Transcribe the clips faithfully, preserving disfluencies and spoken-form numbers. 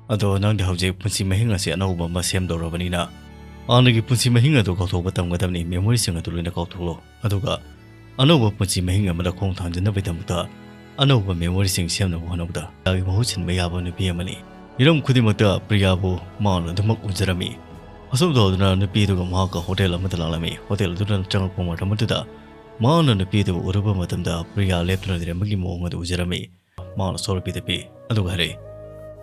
ꯑꯗꯣ ꯅꯪꯗꯤ ꯍꯧꯖꯤꯛ ꯄꯨꯟꯁꯤ ꯃꯍꯤꯡ ꯑꯁꯤ ꯑꯅꯧꯕ ꯑꯃ ꯁꯦꯝꯗꯧꯔꯕꯅꯤꯅ, ꯍꯥꯟꯅꯒꯤ ꯄꯨꯟꯁꯤ ꯃꯍꯤꯡ ꯑꯗꯨ ꯀꯥꯎꯊꯣꯛꯄ ꯇꯝꯒꯗꯕꯅꯤ, memoryꯁꯤꯡ ꯑꯗꯨ ꯂꯣꯏꯅ ꯀꯥꯎꯊꯣꯛꯂꯣ꯫ ꯑꯗꯨꯒ ꯑꯅꯧꯕ ꯄꯨꯟꯁꯤ ꯃꯍꯤꯡ ꯑꯃꯗ ꯈꯣꯡ ꯊꯥꯡꯖꯤꯟꯅꯕꯒꯤꯗꯃꯛꯇ ꯑꯅꯧꯕ memoryꯁꯤꯡ ꯁꯦꯝꯅꯕ ꯍꯣꯠꯅꯕꯗ ꯄ꯭ꯔꯤꯌꯥꯒꯤ ꯃꯍꯨꯠ ꯁꯤꯟꯕ ꯌꯥꯕ ꯅꯨꯄꯤ ꯑꯃꯅꯤ꯫ ꯍꯤꯔꯝ ꯈꯨꯗꯤꯡꯃꯛꯇ ꯄ꯭ꯔꯤꯌꯥꯕꯨ ꯃꯍꯥꯛꯅ ꯑꯗꯨꯃꯛ ꯎꯖꯔꯝꯃꯤ꯫ ꯑꯁꯨꯝ ꯇꯧꯗꯨꯅ ꯅꯨꯄꯤ ꯑꯗꯨꯒ ꯃꯍꯥꯛꯀ ꯍꯣꯇꯦꯜ ꯑꯃꯗ ꯂꯥꯛꯂꯝꯃꯤ꯫ ꯍꯣꯇꯦꯜ ꯑꯗꯨꯗ ꯆꯪꯂꯛꯄ ꯃꯇꯝ ꯑꯗꯨꯗ ꯃꯍꯥꯛꯅ ꯅꯨꯄꯤ ꯑꯗꯨꯕꯨ ꯎꯔꯨꯕ ꯃꯇꯝꯗ ꯄ꯭ꯔꯤꯌꯥ ꯂꯦꯞꯇꯨꯅ ꯂꯩꯔꯝꯕꯒꯤ ꯃꯑꯣꯡ ꯑꯗꯨ ꯎꯖꯔꯝꯃꯤ꯫ ꯃꯍꯥꯛꯅ ꯁꯣꯔꯣꯛꯄꯤꯗ ꯄꯤ꯫ ꯑꯗꯨꯒ ꯍꯥꯏꯔꯛꯏ,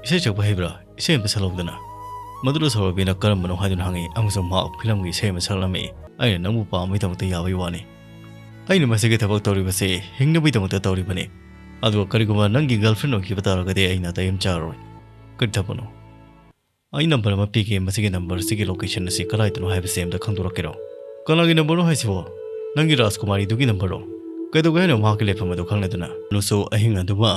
"ꯏꯁꯩ ꯁꯛꯄ ꯍꯩꯕ꯭ꯔꯥ? ꯏꯁꯩ ꯑꯃꯇ ꯁꯛꯂꯛꯎꯗꯅ꯫" ꯃꯗꯨꯗ ꯁꯣꯔꯣꯛꯄꯤꯅ ꯀꯔꯝꯕꯅꯣ ꯍꯥꯏꯗꯨꯅ ꯍꯪꯉꯤ ꯑꯃꯁꯨꯡ ꯃꯍꯥꯛ ꯐꯤꯂꯝꯒꯤ ꯏꯁꯩ ꯑꯃ ꯁꯛꯂꯝꯃꯤ꯫ "ꯑꯩꯅ ꯅꯪꯕꯨ ꯄꯥꯝꯕꯒꯤꯗꯃꯛꯇ ꯌꯥꯕꯒꯤ ꯋꯥꯅꯤ꯫ ꯑꯩꯅ ꯃꯁꯤꯒꯤ ꯊꯕꯛ ꯇꯧꯔꯤꯕꯁꯤ ꯍꯤꯡꯅꯕꯒꯤꯗꯃꯛꯇ ꯇꯧꯔꯤꯕꯅꯤ꯫ ꯑꯗꯨꯒ ꯀꯔꯤꯒꯨꯝꯕ ꯅꯪꯒꯤ girlfriend ꯑꯣꯏꯈꯤꯕ ꯇꯥꯔꯒꯗꯤ ꯑꯩ ꯅꯥꯇꯩ ꯑꯃ ꯆꯥꯔꯔꯣꯏ꯫" "ꯀꯔꯤ ꯊꯕꯛꯅꯣ?" "ꯑꯩ number ꯑꯃ ꯄꯤꯒꯦ, ꯃꯁꯤꯒꯤ numberꯁꯤꯒꯤ location ꯑꯁꯤ ꯀꯗꯥꯏꯗꯅꯣ ꯍꯥꯏꯕꯁꯤ ꯑꯝꯇ ꯈꯪꯗꯣꯔꯛꯀꯦꯔꯣ?" "ꯀꯅꯥꯒꯤ numberꯅꯣ ꯍꯥꯏꯁꯤꯕꯣ? ꯅꯪꯒꯤ ꯔꯥꯖꯀꯨꯃꯥꯔꯤꯗꯨꯒꯤ numberꯔꯣ? ꯀꯩꯗꯧꯒꯦ ꯍꯥꯏꯅꯣ ꯃꯍꯥꯛꯀꯤ ꯂꯩꯐꯝ ꯑꯗꯨ ꯈꯪꯂꯗꯨꯅ?" ꯅꯨꯁꯨ ꯑꯍꯤꯡ ꯑꯗꯨꯃ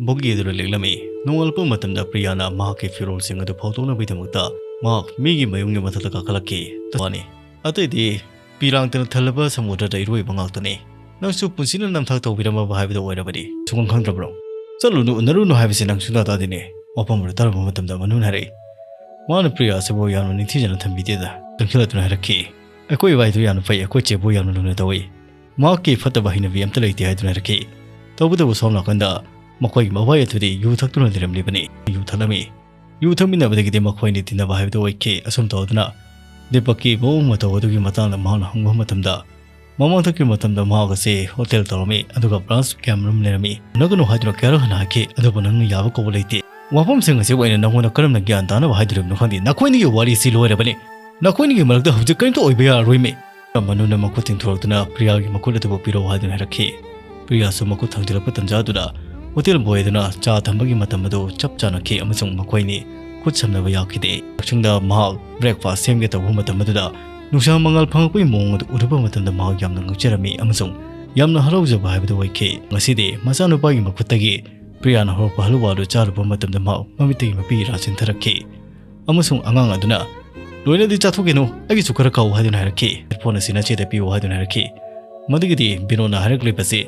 ꯕꯣꯒꯤ ꯑꯗꯨꯗ ꯂꯦꯛꯂꯝꯃꯤ꯫ ꯅꯣꯡꯉꯥꯜꯂꯛꯄ ꯃꯇꯝꯗ ꯄ꯭ꯔꯤꯌꯥꯅ ꯃꯍꯥꯛꯀꯤ ꯐꯤꯔꯣꯜꯁꯤꯡ ꯑꯗꯨ ꯐꯧꯗꯣꯛꯅꯕꯒꯤꯗꯃꯛꯇ ꯃꯍꯥꯛ ꯃꯤꯒꯤ ꯃꯌꯨꯝꯒꯤ ꯃꯊꯛꯇ ꯀꯥꯈꯠꯂꯛꯈꯤ꯫ ꯇꯋꯥꯅꯤ꯫ ꯑꯇꯩꯗꯤ ꯄꯤꯔꯥꯡꯇꯅ ꯊꯜꯂꯕ ꯁꯃꯨꯗ꯭ꯔꯗ ꯏꯔꯣꯏꯕ ꯉꯥꯛꯇꯅꯤ꯫ ꯅꯪꯁꯨ ꯄꯨꯟꯁꯤꯅ ꯅꯝꯊꯥꯛ ꯇꯧꯕꯤꯔꯝꯃꯕ ꯍꯥꯏꯕꯗꯨ ꯑꯣꯏꯔꯕꯗꯤ ꯁꯨꯈꯪ ꯈꯪꯗ꯭ꯔꯕ꯭ꯔꯣ? "ꯆꯠꯂꯨꯅꯨ, ꯎꯅꯔꯨꯅꯨ ꯍꯥꯏꯕꯁꯤ ꯅꯪ ꯁꯨꯡꯇꯥ ꯇꯥꯗꯦꯅꯦ꯫" ꯋꯥꯐꯝ ꯑꯗꯨ ꯇꯥꯔꯕ ꯃꯇꯝꯗ ꯃꯅꯨꯅ ꯍꯥꯏꯔꯛꯏ꯫ ꯃꯥꯅ ꯄ꯭ꯔꯤꯌꯥ ꯑꯁꯤꯕꯨ ꯌꯥꯝꯅ ꯅꯤꯡꯊꯤꯖꯅ ꯊꯝꯕꯤꯗꯦꯗ꯫ ꯆꯪꯁꯤꯜꯂꯛꯇꯨꯅ ꯍꯥꯏꯔꯛꯈꯤ꯫ "ꯑꯩꯈꯣꯏ ꯏꯕꯥꯏꯗꯨ ꯌꯥꯝꯅ ꯐꯩ, ꯑꯩꯈꯣꯏ ꯆꯦꯕꯨ ꯌꯥꯝꯅ ꯂꯨꯅ ꯇꯧꯏ꯫ ꯃꯍꯥꯛꯀꯤ ꯐꯠꯇꯕ ꯍꯩꯅꯕꯤ ꯑꯝꯇ ꯂꯩꯇꯦ" ꯍꯥꯏꯗꯨꯅ ꯍꯥꯏꯔꯛꯈꯤ꯫ ꯇꯧꯕꯇꯕꯨ ꯁꯣꯝ ꯅꯥꯀꯟꯗ ꯃꯈꯣꯏꯒꯤ ꯃꯕꯥꯏ ꯑꯗꯨꯗꯤ ꯌꯨ ꯊꯛꯇꯨꯅ ꯂꯩꯔꯝꯂꯤꯕꯅꯤ꯫ ꯌꯨ ꯊꯛꯂꯝꯃꯤ꯫ ꯌꯨ ꯊꯛꯃꯤꯟꯅꯕꯗꯒꯤꯗꯤ ꯃꯈꯣꯏ ꯑꯅꯤ ꯇꯤꯟꯅꯕ ꯍꯥꯏꯕꯗꯨ ꯑꯣꯏꯈꯤ꯫ ꯑꯁꯨꯝ ꯇꯧꯗꯨꯅ ꯗꯤꯄꯛꯀꯤ ꯃꯑꯣꯡ ꯃꯇꯧ ꯑꯗꯨꯒꯤ ꯃꯇꯥꯡꯗ ꯃꯍꯥꯛꯅ ꯍꯪꯕ ꯃꯇꯝꯗ, ꯃꯃꯥꯡꯊꯛꯀꯤ ꯃꯇꯝꯗ ꯃꯍꯥꯛ ꯑꯁꯤ ꯍꯣꯇꯦꯜ ꯇꯧꯔꯝꯃꯤ, ꯑꯗꯨꯒ branch ꯀꯌꯥꯃꯔꯨꯝ ꯂꯩꯔꯝꯃꯤ꯫ ꯎꯅꯒꯅꯨ ꯍꯥꯏꯗꯨꯅ ꯀꯌꯥꯔꯛ ꯍꯟꯅ ꯍꯥꯏꯈꯤ, ꯑꯗꯨꯕꯨ ꯅꯪꯅ ꯌꯥꯕ ꯀꯧꯕ ꯂꯩꯇꯦ꯫ ꯋꯥꯐꯝꯁꯤꯡ ꯑꯁꯤꯕꯨ ꯑꯩꯅ ꯅꯪꯉꯣꯟꯗ ꯀꯔꯝꯅ ꯒ꯭ꯌꯥꯟ ꯇꯥꯅꯕ ꯍꯥꯏꯗꯣꯔꯤꯕꯅꯣ ꯈꯪꯗꯦ꯫ ꯅꯈꯣꯏꯅꯤꯒꯤ ꯋꯥꯔꯤꯁꯤ ꯂꯣꯏꯔꯕꯅꯤ꯫ ꯅꯈꯣꯏꯅꯤꯒꯤ ꯃꯔꯛꯇ ꯍꯧꯖꯤꯛ ꯀꯔꯤꯝꯇ ꯑꯣꯏꯕ ꯌꯥꯔꯔꯣꯏꯃꯤ꯫ ꯃꯅꯨꯅ ꯃꯈꯨꯠ ꯇꯤꯡꯊꯣꯔꯛꯇꯨꯅ ꯄ꯭ꯔꯤꯌꯥꯒꯤ ꯃꯈꯨꯠ ꯑꯗꯨꯕꯨ ꯄꯤꯔꯛꯎ ꯍꯥꯏꯗꯨꯅ ꯍꯥꯏꯔꯛꯈꯤ꯫ ꯄ꯭ꯔꯤꯌꯥꯁꯨ ꯃꯈꯨꯠ ꯊꯥꯡꯖꯤꯜꯂꯛꯄ ꯇꯟꯖꯥꯗꯨꯗ ꯍꯣꯇꯦꯜ ꯕꯣꯏ ꯑꯗꯨꯅ ꯆꯥ ꯊꯝꯕꯒꯤ ꯃꯇꯝ ꯑꯗꯨ ꯆꯞ ꯆꯥꯅꯈꯤ ꯑꯃꯁꯨꯡ ꯃꯈꯣꯏꯅꯤ ꯈꯨꯠ ꯁꯝꯅꯕ ꯌꯥꯈꯤꯗꯦ꯫ ꯆꯥꯛꯁꯪꯗ ꯃꯍꯥꯛ breakfast ꯁꯦꯝꯒꯦ ꯇꯧꯕ ꯃꯇꯝ ꯑꯗꯨꯗ ꯅꯨꯡꯁꯥ ꯃꯉꯥꯜ ꯐꯪꯉꯛꯄꯒꯤ ꯃꯑꯣꯡ ꯑꯗꯨ ꯎꯔꯨꯕ ꯃꯇꯝꯗ ꯃꯍꯥꯛ ꯌꯥꯝꯅ ꯉꯛꯆꯔꯝꯃꯤ ꯑꯃꯁꯨꯡ ꯌꯥꯝꯅ ꯍꯔꯥꯎꯖꯕ ꯍꯥꯏꯕꯗꯨ ꯑꯣꯏꯈꯤ꯫ ꯉꯁꯤꯗꯤ ꯃꯆꯥꯅꯨꯄꯥꯒꯤ ꯃꯈꯨꯠꯇꯒꯤ ꯄ꯭ꯔꯤꯌꯥꯅ ꯍꯧꯔꯛꯄ ꯍꯜꯂꯨꯋꯥ ꯑꯗꯨ ꯆꯥꯔꯨꯕ ꯃꯇꯝꯗ ꯃꯍꯥꯛ ꯃꯃꯤꯠꯇꯒꯤ ꯃꯄꯤ ꯏꯔꯥ ꯆꯦꯟꯊꯔꯛꯈꯤ꯫ ꯑꯃꯁꯨꯡ ꯑꯉꯥꯡ ꯑꯗꯨꯅ, "ꯂꯣꯏꯅꯗꯤ ꯆꯥꯊꯣꯛꯀꯅꯨ, ꯑꯩꯒꯤꯁꯨ ꯈꯔ ꯈꯥꯛꯎ" ꯍꯥꯏꯗꯨꯅ ꯍꯥꯏꯔꯛꯈꯤ꯫ "Phone ꯑꯁꯤ ꯅꯆꯦꯗ ꯄꯤꯌꯨ" ꯍꯥꯏꯗꯨꯅ ꯍꯥꯏꯔꯛꯈꯤ꯫ ꯃꯗꯨꯒꯤꯗꯤ ꯕꯤꯅꯣꯗꯅ ꯍꯥꯏꯔꯛꯂꯤꯕꯁꯤ,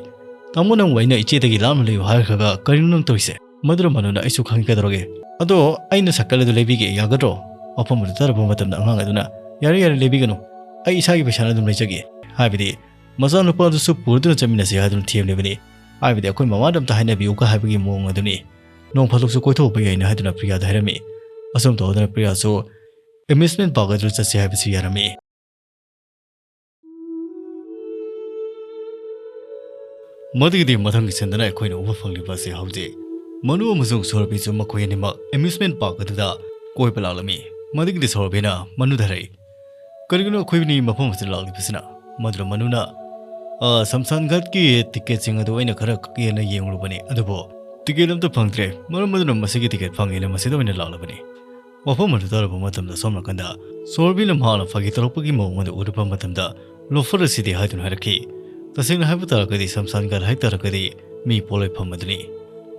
"ꯇꯥꯃꯣ, ꯅꯪꯕꯨ ꯑꯩꯅ ꯏꯆꯦꯗꯒꯤ ꯂꯥꯞꯅ ꯂꯩꯌꯨ ꯍꯥꯏꯈ꯭ꯔꯒ ꯀꯔꯤꯅꯣ ꯅꯪ ꯇꯧꯔꯤꯁꯦ?" ꯃꯗꯨꯗ ꯃꯅꯨꯅ, "ꯑꯩꯁꯨ ꯈꯪꯉꯤ, ꯀꯩꯗꯧꯔꯒꯦ? ꯑꯗꯣ ꯑꯩꯅ ꯁꯥꯏꯀꯜ ꯑꯗꯨ ꯂꯩꯕꯤꯒꯦ, ꯌꯥꯒꯗ꯭ꯔꯣ?" ꯋꯥꯐꯝ ꯑꯗꯨ ꯇꯥꯔꯕ ꯃꯇꯝꯗ ꯑꯉꯥꯡ ꯑꯗꯨꯅ, "ꯌꯥꯔꯦ, ꯌꯥꯔꯦ, ꯂꯩꯕꯤꯒꯅꯨ, ꯑꯩ ꯏꯁꯥꯒꯤ ꯄꯩꯁꯥꯅ ꯑꯗꯨꯝ ꯂꯩꯖꯒꯦ"꯫ ꯍꯥꯏꯕꯗꯤ ꯃꯆꯥꯅꯨꯄꯥ ꯑꯗꯨꯁꯨ ꯄꯨꯔꯗꯨꯅ ꯆꯠꯃꯤꯟꯅꯁꯤ ꯍꯥꯏꯗꯨꯅ ꯊꯦꯝꯂꯤꯕꯅꯤ꯫ ꯍꯥꯏꯕꯗꯤ ꯑꯩꯈꯣꯏ ꯃꯃꯥꯗ ꯑꯝꯇ ꯍꯥꯏꯅꯕꯤꯌꯨꯒ ꯍꯥꯏꯕꯒꯤ ꯃꯑꯣꯡ ꯑꯗꯨꯅꯤ꯫ "ꯅꯣꯡ ꯐꯥꯗꯣꯛꯁꯨ ꯀꯣꯏꯊꯣꯛꯄ ꯌꯥꯏꯅ" ꯍꯥꯏꯗꯨꯅ ꯄ꯭ꯔꯤꯌꯥꯗ ꯍꯥꯏꯔꯝꯃꯤ꯫ ꯑꯁꯨꯝ ꯇꯧꯗꯅ ꯄ꯭ꯔꯤꯌꯥꯁꯨ ꯑꯦꯃ꯭ꯌꯨꯁꯃꯦꯟ ꯄꯥꯔꯛ ꯑꯗꯨ ꯆꯠꯁꯤ ꯍꯥꯏꯕꯁꯤ ꯌꯥꯔꯝꯃꯤ꯫ ꯃꯗꯨꯒꯤꯗꯤ ꯃꯊꯪꯒꯤ ꯁꯤꯟꯗꯅ ꯑꯩꯈꯣꯏꯅ ꯎꯕ ꯐꯪꯂꯤꯕ ꯑꯁꯤ ꯍꯧꯖꯤꯛ ꯃꯅꯨ ꯑꯃꯁꯨꯡ ꯁꯣꯔꯕꯤꯁꯨ ꯃꯈꯣꯏ ꯑꯅꯤꯃꯛ ꯑꯦꯃ꯭ꯌꯨꯁꯃꯦꯟ ꯄꯥꯔꯛ ꯑꯗꯨꯗ ꯀꯣꯏꯕ ꯂꯥꯛꯂꯝꯃꯤ꯫ ꯃꯗꯨꯒꯤꯗꯤ ꯁꯣꯔꯕꯤꯅ ꯃꯅꯨꯗ ꯍꯥꯏꯔꯛꯏ, "ꯀꯔꯤꯒꯤꯅꯣ ꯑꯩꯈꯣꯏꯅꯤ ꯃꯐꯝ ꯑꯁꯤꯗ ꯂꯥꯛꯂꯤꯕꯁꯤꯅ?" ꯃꯗꯨꯗ ꯃꯅꯨꯅ, "ꯑ, ꯁꯝꯁꯥꯟ ꯘꯥꯠꯀꯤ ꯇꯤꯀꯦꯠꯁꯤꯡ ꯑꯗꯨ ꯑꯩꯅ ꯈꯔ ꯀꯛꯀꯦꯅ ꯌꯦꯡꯂꯨꯕꯅꯤ, ꯑꯗꯨꯕꯨ ꯇꯤꯀꯦꯠ ꯑꯝꯇ ꯐꯪꯗ꯭ꯔꯦ꯫ ꯃꯔꯝ ꯑꯗꯨꯅ ꯃꯁꯤꯒꯤ ꯇꯤꯀꯦꯠ ꯐꯪꯉꯦꯅ ꯃꯁꯤꯗ ꯑꯣꯏꯅ ꯂꯥꯛꯂꯕꯅꯤ"꯫ ꯋꯥꯐꯝ ꯑꯗꯨ ꯇꯥꯔꯨꯕ ꯃꯇꯝꯗ ꯁꯣꯝ ꯅꯥꯀꯟꯗ ꯁꯣꯔꯕꯤꯅ ꯃꯍꯥꯛꯅ ꯐꯥꯒꯤ ꯇꯧꯔꯛꯄꯒꯤ ꯃꯑꯣꯡ ꯑꯗꯨ ꯎꯔꯨꯕ ꯃꯇꯝꯗ ꯂꯣꯐꯔ ꯑꯁꯤꯗꯤ ꯍꯥꯏꯗꯨꯅ ꯍꯥꯏꯔꯛꯈꯤ꯫ ꯇꯁꯦꯡꯅ ꯍꯥꯏꯕ ꯇꯥꯔꯒꯗꯤ ꯁꯝꯁꯥꯟ ꯘꯥꯠ ꯍꯥꯏ ꯇꯥꯔꯒꯗꯤ ꯃꯤ ꯄꯣꯂꯣꯏꯐꯝ ꯑꯗꯨꯅꯤ꯫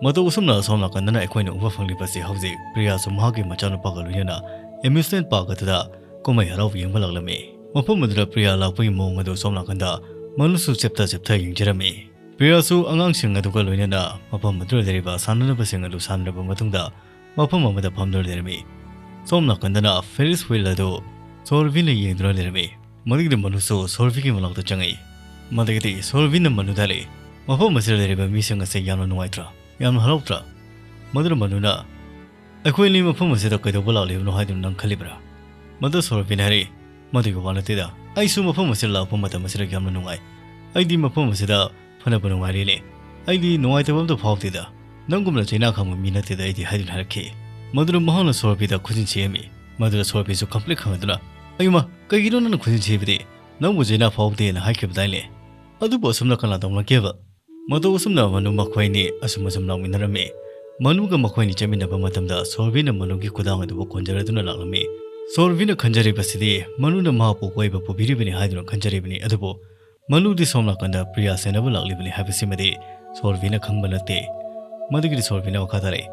ꯃꯇꯧ ꯑꯁꯨꯝꯅ ꯁꯣꯝ ꯅꯥꯀꯟꯗꯅ ꯑꯩꯈꯣꯏꯅ ꯎꯕ ꯐꯪꯂꯤꯕꯁꯤ ꯍꯧꯖꯤꯛ ꯄ꯭ꯔꯤꯌꯥꯁꯨ ꯃꯍꯥꯛꯀꯤ ꯃꯆꯥꯅꯨꯄꯥꯒ ꯂꯣꯏꯅꯅ ꯑꯦꯃ꯭ꯌꯨꯁꯃꯦꯟ ꯄꯥꯔꯛ ꯑꯗꯨꯗ ꯀꯨꯝꯍꯩ ꯍꯔꯥꯎꯕ ꯌꯦꯡꯕ ꯂꯥꯛꯂꯝꯃꯤ꯫ ꯃꯐꯝ ꯑꯗꯨꯗ ꯄ꯭ꯔꯤꯌꯥ ꯂꯥꯛꯄꯒꯤ ꯃꯑꯣꯡ ꯑꯗꯨ ꯁꯣꯝ ꯅꯥꯀꯟꯗ ꯃꯅꯨꯁꯨ ꯆꯦꯞꯇ ꯆꯦꯞꯇ ꯌꯦꯡꯖꯔꯝꯃꯤ꯫ ꯄ꯭ꯔꯤꯌꯥꯁꯨ ꯑꯉꯥꯡꯁꯤꯡ ꯑꯗꯨꯒ ꯂꯣꯏꯅꯅ ꯃꯐꯝ ꯑꯗꯨꯗ ꯂꯩꯔꯤꯕ ꯁꯥꯟꯅꯅꯕꯁꯤꯡ ꯑꯗꯨ ꯁꯥꯟꯅꯔꯕ ꯃꯇꯨꯡꯗ ꯃꯐꯝ ꯑꯃꯗ ꯐꯝꯗꯨꯅ ꯂꯩꯔꯝꯃꯤ꯫ ꯁꯣꯝ ꯅꯥꯀꯟꯗꯅ ꯐꯦꯔꯤꯁ ꯋꯤꯜ ꯑꯗꯨ ꯁꯣꯔꯕꯤꯅ ꯌꯦꯡꯗꯨꯅ ꯂꯩꯔꯝꯃꯤ꯫ ꯃꯗꯨꯒꯤꯗꯤ ꯃꯅꯨꯁꯨ ꯁꯣꯔꯕꯤꯒꯤ ꯃꯅꯥꯛꯇ ꯆꯪꯉꯛꯏ꯫ ꯃꯗꯨꯒꯤꯗꯤ ꯁꯣꯔꯕꯤꯅ ꯃꯅꯨꯗ ꯍꯥꯏꯔꯛꯏ, "ꯃꯐꯝ ꯑꯁꯤꯗ ꯂꯩꯔꯤꯕ ꯃꯤꯁꯤꯡ ꯑꯁꯤ ꯌꯥꯝꯅ ꯅꯨꯡꯉꯥꯏꯇ꯭ꯔꯥ? ꯌꯥꯝꯅ ꯍꯔꯥꯎꯇ꯭ꯔꯥ?" ꯃꯗꯨꯗ ꯃꯅꯨꯅ, "ꯑꯩꯈꯣꯏ ꯑꯅꯤ ꯃꯐꯝ ꯑꯁꯤꯗ ꯀꯩꯗꯧꯕ ꯂꯥꯛꯂꯤꯕꯅꯣ ꯍꯥꯏꯗꯨꯅ ꯅꯪ ꯈꯜꯂꯤꯕ꯭ꯔꯥ?" ꯃꯗꯨ ꯁꯣꯔꯕꯤꯅ ꯍꯥꯏꯔꯛꯏ, "ꯃꯗꯨꯒꯤ ꯋꯥ ꯅꯠꯇꯦꯗ, ꯑꯩꯁꯨ ꯃꯐꯝ ꯑꯁꯤꯗ ꯂꯥꯛꯄ ꯃꯇꯝ ꯑꯁꯤꯗ ꯌꯥꯝꯅ ꯅꯨꯡꯉꯥꯏ꯫ ꯑꯩꯗꯤ ꯃꯐꯝ ꯑꯁꯤꯗ ꯐꯅꯕ ꯅꯨꯡꯉꯥꯏꯔꯦꯅꯦ꯫ ꯑꯩꯗꯤ ꯅꯨꯡꯉꯥꯏꯇꯕ ꯑꯝꯇ ꯐꯥꯎꯗꯦꯗ꯫ ꯅꯪꯒꯨꯝꯅ ꯆꯩꯅꯥ ꯈꯪꯕ ꯃꯤ ꯅꯠꯇꯦꯗ ꯑꯩꯗꯤ" ꯍꯥꯏꯗꯨꯅ ꯍꯥꯏꯔꯛꯈꯤ꯫ ꯃꯗꯨꯅ ꯃꯍꯥꯛꯅ ꯁꯣꯔꯕꯤꯗ ꯈꯨꯖꯤꯟ ꯁꯤꯛꯑꯝꯃꯤ꯫ ꯃꯗꯨꯗ ꯁꯣꯔꯕꯤꯁꯨ ꯈꯪꯄ꯭ꯔꯦꯛ ꯈꯪꯗꯨꯅ, "ꯑꯌꯨꯃ, ꯀꯩꯒꯤꯅꯣ ꯅꯪꯅ ꯈꯨꯖꯤꯟ ꯁꯤꯕꯗꯤ? ꯅꯪꯕꯨ ꯆꯩꯅꯥ ꯐꯥꯎꯗꯦꯅ ꯍꯥꯏꯈꯤꯕꯗꯥꯏꯅꯦ? ꯑꯗꯨꯕꯨ ꯑꯁꯨꯝꯅ ꯀꯅꯥ ꯇꯧꯅꯒꯦꯕ?" ꯃꯇꯧ ꯑꯁꯨꯝꯅ ꯃꯅꯨ ꯃꯈꯣꯏ ꯑꯅꯤ ꯑꯁꯨꯝ ꯑꯁꯨꯝ ꯂꯥꯛꯃꯤꯟꯅꯔꯝꯃꯤ꯫ ꯃꯅꯨꯒ ꯃꯈꯣꯏ ꯑꯅꯤ ꯆꯠꯃꯤꯟꯅꯕ ꯃꯇꯝꯗ ꯁꯣꯔꯕꯤꯅ ꯃꯅꯨꯒꯤ ꯈꯨꯗꯥꯡ ꯑꯗꯨꯕꯨ ꯀꯣꯟꯖꯔꯗꯨꯅ ꯂꯥꯛꯂꯝꯃꯤ꯫ ꯁꯣꯔꯕꯤꯅ ꯈꯟꯖꯔꯤꯕꯁꯤꯗꯤ ꯃꯅꯨꯅ ꯃꯍꯥꯛꯄꯨ ꯀꯣꯏꯕ ꯄꯨꯕꯤꯔꯤꯕꯅꯤ ꯍꯥꯏꯗꯨꯅ ꯈꯟꯖꯔꯤꯕꯅꯤ, ꯑꯗꯨꯕꯨ ꯃꯅꯨꯗꯤ ꯁꯣꯝ ꯅꯥꯀꯟꯗ ꯄ꯭ꯔꯤꯌꯥ ꯁꯦꯟꯅꯕ ꯂꯥꯛꯂꯤꯕꯅꯤ ꯍꯥꯏꯕꯁꯤꯃꯗꯤ ꯁꯣꯔꯕꯤꯅ ꯈꯪꯕ ꯅꯠꯇꯦ꯫ ꯃꯗꯨꯒꯤꯗꯤ ꯁꯣꯔꯕꯤꯅ ꯃꯈꯥ ꯇꯥꯔꯛꯏ,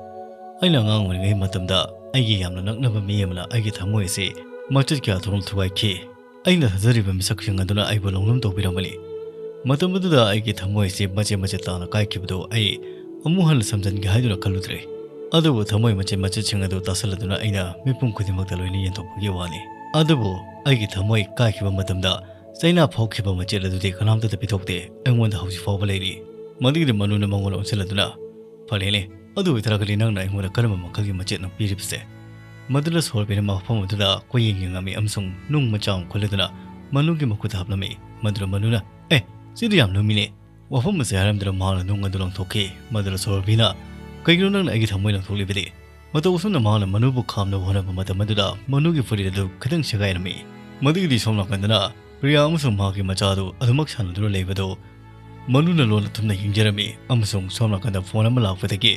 "ꯑꯩꯅ ꯑꯉꯥꯡ ꯑꯣꯏꯔꯤꯉꯩ ꯃꯇꯝꯗ ꯑꯩꯒꯤ ꯌꯥꯝꯅ ꯅꯛꯅꯕ ꯃꯤ ꯑꯃꯅ ꯑꯩꯒꯤ ꯊꯃꯣꯏ ꯑꯁꯤ ꯃꯆꯦꯠ ꯀꯌꯥ ꯊꯣꯛꯅ ꯊꯨꯒꯥꯏꯈꯤ꯫ ꯑꯩꯅ ꯊꯥꯖꯔꯤꯕ ꯃꯤꯁꯛꯁꯤꯡ ꯑꯗꯨꯅ ꯑꯩꯕꯨ ꯂꯧꯅꯝ ꯇꯧꯕꯤꯔꯝꯕꯅꯤ꯫ ꯃꯇꯝ ꯑꯗꯨꯗ ꯑꯩꯒꯤ ꯊꯃꯣꯏ ꯑꯁꯤ ꯃꯆꯦꯠ ꯃꯆꯦꯠ ꯇꯥꯅ ꯀꯥꯏꯈꯤꯕꯗꯨ ꯑꯩ ꯑꯃꯨꯛ ꯍꯟꯅ ꯁꯝꯖꯤꯟꯒꯦ ꯍꯥꯏꯗꯨꯅ ꯈꯜꯂꯨꯗ꯭ꯔꯦ꯫ ꯑꯗꯨꯕꯨ ꯊꯃꯣꯏ ꯃꯆꯦꯠ ꯃꯆꯦꯠꯁꯤꯡ ꯑꯗꯨ ꯇꯥꯁꯜꯂꯗꯨꯅ ꯑꯩꯅ ꯃꯤꯄꯨꯝ ꯈꯨꯗꯤꯡꯃꯛꯇ ꯂꯣꯏꯅ ꯌꯦꯟꯊꯣꯛꯄꯒꯤ ꯋꯥꯅꯤ꯫ ꯑꯗꯨꯕꯨ ꯑꯩꯒꯤ ꯊꯃꯣꯏ ꯀꯥꯏꯈꯤꯕ ꯃꯇꯝꯗ, ꯆꯩꯅꯥ ꯐꯥꯎꯈꯤꯕ ꯃꯆꯦꯠ ꯑꯗꯨꯗꯤ ꯀꯅꯥꯝꯇꯗ ꯄꯤꯊꯣꯛꯇꯦ, ꯑꯩꯉꯣꯟꯗ ꯍꯧꯖꯤꯛ ꯐꯥꯎꯕ ꯂꯩꯔꯤ꯫ ꯃꯗꯨꯒꯤꯗꯤ ꯃꯅꯨꯅ ꯃꯉꯣꯟꯗ ꯑꯣꯟꯁꯤꯜꯂꯗꯨꯅ, "ꯐꯔꯦꯅꯦ, ꯑꯗꯨ ꯑꯣꯏꯇꯥꯔꯒꯗꯤ ꯅꯪꯅ ꯑꯩꯉꯣꯟꯗ ꯀꯔꯝꯕ ꯃꯈꯜꯒꯤ ꯃꯆꯦꯠꯅꯣ ꯄꯤꯔꯤꯕꯁꯦ?" ꯃꯗꯨꯗ ꯁꯣꯔꯕꯤꯅ ꯃꯐꯝ ꯑꯗꯨꯗ ꯀꯣꯏꯌꯦꯡ ꯌꯦꯡꯉꯝꯃꯤ ꯑꯃꯁꯨꯡ ꯅꯨꯡ ꯃꯆꯥ ꯑꯃ ꯈꯨꯜꯂꯗꯨꯅ ꯃꯅꯨꯒꯤ ꯃꯈꯨꯠꯇ ꯍꯥꯞꯂꯝꯃꯤ꯫ ꯃꯗꯨꯗ ꯃꯅꯨꯅ, "ꯑꯦ, ꯁꯤꯗꯤ ꯌꯥꯝ ꯂꯨꯝꯃꯤꯅꯦ꯫ ꯋꯥꯐꯝ ꯑꯁꯦ ꯍꯥꯏꯔꯝꯗꯨꯅ ꯃꯍꯥꯛꯅ ꯅꯨꯡ ꯑꯗꯨ ꯂꯪꯊꯣꯛꯈꯤ꯫ ꯃꯗꯨꯗ ꯁꯣꯔꯕꯤꯅ, "ꯀꯩꯒꯤꯅꯣ ꯅꯪꯅ ꯑꯩꯒꯤ ꯊꯃꯣꯏ ꯂꯪꯊꯣꯛꯂꯤꯕꯗꯤ?" ꯃꯇꯧ ꯑꯁꯨꯝꯅ ꯃꯍꯥꯛꯅ ꯃꯅꯨꯕꯨ ꯈꯥꯝꯅꯕ ꯍꯣꯠꯅꯕ ꯃꯇꯝ ꯑꯗꯨꯗ ꯃꯅꯨꯒꯤ ꯐꯨꯔꯤꯠ ꯑꯗꯨ ꯈꯤꯇꯪ ꯁꯦꯒꯥꯏꯔꯝꯃꯤ꯫ ꯃꯗꯨꯒꯤꯗꯤ ꯁꯣꯝ ꯅꯥꯀꯟꯗꯅ ꯄ꯭ꯔꯤꯌꯥ ꯑꯃꯁꯨꯡ ꯃꯍꯥꯛꯀꯤ ꯃꯆꯥ ꯑꯗꯨ ꯑꯗꯨꯃꯛ ꯁꯥꯟꯅꯗꯨꯅ ꯂꯩꯕꯗꯨ ꯃꯅꯨꯅ ꯂꯣꯟꯅ ꯊꯨꯝꯅ ꯌꯦꯡꯖꯔꯝꯃꯤ ꯑꯃꯁꯨꯡ ꯁꯣꯝ ꯅꯥꯀꯟꯗ ꯐꯣꯟ ꯑꯃ ꯂꯥꯛꯄꯗꯒꯤ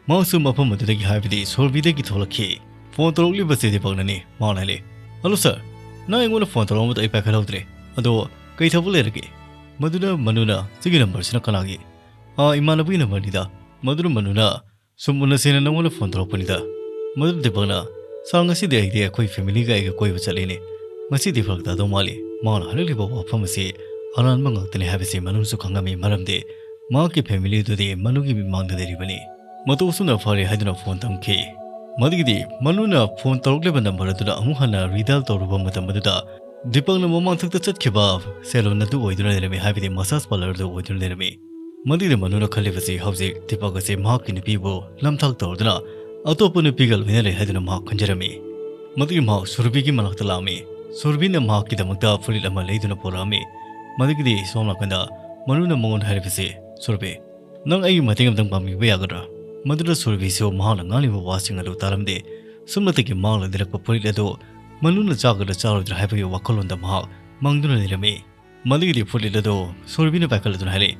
ꯃꯍꯥꯛꯁꯨ ꯃꯐꯝ ꯑꯗꯨꯗꯒꯤ, ꯍꯥꯏꯕꯗꯤ ꯁꯣꯔꯕꯤꯗꯒꯤ ꯊꯣꯛꯂꯛꯈꯤ꯫ "ꯐꯣꯟ ꯇꯧꯔꯛꯂꯤꯕꯁꯤ ꯗꯤꯄꯛꯅꯅꯤ", ꯃꯍꯥꯛꯅ ꯍꯥꯏꯔꯛꯏ꯫ "ꯍꯜꯂꯣ ꯁꯥꯔ, ꯅꯪ ꯑꯩꯉꯣꯟꯗ ꯐꯣꯟ ꯇꯧꯔꯛꯂꯝꯕꯗ ꯑꯩ ꯄꯥꯏꯈꯠꯍꯧꯗ꯭ꯔꯦ꯫ ꯑꯗꯣ ꯀꯩ ꯊꯕꯛ ꯂꯩꯔꯒꯦ?" ꯃꯗꯨꯅ ꯃꯅꯨꯅ, "ꯁꯤꯒꯤ ꯅꯝꯕꯔꯁꯤꯅ ꯀꯅꯥꯒꯤ?" "ꯑꯥ, ꯏꯃꯥꯟꯅꯕꯒꯤ ꯅꯝꯕꯔꯅꯤꯗ꯫" ꯃꯗꯨꯅ ꯃꯅꯨꯅ, "ꯁꯨꯝ ꯎꯅꯁꯦꯅ ꯅꯪꯉꯣꯟꯗ ꯐꯣꯟ ꯇꯧꯔꯛꯄꯅꯤꯗ꯫" ꯃꯗꯨꯅ ꯗꯤꯄꯛꯅ, "ꯁꯥꯔ, ꯉꯁꯤꯗꯤ ꯑꯩꯗꯤ ꯑꯩꯈꯣꯏ ꯐꯦꯃꯤꯂꯤꯒ ꯑꯩꯒ ꯀꯣꯏꯕ ꯆꯠꯂꯤꯅꯦ꯫ ꯉꯁꯤꯗꯤ ꯐꯔꯛ ꯇꯥꯗꯧ ꯃꯥꯜꯂꯤ꯫" ꯃꯍꯥꯛꯅ ꯍꯥꯏꯔꯛꯂꯤꯕ ꯋꯥꯐꯝ ꯑꯁꯤ ꯑꯔꯥꯟꯕ ꯉꯥꯛꯇꯅꯤ ꯍꯥꯏꯕꯁꯤ ꯃꯅꯨꯁꯨ ꯈꯪꯉꯝꯃꯤ, ꯃꯔꯝꯗꯤ ꯃꯍꯥꯛꯀꯤ ꯐꯦꯃꯤꯂꯤ ꯑꯗꯨꯗꯤ ꯃꯅꯨꯒꯤ ꯃꯤꯠꯃꯥꯡꯗ ꯂꯩꯔꯤꯕꯅꯤ꯫ ꯃꯇꯧ ꯑꯁꯨꯝꯅ ꯐꯔꯦ ꯍꯥꯏꯗꯨꯅ ꯐꯣꯟ ꯊꯝꯈꯤ꯫ ꯃꯗꯨꯒꯤꯗꯤ ꯃꯅꯨꯅ ꯐꯣꯟ ꯇꯧꯔꯛꯂꯤꯕ ꯅꯝꯕꯔ ꯑꯗꯨꯗ ꯑꯃꯨꯛ ꯍꯟꯅ ꯔꯤꯗꯥꯏꯜ ꯇꯧꯔꯨꯕ ꯃꯇꯝ ꯑꯗꯨꯗ ꯗꯤꯄꯛꯅ ꯃꯃꯥꯡꯊꯛꯇ ꯆꯠꯈꯤꯕ ꯁꯦꯂꯨꯟ ꯑꯗꯨ ꯑꯣꯏꯗꯨꯅ ꯂꯩꯔꯝꯃꯤ, ꯍꯥꯏꯕꯗꯤ ꯃꯁꯥꯖ ꯄꯥꯔꯂꯔ ꯑꯗꯨ ꯑꯣꯏꯗꯨꯅ ꯂꯩꯔꯝꯃꯤ꯫ ꯃꯗꯨꯒꯤꯗ ꯃꯅꯨꯅ ꯈꯜꯂꯤꯕꯁꯤ ꯍꯧꯖꯤꯛ ꯗꯤꯄꯛ ꯑꯁꯤ ꯃꯍꯥꯛꯀꯤ ꯅꯨꯄꯤꯕꯨ ꯅꯝꯊꯥꯛ ꯇꯧꯔꯗꯨꯅ ꯑꯇꯣꯞꯄ ꯅꯨꯄꯤꯒ ꯂꯣꯏꯅꯔꯦ ꯍꯥꯏꯗꯨꯅ ꯃꯍꯥꯛ ꯈꯟꯖꯔꯝꯃꯤ꯫ ꯃꯗꯨꯒꯤ ꯃꯍꯥꯛ ꯁꯨꯔꯕꯤꯒꯤ ꯃꯅꯥꯛꯇ ꯂꯥꯛꯑꯝꯃꯤ꯫ ꯁꯨꯔꯕꯤꯅ ꯃꯍꯥꯛꯀꯤꯗꯃꯛꯇ ꯐꯨꯔꯤꯠ ꯑꯃ ꯂꯩꯗꯨꯅ ꯄꯨꯔꯛꯑꯝꯃꯤ꯫ ꯃꯗꯨꯒꯤꯗꯤ ꯁꯣꯝ ꯅꯥꯀꯟꯗ ꯃꯅꯨꯅ ꯃꯉꯣꯟꯗ ꯍꯥꯏꯔꯤꯕꯁꯤ, "ꯁꯨꯔꯕꯤ, ꯅꯪ ꯑꯩꯒꯤ ꯃꯇꯦꯡ ꯑꯃꯇꯪ ꯄꯥꯡꯕꯤꯕ ꯌꯥꯒꯗ꯭ꯔꯥ?" ꯃꯗꯨꯗ ꯁꯨꯔꯕꯤꯁꯨ ꯃꯍꯥꯛꯅ ꯉꯥꯡꯂꯤꯕ ꯋꯥꯁꯤꯡ ꯑꯗꯨ ꯇꯥꯔꯝꯗꯦ꯫ ꯁꯨꯞꯅꯇꯒꯤ ꯃꯍꯥꯛꯅ ꯂꯤꯔꯛꯄ ꯐꯨꯔꯤꯠ ꯑꯗꯨ ꯃꯅꯨꯅ ꯆꯥꯒꯗ꯭ꯔꯥ ꯆꯥꯔꯣꯏꯗ꯭ꯔꯥ ꯍꯥꯏꯕꯒꯤ ꯋꯥꯈꯜꯂꯣꯟꯗ ꯃꯍꯥꯛ ꯃꯪꯗꯨꯅ ꯂꯩꯔꯝꯃꯤ꯫ ꯃꯗꯨꯒꯤꯗꯤ ꯐꯨꯔꯤꯠ ꯑꯗꯨ ꯁꯣꯔꯕꯤꯅ ꯄꯥꯏꯈꯠꯂꯗꯨꯅ ꯍꯥꯏꯔꯛꯏ,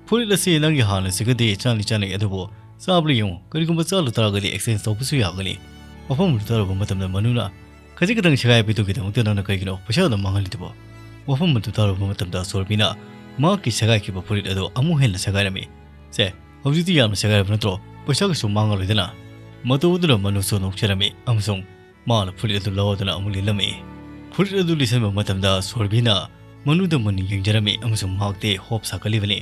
"ꯐꯨꯔꯤꯠ ꯑꯁꯤ ꯅꯪꯒꯤ ꯍꯥꯟꯅꯁꯤꯒꯗꯤ ꯆꯥꯟꯗꯤ ꯆꯥꯟꯅꯩ, ꯑꯗꯨꯕꯨ ꯆꯥꯕꯗ ꯌꯦꯡꯉꯨ, ꯀꯔꯤꯒꯨꯝꯕ ꯆꯥꯜꯂꯨ ꯇꯥꯔꯒꯗꯤ ꯑꯦꯛꯁꯆꯦꯟꯖ ꯇꯧꯕꯁꯨ ꯌꯥꯒꯅꯤ꯫" ꯋꯥꯐꯝ ꯑꯗꯨ ꯇꯥꯔꯨꯕ ꯃꯇꯝꯗ ꯃꯅꯨꯅ, "ꯈꯖꯤꯛ ꯈꯛꯇꯪ ꯁꯦꯒꯥꯏꯕꯗꯨꯒꯤꯗꯃꯛꯇ ꯅꯪꯅ ꯀꯔꯤꯒꯤꯅꯣ ꯄꯩꯁꯥ ꯑꯗꯨꯝ ꯃꯥꯡꯍꯜꯂꯤꯗꯨꯕꯣ?" ꯋꯥꯐꯝ ꯑꯗꯨ ꯇꯥꯔꯨꯕ ꯃꯇꯝꯗ ꯁꯣꯔꯕꯤꯅ ꯃꯍꯥꯛꯀꯤ ꯁꯦꯒꯥꯏꯈꯤꯕ ꯐꯨꯔꯤꯠ ꯑꯗꯨ ꯑꯃꯨꯛ ꯍꯦꯟꯅ ꯁꯦꯒꯥꯏꯔꯝꯃꯤ꯫ "ꯁꯦ, ꯍꯧꯖꯤꯛꯇꯤ ꯌꯥꯝꯅ ꯁꯦꯒꯥꯏꯔꯕ ꯅꯠꯇ꯭ꯔꯣ? ꯄꯩꯁꯥ ꯀꯩꯁꯨ ꯃꯥꯡꯉꯔꯣꯏꯗꯅ?" ꯃꯇꯧ ꯑꯗꯨꯗ ꯃꯅꯨꯁꯨ ꯅꯣꯛꯆꯔꯝꯃꯤ ꯑꯃꯁꯨꯡ ꯃꯥꯅ ꯐꯨꯔꯤꯠ ꯑꯗꯨ ꯂꯧꯔꯗꯨꯅ ꯑꯃꯨꯛ ꯂꯤꯠꯂꯝꯃꯤ꯫ ꯐꯨꯔꯤꯠ ꯑꯗꯨ ꯂꯤꯠꯁꯤꯟꯕ ꯃꯇꯝꯗ ꯁꯣꯔꯕꯤꯅ ꯃꯅꯨꯗ ꯃꯨꯟꯅ ꯌꯦꯡꯖꯔꯝꯃꯤ ꯑꯃꯁꯨꯡ ꯃꯍꯥꯛꯇꯤ ꯍꯣꯞ ꯁꯥꯒꯠꯂꯤꯕꯅꯤ꯫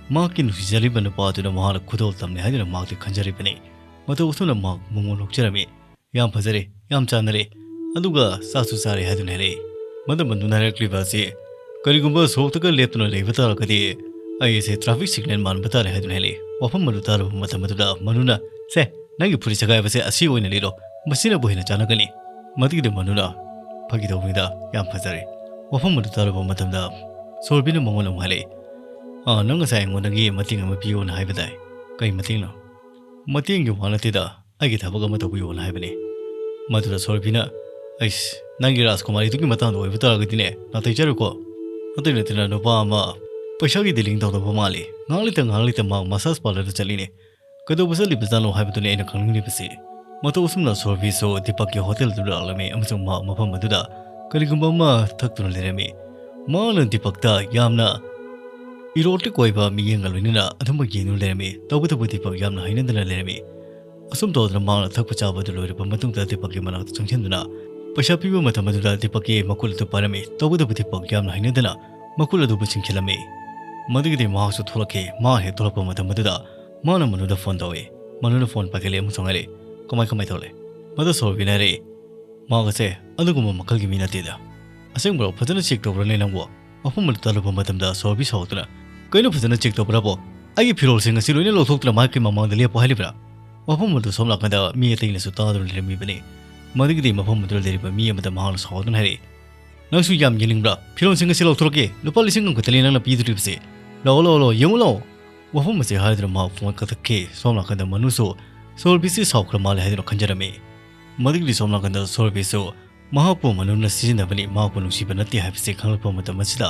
ꯃꯍꯥꯛꯀꯤ ꯅꯨꯡꯁꯤꯖꯔꯤꯕ ꯅꯨꯄꯥ ꯑꯗꯨꯅ ꯃꯍꯥꯛꯅ ꯈꯨꯗꯣꯜ ꯇꯝꯂꯦ ꯍꯥꯏꯗꯨꯅ ꯃꯍꯥꯛꯇꯤ ꯈꯟꯖꯔꯤꯕꯅꯤ꯫ ꯃꯇꯧ ꯑꯁꯨꯝꯅ ꯃꯍꯥꯛ ꯃꯉꯣꯟ ꯅꯣꯛꯆꯔꯝꯃꯤ꯫ "ꯌꯥꯝ ꯐꯖꯔꯦ, ꯌꯥꯝ ꯆꯥꯟꯅꯔꯦ, ꯑꯗꯨꯒ ꯆꯥꯁꯨ ꯆꯥꯔꯦ" ꯍꯥꯏꯗꯨꯅ ꯍꯥꯏꯔꯛꯏ꯫ ꯃꯗꯨ ꯃꯅꯨꯅ ꯍꯥꯏꯔꯛꯂꯤꯕ ꯑꯁꯤ, "ꯀꯔꯤꯒꯨꯝꯕ ꯁꯣꯔꯣꯛꯇꯒ ꯂꯦꯞꯇꯨꯅ ꯂꯩꯕ ꯇꯥꯔꯒꯗꯤ ꯑꯩ ꯑꯁꯦ traffic signal ꯃꯥꯟꯕ ꯇꯥꯔꯦ" ꯍꯥꯏꯗꯨꯅ ꯍꯥꯏꯔꯛꯏ꯫ ꯋꯥꯐꯝ ꯑꯗꯨ ꯇꯥꯔꯕ ꯃꯇꯝ ꯑꯗꯨꯗ ꯃꯅꯨꯅ, "ꯁꯦ, ꯅꯪꯒꯤ ꯐꯨꯔꯤꯠ ꯁꯦꯒꯥꯏꯕꯁꯦ ꯑꯁꯤ ꯑꯣꯏꯅ ꯂꯤꯔꯣ, ꯃꯁꯤꯅꯕꯨ ꯍꯦꯟꯅ ꯆꯥꯟꯅꯒꯅꯤ"꯫ ꯃꯗꯨꯒꯤꯗꯤ ꯃꯅꯨꯅ, "ꯐꯥꯒꯤ ꯇꯧꯕꯅꯤꯗ, ꯌꯥꯝ ꯐꯖꯔꯦ"꯫ ꯋꯥꯐꯝ ꯑꯗꯨ ꯇꯥꯔꯕ ꯃꯇꯝꯗ ꯁꯣꯔꯕꯤꯅ ꯃꯉꯣꯟꯗ ꯑꯃꯨꯛ ꯍꯥꯏꯔꯛꯏ, "ꯑꯥ, ꯅꯪ ꯉꯁꯥꯏ ꯑꯩꯉꯣꯟꯗꯒꯤ ꯃꯇꯦꯡ ꯑꯃ ꯄꯤꯌꯣꯅ ꯍꯥꯏꯕꯗꯥꯏ? ꯀꯔꯤ ꯃꯇꯦꯡꯅꯣ?" "ꯃꯇꯦꯡꯒꯤ ꯋꯥ ꯅꯠꯇꯦꯗ, ꯑꯩꯒꯤ ꯊꯕꯛ ꯑꯃ ꯇꯧꯕꯤꯌꯣꯅ ꯍꯥꯏꯕꯅꯤ"꯫ ꯃꯗꯨꯗ ꯁꯣꯔꯕꯤꯅ, "ꯑꯩꯁ, ꯅꯪꯒꯤ ꯔꯥꯖꯀꯨꯃꯥꯔꯤꯗꯨꯒꯤ ꯃꯇꯥꯡꯗ ꯑꯣꯏꯕ ꯇꯥꯔꯒꯗꯤꯅꯦ, ꯅꯥꯇꯩ ꯆꯥꯔꯣꯏꯀꯣ꯫ ꯑꯇꯩ ꯅꯠꯇꯅ ꯅꯨꯄꯥ ꯑꯃ ꯄꯩꯁꯥꯒꯤ dealing ꯇꯧꯗꯧꯕ ꯃꯥꯜꯂꯤ꯫ ꯉꯥꯏꯍꯥꯛ ꯂꯩꯇ ꯉꯥꯏꯍꯥꯛ ꯂꯩꯇ ꯃꯥ massage parlourꯗ ꯆꯠꯂꯤꯅꯦ꯫ ꯀꯩꯗꯧꯕ ꯆꯠꯂꯤꯕꯖꯥꯠꯅꯣ ꯍꯥꯏꯕꯗꯨꯅꯤ ꯑꯩꯅ ꯈꯪꯅꯤꯡꯂꯤꯕꯁꯤ"꯫ ꯃꯇꯧ ꯑꯁꯨꯝꯅ ꯁꯣꯔꯕꯤꯁꯨ ꯗꯤꯄꯛꯀꯤ ꯍꯣꯇꯦꯜꯗꯨꯗ ꯂꯥꯛꯂꯝꯃꯤ ꯑꯃꯁꯨꯡ ꯃꯍꯥꯛ ꯃꯐꯝ ꯑꯗꯨꯗ ꯀꯔꯤꯒꯨꯝꯕ ꯑꯃ ꯊꯛꯇꯨꯅ ꯂꯩꯔꯝꯃꯤ꯫ ꯃꯍꯥꯛꯅ ꯗꯤꯄꯛꯇ ꯌꯥꯝꯅ erotic ꯑꯣꯏꯕ ꯃꯤꯠꯌꯦꯡꯒ ꯂꯣꯏꯅꯅ ꯑꯗꯨꯃꯛ ꯌꯦꯡꯗꯨꯅ ꯂꯩꯔꯝꯃꯤ꯫ ꯇꯧꯕꯇꯕꯨ ꯗꯤꯄꯛ ꯌꯥꯝꯅ ꯍꯩꯅꯗꯅ ꯂꯩꯔꯝꯃꯤ꯫ ꯑꯁꯨꯝ ꯇꯧꯗꯅ ꯃꯍꯥꯛꯅ ꯊꯛꯄ ꯆꯥꯕ ꯑꯗꯨ ꯂꯣꯏꯔꯕ ꯃꯇꯨꯡꯗ ꯗꯤꯄꯛꯀꯤ ꯃꯅꯥꯛꯇ ꯆꯪꯁꯤꯟꯗꯨꯅ ꯄꯩꯁꯥ ꯄꯤꯕ ꯃꯇꯝ ꯑꯗꯨꯗ ꯗꯤꯄꯛꯀꯤ ꯃꯈꯨꯠ ꯑꯗꯨ ꯄꯥꯏꯔꯝꯃꯤ꯫ ꯇꯧꯕꯇꯕꯨ ꯗꯤꯄꯛ ꯌꯥꯝꯅ ꯍꯩꯅꯗꯅ ꯃꯈꯨꯠ ꯑꯗꯨ ꯄꯨꯟꯁꯤꯟꯈꯤꯜꯂꯝꯃꯤ꯫ ꯃꯗꯨꯒꯤꯗꯤ ꯃꯍꯥꯛꯁꯨ ꯊꯣꯛꯂꯛꯈꯤ꯫ ꯃꯍꯥꯛ ꯍꯦꯛ ꯊꯣꯛꯂꯛꯄ ꯃꯇꯝ ꯑꯗꯨꯗ ꯃꯥꯅ ꯃꯅꯨꯗ ꯐꯣꯟ ꯇꯧꯏ꯫ ꯃꯅꯨꯅ ꯐꯣꯟ ꯄꯥꯏꯈꯠꯂꯦ ꯑꯃꯁꯨꯡ ꯍꯥꯏꯔꯦ, "ꯀꯃꯥꯏ ꯀꯃꯥꯏ ꯇꯧꯔꯦ?" ꯃꯗꯨ ꯁꯣꯔꯕꯤꯅ ꯍꯥꯏꯔꯛꯏ, "ꯃꯍꯥꯛ ꯑꯁꯦ ꯑꯗꯨꯒꯨꯝꯕ ꯃꯈꯜꯒꯤ ꯃꯤ ꯅꯠꯇꯦꯗ"꯫ "ꯑꯁꯦꯡꯕ꯭ꯔꯣ? ꯐꯖꯅ check ꯇꯧꯕ꯭ꯔꯅꯦ ꯅꯪꯕꯨ?" ꯃꯐꯝ ꯑꯗꯨ ꯇꯥꯜꯂꯨꯕ ꯃꯇꯝꯗ ꯁꯣꯔꯕꯤ ꯁꯥꯎꯗꯨꯅ, "ꯀꯩꯅꯣ ꯐꯖꯅ check ꯇꯧꯕ꯭ꯔꯕꯣ? ꯑꯩꯒꯤ ꯐꯤꯔꯣꯜꯁꯤꯡ ꯑꯁꯤ ꯂꯣꯏꯅ ꯂꯧꯊꯣꯛꯇꯨꯅ ꯃꯍꯥꯛꯀꯤ ꯃꯃꯥꯡꯗ ꯂꯦꯞꯄꯣ ꯍꯥꯏꯔꯤꯕ꯭ꯔꯥ?" ꯃꯐꯝ ꯑꯗꯨ ꯁꯣꯝ ꯅꯥꯀꯟꯗ ꯃꯤ ꯑꯇꯩꯅꯁꯨ ꯇꯥꯗꯨꯅ ꯂꯩꯔꯝꯃꯤꯕꯅꯤ꯫ ꯃꯗꯨꯒꯤꯗꯤ ꯃꯐꯝ ꯑꯗꯨꯗ ꯂꯩꯔꯤꯕ ꯃꯤ ꯑꯃꯗ ꯃꯍꯥꯛꯅ ꯁꯥꯎꯗꯨꯅ ꯍꯥꯏꯔꯛꯏ, "ꯅꯪꯁꯨ ꯌꯥꯝ ꯌꯦꯡꯅꯤꯡꯕ꯭ꯔꯥ? ꯐꯤꯔꯣꯜꯁꯤꯡ ꯑꯁꯤ ꯂꯧꯊꯣꯔꯛꯀꯦ꯫ ꯂꯨꯄꯥ ꯂꯤꯁꯤꯡ ꯑꯃꯈꯛꯇꯅꯤ ꯅꯪꯅ ꯄꯤꯗꯣꯔꯤꯕꯁꯦ꯫ ꯂꯥꯛꯑꯣ, ꯂꯥꯛꯑꯣ, ꯂꯥꯛꯑꯣ, ꯌꯦꯡꯉꯨ ꯂꯥꯛꯑꯣ"꯫ ꯋꯥꯐꯝ ꯑꯁꯤ ꯍꯥꯏꯗꯨꯅ ꯃꯍꯥꯛ ꯐꯣꯟ ꯀꯛꯊꯠꯈꯤ꯫ ꯁꯣꯝ ꯅꯥꯀꯟꯗ ꯃꯅꯨꯁꯨ ꯁꯣꯔꯕꯤꯁꯤ ꯁꯥꯎꯈ꯭ꯔ ꯃꯥꯜꯂꯦ ꯍꯥꯏꯗꯨꯅ ꯈꯟꯖꯔꯝꯃꯤ꯫ ꯃꯗꯨꯒꯤꯗꯤ ꯁꯣꯝ ꯅꯥꯀꯟꯗ ꯁꯣꯔꯕꯤꯁꯨ ꯃꯍꯥꯛꯄꯨ ꯃꯅꯨꯅ ꯁꯤꯖꯤꯟꯅꯕꯅꯤ, ꯃꯍꯥꯛꯄꯨ ꯅꯨꯡꯁꯤꯕ ꯅꯠꯇꯦ ꯍꯥꯏꯕꯁꯤ ꯈꯪꯂꯛꯄ ꯃꯇꯝ ꯑꯁꯤꯗ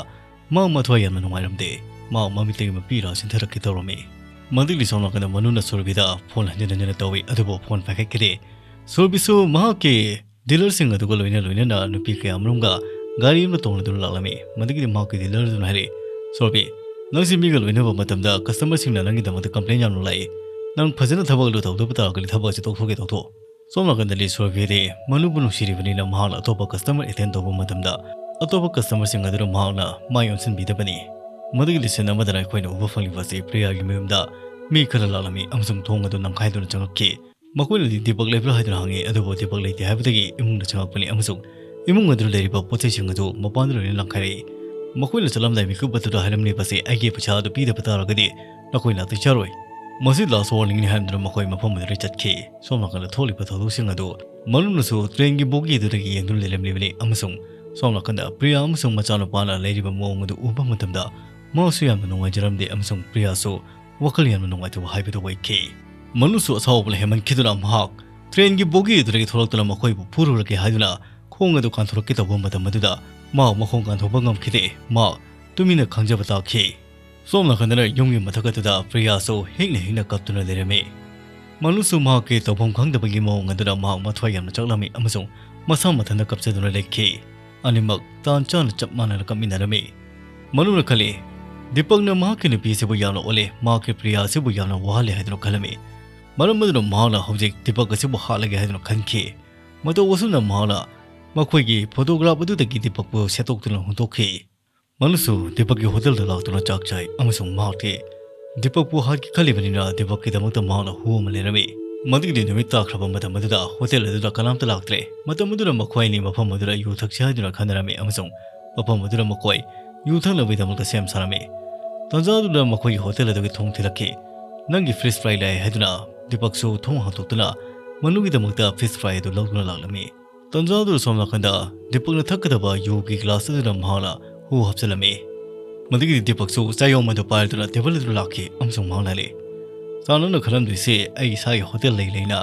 ꯃꯍꯥꯛ ꯃꯊ꯭ꯋꯥꯏ ꯌꯥꯝꯅ ꯅꯨꯡꯉꯥꯏꯔꯝꯗꯦ꯫ ꯃꯍꯥꯛ ꯃꯃꯤꯠꯇꯒꯤ ꯃꯄꯤ ꯏꯔꯥ ꯆꯤꯟꯊꯔꯛꯀꯦ ꯇꯧꯔꯝꯃꯤ꯫ ꯃꯗꯨꯒꯤꯗꯤ ꯁꯣꯝ ꯅꯥꯀꯟꯗ ꯃꯅꯨꯅ ꯁꯣꯔꯕꯤꯗ ꯐꯣꯟ ꯍꯟꯖꯤꯟ ꯍꯟꯖꯤꯟꯅ ꯇꯧꯏ, ꯑꯗꯨꯕꯨ ꯐꯣꯟ ꯄꯥꯏꯈꯠꯈꯤꯗꯦ꯫ ꯁꯣꯔꯕꯤꯁꯨ ꯃꯍꯥꯛꯀꯤ dealerꯁꯤꯡ ꯑꯗꯨꯒ ꯂꯣꯏꯅ ꯂꯣꯏꯅꯅ ꯅꯨꯄꯤ ꯀꯌꯥꯃꯔꯨꯝꯒ ꯒꯥꯔꯤ ꯑꯃ ꯇꯣꯡꯂꯗꯨꯅ ꯂꯥꯛꯂꯝꯃꯤ꯫ ꯃꯗꯨꯒꯤꯗꯤ ꯃꯍꯥꯛꯀꯤ dealer ꯑꯗꯨꯅ ꯍꯥꯏꯔꯛꯏ, "ꯁꯣꯔꯕꯤ, ꯅꯪꯁꯤ ꯃꯤꯒ ꯂꯣꯏꯅꯕ ꯃꯇꯝꯗ customerꯁꯤꯡꯅ ꯅꯪꯒꯤꯗꯃꯛꯇ complain ꯌꯥꯝꯅ ꯂꯥꯛꯏ꯫ ꯅꯪ ꯐꯖꯅ ꯊꯕꯛ ꯑꯗꯨ ꯇꯧꯗꯕ ꯇꯥꯔꯒꯗꯤ ꯊꯕꯛ ꯑꯁꯤ ꯇꯣꯛꯊꯣꯛꯀꯦ ꯇꯣꯛꯊꯣꯛꯑꯣ"꯫ ꯁꯣꯝ ꯅꯥꯀꯟꯗꯗꯤ ꯁꯣꯔꯕꯤꯗꯤ ꯃꯅꯨꯕꯨ ꯅꯨꯡꯁꯤꯔꯤꯕꯅꯤꯅ ꯃꯍꯥꯛꯅ ꯑꯇꯣꯞꯄ customer attend ꯇꯧꯕ ꯃꯇꯝꯗ ꯑꯇꯣꯞꯄ customerꯁꯤꯡ ꯑꯗꯨꯅ ꯃꯍꯥꯛꯅ ꯃꯥꯏ ꯑꯣꯟꯁꯤꯟꯕꯤꯗꯕꯅꯤ꯫ ꯃꯗꯨꯒꯤ scene ꯑꯃꯗꯅ ꯑꯩꯈꯣꯏꯅ ꯎꯕ ꯐꯪꯂꯤꯕ ꯑꯁꯤ ꯄ꯭ꯔꯤꯌꯥꯒꯤ ꯃꯌꯨꯝꯗ ꯃꯤ ꯈꯔ ꯂꯥꯛꯂꯝꯃꯤ ꯑꯃꯁꯨꯡ ꯊꯣꯡ ꯑꯗꯨ ꯅꯝꯈꯥꯏꯗꯨꯅ ꯆꯪꯂꯛꯈꯤ꯫ ꯃꯈꯣꯏꯅꯗꯤ ꯗꯤꯄꯛ ꯂꯩꯕ꯭ꯔꯥ ꯍꯥꯏꯗꯨꯅ ꯍꯪꯉꯤ, ꯑꯗꯨꯕꯨ ꯗꯤꯄꯛ ꯂꯩꯇꯦ ꯍꯥꯏꯕꯗꯒꯤ ꯏꯃꯨꯡꯗ ꯆꯪꯂꯛꯄꯅꯤ ꯑꯃꯁꯨꯡ ꯏꯃꯨꯡ ꯑꯗꯨꯗ ꯂꯩꯔꯤꯕ ꯄꯣꯠ ꯆꯩꯁꯤꯡ ꯑꯗꯨ ꯃꯄꯥꯟꯗ ꯂꯣꯏꯅ ꯂꯪꯈꯥꯏꯔꯛꯏ꯫ ꯃꯈꯣꯏꯅ ꯆꯠꯂꯝꯗꯥꯏ ꯃꯤꯀꯨꯞ ꯑꯗꯨꯗ ꯍꯥꯏꯔꯝꯂꯤꯕꯁꯤ, "ꯑꯩꯒꯤ ꯄꯩꯁꯥ ꯑꯗꯨ ꯄꯤꯗꯕ ꯇꯥꯔꯒꯗꯤ ꯅꯈꯣꯏ ꯅꯥꯇꯩ ꯆꯥꯔꯣꯏ꯫ ꯃꯁꯤ last warningꯅꯤ" ꯍꯥꯏꯔꯝꯗꯨꯅ ꯃꯈꯣꯏ ꯃꯐꯝ ꯑꯗꯨꯗ ꯆꯠꯈꯤ꯫ ꯁꯣꯝ ꯅꯥꯀꯟꯗ ꯊꯣꯛꯂꯤꯕ ꯊꯧꯗꯣꯛꯁꯤꯡ ꯑꯗꯨ ꯃꯅꯨꯅꯁꯨ trainꯒꯤ bogie ꯑꯗꯨꯗꯒꯤ ꯌꯦꯡꯗꯨꯅ ꯂꯩꯔꯝꯂꯤꯕꯅꯤ ꯑꯃꯁꯨꯡ ꯁꯣꯝ ꯅꯥꯀꯟꯗ ꯄ꯭ꯔꯤꯌꯥ ꯑꯃꯁꯨꯡ ꯃꯆꯥꯅꯨꯄꯥꯅ ꯂꯩꯔꯤꯕ ꯃꯑꯣꯡ ꯑꯗꯨ ꯎꯕ ꯃꯇꯝꯗ ꯃꯍꯥꯛꯁꯨ ꯌꯥꯝꯅ ꯅꯨꯡꯉꯥꯏꯖꯔꯝꯗꯦ ꯑꯃꯁꯨꯡ ꯄ꯭ꯔꯤꯌꯥꯁꯨ ꯋꯥꯈꯜ ꯌꯥꯝꯅ ꯅꯨꯡꯉꯥꯏꯇꯕ ꯍꯥꯏꯕꯗꯨ ꯑꯣꯏꯈꯤ꯫ ꯃꯅꯨꯁꯨ ꯑꯁꯥꯎꯕꯅ ꯍꯦꯟꯃꯟꯈꯤꯗꯨꯅ ꯃꯍꯥꯛ trainꯒꯤ bogie ꯑꯗꯨꯗꯒꯤ ꯊꯣꯛꯂꯛꯇꯨꯅ ꯃꯈꯣꯏꯕꯨ ꯐꯨꯔꯨꯔꯒꯦ ꯍꯥꯏꯗꯨꯅ ꯈꯣꯡ ꯑꯗꯨ ꯀꯥꯟꯊꯣꯔꯛꯀꯦ ꯇꯧꯕ ꯃꯇꯝ ꯑꯗꯨꯗ ꯃꯍꯥꯛ ꯃꯈꯣꯡ ꯀꯥꯟꯊꯣꯛꯄ ꯉꯝꯈꯤꯗꯦ꯫ ꯃꯍꯥꯛ ꯇꯨꯃꯤꯟꯅ ꯈꯪꯖꯕ ꯇꯥꯈꯤ꯫ ꯁꯣꯝ ꯅꯥꯀꯟꯗꯅ ꯌꯨꯝꯒꯤ ꯃꯊꯛ ꯑꯗꯨꯗ ꯄ꯭ꯔꯤꯌꯥꯁꯨ ꯍꯤꯛꯅ ꯍꯤꯛꯅ ꯀꯞꯇꯨꯅ ꯂꯩꯔꯝꯃꯤ꯫ ꯃꯅꯨꯁꯨ ꯃꯍꯥꯛꯀꯤ ꯇꯧꯐꯝ ꯈꯪꯗꯕꯒꯤ ꯃꯑꯣꯡ ꯑꯗꯨꯗ ꯃꯍꯥꯛ ꯃꯊ꯭ꯋꯥꯏ ꯌꯥꯝꯅ ꯆꯥꯛꯂꯝꯃꯤ ꯑꯃꯁꯨꯡ ꯃꯁꯥ ꯃꯊꯟꯇ ꯀꯞꯆꯗꯨꯅ ꯂꯩꯈꯤ꯫ ꯑꯅꯤꯃꯛ ꯇꯥꯟ ꯆꯥꯅ ꯆꯞ ꯃꯥꯟꯅꯅ ꯀꯞꯃꯤꯟꯅꯔꯝꯃꯤ꯫ ꯃꯅꯨꯅ ꯈꯜꯂꯤ, "ꯗꯤꯄꯛꯅ ꯃꯍꯥꯛꯀꯤ ꯅꯨꯄꯤ ꯑꯁꯤꯕꯨ ꯌꯥꯝꯅ ꯑꯣꯠꯂꯦ, ꯃꯍꯥꯛꯀꯤ ꯄ꯭ꯔꯤꯌꯥ ꯑꯁꯤꯕꯨ ꯌꯥꯝꯅ ꯋꯥꯍꯜꯂꯦ" ꯍꯥꯏꯗꯨꯅ ꯈꯜꯂꯝꯃꯤ꯫ ꯃꯔꯝ ꯑꯗꯨꯅ ꯃꯍꯥꯛꯅ ꯍꯧꯖꯤꯛ ꯗꯤꯄꯛ ꯑꯁꯤꯕꯨ ꯍꯥꯠꯂꯒꯦ ꯍꯥꯏꯗꯨꯅ ꯈꯟꯈꯤ꯫ ꯃꯇꯧ ꯑꯁꯨꯝꯅ ꯃꯍꯥꯛꯅ ꯃꯈꯣꯏꯒꯤ photograph ꯑꯗꯨꯗꯒꯤ ꯗꯤꯄꯛꯄꯨ ꯁꯦꯠꯇꯣꯛꯇꯨꯅ ꯍꯨꯟꯗꯣꯛꯈꯤ꯫ ꯃꯅꯨꯁꯨ ꯗꯤꯄꯛꯀꯤ ꯍꯣꯇꯦꯜꯗ ꯂꯥꯛꯇꯨꯅ ꯆꯥꯛ ꯆꯥꯏ ꯑꯃꯁꯨꯡ ꯃꯍꯥꯛꯇꯤ ꯗꯤꯄꯛꯄꯨ ꯍꯥꯠꯀꯦ ꯈꯜꯂꯤꯕꯅꯤꯅ ꯗꯤꯄꯛꯀꯤꯗꯃꯛꯇ ꯃꯍꯥꯛꯅ ꯍꯨ ꯑꯃ ꯂꯩꯔꯝꯃꯤ꯫ ꯃꯗꯨꯒꯤꯗꯤ ꯅꯨꯃꯤꯠ ꯇꯥꯈ꯭ꯔꯕ ꯃꯇꯝ ꯑꯗꯨꯗ ꯍꯣꯇꯦꯜ ꯑꯗꯨꯗ ꯀꯅꯥꯝꯇ ꯂꯥꯛꯇ꯭ꯔꯦ꯫ ꯃꯇꯝ ꯑꯗꯨꯗ ꯃꯈꯣꯏ ꯑꯅꯤ ꯃꯐꯝ ꯑꯗꯨꯗ ꯌꯨ ꯊꯛꯁꯤ ꯍꯥꯏꯗꯨꯅ ꯈꯟꯅꯔꯝꯃꯤ ꯑꯃꯁꯨꯡ ꯃꯐꯝ ꯑꯗꯨꯗ ꯃꯈꯣꯏ ꯌꯨ ꯊꯛꯅꯕꯒꯤꯗꯃꯛꯇ ꯁꯦꯝ ꯁꯥꯔꯝꯃꯤ꯫ ꯇꯥꯟꯖꯥ ꯑꯗꯨꯗ ꯃꯈꯣꯏꯒꯤ ꯍꯣꯇꯦꯜ ꯑꯗꯨꯒꯤ ꯊꯣꯡ ꯊꯤꯜꯂꯛꯈꯤ꯫ "ꯅꯪꯒꯤ fish fry ꯂꯥꯛꯑꯦ" ꯍꯥꯏꯗꯨꯅ ꯗꯤꯄꯛꯁꯨ ꯊꯣꯡ ꯍꯥꯡꯗꯣꯛꯇꯨꯅ ꯃꯅꯨꯒꯤꯗꯃꯛꯇ fish fry ꯑꯗꯨ ꯂꯧꯗꯨꯅ ꯂꯥꯛꯂꯝꯃꯤ꯫ ꯇꯥꯟꯖꯥ ꯑꯗꯨꯗ ꯁꯣꯝ ꯅꯥꯀꯟꯗ ꯗꯤꯄꯛꯅ ꯊꯛꯀꯗꯕ ꯌꯨꯒꯤ glass ꯑꯗꯨꯗ ꯃꯍꯥꯛꯅ ꯍꯨ ꯍꯥꯞꯆꯤꯜꯂꯝꯃꯤ꯫ ꯃꯗꯨꯒꯤꯗꯤ ꯗꯤꯄꯛꯁꯨ ꯆꯥꯌꯣꯝ ꯑꯗꯨ ꯄꯥꯏꯗꯨꯅ table ꯑꯗꯨ ꯂꯥꯛꯈꯤ ꯑꯃꯁꯨꯡ ꯃꯍꯥꯛꯅ ꯍꯥꯏꯔꯛꯏ, "ꯁꯥꯔ, ꯅꯪꯅ ꯈꯜꯂꯝꯗꯣꯏꯁꯤ ꯑꯩ ꯏꯁꯥꯒꯤ ꯍꯣꯇꯦꯜ ꯂꯩ ꯂꯩꯅ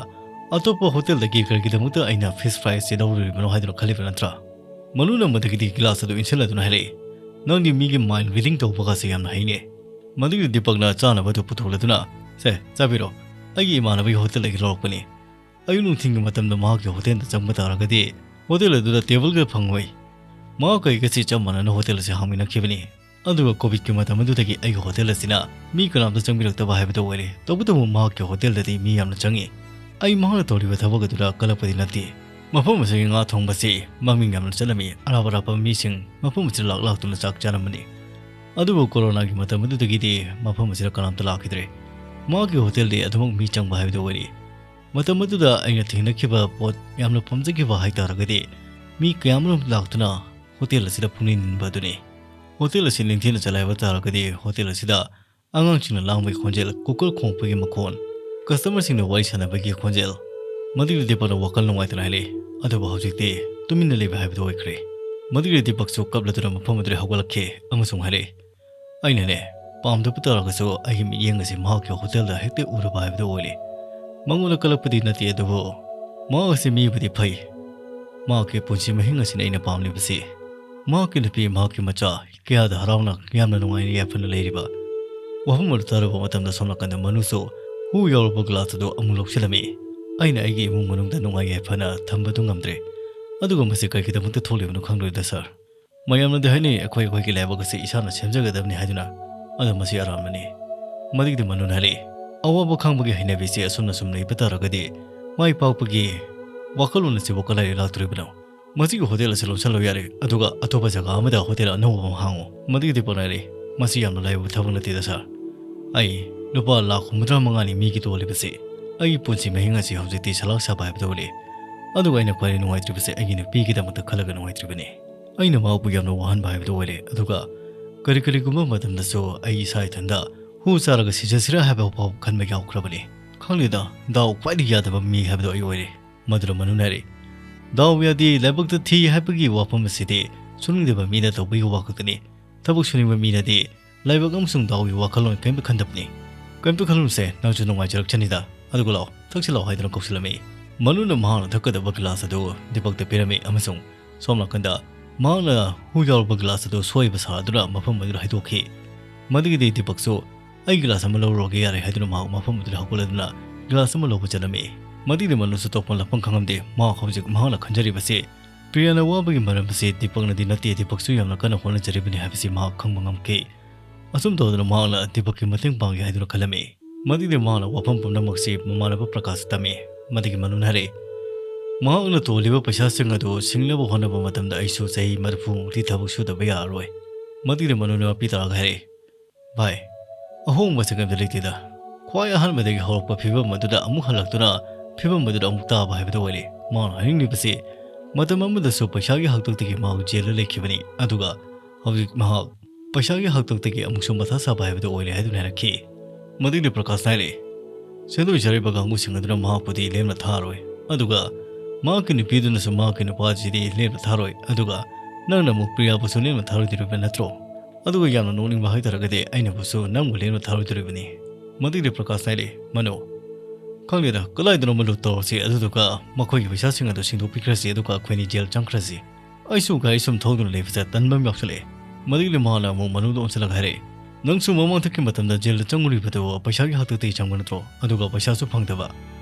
ꯑꯇꯣꯞꯄ ꯍꯣꯇꯦꯜꯗꯒꯤ ꯀꯔꯤꯒꯤꯗꯃꯛꯇ ꯑꯩꯅ fish fry ꯑꯁꯤ ꯂꯧꯔꯨꯔꯤꯕꯅꯣ ꯍꯥꯏꯗꯨꯅ ꯈꯜꯂꯤꯕ ꯅꯠꯇ꯭ꯔꯥ?" ꯃꯅꯨꯅ ꯃꯗꯨꯒꯤꯗꯤ glass ꯑꯗꯨ ꯏꯟꯁꯤꯜꯂꯗꯨꯅ ꯍꯥꯏꯔꯛꯏ, "ꯅꯪꯗꯤ ꯃꯤꯒꯤ mind reading ꯇꯧꯕꯒꯁꯦ ꯌꯥꯝꯅ ꯍꯩꯅꯦ꯫" ꯃꯗꯨꯒꯤ ꯗꯤꯄꯛꯅ ꯆꯥꯅꯕ ꯑꯗꯨ ꯄꯨꯊꯣꯛꯂꯗꯨꯅ, "ꯁꯦ, ꯆꯥꯕꯤꯔꯣ, ꯑꯩꯒꯤ ꯏꯃꯥꯟꯅꯕꯒꯤ ꯍꯣꯇꯦꯜꯗꯒꯤ ꯂꯧꯔꯛꯄꯅꯤ꯫ ꯑꯌꯨꯛ ꯅꯨꯡꯊꯤꯟꯒꯤ ꯃꯇꯝꯗ ꯃꯍꯥꯛꯀꯤ ꯍꯣꯇꯦꯜꯗ ꯆꯪꯕ ꯇꯥꯔꯒꯗꯤ ꯍꯣꯇꯦꯜ ꯑꯗꯨꯗ tableꯒ ꯐꯪꯉꯣꯏ꯫ ꯃꯍꯥꯛꯀ ꯑꯩꯒꯁꯤ ꯆꯞ ꯃꯥꯟꯅꯅ ꯍꯣꯇꯦꯜ ꯑꯁꯤ ꯍꯥꯡꯃꯤꯟꯅꯈꯤꯕꯅꯤ꯫ ꯑꯗꯨꯒ COVIDꯀꯤ ꯃꯇꯝ ꯑꯗꯨꯗꯒꯤ ꯑꯩꯒꯤ ꯍꯣꯇꯦꯜ ꯑꯁꯤꯅ ꯃꯤ ꯀꯅꯥꯝꯇ ꯆꯪꯕꯤꯔꯛꯇꯕ ꯍꯥꯏꯕꯗꯨ ꯑꯣꯏꯔꯦ꯫ ꯇꯧꯕꯇꯕꯨ ꯃꯍꯥꯛꯀꯤ ꯍꯣꯇꯦꯜꯗꯗꯤ ꯃꯤ ꯌꯥꯝꯅ ꯆꯪꯉꯤ꯫ ꯑꯩ ꯃꯍꯥꯛꯅ ꯇꯧꯔꯤꯕ ꯊꯕꯛ ꯑꯗꯨꯗ ꯀꯜꯂꯛꯄꯗꯤ ꯅꯠꯇꯦ꯫ ꯃꯐꯝ ꯑꯁꯤꯒꯤ ꯉꯥ ꯊꯣꯡꯕꯁꯤ ꯃꯃꯤꯡ ꯌꯥꯝꯅ ꯆꯠꯂꯝꯃꯤ꯫ ꯑꯔꯥꯞ ꯑꯔꯥꯞꯄ ꯃꯤꯁꯤꯡ ꯃꯐꯝ ꯑꯁꯤꯗ ꯂꯥꯛ ꯂꯥꯛꯇꯨꯅ ꯆꯥꯛ ꯆꯥꯔꯝꯕꯅꯤ꯫ ꯑꯗꯨꯕꯨ ꯀꯣꯔꯣꯅꯥꯒꯤ ꯃꯇꯝ ꯑꯗꯨꯗꯒꯤꯗꯤ ꯃꯐꯝ ꯑꯁꯤꯗ ꯀꯅꯥꯝꯇ ꯂꯥꯛꯈꯤꯗ꯭ꯔꯦ꯫ ꯃꯍꯥꯛꯀꯤ ꯍꯣꯇꯦꯜꯗꯤ ꯑꯗꯨꯃꯛ ꯃꯤ ꯆꯪꯕ ꯍꯥꯏꯕꯗꯨ ꯑꯣꯏꯔꯤ꯫ ꯃꯇꯝ ꯑꯗꯨꯗ ꯑꯩꯅ ꯊꯦꯡꯅꯈꯤꯕ ꯄꯣꯠ ꯌꯥꯝꯅ ꯄꯥꯝꯖꯈꯤꯕ ꯍꯥꯏꯇꯥꯔꯒꯗꯤ, ꯃꯤ ꯀꯌꯥꯃꯔꯨꯝ ꯂꯥꯛꯇꯨꯅ ꯍꯣꯇꯦꯜ ꯑꯁꯤꯗ ꯄꯨꯛꯅꯤꯡ ꯅꯤꯟꯕ ꯑꯗꯨꯅꯤ꯫ ꯍꯣꯇꯦꯜ ꯑꯁꯤ ꯅꯤꯡꯊꯤꯅ ꯆꯂꯥꯏꯕ ꯇꯥꯔꯒꯗꯤ, ꯍꯣꯇꯦꯜ ꯑꯁꯤꯗ ꯑꯉꯥꯡꯁꯤꯡꯅ ꯂꯥꯡꯕꯒꯤ ꯈꯣꯟꯖꯦꯜ, ꯀꯨꯀꯔ ꯈꯣꯡꯄꯒꯤ ꯃꯈꯣꯟ, ꯀꯁꯇꯃꯔꯁꯤꯡꯅ ꯋꯥꯔꯤ ꯁꯥꯟꯅꯕꯒꯤ ꯈꯣꯟꯖꯦꯜ, ꯃꯗꯨꯒꯤ ꯗꯤꯄꯛꯅ ꯋꯥꯈꯜ ꯅꯨꯡꯉꯥꯏꯇꯅ ꯍꯥꯏꯔꯛꯏ꯫ ꯑꯗꯨꯕꯨ ꯍꯧꯖꯤꯛꯇꯤ ꯇꯨꯃꯤꯟꯅ ꯂꯩꯕ ꯍꯥꯏꯕꯗꯨ ꯑꯣꯏꯈ꯭ꯔꯦ꯫ ꯃꯗꯨꯒꯤ ꯗꯤꯄꯛꯁꯨ ꯀꯞꯂꯗꯨꯅ ꯃꯐꯝ ꯑꯗꯨꯗꯒꯤ ꯍꯧꯒꯠꯂꯛꯈꯤ ꯑꯃꯁꯨꯡ ꯍꯥꯏꯔꯛꯏ, "ꯑꯩꯅꯅꯦ, ꯄꯥꯝꯗꯕ ꯇꯥꯔꯒꯁꯨ ꯑꯩꯒꯤ ꯃꯤꯠꯌꯦꯡ ꯑꯁꯤ ꯃꯍꯥꯛꯀꯤ ꯍꯣꯇꯦꯜꯗ ꯍꯦꯛꯇ ꯎꯔꯕ ꯍꯥꯏꯕꯗꯨ ꯑꯣꯏꯔꯦ꯫ ꯃꯉꯣꯟꯗ ꯀꯜꯂꯛꯄꯗꯤ ꯅꯠꯇꯦ, ꯑꯗꯨꯕꯨ ꯃꯍꯥꯛ ꯑꯁꯤ ꯃꯤꯕꯨꯗꯤ ꯐꯩ꯫ ꯃꯍꯥꯛꯀꯤ ꯄꯨꯟꯁꯤ ꯃꯍꯤꯡ ꯑꯁꯤꯅ ꯑꯩꯅ ꯄꯥꯝꯂꯤꯕꯁꯤ꯫ ꯃꯍꯥꯛꯀꯤ ꯅꯨꯄꯤ, ꯃꯍꯥꯛꯀꯤ ꯃꯆꯥ ꯀꯌꯥꯗ ꯍꯔꯥꯎꯅ ꯌꯥꯝꯅ ꯅꯨꯡꯉꯥꯏꯅ ꯌꯥꯏꯐꯅ ꯂꯩꯔꯤꯕ"꯫ ꯋꯥꯐꯝ ꯑꯗꯨ ꯇꯥꯔꯕ ꯃꯇꯝꯗ ꯁꯣꯝ ꯅꯥꯀꯟꯗ ꯃꯅꯨꯁꯨ ꯍꯨ ꯌꯥꯎꯔꯕ ꯒ꯭ꯂꯥꯁ ꯑꯗꯨ ꯑꯃꯨꯛ ꯂꯧꯁꯤꯜꯂꯝꯃꯤ꯫ ꯑꯩꯅ ꯑꯩꯒꯤ ꯏꯃꯨꯡ ꯃꯅꯨꯡꯗ ꯅꯨꯡꯉꯥꯏ ꯌꯥꯏꯐꯅ ꯊꯝꯕꯗꯨ ꯉꯝꯗ꯭ꯔꯦ꯫ ꯑꯗꯨꯒ ꯃꯁꯤ ꯀꯔꯤꯒꯤꯗꯃꯛꯇ ꯊꯣꯛꯂꯤꯕꯅꯣ ꯈꯪꯂꯣꯏꯗ, ꯁꯥꯔ꯫ ꯃꯌꯥꯝꯅꯗꯤ ꯍꯥꯏꯅꯩ, ꯑꯩꯈꯣꯏ ꯑꯩꯈꯣꯏꯒꯤ ꯂꯥꯏꯕꯛ ꯑꯁꯤ ꯏꯁꯥꯅ ꯁꯦꯝꯖꯒꯗꯕꯅꯤ ꯍꯥꯏꯗꯨꯅ꯫ ꯑꯗꯣ ꯃꯁꯤ ꯑꯔꯥꯟꯕꯅꯤ꯫ ꯃꯗꯨꯒꯤꯗꯤ ꯃꯅꯨꯅ ꯍꯥꯏꯔꯛꯏ, ꯑꯋꯥꯕ ꯈꯥꯡꯕꯒꯤ ꯍꯩꯅꯕꯤꯁꯤ ꯑꯁꯨꯝꯅ ꯁꯨꯝ ꯂꯩꯕ ꯇꯥꯔꯒꯗꯤ, ꯃꯥꯏ ꯄꯥꯛꯄꯒꯤ ꯋꯥꯈꯜꯂꯣꯟ ꯑꯁꯤꯕꯨ ꯀꯗꯥꯏꯗꯒꯤ ꯂꯥꯛꯇꯣꯔꯤꯕꯅꯣ? ꯃꯁꯤꯒꯤ ꯍꯣꯇꯦꯜ ꯑꯁꯤ ꯂꯣꯟꯁꯤꯜꯂꯨ ꯌꯥꯔꯦ, ꯑꯗꯨꯒ ꯑꯇꯣꯞꯄ ꯖꯒꯥ ꯑꯃꯗ ꯍꯣꯇꯦꯜ ꯑꯅꯧꯕ ꯑꯃ ꯍꯥꯡꯉꯨ꯫ ꯃꯗꯨꯒꯤꯗꯤ ꯄꯛꯅꯔꯦ꯫ ꯃꯁꯤ ꯌꯥꯝꯅ ꯂꯥꯏꯕ ꯊꯕꯛ ꯅꯠꯇꯦꯗ, ꯁꯥꯔ꯫ ꯑꯩ ꯂꯨꯄꯥ ꯂꯥꯈ ꯍꯨꯝꯐꯨꯇꯔꯥ ꯃꯉꯥꯅꯤ ꯃꯤꯒꯤ ꯇꯣꯜꯂꯤꯕꯁꯤ꯫ ꯑꯩꯒꯤ ꯄꯨꯟꯁꯤ ꯃꯍꯤꯡ ꯑꯁꯤ ꯍꯧꯖꯤꯛꯇꯤ ꯁꯂꯥꯛ ꯁꯥꯕ ꯍꯥꯏꯕꯗꯨ ꯑꯣꯏꯔꯦ꯫ ꯑꯗꯨꯒ ꯑꯩꯅ ꯈ꯭ꯋꯥꯏꯗꯒꯤ ꯅꯨꯡꯉꯥꯏꯇ꯭ꯔꯤꯕꯁꯦ ꯑꯩꯒꯤ ꯅꯨꯄꯤꯒꯤꯗꯃꯛꯇ ꯈꯜꯂꯒ ꯅꯨꯡꯉꯥꯏꯇ꯭ꯔꯤꯕꯅꯤ꯫ ꯑꯩꯅ ꯃꯍꯥꯛꯄꯨ ꯌꯥꯝꯅ ꯋꯥꯍꯟꯕ ꯍꯥꯏꯕꯗꯨ ꯑꯣꯏꯔꯦ꯫ ꯑꯗꯨꯒ ꯀꯔꯤ ꯀꯔꯤꯒꯨꯝꯕ ꯃꯇꯝꯗꯁꯨ ꯑꯩ ꯏꯁꯥ ꯏꯊꯟꯗ ꯍꯨ ꯆꯥꯔꯒ ꯁꯤꯖꯁꯤꯔꯥ ꯍꯥꯏꯕ ꯐꯥꯎꯕ ꯈꯟꯕ ꯌꯥꯎꯈ꯭ꯔꯕꯅꯤ꯫ ꯈꯪꯗꯦꯗ, ꯗꯥꯎ ꯈ꯭ꯋꯥꯏꯗꯒꯤ ꯌꯥꯗꯕ ꯃꯤ ꯍꯥꯏꯕꯗꯨ ꯑꯩ ꯑꯣꯏꯔꯦ꯫ ꯃꯗꯨꯅ ꯃꯅꯨꯅ ꯍꯥꯏꯔꯛꯏ, "ꯗꯥꯎ ꯌꯥꯗꯦ, ꯂꯥꯏꯕꯛꯇ ꯊꯤ" ꯍꯥꯏꯕꯒꯤ ꯋꯥꯐꯝ ꯑꯁꯤꯗꯤ ꯁꯨꯅꯤꯡꯗꯕ ꯃꯤꯅ ꯇꯧꯕꯒꯤ ꯋꯥ ꯈꯛꯇꯅꯤ꯫ ꯊꯕꯛ ꯁꯨꯅꯤꯡꯕ ꯃꯤꯅꯗꯤ ꯂꯥꯏꯕꯛ ꯑꯃꯁꯨꯡ ꯗꯥꯎꯒꯤ ꯋꯥꯈꯜꯂꯣꯟ ꯀꯔꯤꯝꯇ ꯈꯟꯗꯕꯅꯤ꯫ ꯀꯔꯤꯝꯇ ꯈꯜꯂꯨꯅꯨꯁꯦ, ꯅꯪꯁꯨ ꯅꯨꯡꯉꯥꯏꯖꯔꯛꯆꯅꯤꯗ꯫ ꯑꯗꯨꯒ ꯂꯥꯛꯑꯣ, ꯊꯛꯁꯤ ꯂꯥꯛꯑꯣ ꯍꯥꯏꯗꯨꯅ ꯀꯧꯁꯤꯜꯂꯝꯃꯤ꯫ ꯃꯅꯨꯅ ꯃꯍꯥꯛꯅ ꯊꯛꯀꯗꯕ ꯒꯤꯂꯥꯁ ꯑꯗꯨ ꯗꯤꯄꯛꯇ ꯄꯤꯔꯝꯃꯤ ꯑꯃꯁꯨꯡ ꯁꯣꯝ ꯅꯥꯀꯟꯗ ꯃꯍꯥꯛꯅ ꯍꯨ ꯌꯥꯎꯔꯕ ꯒꯤꯂꯥꯁ ꯑꯗꯨ ꯁꯣꯏꯕ ꯁꯥꯗꯨꯅ ꯃꯐꯝ ꯑꯗꯨꯗ ꯍꯩꯗꯣꯛꯈꯤ꯫ ꯃꯗꯨꯒꯤꯗꯤ ꯗꯤꯄꯛꯁꯨ "ꯑꯩ ꯒꯤꯂꯥꯁ ꯑꯃ ꯂꯧꯔꯨꯔꯒꯦ ꯌꯥꯔꯦ" ꯍꯥꯏꯗꯨꯅ ꯃꯍꯥꯛ ꯃꯐꯝ ꯑꯗꯨꯗ ꯍꯧꯒꯠꯂꯗꯨꯅ ꯒꯤꯂꯥꯁ ꯑꯃ ꯂꯧꯕ ꯆꯠꯂꯝꯃꯤ꯫ ꯃꯗꯨꯒꯤꯗꯤ ꯃꯅꯨꯁꯨ ꯇꯣꯛꯐꯝ ꯂꯥꯛꯐꯝ ꯈꯪꯉꯝꯗꯦ꯫ ꯃꯍꯥꯛ ꯍꯧꯖꯤꯛ ꯃꯍꯥꯛꯅ ꯈꯟꯖꯔꯤꯕꯁꯤ ꯄ꯭ꯔꯤꯌꯥꯅ ꯋꯥꯕꯒꯤ ꯃꯔꯝ ꯑꯁꯤ ꯗꯤꯄꯛꯅꯗꯤ ꯅꯠꯇꯦ, ꯗꯤꯄꯛꯁꯨ ꯌꯥꯝꯅ ꯀꯟꯅ ꯍꯣꯠꯅꯖꯔꯤꯕꯅꯤ ꯍꯥꯏꯕꯁꯤ ꯃꯍꯥꯛ ꯈꯪꯕ ꯉꯝꯈꯤ꯫ ꯑꯁꯨꯝ ꯇꯧꯗꯅ ꯃꯍꯥꯛꯅ ꯗꯤꯄꯛꯀꯤ ꯃꯇꯦꯡ ꯄꯥꯡꯒꯦ ꯍꯥꯏꯗꯨꯅ ꯈꯜꯂꯝꯃꯤ꯫ ꯃꯗꯨꯒꯤꯗꯤ ꯃꯍꯥꯛꯅ ꯋꯥꯐꯝ ꯄꯨꯝꯅꯃꯛꯁꯤ ꯃꯃꯥꯟꯅꯕ ꯄ꯭ꯔꯀꯥꯁꯇ ꯇꯝꯃꯤ꯫ ꯃꯗꯨꯒꯤ ꯃꯅꯨꯅ ꯍꯥꯏꯔꯛꯏ, "ꯃꯍꯥꯛꯅ ꯇꯣꯜꯂꯤꯕ ꯄꯩꯁꯥꯁꯤꯡ ꯑꯗꯨ ꯁꯤꯡꯅꯕ ꯍꯣꯠꯅꯕ ꯃꯇꯝꯗ ꯑꯩꯁꯨ ꯆꯍꯤ ꯃꯔꯤꯐꯨꯃꯨꯛꯇꯤ ꯊꯕꯛ ꯁꯨꯗꯕ ꯌꯥꯔꯔꯣꯏ"꯫ ꯃꯗꯨꯒꯤꯗꯤ ꯃꯅꯨꯅ ꯃꯄꯤ ꯇꯥꯔꯒ ꯍꯥꯏꯔꯛꯏ, "ꯚꯥꯏ, ꯑꯍꯣꯡꯕꯁꯦ ꯀꯩꯝꯇ ꯂꯩꯇꯦꯗ꯫ ꯈ꯭ꯋꯥꯏ ꯑꯍꯥꯟꯕꯗꯒꯤ ꯍꯧꯔꯛꯄ ꯐꯤꯕꯝ ꯑꯗꯨꯗ ꯑꯃꯨꯛ ꯍꯜꯂꯛꯇꯨꯅ ꯐꯤꯕꯝ ꯑꯗꯨꯗ ꯑꯃꯨꯛ ꯇꯥꯕ ꯍꯥꯏꯕꯗꯨ ꯑꯣꯏꯔꯦ"꯫ ꯃꯥꯅ ꯍꯥꯏꯅꯤꯡꯂꯤꯕꯁꯤ, ꯃꯇꯝ ꯑꯃꯗꯁꯨ ꯄꯩꯁꯥꯒꯤ ꯍꯥꯛꯇꯛꯇꯒꯤ ꯃꯍꯥꯛ ꯖꯦꯜꯗ ꯂꯩꯈꯤꯕꯅꯤ, ꯑꯗꯨꯒ ꯍꯧꯖꯤꯛ ꯃꯍꯥꯛ ꯄꯩꯁꯥꯒꯤ ꯍꯥꯛꯇꯛꯇꯒꯤ ꯑꯃꯨꯛꯁꯨ ꯃꯊꯥ ꯁꯥꯕ ꯍꯥꯏꯕꯗꯨ ꯑꯣꯏꯔꯦ ꯍꯥꯏꯗꯨꯅ ꯍꯥꯏꯔꯛꯈꯤ꯫ ꯃꯗꯨꯒꯤꯗꯤ ꯄ꯭ꯔꯀꯥꯁꯅ ꯍꯥꯏꯔꯛꯏ, "ꯁꯦꯟꯗꯣꯏ ꯆꯥꯔꯤꯕ ꯀꯥꯡꯕꯨꯁꯤꯡ ꯑꯗꯨꯅ ꯃꯍꯥꯛꯄꯨꯗꯤ ꯂꯦꯝꯅ ꯊꯥꯔꯣꯏ, ꯑꯗꯨꯒ ꯃꯍꯥꯛꯀꯤ ꯅꯨꯄꯤꯗꯨꯅꯁꯨ ꯃꯍꯥꯛꯀꯤ ꯅꯨꯄꯥꯁꯤꯗꯤ ꯂꯦꯝꯅ ꯊꯥꯔꯣꯏ, ꯑꯗꯨꯒ ꯅꯪꯅ ꯑꯃꯨꯛ ꯄ꯭ꯔꯤꯌꯥꯕꯨꯁꯨ ꯂꯦꯝꯅ ꯊꯥꯔꯣꯏꯗꯣꯔꯤꯕ ꯅꯠꯇ꯭ꯔꯣ? ꯑꯗꯨꯒ ꯌꯥꯝꯅ ꯅꯣꯛꯅꯤꯡꯕ ꯍꯥꯏꯇꯥꯔꯒꯗꯤ ꯑꯩꯅꯕꯨꯁꯨ ꯅꯪꯕꯨ ꯂꯦꯝꯅ ꯊꯥꯔꯣꯏꯗꯣꯔꯤꯕꯅꯤ"꯫ ꯃꯗꯨꯒꯤꯗꯤ ꯄ꯭ꯔꯀꯥꯁꯅ ꯍꯥꯏꯔꯛꯏ, "ꯃꯅꯨ, ꯈꯪꯗꯦꯗ, ꯀꯗꯥꯏꯗꯅꯣꯃ ꯂꯨꯠ ꯇꯧꯔꯁꯤ, ꯑꯗꯨꯗꯨꯒ ꯃꯈꯣꯏꯒꯤ ꯄꯩꯁꯥꯁꯤꯡ ꯑꯗꯨ ꯁꯤꯡꯗꯣꯛꯄꯤꯈ꯭ꯔꯁꯤ, ꯑꯗꯨꯒ ꯑꯩꯈꯣꯏꯅꯤ ꯖꯦꯜ ꯆꯪꯈ꯭ꯔꯁꯤ꯫ ꯑꯩꯁꯨ ꯒꯥꯔꯤ ꯁꯨꯝ ꯊꯧꯗꯨꯅ ꯂꯩꯕꯁꯦ ꯇꯟꯕ ꯑꯃ ꯌꯥꯎꯁꯜꯂꯛꯑꯦ"꯫ ꯃꯗꯨꯒꯤꯗꯤ ꯃꯍꯥꯛꯅ ꯑꯃꯨꯛ ꯃꯅꯨꯗ ꯑꯣꯟꯁꯤꯜꯂꯒ ꯍꯥꯏꯔꯛꯏ, "ꯅꯪꯁꯨ ꯃꯃꯥꯡꯊꯛꯀꯤ ꯃꯇꯝꯗ ꯖꯦꯜꯗ ꯆꯪꯉꯨꯔꯤꯕꯗꯨ ꯄꯩꯁꯥꯒꯤ ꯍꯥꯛꯇꯛꯇꯒꯤ ꯆꯪꯕ ꯅꯠꯇ꯭ꯔꯣ? ꯑꯗꯨꯒ ꯄꯩꯁꯥꯁꯨ ꯐꯪꯗꯕ"꯫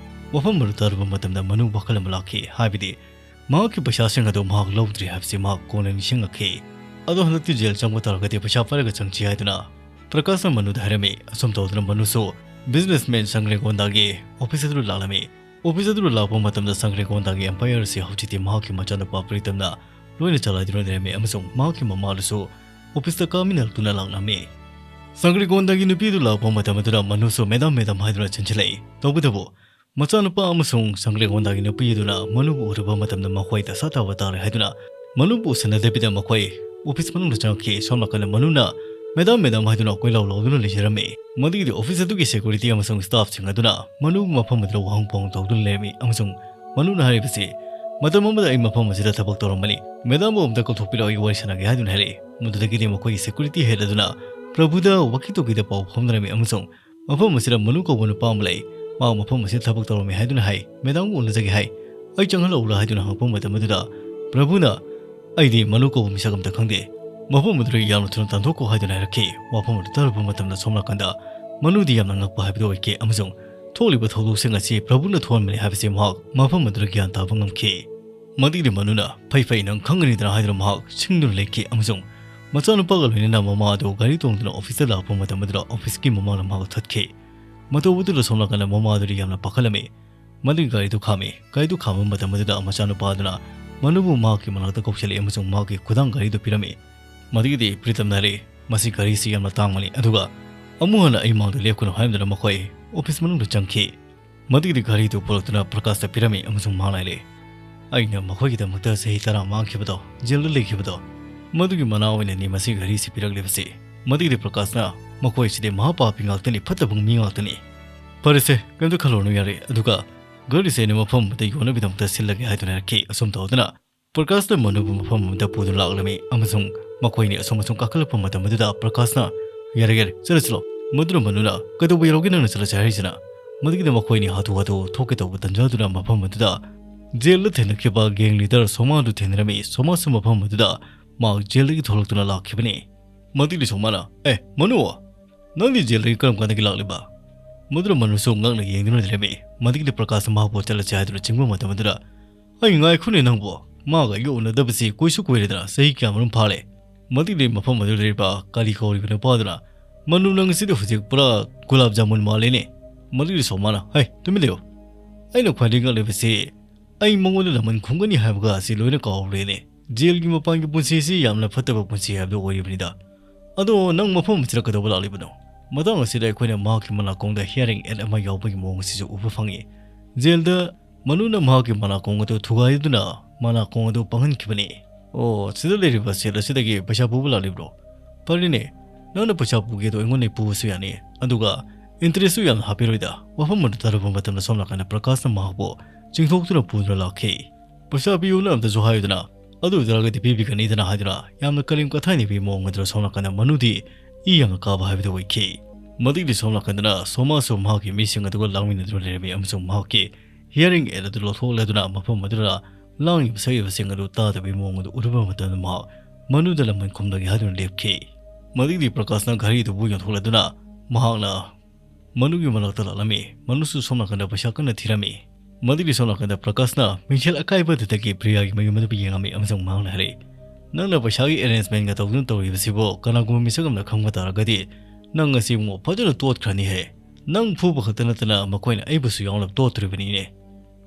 ꯋꯥꯐꯝ ꯑꯗꯨ ꯇꯥꯔꯨꯕ ꯃꯇꯝꯗ ꯃꯅꯨ ꯋꯥꯈꯜ ꯑꯃ ꯂꯥꯛꯈꯤ, ꯍꯥꯏꯕꯗꯤ ꯃꯍꯥꯛꯀꯤ ꯄꯩꯁꯥꯁꯤꯡ ꯑꯗꯨ ꯃꯍꯥꯛ ꯂꯧꯗ꯭ꯔꯤ ꯍꯥꯏꯕꯁꯤ ꯃꯍꯥꯛ ꯀꯣꯟꯅ ꯅꯤꯡꯁꯤꯡꯂꯛꯈꯤ꯫ ꯑꯗꯣ ꯍꯟꯗꯛꯇꯤ ꯖꯦꯜ ꯆꯪꯕ ꯇꯥꯔꯒꯗꯤ ꯄꯩꯁꯥ ꯄꯥꯏꯔꯒ ꯆꯪꯁꯤ ꯍꯥꯏꯗꯨꯅ ꯄ꯭ꯔꯀꯥꯁꯅ ꯃꯅꯨꯗ ꯍꯥꯏꯔꯝꯃꯤ꯫ ꯑꯁꯨꯝ ꯇꯧꯗꯨꯅ ꯃꯅꯨꯁꯨ ꯕꯤꯖꯤꯅꯦꯁꯃꯦꯟ ꯁꯪꯒ꯭ꯔꯦꯒꯣꯟꯗꯥꯒꯤ ꯑꯣꯐꯤꯁ ꯑꯗꯨꯗ ꯂꯥꯛꯂꯝꯃꯤ꯫ ꯑꯣꯐꯤꯁ ꯑꯗꯨꯗ ꯂꯥꯛꯄ ꯃꯇꯝꯗ ꯁꯪꯒ꯭ꯔꯦꯒꯣꯟꯗꯥꯒꯤ ꯑꯦꯝꯄꯥꯌꯔ ꯑꯁꯤ ꯍꯧꯖꯤꯛꯇꯤ ꯃꯍꯥꯛꯀꯤ ꯃꯆꯥꯅꯨꯄꯥ ꯄ꯭ꯔꯤꯇꯝꯅ ꯂꯣꯏꯅ ꯆꯂꯥꯏꯗꯨꯅ ꯂꯩꯔꯝꯃꯤ ꯑꯃꯁꯨꯡ ꯃꯍꯥꯛꯀꯤ ꯃꯃꯥꯗꯨꯁꯨ ꯑꯣꯐꯤꯁꯇ ꯀꯥꯃꯤꯟꯅꯔꯛꯇꯨꯅ ꯂꯥꯛꯂꯝꯃꯤ꯫ ꯁꯪꯒ꯭ꯔꯦꯒꯣꯟꯗꯥꯒꯤ ꯅꯨꯄꯤꯗꯨ ꯂꯥꯛꯄ ꯃꯇꯝ ꯑꯗꯨꯗ ꯃꯅꯨꯁꯨ "ꯃꯦꯗꯥꯝ, ꯃꯦꯗꯥꯝ" ꯍꯥꯏꯗꯨꯅ ꯆꯦꯟꯁꯤꯜꯂꯛꯏ꯫ ꯇꯧꯕꯇꯕꯨ ꯃꯆꯥꯅꯨꯄꯥ ꯑꯃꯁꯨꯡ ꯁꯪꯒ꯭ꯔꯦꯒꯣꯟꯗꯥꯒꯤ ꯅꯨꯄꯤ ꯑꯗꯨꯅ ꯃꯅꯨꯕꯨ ꯎꯔꯨꯕ ꯃꯇꯝꯗ ꯃꯈꯣꯏ ꯗꯁꯥ ꯇꯥꯕ ꯇꯥꯔꯦ ꯍꯥꯏꯗꯨꯅ ꯃꯅꯨꯕꯨ ꯎꯁꯤꯟꯅꯗꯕꯤꯗ ꯃꯈꯣꯏ ꯑꯣꯐꯤꯁ ꯃꯅꯨꯡꯗ ꯆꯪꯉꯛꯈꯤ꯫ ꯁꯣꯝ ꯅꯥꯀꯟꯗ ꯃꯅꯨꯅ "ꯃꯦꯗꯥꯝ, ꯃꯦꯗꯥꯝ" ꯍꯥꯏꯗꯨꯅ ꯀꯣꯏꯂꯥꯎ ꯂꯥꯎꯗꯨꯅ ꯂꯩꯖꯔꯝꯃꯤ꯫ ꯃꯗꯨꯒꯤꯗꯤ ꯑꯣꯐꯤꯁ ꯑꯗꯨꯒꯤ ꯁꯦꯀ꯭ꯌꯨꯔꯤꯇꯤ ꯑꯃꯁꯨꯡ ꯁ꯭ꯇꯥꯐꯁꯤꯡ ꯑꯗꯨꯅ ꯃꯅꯨꯕꯨ ꯃꯐꯝ ꯑꯗꯨꯗ ꯋꯥꯍꯪ ꯄꯥꯎꯍꯪ ꯇꯧꯗꯨꯅ ꯂꯩꯔꯝꯃꯤ ꯑꯃꯁꯨꯡ ꯃꯅꯨꯅ ꯍꯥꯏꯔꯤꯕꯁꯤ, "ꯃꯇꯝ ꯑꯃꯗ ꯑꯩ ꯃꯐꯝ ꯑꯁꯤꯗ ꯊꯕꯛ ꯇꯧꯔꯝꯕꯅꯤ꯫ ꯃꯦꯗꯥꯝꯕꯨ ꯑꯝꯇ ꯀꯧꯊꯣꯛꯄꯤꯔꯛꯑꯣ, ꯑꯩ ꯋꯥꯔꯤ ꯁꯥꯟꯅꯒꯦ" ꯍꯥꯏꯗꯨꯅ ꯍꯥꯏꯔꯛꯏ꯫ ꯃꯗꯨꯗꯒꯤꯗꯤ ꯃꯈꯣꯏꯒꯤ ꯁꯦꯀ꯭ꯌꯨꯔꯤꯇꯤ ꯍꯦꯗ ꯑꯗꯨꯅ ꯄ꯭ꯔꯚꯨꯗ ꯋꯥꯀꯤ ꯇꯣꯀꯤꯗ ꯄꯥꯎ ꯐꯥꯎꯅꯔꯝꯃꯤ ꯑꯃꯁꯨꯡ ꯃꯐꯝ ꯑꯁꯤꯗ ꯃꯅꯨ ꯀꯧꯕ ꯅꯨꯄꯥ ꯑꯃ ꯂꯩ꯫ ꯃꯍꯥꯛ ꯃꯐꯝ ꯑꯁꯤꯗ ꯊꯕꯛ ꯇꯧꯔꯝꯃꯤ ꯍꯥꯏꯗꯨꯅ ꯍꯥꯏ꯫ "ꯃꯦꯗꯥꯝꯒ ꯎꯅꯖꯒꯦ" ꯍꯥꯏ꯫ "ꯑꯩ ꯆꯪꯍꯜꯂꯛꯎꯔꯥ?" ꯍꯥꯏꯗꯨꯅ ꯍꯪꯉꯛꯄ ꯃꯇꯝ ꯑꯗꯨꯗ ꯄ꯭ꯔꯚꯨꯅ, "ꯑꯩꯗꯤ ꯃꯅꯨ ꯀꯧꯕ ꯃꯤꯁꯛ ꯑꯝꯇ ꯈꯪꯗꯦ"꯫ ꯃꯐꯝ ꯑꯗꯨꯗ ꯌꯥꯝꯅ ꯊꯨꯅ ꯇꯥꯟꯊꯣꯛꯈꯣ ꯍꯥꯏꯗꯨꯅ ꯍꯥꯏꯔꯛꯈꯤ꯫ ꯋꯥꯐꯝ ꯑꯗꯨ ꯇꯥꯔꯨꯕ ꯃꯇꯝꯗ ꯁꯣꯝ ꯅꯥꯀꯟꯗ ꯃꯅꯨꯗꯤ ꯌꯥꯝꯅ ꯉꯛꯄ ꯍꯥꯏꯕꯗꯨ ꯑꯣꯏꯈꯤ ꯑꯃꯁꯨꯡ ꯊꯣꯛꯂꯤꯕ ꯊꯧꯗꯣꯛꯁꯤꯡ ꯑꯁꯤ ꯄ꯭ꯔꯚꯨꯅ ꯊꯣꯛꯍꯟꯕꯅꯤ ꯍꯥꯏꯕꯁꯤ ꯃꯍꯥꯛ ꯃꯐꯝ ꯑꯗꯨꯗ ꯒ꯭ꯌꯥꯟ ꯇꯥꯕ ꯉꯝꯈꯤ꯫ ꯃꯗꯨꯒꯤꯗꯤ ꯃꯅꯨꯅ, "ꯐꯩ ꯐꯩ, ꯅꯪ ꯈꯪꯒꯅꯤꯗꯅ" ꯍꯥꯏꯗꯨꯅ ꯃꯍꯥꯛ ꯁꯤꯡꯗꯨꯅ ꯂꯩꯈꯤ ꯑꯃꯁꯨꯡ ꯃꯆꯥꯅꯨꯄꯥꯒ ꯂꯣꯏꯅꯅ ꯃꯃꯥ ꯑꯗꯨ ꯒꯥꯔꯤ ꯇꯣꯡꯗꯨꯅ ꯑꯣꯐꯤꯁꯇ ꯂꯥꯛꯄ ꯃꯇꯝ ꯑꯗꯨꯗ ꯑꯣꯐꯤꯁꯀꯤ ꯃꯃꯥꯡꯗ ꯃꯍꯥꯛ ꯊꯠꯈꯤ꯫ ꯃꯇꯧ ꯑꯗꯨꯗ ꯁꯣꯝ ꯅꯥꯀꯟꯗ ꯃꯃꯥ ꯑꯗꯨꯗꯤ ꯌꯥꯝꯅ ꯄꯥꯈꯠꯂꯝꯃꯤ꯫ ꯃꯗꯨꯒꯤ ꯒꯥꯔꯤꯗꯨ ꯈꯥꯝꯃꯤ꯫ ꯒꯥꯔꯤꯗꯨ ꯈꯥꯝꯕ ꯃꯇꯝ ꯑꯗꯨꯗ ꯃꯆꯥꯅꯨꯄꯥ ꯑꯗꯨꯅ ꯃꯅꯨꯕꯨ ꯃꯍꯥꯛꯀꯤ ꯃꯅꯥꯛꯇ ꯀꯧꯁꯤꯜꯂꯛꯏ ꯑꯃꯁꯨꯡ ꯃꯍꯥꯛꯀꯤ ꯈꯨꯗꯥꯡ ꯒꯥꯔꯤꯗꯨ ꯄꯤꯔꯝꯃꯤ꯫ ꯃꯗꯨꯒꯤꯗꯤ ꯄ꯭ꯔꯤꯇꯝꯅ ꯍꯥꯏꯔꯛꯏ, "ꯃꯁꯤ ꯘꯔꯤꯁꯤ ꯌꯥꯝꯅ ꯇꯥꯡꯕꯅꯤ, ꯑꯗꯨꯒ ꯑꯃꯨꯛ ꯍꯟꯅ ꯑꯩ ꯃꯥꯡꯗ ꯂꯦꯞꯀꯅꯨ" ꯍꯥꯏꯔꯝꯗꯨꯅ ꯃꯈꯣꯏ ꯑꯣꯐꯤꯁ ꯃꯅꯨꯡꯗ ꯆꯪꯈꯤ꯫ ꯃꯗꯨꯒꯤꯗꯤ ꯘꯔꯤꯗꯨ ꯄꯨꯔꯛꯇꯨꯅ ꯄ꯭ꯔꯀꯥꯁꯇ ꯄꯤꯔꯝꯃꯤ ꯑꯃꯁꯨꯡ ꯃꯍꯥꯛꯅ ꯍꯥꯏꯔꯛꯏ, "ꯑꯩꯅ ꯃꯈꯣꯏꯒꯤꯗꯃꯛꯇ ꯆꯍꯤ ꯇꯔꯥ ꯃꯥꯡꯈꯤꯕꯗꯣ, ꯖꯦꯜꯗ ꯂꯩꯈꯤꯕꯗꯣ, ꯃꯗꯨꯒꯤ ꯃꯅꯥ ꯑꯣꯏꯅꯅꯤ ꯃꯁꯤ ꯘꯔꯤꯁꯤ ꯄꯤꯔꯛꯂꯤꯕꯁꯤ"꯫ ꯃꯗꯨꯒꯤꯗꯤ ꯄ꯭ꯔꯀꯥꯁꯅ, "ꯃꯈꯣꯏꯁꯤꯗꯤ ꯃꯍꯥꯄꯥꯄꯤ ꯉꯥꯛꯇꯅꯤ, ꯐꯠꯇꯕ ꯃꯤ ꯉꯥꯛꯇꯅꯤ"꯫ "ꯐꯔꯦꯁꯦ, ꯀꯔꯤꯝꯇ ꯈꯜꯂꯨꯔꯅꯨ ꯌꯥꯔꯦ꯫ ꯑꯗꯨꯒ ꯘꯔꯤꯁꯦ ꯑꯩꯅ ꯃꯐꯝ ꯑꯃꯗ ꯌꯣꯟꯅꯕꯒꯤꯗꯃꯛꯇ ꯁꯤꯜꯂꯒꯦ" ꯍꯥꯏꯗꯨꯅ ꯍꯥꯏꯔꯛꯈꯤ꯫ ꯑꯁꯨꯝ ꯇꯧꯗꯅ ꯄ꯭ꯔꯀꯥꯁꯅ ꯃꯅꯨꯕꯨ ꯃꯐꯝ ꯑꯃꯗ ꯄꯨꯗꯨꯅ ꯂꯥꯛꯂꯝꯃꯤ ꯑꯃꯁꯨꯡ ꯃꯈꯣꯏꯅꯤ ꯑꯁꯨꯝ ꯑꯁꯨꯝ ꯀꯥꯈꯠꯂꯛꯄ ꯃꯇꯝ ꯑꯗꯨꯗ ꯄ꯭ꯔꯀꯥꯁꯅ, "ꯌꯥꯔꯦ, ꯌꯥꯔꯦ, ꯆꯠꯂꯁꯤꯂꯣ"꯫ ꯃꯗꯨꯅ ꯃꯅꯨꯅ, "ꯀꯩꯗꯧꯕ ꯌꯧꯔꯒꯦ ꯅꯪꯅ ꯆꯠꯂꯁꯤ ꯍꯥꯏꯔꯤꯁꯤꯅ?" ꯃꯗꯨꯒꯤꯗ ꯃꯈꯣꯏꯅꯤ ꯍꯥꯊꯨ ꯍꯥꯊꯨ ꯊꯣꯛꯀꯦ ꯇꯧꯕ ꯇꯟꯖꯥꯗꯨꯅ ꯃꯐꯝ ꯑꯗꯨꯗ ꯖꯦꯜꯗ ꯊꯦꯡꯅꯈꯤꯕ ꯒꯦꯡ ꯂꯤꯗꯔ ꯁꯣꯃꯥꯗꯨ ꯊꯦꯡꯅꯔꯝꯃꯤ꯫ ꯁꯣꯃꯥꯁꯨ ꯃꯐꯝ ꯑꯗꯨꯗ ꯃꯍꯥꯛ ꯖꯦꯜꯗꯒꯤ ꯊꯣꯛꯂꯛꯇꯨꯅ ꯂꯥꯛꯈꯤꯕꯅꯤ꯫ ꯃꯗꯨꯒꯤꯗꯤ ꯁꯣꯃꯥꯅ, "ꯑꯦ, ꯃꯅꯨ, ꯅꯪꯗꯤ ꯖꯦꯜꯗꯒꯤ ꯀꯔꯝ ꯀꯥꯟꯗꯒꯤ ꯂꯥꯛꯂꯤꯕ?" ꯃꯗꯨꯅ ꯃꯅꯨꯁꯨ ꯉꯛꯅ ꯌꯦꯡꯗꯨꯅ ꯂꯩꯔꯝꯃꯤ꯫ ꯃꯗꯨꯒꯤꯗꯤ ꯄ꯭ꯔꯀꯥꯁꯅ ꯃꯍꯥꯛꯄꯨ ꯆꯠꯂꯁꯤ ꯍꯥꯏꯗꯨꯅ ꯆꯤꯡꯕ ꯃꯇꯝ ꯑꯗꯨꯗ, "ꯑꯩ ꯉꯥꯏꯈꯣꯅꯦ ꯅꯪꯕꯨ, ꯃꯥꯒ ꯑꯩꯒ ꯎꯅꯗꯕꯁꯤ ꯀꯨꯏꯁꯨ ꯀꯨꯏꯔꯦꯗꯅ, ꯆꯍꯤ ꯀꯌꯥꯃꯔꯨꯝ ꯐꯥꯔꯦ"꯫ ꯃꯗꯨꯒꯤꯗꯤ ꯃꯐꯝ ꯑꯗꯨꯗ ꯂꯩꯔꯤꯕ ꯀꯥꯂꯤ ꯀꯧꯔꯤꯕ ꯅꯨꯄꯥꯗꯨꯅ, "ꯃꯅꯨ, ꯅꯪ ꯑꯁꯤꯗꯤ ꯍꯧꯖꯤꯛ ꯄꯨꯔꯥ ꯒꯨꯂꯥꯞ ꯖꯥꯃꯨꯟ ꯃꯥꯜꯂꯦꯅꯦ"꯫ ꯃꯗꯨꯒꯤꯗꯤ ꯁꯣꯃꯥꯅ, "ꯍꯩ, ꯇꯨꯃꯤꯟ ꯂꯩꯌꯨ꯫ ꯑꯩꯅ ꯈ꯭ꯋꯥꯏꯗꯒꯤ ꯉꯛꯂꯤꯕꯁꯤ ꯑꯩ ꯃꯉꯣꯟꯗ ꯂꯃꯟ ꯈꯨꯝꯒꯅꯤ ꯍꯥꯏꯕꯒ ꯑꯁꯤ ꯂꯣꯏꯅ ꯀꯥꯎꯔꯦꯅꯦ꯫ ꯖꯦꯜꯒꯤ ꯃꯄꯥꯟꯒꯤ ꯄꯨꯟꯁꯤꯁꯤ ꯌꯥꯝꯅ ꯐꯠꯇꯕ ꯄꯨꯟꯁꯤ ꯍꯥꯏꯕꯗꯨ ꯑꯣꯏꯔꯤꯕꯅꯤꯗ꯫ ꯑꯗꯣ ꯅꯪ ꯃꯐꯝ ꯑꯁꯤꯗ ꯀꯩꯗꯧꯕ ꯂꯥꯛꯂꯤꯕꯅꯣ?" ꯃꯇꯥꯡ ꯑꯁꯤꯗ ꯑꯩꯈꯣꯏꯅ ꯃꯍꯥꯛꯀꯤ ꯃꯅꯥꯀꯣꯡꯗ hearing aid ꯑꯃ ꯌꯥꯎꯕꯒꯤ ꯃꯑꯣꯡ ꯑꯁꯤꯁꯨ ꯎꯕ ꯐꯪꯉꯤ꯫ ꯖꯦꯜꯗ ꯃꯅꯨꯅ ꯃꯍꯥꯛꯀꯤ ꯃꯅꯥꯀꯣꯡ ꯑꯗꯨ ꯊꯨꯒꯥꯏꯗꯨꯅ ꯃꯅꯥꯀꯣꯡ ꯑꯗꯨ ꯄꯪꯍꯟꯈꯤꯕꯅꯤ꯫ "ꯑꯣ, ꯁꯤꯗ ꯂꯩꯔꯤꯕ ꯁꯦꯜ ꯑꯁꯤꯗꯒꯤ ꯄꯩꯁꯥ ꯄꯨꯕ ꯂꯥꯛꯂꯤꯕ꯭ꯔꯣ? ꯐꯔꯦꯅꯦ, ꯅꯪꯅ ꯄꯩꯁꯥ ꯄꯨꯒꯦꯗꯣ ꯑꯩꯉꯣꯟꯗꯒꯤ ꯄꯨꯕꯁꯨ ꯌꯥꯅꯤ, ꯑꯗꯨꯒ interestꯁꯨ ꯌꯥꯝꯅ ꯍꯥꯞꯄꯤꯔꯣꯏꯗ"꯫ ꯋꯥꯐꯝ ꯑꯗꯨ ꯇꯥꯔꯕ ꯃꯇꯝꯗ ꯁꯣꯝ ꯅꯥꯀꯟꯗ ꯄ꯭ꯔꯀꯥꯁꯅ ꯃꯍꯥꯛꯄꯨ ꯆꯤꯡꯊꯣꯛꯇꯨꯅ ꯄꯨꯗꯨꯅ ꯂꯥꯛꯈꯤ꯫ "ꯄꯩꯁꯥ ꯄꯤꯌꯨꯅ ꯑꯝꯇꯁꯨ ꯍꯥꯏꯌꯨꯗꯅ, ꯑꯗꯨ ꯑꯣꯏꯇꯥꯔꯒꯗꯤ ꯄꯤꯕꯤꯒꯅꯤꯗꯅ" ꯍꯥꯏꯗꯨꯅ ꯌꯥꯝꯅ ꯀꯔꯦꯝ ꯀꯊꯥꯏꯅꯕꯤ ꯃꯑꯣꯡ ꯑꯗꯨꯗ ꯁꯣꯝ ꯅꯥꯀꯟꯗ ꯃꯅꯨꯗꯤ ꯏ ꯌꯥꯝꯅ ꯀꯥꯕ ꯍꯥꯏꯕꯗꯨ ꯑꯣꯏꯈꯤ꯫ ꯃꯗꯨꯒꯤꯗꯤ ꯁꯣꯝ ꯅꯥꯀꯟꯗꯅ ꯁꯣꯃꯥꯁꯨ ꯃꯍꯥꯛꯀꯤ ꯃꯤꯁꯤꯡ ꯑꯗꯨꯒ ꯂꯥꯡꯃꯤꯟꯅꯗꯨꯅ ꯂꯩꯔꯝꯃꯤ ꯑꯃꯁꯨꯡ ꯃꯍꯥꯛꯀꯤ hearing aid ꯑꯗꯨ ꯂꯧꯊꯣꯛꯂꯗꯨꯅ ꯃꯐꯝ ꯑꯗꯨꯗ ꯂꯥꯡꯂꯤꯕ ꯁꯛꯂꯤꯕꯁꯤꯡ ꯑꯗꯨ ꯇꯥꯗꯕꯒꯤ ꯃꯑꯣꯡ ꯑꯗꯨ ꯎꯔꯨꯕ ꯃꯇꯝꯗ ꯃꯍꯥꯛ ꯃꯅꯨꯗ ꯂꯃꯟ ꯈꯨꯝꯂꯒꯦ ꯍꯥꯏꯗꯨꯅ ꯂꯦꯞꯈꯤ꯫ ꯃꯗꯨꯒꯤꯗꯤ ꯄ꯭ꯔꯀꯥꯁꯅ ꯘꯔꯤ ꯑꯗꯨꯕꯨ ꯌꯣꯟꯊꯣꯛꯂꯗꯨꯅ ꯃꯍꯥꯛꯅ ꯃꯅꯨꯒꯤ ꯃꯅꯥꯛꯇ ꯂꯥꯛꯂꯝꯃꯤ꯫ ꯃꯅꯨꯁꯨ ꯁꯣꯝ ꯅꯥꯀꯟꯗ ꯄꯩꯁꯥ ꯀꯟꯅ ꯊꯤꯔꯝꯃꯤ꯫ ꯃꯗꯨꯒꯤ ꯁꯣꯝ ꯅꯥꯀꯟꯗ ꯄ꯭ꯔꯀꯥꯁꯅ ꯃꯤꯡꯁꯦꯜ ꯑꯀꯥꯏꯕ ꯑꯗꯨꯗꯒꯤ ꯄ꯭ꯔꯤꯌꯥꯒꯤ ꯃꯌꯨꯝ ꯑꯗꯨꯕꯨ ꯌꯦꯡꯉꯝꯃꯤ ꯑꯃꯁꯨꯡ ꯃꯍꯥꯛꯅ ꯍꯥꯏꯔꯛꯏ, "ꯅꯪꯅ ꯄꯩꯁꯥꯒꯤ arrangementꯒ ꯇꯧꯗꯨꯅ ꯇꯧꯔꯤꯕꯁꯤꯕꯨ ꯀꯅꯥꯒꯨꯝꯕ ꯃꯤꯁꯛ ꯑꯃꯅ ꯈꯪꯕ ꯇꯥꯔꯒꯗꯤ ꯅꯪ ꯑꯁꯤ ꯑꯃꯨꯛ ꯐꯖꯅ ꯇꯣꯠꯈ꯭ꯔꯅꯤꯍꯦ꯫ ꯅꯪ ꯐꯨꯕ ꯈꯛꯇ ꯅꯠꯇꯅ ꯃꯈꯣꯏꯅ ꯑꯩꯕꯨꯁꯨ ꯌꯥꯎꯅ ꯇꯣꯠꯇꯣꯔꯤꯕꯅꯤꯅꯦ꯫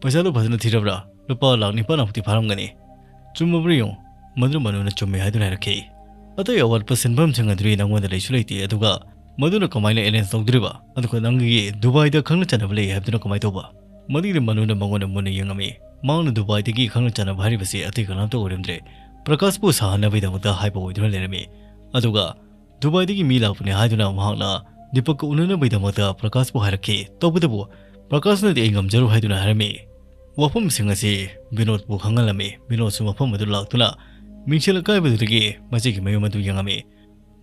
ꯄꯩꯁꯥꯗꯨ ꯐꯖꯅ ꯊꯤꯔꯕ꯭ꯔꯥ? ꯂꯨꯄꯥ ꯂꯥꯛ ꯅꯤꯄꯥꯟꯃꯨꯛꯇꯤ ꯐꯥꯔꯝꯒꯅꯤ꯫ ꯆꯨꯝꯃꯕ꯭ꯔꯥ ꯌꯦꯡꯉꯨ꯫" ꯃꯗꯨꯅ ꯃꯅꯨꯅ ꯆꯨꯝꯃꯦ ꯍꯥꯏꯗꯨꯅ ꯍꯥꯏꯔꯛꯈꯤ꯫ ꯑꯇꯩ ꯑꯋꯥꯠꯄ ꯁꯤꯟꯐꯝꯁꯤꯡ ꯑꯗꯨꯗꯤ ꯅꯪꯉꯣꯟꯗ ꯂꯩꯁꯨ ꯂꯩꯇꯦ, ꯑꯗꯨꯒ ꯃꯗꯨꯅ ꯀꯃꯥꯏꯅ arrange ꯇꯧꯗꯣꯔꯤꯕ? ꯑꯗꯨꯒ ꯅꯪꯒꯤ ꯗꯨꯕꯥꯏꯗ ꯈꯪꯅ ꯆꯥꯟꯅꯕ ꯂꯩ ꯍꯥꯏꯕꯗꯨꯅ ꯀꯃꯥꯏꯅ ꯇꯧꯕ?" ꯃꯗꯨꯒꯤꯗꯤ ꯃꯅꯨꯅ ꯃꯉꯣꯟꯗ ꯃꯨꯟꯅ ꯌꯦꯡꯉꯝꯃꯤ꯫ ꯃꯍꯥꯛꯅ ꯗꯨꯕꯥꯏꯗꯒꯤ ꯈꯪꯅ ꯆꯥꯟꯅꯕ ꯍꯥꯏꯔꯤꯕꯁꯤ ꯑꯇꯩ ꯀꯅꯥꯝꯇ ꯑꯣꯏꯔꯝꯗ꯭ꯔꯦ, ꯄ꯭ꯔꯀꯥꯁꯄꯨ ꯁꯥꯍꯟꯅꯕꯒꯤꯗꯃꯛꯇ ꯍꯥꯏꯕ ꯑꯣꯏꯗꯨꯅ ꯂꯩꯔꯝꯃꯤ꯫ ꯑꯗꯨꯒ ꯗꯨꯕꯥꯏꯗꯒꯤ ꯃꯤ ꯂꯥꯛꯄꯅꯦ ꯍꯥꯏꯗꯨꯅ ꯃꯍꯥꯛꯅ ꯗꯤꯄꯛꯀ ꯎꯅꯅꯕꯒꯤꯗꯃꯛꯇ ꯄ꯭ꯔꯀꯥꯁꯄꯨ ꯍꯥꯏꯔꯛꯈꯤ꯫ ꯇꯧꯕꯇꯕꯨ ꯄ꯭ꯔꯀꯥꯁꯅꯗꯤ "ꯑꯩ ꯉꯝꯖꯔꯣꯏ" ꯍꯥꯏꯗꯨꯅ ꯍꯥꯏꯔꯝꯃꯤ꯫ ꯋꯥꯐꯝꯁꯤꯡ ꯑꯁꯤ ꯕꯤꯅꯣꯗꯄꯨ ꯈꯪꯍꯜꯂꯝꯃꯤ꯫ ꯕꯤꯅꯣꯗꯁꯨ ꯃꯐꯝ ꯑꯗꯨ ꯂꯥꯛꯇꯨꯅ ꯃꯤꯡꯁꯦꯜ ꯑꯀꯥꯏꯕꯗꯨꯗꯒꯤ ꯃꯆꯦꯒꯤ ꯃꯌꯨꯝ ꯑꯗꯨ ꯌꯦꯡꯉꯝꯃꯤ꯫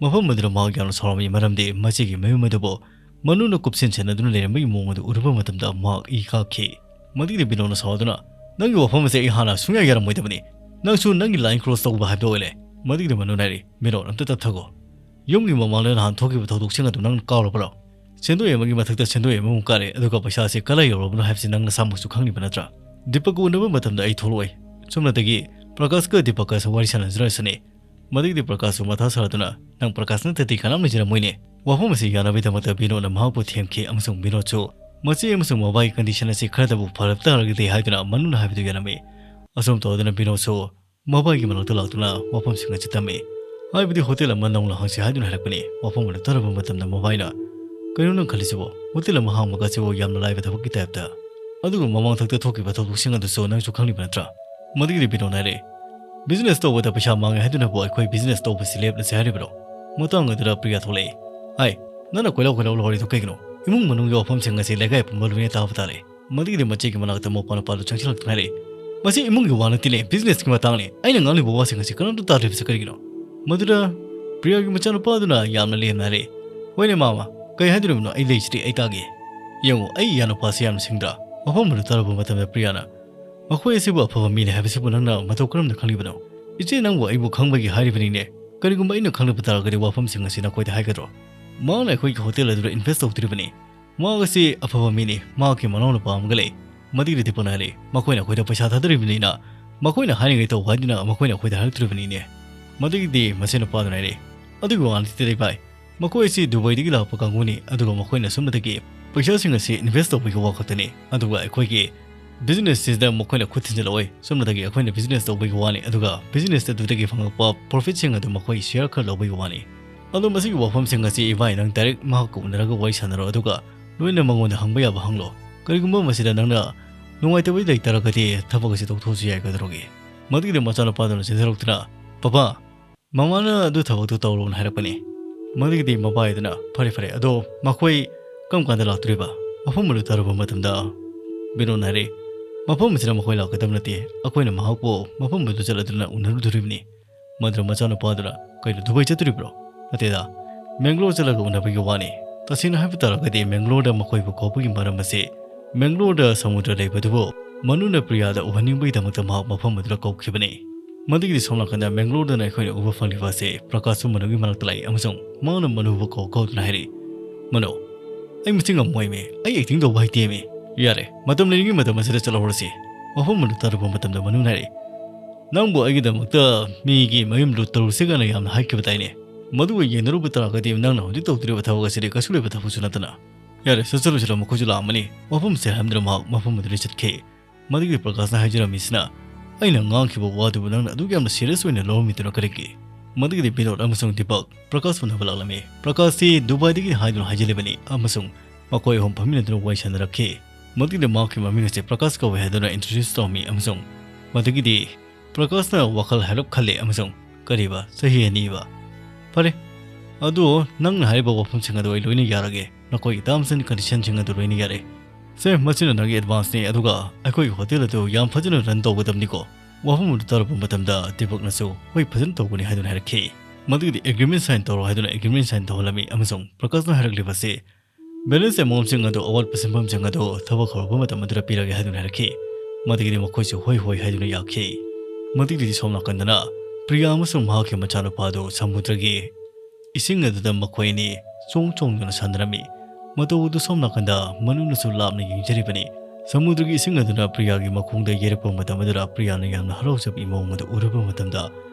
ꯃꯐꯝ ꯑꯗꯨꯗ ꯃꯍꯥꯛ ꯌꯥꯝꯅ ꯁꯥꯎꯔꯝꯃꯤ, ꯃꯔꯝꯗꯤ ꯃꯆꯦꯒꯤ ꯃꯌꯨꯝ ꯑꯗꯨꯕꯨ ꯃꯅꯨꯅ ꯀꯨꯞꯁꯤꯟ ꯁꯦꯟꯅꯗꯨꯅ ꯂꯩꯔꯝꯕꯒꯤ ꯃꯑꯣꯡ ꯑꯗꯨ ꯎꯔꯨꯕ ꯃꯇꯝꯗ ꯃꯍꯥꯛ ꯏ ꯀꯥꯈꯤ꯫ ꯃꯗꯨꯒꯤꯗꯤ ꯕꯤꯅꯣꯗꯅ ꯁꯥꯎꯗꯨꯅ, "ꯅꯪꯒꯤ ꯋꯥꯐꯝ ꯑꯁꯦ ꯑꯩ ꯍꯥꯟꯅ ꯁꯨꯡꯌꯥ ꯌꯥꯔꯝꯃꯣꯏꯗꯕꯅꯤ꯫ ꯅꯪꯁꯨ ꯅꯪꯒꯤ line cross ꯇꯧꯕ ꯍꯥꯏꯕꯗꯣ ꯑꯣꯏꯔꯦ꯫" ꯃꯗꯨꯒꯤꯗꯤ ꯃꯅꯨꯅ ꯍꯥꯏꯔꯤ, "ꯕꯤꯅꯣꯗ, ꯑꯝꯇ ꯇꯞꯊꯈꯣ꯫ ꯌꯨꯝꯒꯤ ꯃꯃꯥꯡꯗ ꯅꯍꯥꯟ ꯊꯣꯛꯈꯤꯕ ꯊꯧꯗꯣꯛꯁꯤꯡ ꯑꯗꯨ ꯅꯪꯅ ꯀꯥꯎꯔꯕ꯭ꯔꯣ? ꯁꯦꯟꯗꯣꯏ ꯑꯃꯒꯤ ꯃꯊꯛꯇ ꯁꯦꯟꯗꯣꯏ ꯑꯃꯃꯨꯛ ꯀꯥꯔꯦ, ꯑꯗꯨꯒ ꯄꯩꯁꯥ ꯑꯁꯤ ꯀꯗꯥꯏ ꯌꯧꯔꯕꯅꯣ ꯍꯥꯏꯕꯁꯤ ꯅꯪ ꯅꯁꯥꯃꯛꯁꯨ ꯈꯪꯂꯤꯕ ꯅꯠꯇ꯭ꯔꯥ? ꯗꯤꯄꯛꯀ ꯎꯅꯕ ꯃꯇꯝꯗ ꯑꯩ ꯊꯣꯛꯂꯛꯑꯣꯏ꯫ ꯁꯣꯝꯅꯇꯒꯤ ꯄ꯭ꯔꯀꯥꯁꯀ ꯗꯤꯄꯛꯀꯁꯨ ꯋꯥꯔꯤ ꯁꯥꯟꯅꯖꯔꯁꯅꯤ꯫" ꯃꯗꯨꯒꯤꯗꯤ ꯄ꯭ꯔꯀꯥꯁꯁꯨ ꯃꯊꯥ ꯁꯥꯔꯗꯨꯅ, "ꯅꯪ ꯄ꯭ꯔꯀꯥꯁ ꯅꯠꯇ꯭ꯔꯗꯤ ꯀꯅꯥꯝ ꯂꯩꯖꯔꯝꯃꯣꯏꯅꯦ꯫" ꯋꯥꯐꯝ ꯑꯁꯤ ꯌꯥꯅꯕꯒꯤꯗꯃꯛꯇ ꯕꯤꯅꯣꯗꯅ ꯃꯍꯥꯛꯄꯨ ꯊꯦꯝꯈꯤ ꯑꯃꯁꯨꯡ ꯕꯤꯅꯣꯗꯁꯨ ꯃꯆꯦ ꯑꯃꯁꯨꯡ ꯃꯕꯥꯒꯤ condition ꯑꯁꯤ ꯈꯔꯗꯕꯨ ꯐꯔꯛ ꯇꯥꯔꯒꯗꯤ ꯍꯥꯏꯗꯨꯅ ꯃꯅꯨꯅ ꯍꯥꯏꯕꯗꯨ ꯌꯥꯔꯝꯃꯤ꯫ ꯑꯁꯨꯝ ꯇꯧꯗꯨꯅ ꯕꯤꯅꯣꯗꯁꯨ ꯃꯕꯥꯏꯒꯤ ꯃꯅꯥꯛꯇ ꯂꯥꯛꯇꯨꯅ ꯋꯥꯐꯝꯁꯤꯡ ꯑꯁꯤ ꯇꯝꯃꯤ꯫ ꯍꯥꯏꯕꯗꯤ ꯍꯣꯇꯦꯜ ꯑꯃ ꯅꯧꯅ ꯍꯥꯡꯁꯤ ꯍꯥꯏꯗꯨꯅ ꯍꯥꯏꯔꯛꯄꯅꯤ꯫ ꯋꯥꯐꯝ ꯑꯗꯨ ꯇꯥꯔꯕ ꯃꯇꯝꯗ ꯃꯕꯥꯏꯅ, "ꯀꯩꯅꯣ ꯅꯪ ꯈꯜꯂꯤꯁꯤꯕꯣ? ꯍꯣꯇꯦꯜ ꯑꯃ ꯍꯥꯡꯕꯒ ꯑꯁꯤꯕꯨ ꯌꯥꯝꯅ ꯂꯥꯏꯕ ꯊꯕꯛꯀꯤ type ꯇ꯫ ꯑꯗꯨꯒ ꯃꯃꯥꯡꯊꯛꯇ ꯊꯣꯛꯈꯤꯕ ꯊꯧꯗꯣꯛꯁꯤꯡ ꯑꯗꯨꯁꯨ ꯅꯪꯁꯨ ꯈꯪꯂꯤꯕ ꯅꯠꯇ꯭ꯔꯥ?" ꯃꯗꯨꯒꯤꯗꯤ ꯕꯤꯅꯣꯗꯅ ꯍꯥꯏꯔꯦ, "Business ꯇꯧꯕꯗ ꯄꯩꯁꯥ ꯃꯥꯡꯉꯦ ꯍꯥꯏꯗꯨꯅꯕꯨ ꯑꯩꯈꯣꯏ business ꯇꯧꯕꯁꯤ ꯂꯦꯞꯂꯁꯤ ꯍꯥꯏꯔꯤꯕ꯭ꯔꯣ?" ꯃꯇꯥꯡ ꯑꯗꯨꯗ ꯄ꯭ꯔꯤꯌꯥ ꯊꯣꯛꯂꯛꯏ꯫ "ꯍꯥꯏ, ꯅꯪꯅ ꯀꯣꯏꯂꯥꯎ ꯀꯣꯏꯂꯥꯎ ꯂꯥꯎꯔꯤꯗꯨ ꯀꯩꯒꯤꯅꯣ? ꯏꯃꯨꯡ ꯃꯅꯨꯡꯒꯤ ꯋꯥꯐꯝꯁꯤꯡ ꯑꯁꯤ ꯂꯩꯀꯥꯏ ꯄꯨꯝꯕ ꯂꯣꯏꯅ ꯇꯥꯕ ꯇꯥꯔꯦ꯫" ꯃꯗꯨꯒꯤꯗꯤ ꯃꯆꯦꯒꯤ ꯃꯅꯥꯛꯇ ꯃꯧꯄꯥ ꯅꯨꯄꯥꯗꯨ ꯆꯪꯁꯤꯜꯂꯛꯇꯨꯅ ꯍꯥꯏꯔꯛꯏ, "ꯃꯁꯤ ꯏꯃꯨꯡꯒꯤ ꯋꯥ ꯅꯠꯇꯦꯅꯦ, business ꯀꯤ ꯃꯇꯥꯡꯅꯦ꯫ ꯑꯩꯅ ꯉꯥꯡꯂꯤꯕ ꯋꯥꯁꯤꯡ ꯑꯁꯤ ꯀꯅꯥꯝꯇ ꯇꯥꯗ꯭ꯔꯤꯕꯁꯤ ꯀꯔꯤꯒꯤꯅꯣ?" ꯃꯗꯨꯗ ꯄ꯭ꯔꯤꯌꯥꯒꯤ ꯃꯆꯥꯅꯨꯄꯥꯗꯨꯅ ꯌꯥꯝꯅ ꯂꯦꯝꯅ ꯍꯥꯏꯔꯛꯏ, "ꯍꯣꯏꯅꯦ ꯃꯥꯃ, ꯀꯩ ꯍꯥꯏꯗꯣꯔꯤꯕꯅꯣ? ꯑꯩ ꯂꯩꯁꯤꯗꯤ, ꯑꯩ ꯇꯥꯒꯦ꯫ ꯌꯦꯡꯉꯨ, ꯑꯩ ꯏꯌꯥꯅꯨꯄꯥꯁꯤ ꯌꯥꯝꯅ ꯁꯤꯡꯗ꯭ꯔꯥ?" ꯋꯥꯐꯝ ꯑꯗꯨ ꯇꯥꯔꯕ ꯃꯇꯝꯗ ꯄ꯭ꯔꯤꯌꯥꯅ, "ꯃꯈꯣꯏ ꯑꯁꯤꯕꯨ ꯑꯐꯕ ꯃꯤꯅꯤ ꯍꯥꯏꯕꯁꯤꯕꯨ ꯅꯪꯅ ꯃꯇꯧ ꯀꯔꯝꯅ ꯈꯪꯂꯤꯕꯅꯣ?" "ꯏꯆꯦ, ꯅꯪꯕꯨ ꯑꯩꯕꯨ ꯈꯪꯕꯒꯤ ꯍꯥꯏꯔꯤꯕꯅꯤꯅꯦ꯫ ꯀꯔꯤꯒꯨꯝꯕ ꯑꯩꯅ ꯈꯪꯂꯕ ꯇꯥꯔꯒꯗꯤ ꯋꯥꯐꯝꯁꯤꯡ ꯑꯁꯤ ꯅꯈꯣꯏꯗ ꯍꯥꯏꯒꯗ꯭ꯔꯣ? ꯃꯍꯥꯛꯅ ꯑꯩꯈꯣꯏꯒꯤ ꯍꯣꯇꯦꯜ ꯑꯗꯨꯗ invest ꯇꯧꯗ꯭ꯔꯤꯕꯅꯤ꯫ ꯃꯍꯥꯛ ꯑꯁꯤ ꯑꯐꯕ ꯃꯤꯅꯤ꯫ ꯃꯍꯥꯛꯀꯤ ꯃꯅꯥꯎꯅꯨꯄꯥ ꯑꯃꯒ ꯂꯩ꯫" ꯃꯗꯨꯒꯤꯗꯤ ꯗꯤꯄꯛꯅ ꯍꯥꯏꯔꯛꯏ, "ꯃꯈꯣꯏꯅ ꯑꯩꯈꯣꯏꯗ ꯄꯩꯁꯥ ꯊꯥꯗꯔꯤꯕꯅꯤꯅ ꯃꯈꯣꯏꯅ ꯍꯥꯏꯔꯤꯉꯩ ꯇꯧ ꯍꯥꯏꯗꯨꯅ ꯃꯈꯣꯏꯅ ꯑꯩꯈꯣꯏꯗ ꯍꯥꯏꯔꯛꯇ꯭ꯔꯤꯕꯅꯤꯅꯦ꯫" ꯃꯗꯨꯒꯤꯗꯤ ꯃꯁꯤ ꯅꯨꯄꯥꯗꯨꯅ ꯍꯥꯏꯔꯛꯏ, "ꯑꯗꯨꯒꯤ ꯋꯥ ꯅꯠꯇꯦꯗ ꯏꯕꯥꯏ, ꯃꯈꯣꯏ ꯑꯁꯤ ꯗꯨꯕꯥꯏꯗꯒꯤ ꯂꯥꯛꯄ ꯀꯥꯡꯕꯨꯅꯤ, ꯑꯗꯨꯒ ꯃꯈꯣꯏꯅ ꯁꯣꯝꯗꯒꯤ ꯄꯩꯁꯥꯁꯤꯡ ꯑꯁꯤ invest ꯇꯧꯕꯒꯤ ꯋꯥ ꯈꯛꯇꯅꯤ, ꯑꯗꯨꯒ ꯑꯩꯈꯣꯏꯒꯤ Business ꯁꯤꯗ ꯃꯈꯣꯏꯅ ꯈꯨꯠ ꯊꯤꯟꯖꯤꯜꯂꯛꯑꯣꯏ꯫ ꯁꯣꯝꯅꯗꯒꯤ ꯑꯩꯈꯣꯏꯅ business ꯇꯧꯕꯒꯤ ꯋꯥꯅꯤ, ꯑꯗꯨꯒ business ꯑꯗꯨꯗꯒꯤ ꯐꯪꯂꯛꯄ profit ꯁꯤꯡ ꯑꯗꯨ ꯃꯈꯣꯏ share ꯈꯔ ꯂꯧꯕꯒꯤ ꯋꯥꯅꯤ꯫ ꯑꯗꯣ ꯃꯁꯤꯒꯤ ꯋꯥꯐꯝꯁꯤꯡ ꯑꯁꯤ ꯏꯕꯥꯏ ꯅꯪ direct ꯃꯍꯥꯛꯀ ꯎꯅꯔꯒ ꯋꯥꯔꯤ ꯁꯥꯟꯅꯔꯣ, ꯑꯗꯨꯒ ꯂꯣꯏꯅ ꯃꯉꯣꯟꯗ ꯍꯪꯕ ꯌꯥꯕ ꯍꯪꯂꯣ꯫ ꯀꯔꯤꯒꯨꯝꯕ ꯃꯁꯤꯗ ꯅꯪꯅ ꯅꯨꯡꯉꯥꯏꯇꯕ ꯂꯩꯇꯥꯔꯒꯗꯤ ꯊꯕꯛ ꯑꯁꯤ ꯇꯧꯊꯣꯛꯑꯁꯨ ꯌꯥꯏ, ꯀꯩꯗꯧꯔꯒꯦ? ꯃꯗꯨꯒꯤꯗꯤ ꯃꯆꯥꯅꯨꯄꯥꯗꯨꯅ ꯆꯦꯟꯊꯔꯛꯇꯨꯅ, "ꯄꯄꯥ, ꯃꯃꯥꯅ ꯑꯗꯨ ꯊꯕꯛꯇꯨ ꯇꯧꯔꯣꯅ ꯍꯥꯏꯔꯛꯄꯅꯤ꯫" ꯃꯗꯨꯒꯤꯗꯤ ꯃꯄꯥ ꯍꯥꯏꯗꯨꯅ, "ꯐꯔꯦ, ꯐꯔꯦ, ꯑꯗꯣ ꯃꯈꯣꯏ ꯀꯔꯝ ꯀꯥꯟꯗ ꯂꯥꯛꯇꯣꯔꯤꯕ?" ꯃꯐꯝ ꯑꯗꯨ ꯇꯥꯔꯨꯕ ꯃꯇꯝꯗ ꯕꯤꯅꯣꯗꯅ ꯍꯥꯏꯔꯦ, "ꯃꯐꯝ ꯑꯁꯤꯗ ꯃꯈꯣꯏ ꯂꯥꯛꯀꯗꯕ ꯅꯠꯇꯦ, ꯑꯩꯈꯣꯏꯅ ꯃꯍꯥꯛꯄꯨ ꯃꯐꯝ ꯑꯗꯨ ꯆꯠꯂꯗꯨꯅ ꯎꯅꯔꯨꯗꯣꯔꯤꯕꯅꯤ꯫" ꯃꯗꯨꯗ ꯃꯆꯥꯅꯨꯄꯥꯗꯨꯅ, "ꯀꯩꯅꯣ, ꯗꯨꯕꯥꯏ ꯆꯠꯇꯣꯔꯤꯕ꯭ꯔꯣ?" "ꯅꯠꯇꯦꯗ, ꯃꯦꯡꯒ꯭ꯂꯣꯔ ꯆꯠꯂꯒ ꯎꯅꯕꯒꯤ ꯋꯥꯅꯤ꯫ ꯇꯁꯦꯡꯅ ꯍꯥꯏꯕ ꯇꯥꯔꯒꯗꯤ ꯃꯦꯡꯒ꯭ꯂꯣꯔꯗ ꯃꯈꯣꯏꯕꯨ ꯀꯧꯕꯒꯤ ꯃꯔꯝ ꯑꯁꯤ ꯃꯦꯡꯒ꯭ꯂꯣꯔꯗ ꯁꯃꯨꯗ꯭ꯔ ꯂꯩꯕꯗꯨꯕꯨ ꯃꯅꯨꯅ ꯄ꯭ꯔꯤꯌꯥꯗ ꯎꯍꯟꯅꯤꯡꯕꯒꯤꯗꯃꯛꯇ ꯃꯍꯥꯛ ꯃꯐꯝ ꯑꯗꯨꯗ ꯀꯧꯈꯤꯕꯅꯤ꯫" ꯃꯗꯨꯒꯤꯗꯤ ꯁꯣꯝ ꯅꯥꯀꯟꯗ ꯃꯦꯡꯒ꯭ꯂꯣꯔꯗꯅ ꯑꯩꯈꯣꯏꯅ ꯎꯕ ꯐꯪꯂꯤꯕ ꯑꯁꯤ ꯄ꯭ꯔꯀꯥꯁꯁꯨ ꯃꯅꯨꯒꯤ ꯃꯅꯥꯛꯇ ꯂꯥꯛꯏ ꯑꯃꯁꯨꯡ ꯃꯥꯅ ꯃꯅꯨꯕꯨ ꯀꯧ ꯀꯧꯗꯨꯅ ꯍꯥꯏꯔꯤ, "ꯃꯅꯨ, ꯑꯩ ꯃꯁꯤ ꯉꯝꯃꯣꯏꯃꯤ, ꯑꯩ acting ꯇꯧꯕ ꯍꯩꯇꯦꯃꯤ꯫ ꯌꯥꯔꯦ, ꯃꯇꯝ ꯂꯩꯔꯤꯉꯩ ꯃꯇꯝ ꯑꯁꯤꯗ ꯆꯠꯍꯧꯔꯁꯤ꯫" ꯃꯐꯝ ꯑꯗꯨ ꯇꯥꯔꯨꯕ ꯃꯇꯝꯗ ꯃꯅꯨꯅ ꯍꯥꯏꯔꯤ, "ꯅꯪꯕꯨ ꯑꯩꯒꯤꯗꯃꯛꯇ ꯃꯤꯒꯤ ꯃꯌꯨꯝ ꯂꯨꯠ ꯇꯧꯔꯨꯁꯤꯒꯅ ꯌꯥꯝꯅ ꯍꯥꯏꯈꯤꯕ ꯇꯥꯏꯅꯦ꯫ ꯃꯗꯨꯒ ꯌꯦꯡꯅꯔꯨꯕ ꯇꯥꯔꯒꯗꯤ ꯅꯪꯅ ꯍꯧꯖꯤꯛ ꯇꯧꯗꯣꯔꯤꯕ ꯊꯕꯛ ꯑꯁꯤꯗꯤ ꯀꯩꯁꯨ ꯂꯩꯕ ꯊꯕꯛꯁꯨ ꯅꯠꯇꯅ꯫ ꯌꯥꯔꯦ, ꯆꯠꯆꯔꯨꯁꯤꯔ, ꯃꯈꯣꯏꯁꯨ ꯂꯥꯛꯑꯝꯃꯅꯤ꯫" ꯃꯐꯝꯁꯦ ꯍꯟꯗꯨꯅ ꯃꯍꯥꯛ ꯃꯐꯝ ꯑꯗꯨꯗ ꯆꯠꯈꯤ꯫ ꯃꯗꯨꯒꯤ ꯄ꯭ꯔꯀꯥꯁꯅ ꯍꯥꯏꯖꯔꯝꯃꯤꯁꯤꯅ, "ꯑꯩꯅ ꯉꯥꯡꯈꯤꯕ ꯋꯥꯗꯨꯕꯨ ꯅꯪꯅ ꯑꯗꯨꯛ ꯌꯥꯝꯅ serious ꯑꯣꯏꯅ ꯂꯧꯔꯝꯃꯤꯗꯨꯅ ꯀꯔꯤꯒꯤ?" ꯃꯗꯨꯒꯤꯗꯤ ꯕꯤꯅꯣꯗ ꯑꯃꯁꯨꯡ ꯗꯤꯄꯛ ꯄ꯭ꯔꯀꯥꯁ ꯎꯅꯕ ꯂꯥꯛꯂꯝꯃꯤ꯫ ꯄ꯭ꯔꯀꯥꯁꯇꯤ ꯗꯨꯕꯥꯏꯗꯒꯤ ꯍꯥꯏꯗꯨꯅ ꯍꯥꯏꯖꯤꯜꯂꯤꯕꯅꯤ ꯑꯃꯁꯨꯡ ꯃꯈꯣꯏ ꯑꯍꯨꯝ ꯐꯝꯃꯤꯟꯅꯗꯨꯅ ꯋꯥꯔꯤ ꯁꯥꯟꯅꯔꯛꯈꯤ꯫ ꯃꯗꯨꯒꯤꯗꯤ ꯃꯍꯥꯛꯀꯤ ꯃꯃꯤꯡ ꯑꯁꯤ ꯄ꯭ꯔꯀꯥꯁ ꯀꯧꯏ ꯍꯥꯏꯗꯨꯅ introduce ꯇꯧꯔꯝꯃꯤ ꯑꯃꯁꯨꯡ ꯃꯗꯨꯒꯤꯗꯤ ꯄ꯭ꯔꯀꯥꯁꯅ ꯋꯥꯈꯜ ꯍꯥꯏꯔꯞ ꯈꯜꯂꯦ ꯑꯃꯁꯨꯡ, "ꯀꯔꯤꯕ? ꯆꯍꯤ ꯑꯅꯤꯕ? ꯐꯔꯦ, ꯑꯗꯨ ꯅꯪꯅ ꯍꯥꯏꯔꯤꯕ ꯋꯥꯐꯝꯁꯤꯡ ꯑꯗꯨ ꯑꯩ ꯂꯣꯏꯅ ꯌꯥꯔꯒꯦ꯫ ꯅꯈꯣꯏꯒꯤ terms and conditionꯁꯤꯡ ꯑꯗꯨ ꯂꯣꯏꯅ ꯌꯥꯔꯦ꯫ ꯁꯦ, ꯃꯁꯤꯅ ꯅꯪꯒꯤ advanceꯅꯤ, ꯑꯗꯨꯒ ꯑꯩꯈꯣꯏꯒꯤ hotel ꯑꯗꯨ ꯌꯥꯝ ꯐꯖꯅ run ꯇꯧꯒꯗꯕꯅꯤꯀꯣ꯫" ꯋꯥꯐꯝ ꯑꯗꯨ ꯇꯥꯔꯨꯕ ꯃꯇꯝꯗ ꯗꯤꯄꯛꯅꯁꯨ, "ꯍꯣꯏ, ꯐꯖꯅ ꯇꯧꯒꯅꯤ" ꯍꯥꯏꯗꯨꯅ ꯍꯥꯏꯔꯛꯈꯤ꯫ ꯃꯗꯨꯒꯤꯗꯤ agreement sign ꯇꯧꯔꯣ ꯍꯥꯏꯗꯨꯅ agreement sign ꯇꯧꯍꯜꯂꯝꯃꯤ ꯑꯃꯁꯨꯡ ꯄ꯭ꯔꯀꯥꯁꯅ ꯍꯥꯏꯔꯛꯂꯤꯕ ꯑꯁꯤ, "balance amountꯁꯤꯡ ꯑꯗꯨ ꯑꯋꯥꯠꯄ ꯁꯦꯟꯐꯝꯁꯤꯡ ꯑꯗꯨ ꯊꯕꯛ ꯍꯧꯔꯛꯄ ꯃꯇꯝ ꯑꯗꯨꯗ ꯄꯤꯔꯒꯦ" ꯍꯥꯏꯗꯨꯅ ꯍꯥꯏꯔꯛꯈꯤ꯫ ꯃꯗꯨꯒꯤꯗꯤ ꯃꯈꯣꯏꯁꯨ ꯍꯣꯏ ꯍꯣꯏ ꯍꯥꯏꯗꯨꯅ ꯌꯥꯈꯤ꯫ ꯃꯗꯨꯒꯤꯗꯤ ꯁꯣꯝ ꯅꯥꯀꯟꯗꯅ ꯄ꯭ꯔꯤꯌꯥ ꯑꯃꯁꯨꯡ ꯃꯍꯥꯛꯀꯤ ꯃꯆꯥꯅꯨꯄꯥ ꯑꯗꯨ ꯁꯃꯨꯗ꯭ꯔꯒꯤ ꯏꯁꯤꯡ ꯑꯗꯨꯗ ꯃꯈꯣꯏ ꯑꯅꯤ ꯆꯣꯡ ꯆꯣꯡꯗꯨꯅ ꯁꯥꯟꯅꯔꯝꯃꯤ꯫ ꯃꯇꯧ ꯑꯗꯨ ꯁꯣꯝ ꯅꯥꯀꯟꯗ ꯃꯅꯨꯅꯁꯨ ꯂꯥꯞꯅ ꯌꯦꯡꯖꯔꯤꯕꯅꯤ꯫ ꯁꯃꯨꯗ꯭ꯔꯒꯤ ꯏꯁꯤꯡ ꯑꯗꯨꯅ ꯄ꯭ꯔꯤꯌꯥꯒꯤ ꯃꯈꯣꯡꯗ ꯌꯩꯔꯛꯄ ꯃꯇꯝ ꯑꯗꯨꯗ ꯄ꯭ꯔꯤꯌꯥꯅ ꯌꯥꯝꯅ ꯍꯔꯥꯎꯖꯕꯒꯤ ꯃꯑꯣꯡ ꯑꯗꯨ ꯎꯔꯨꯕ ꯃꯇꯝꯗ,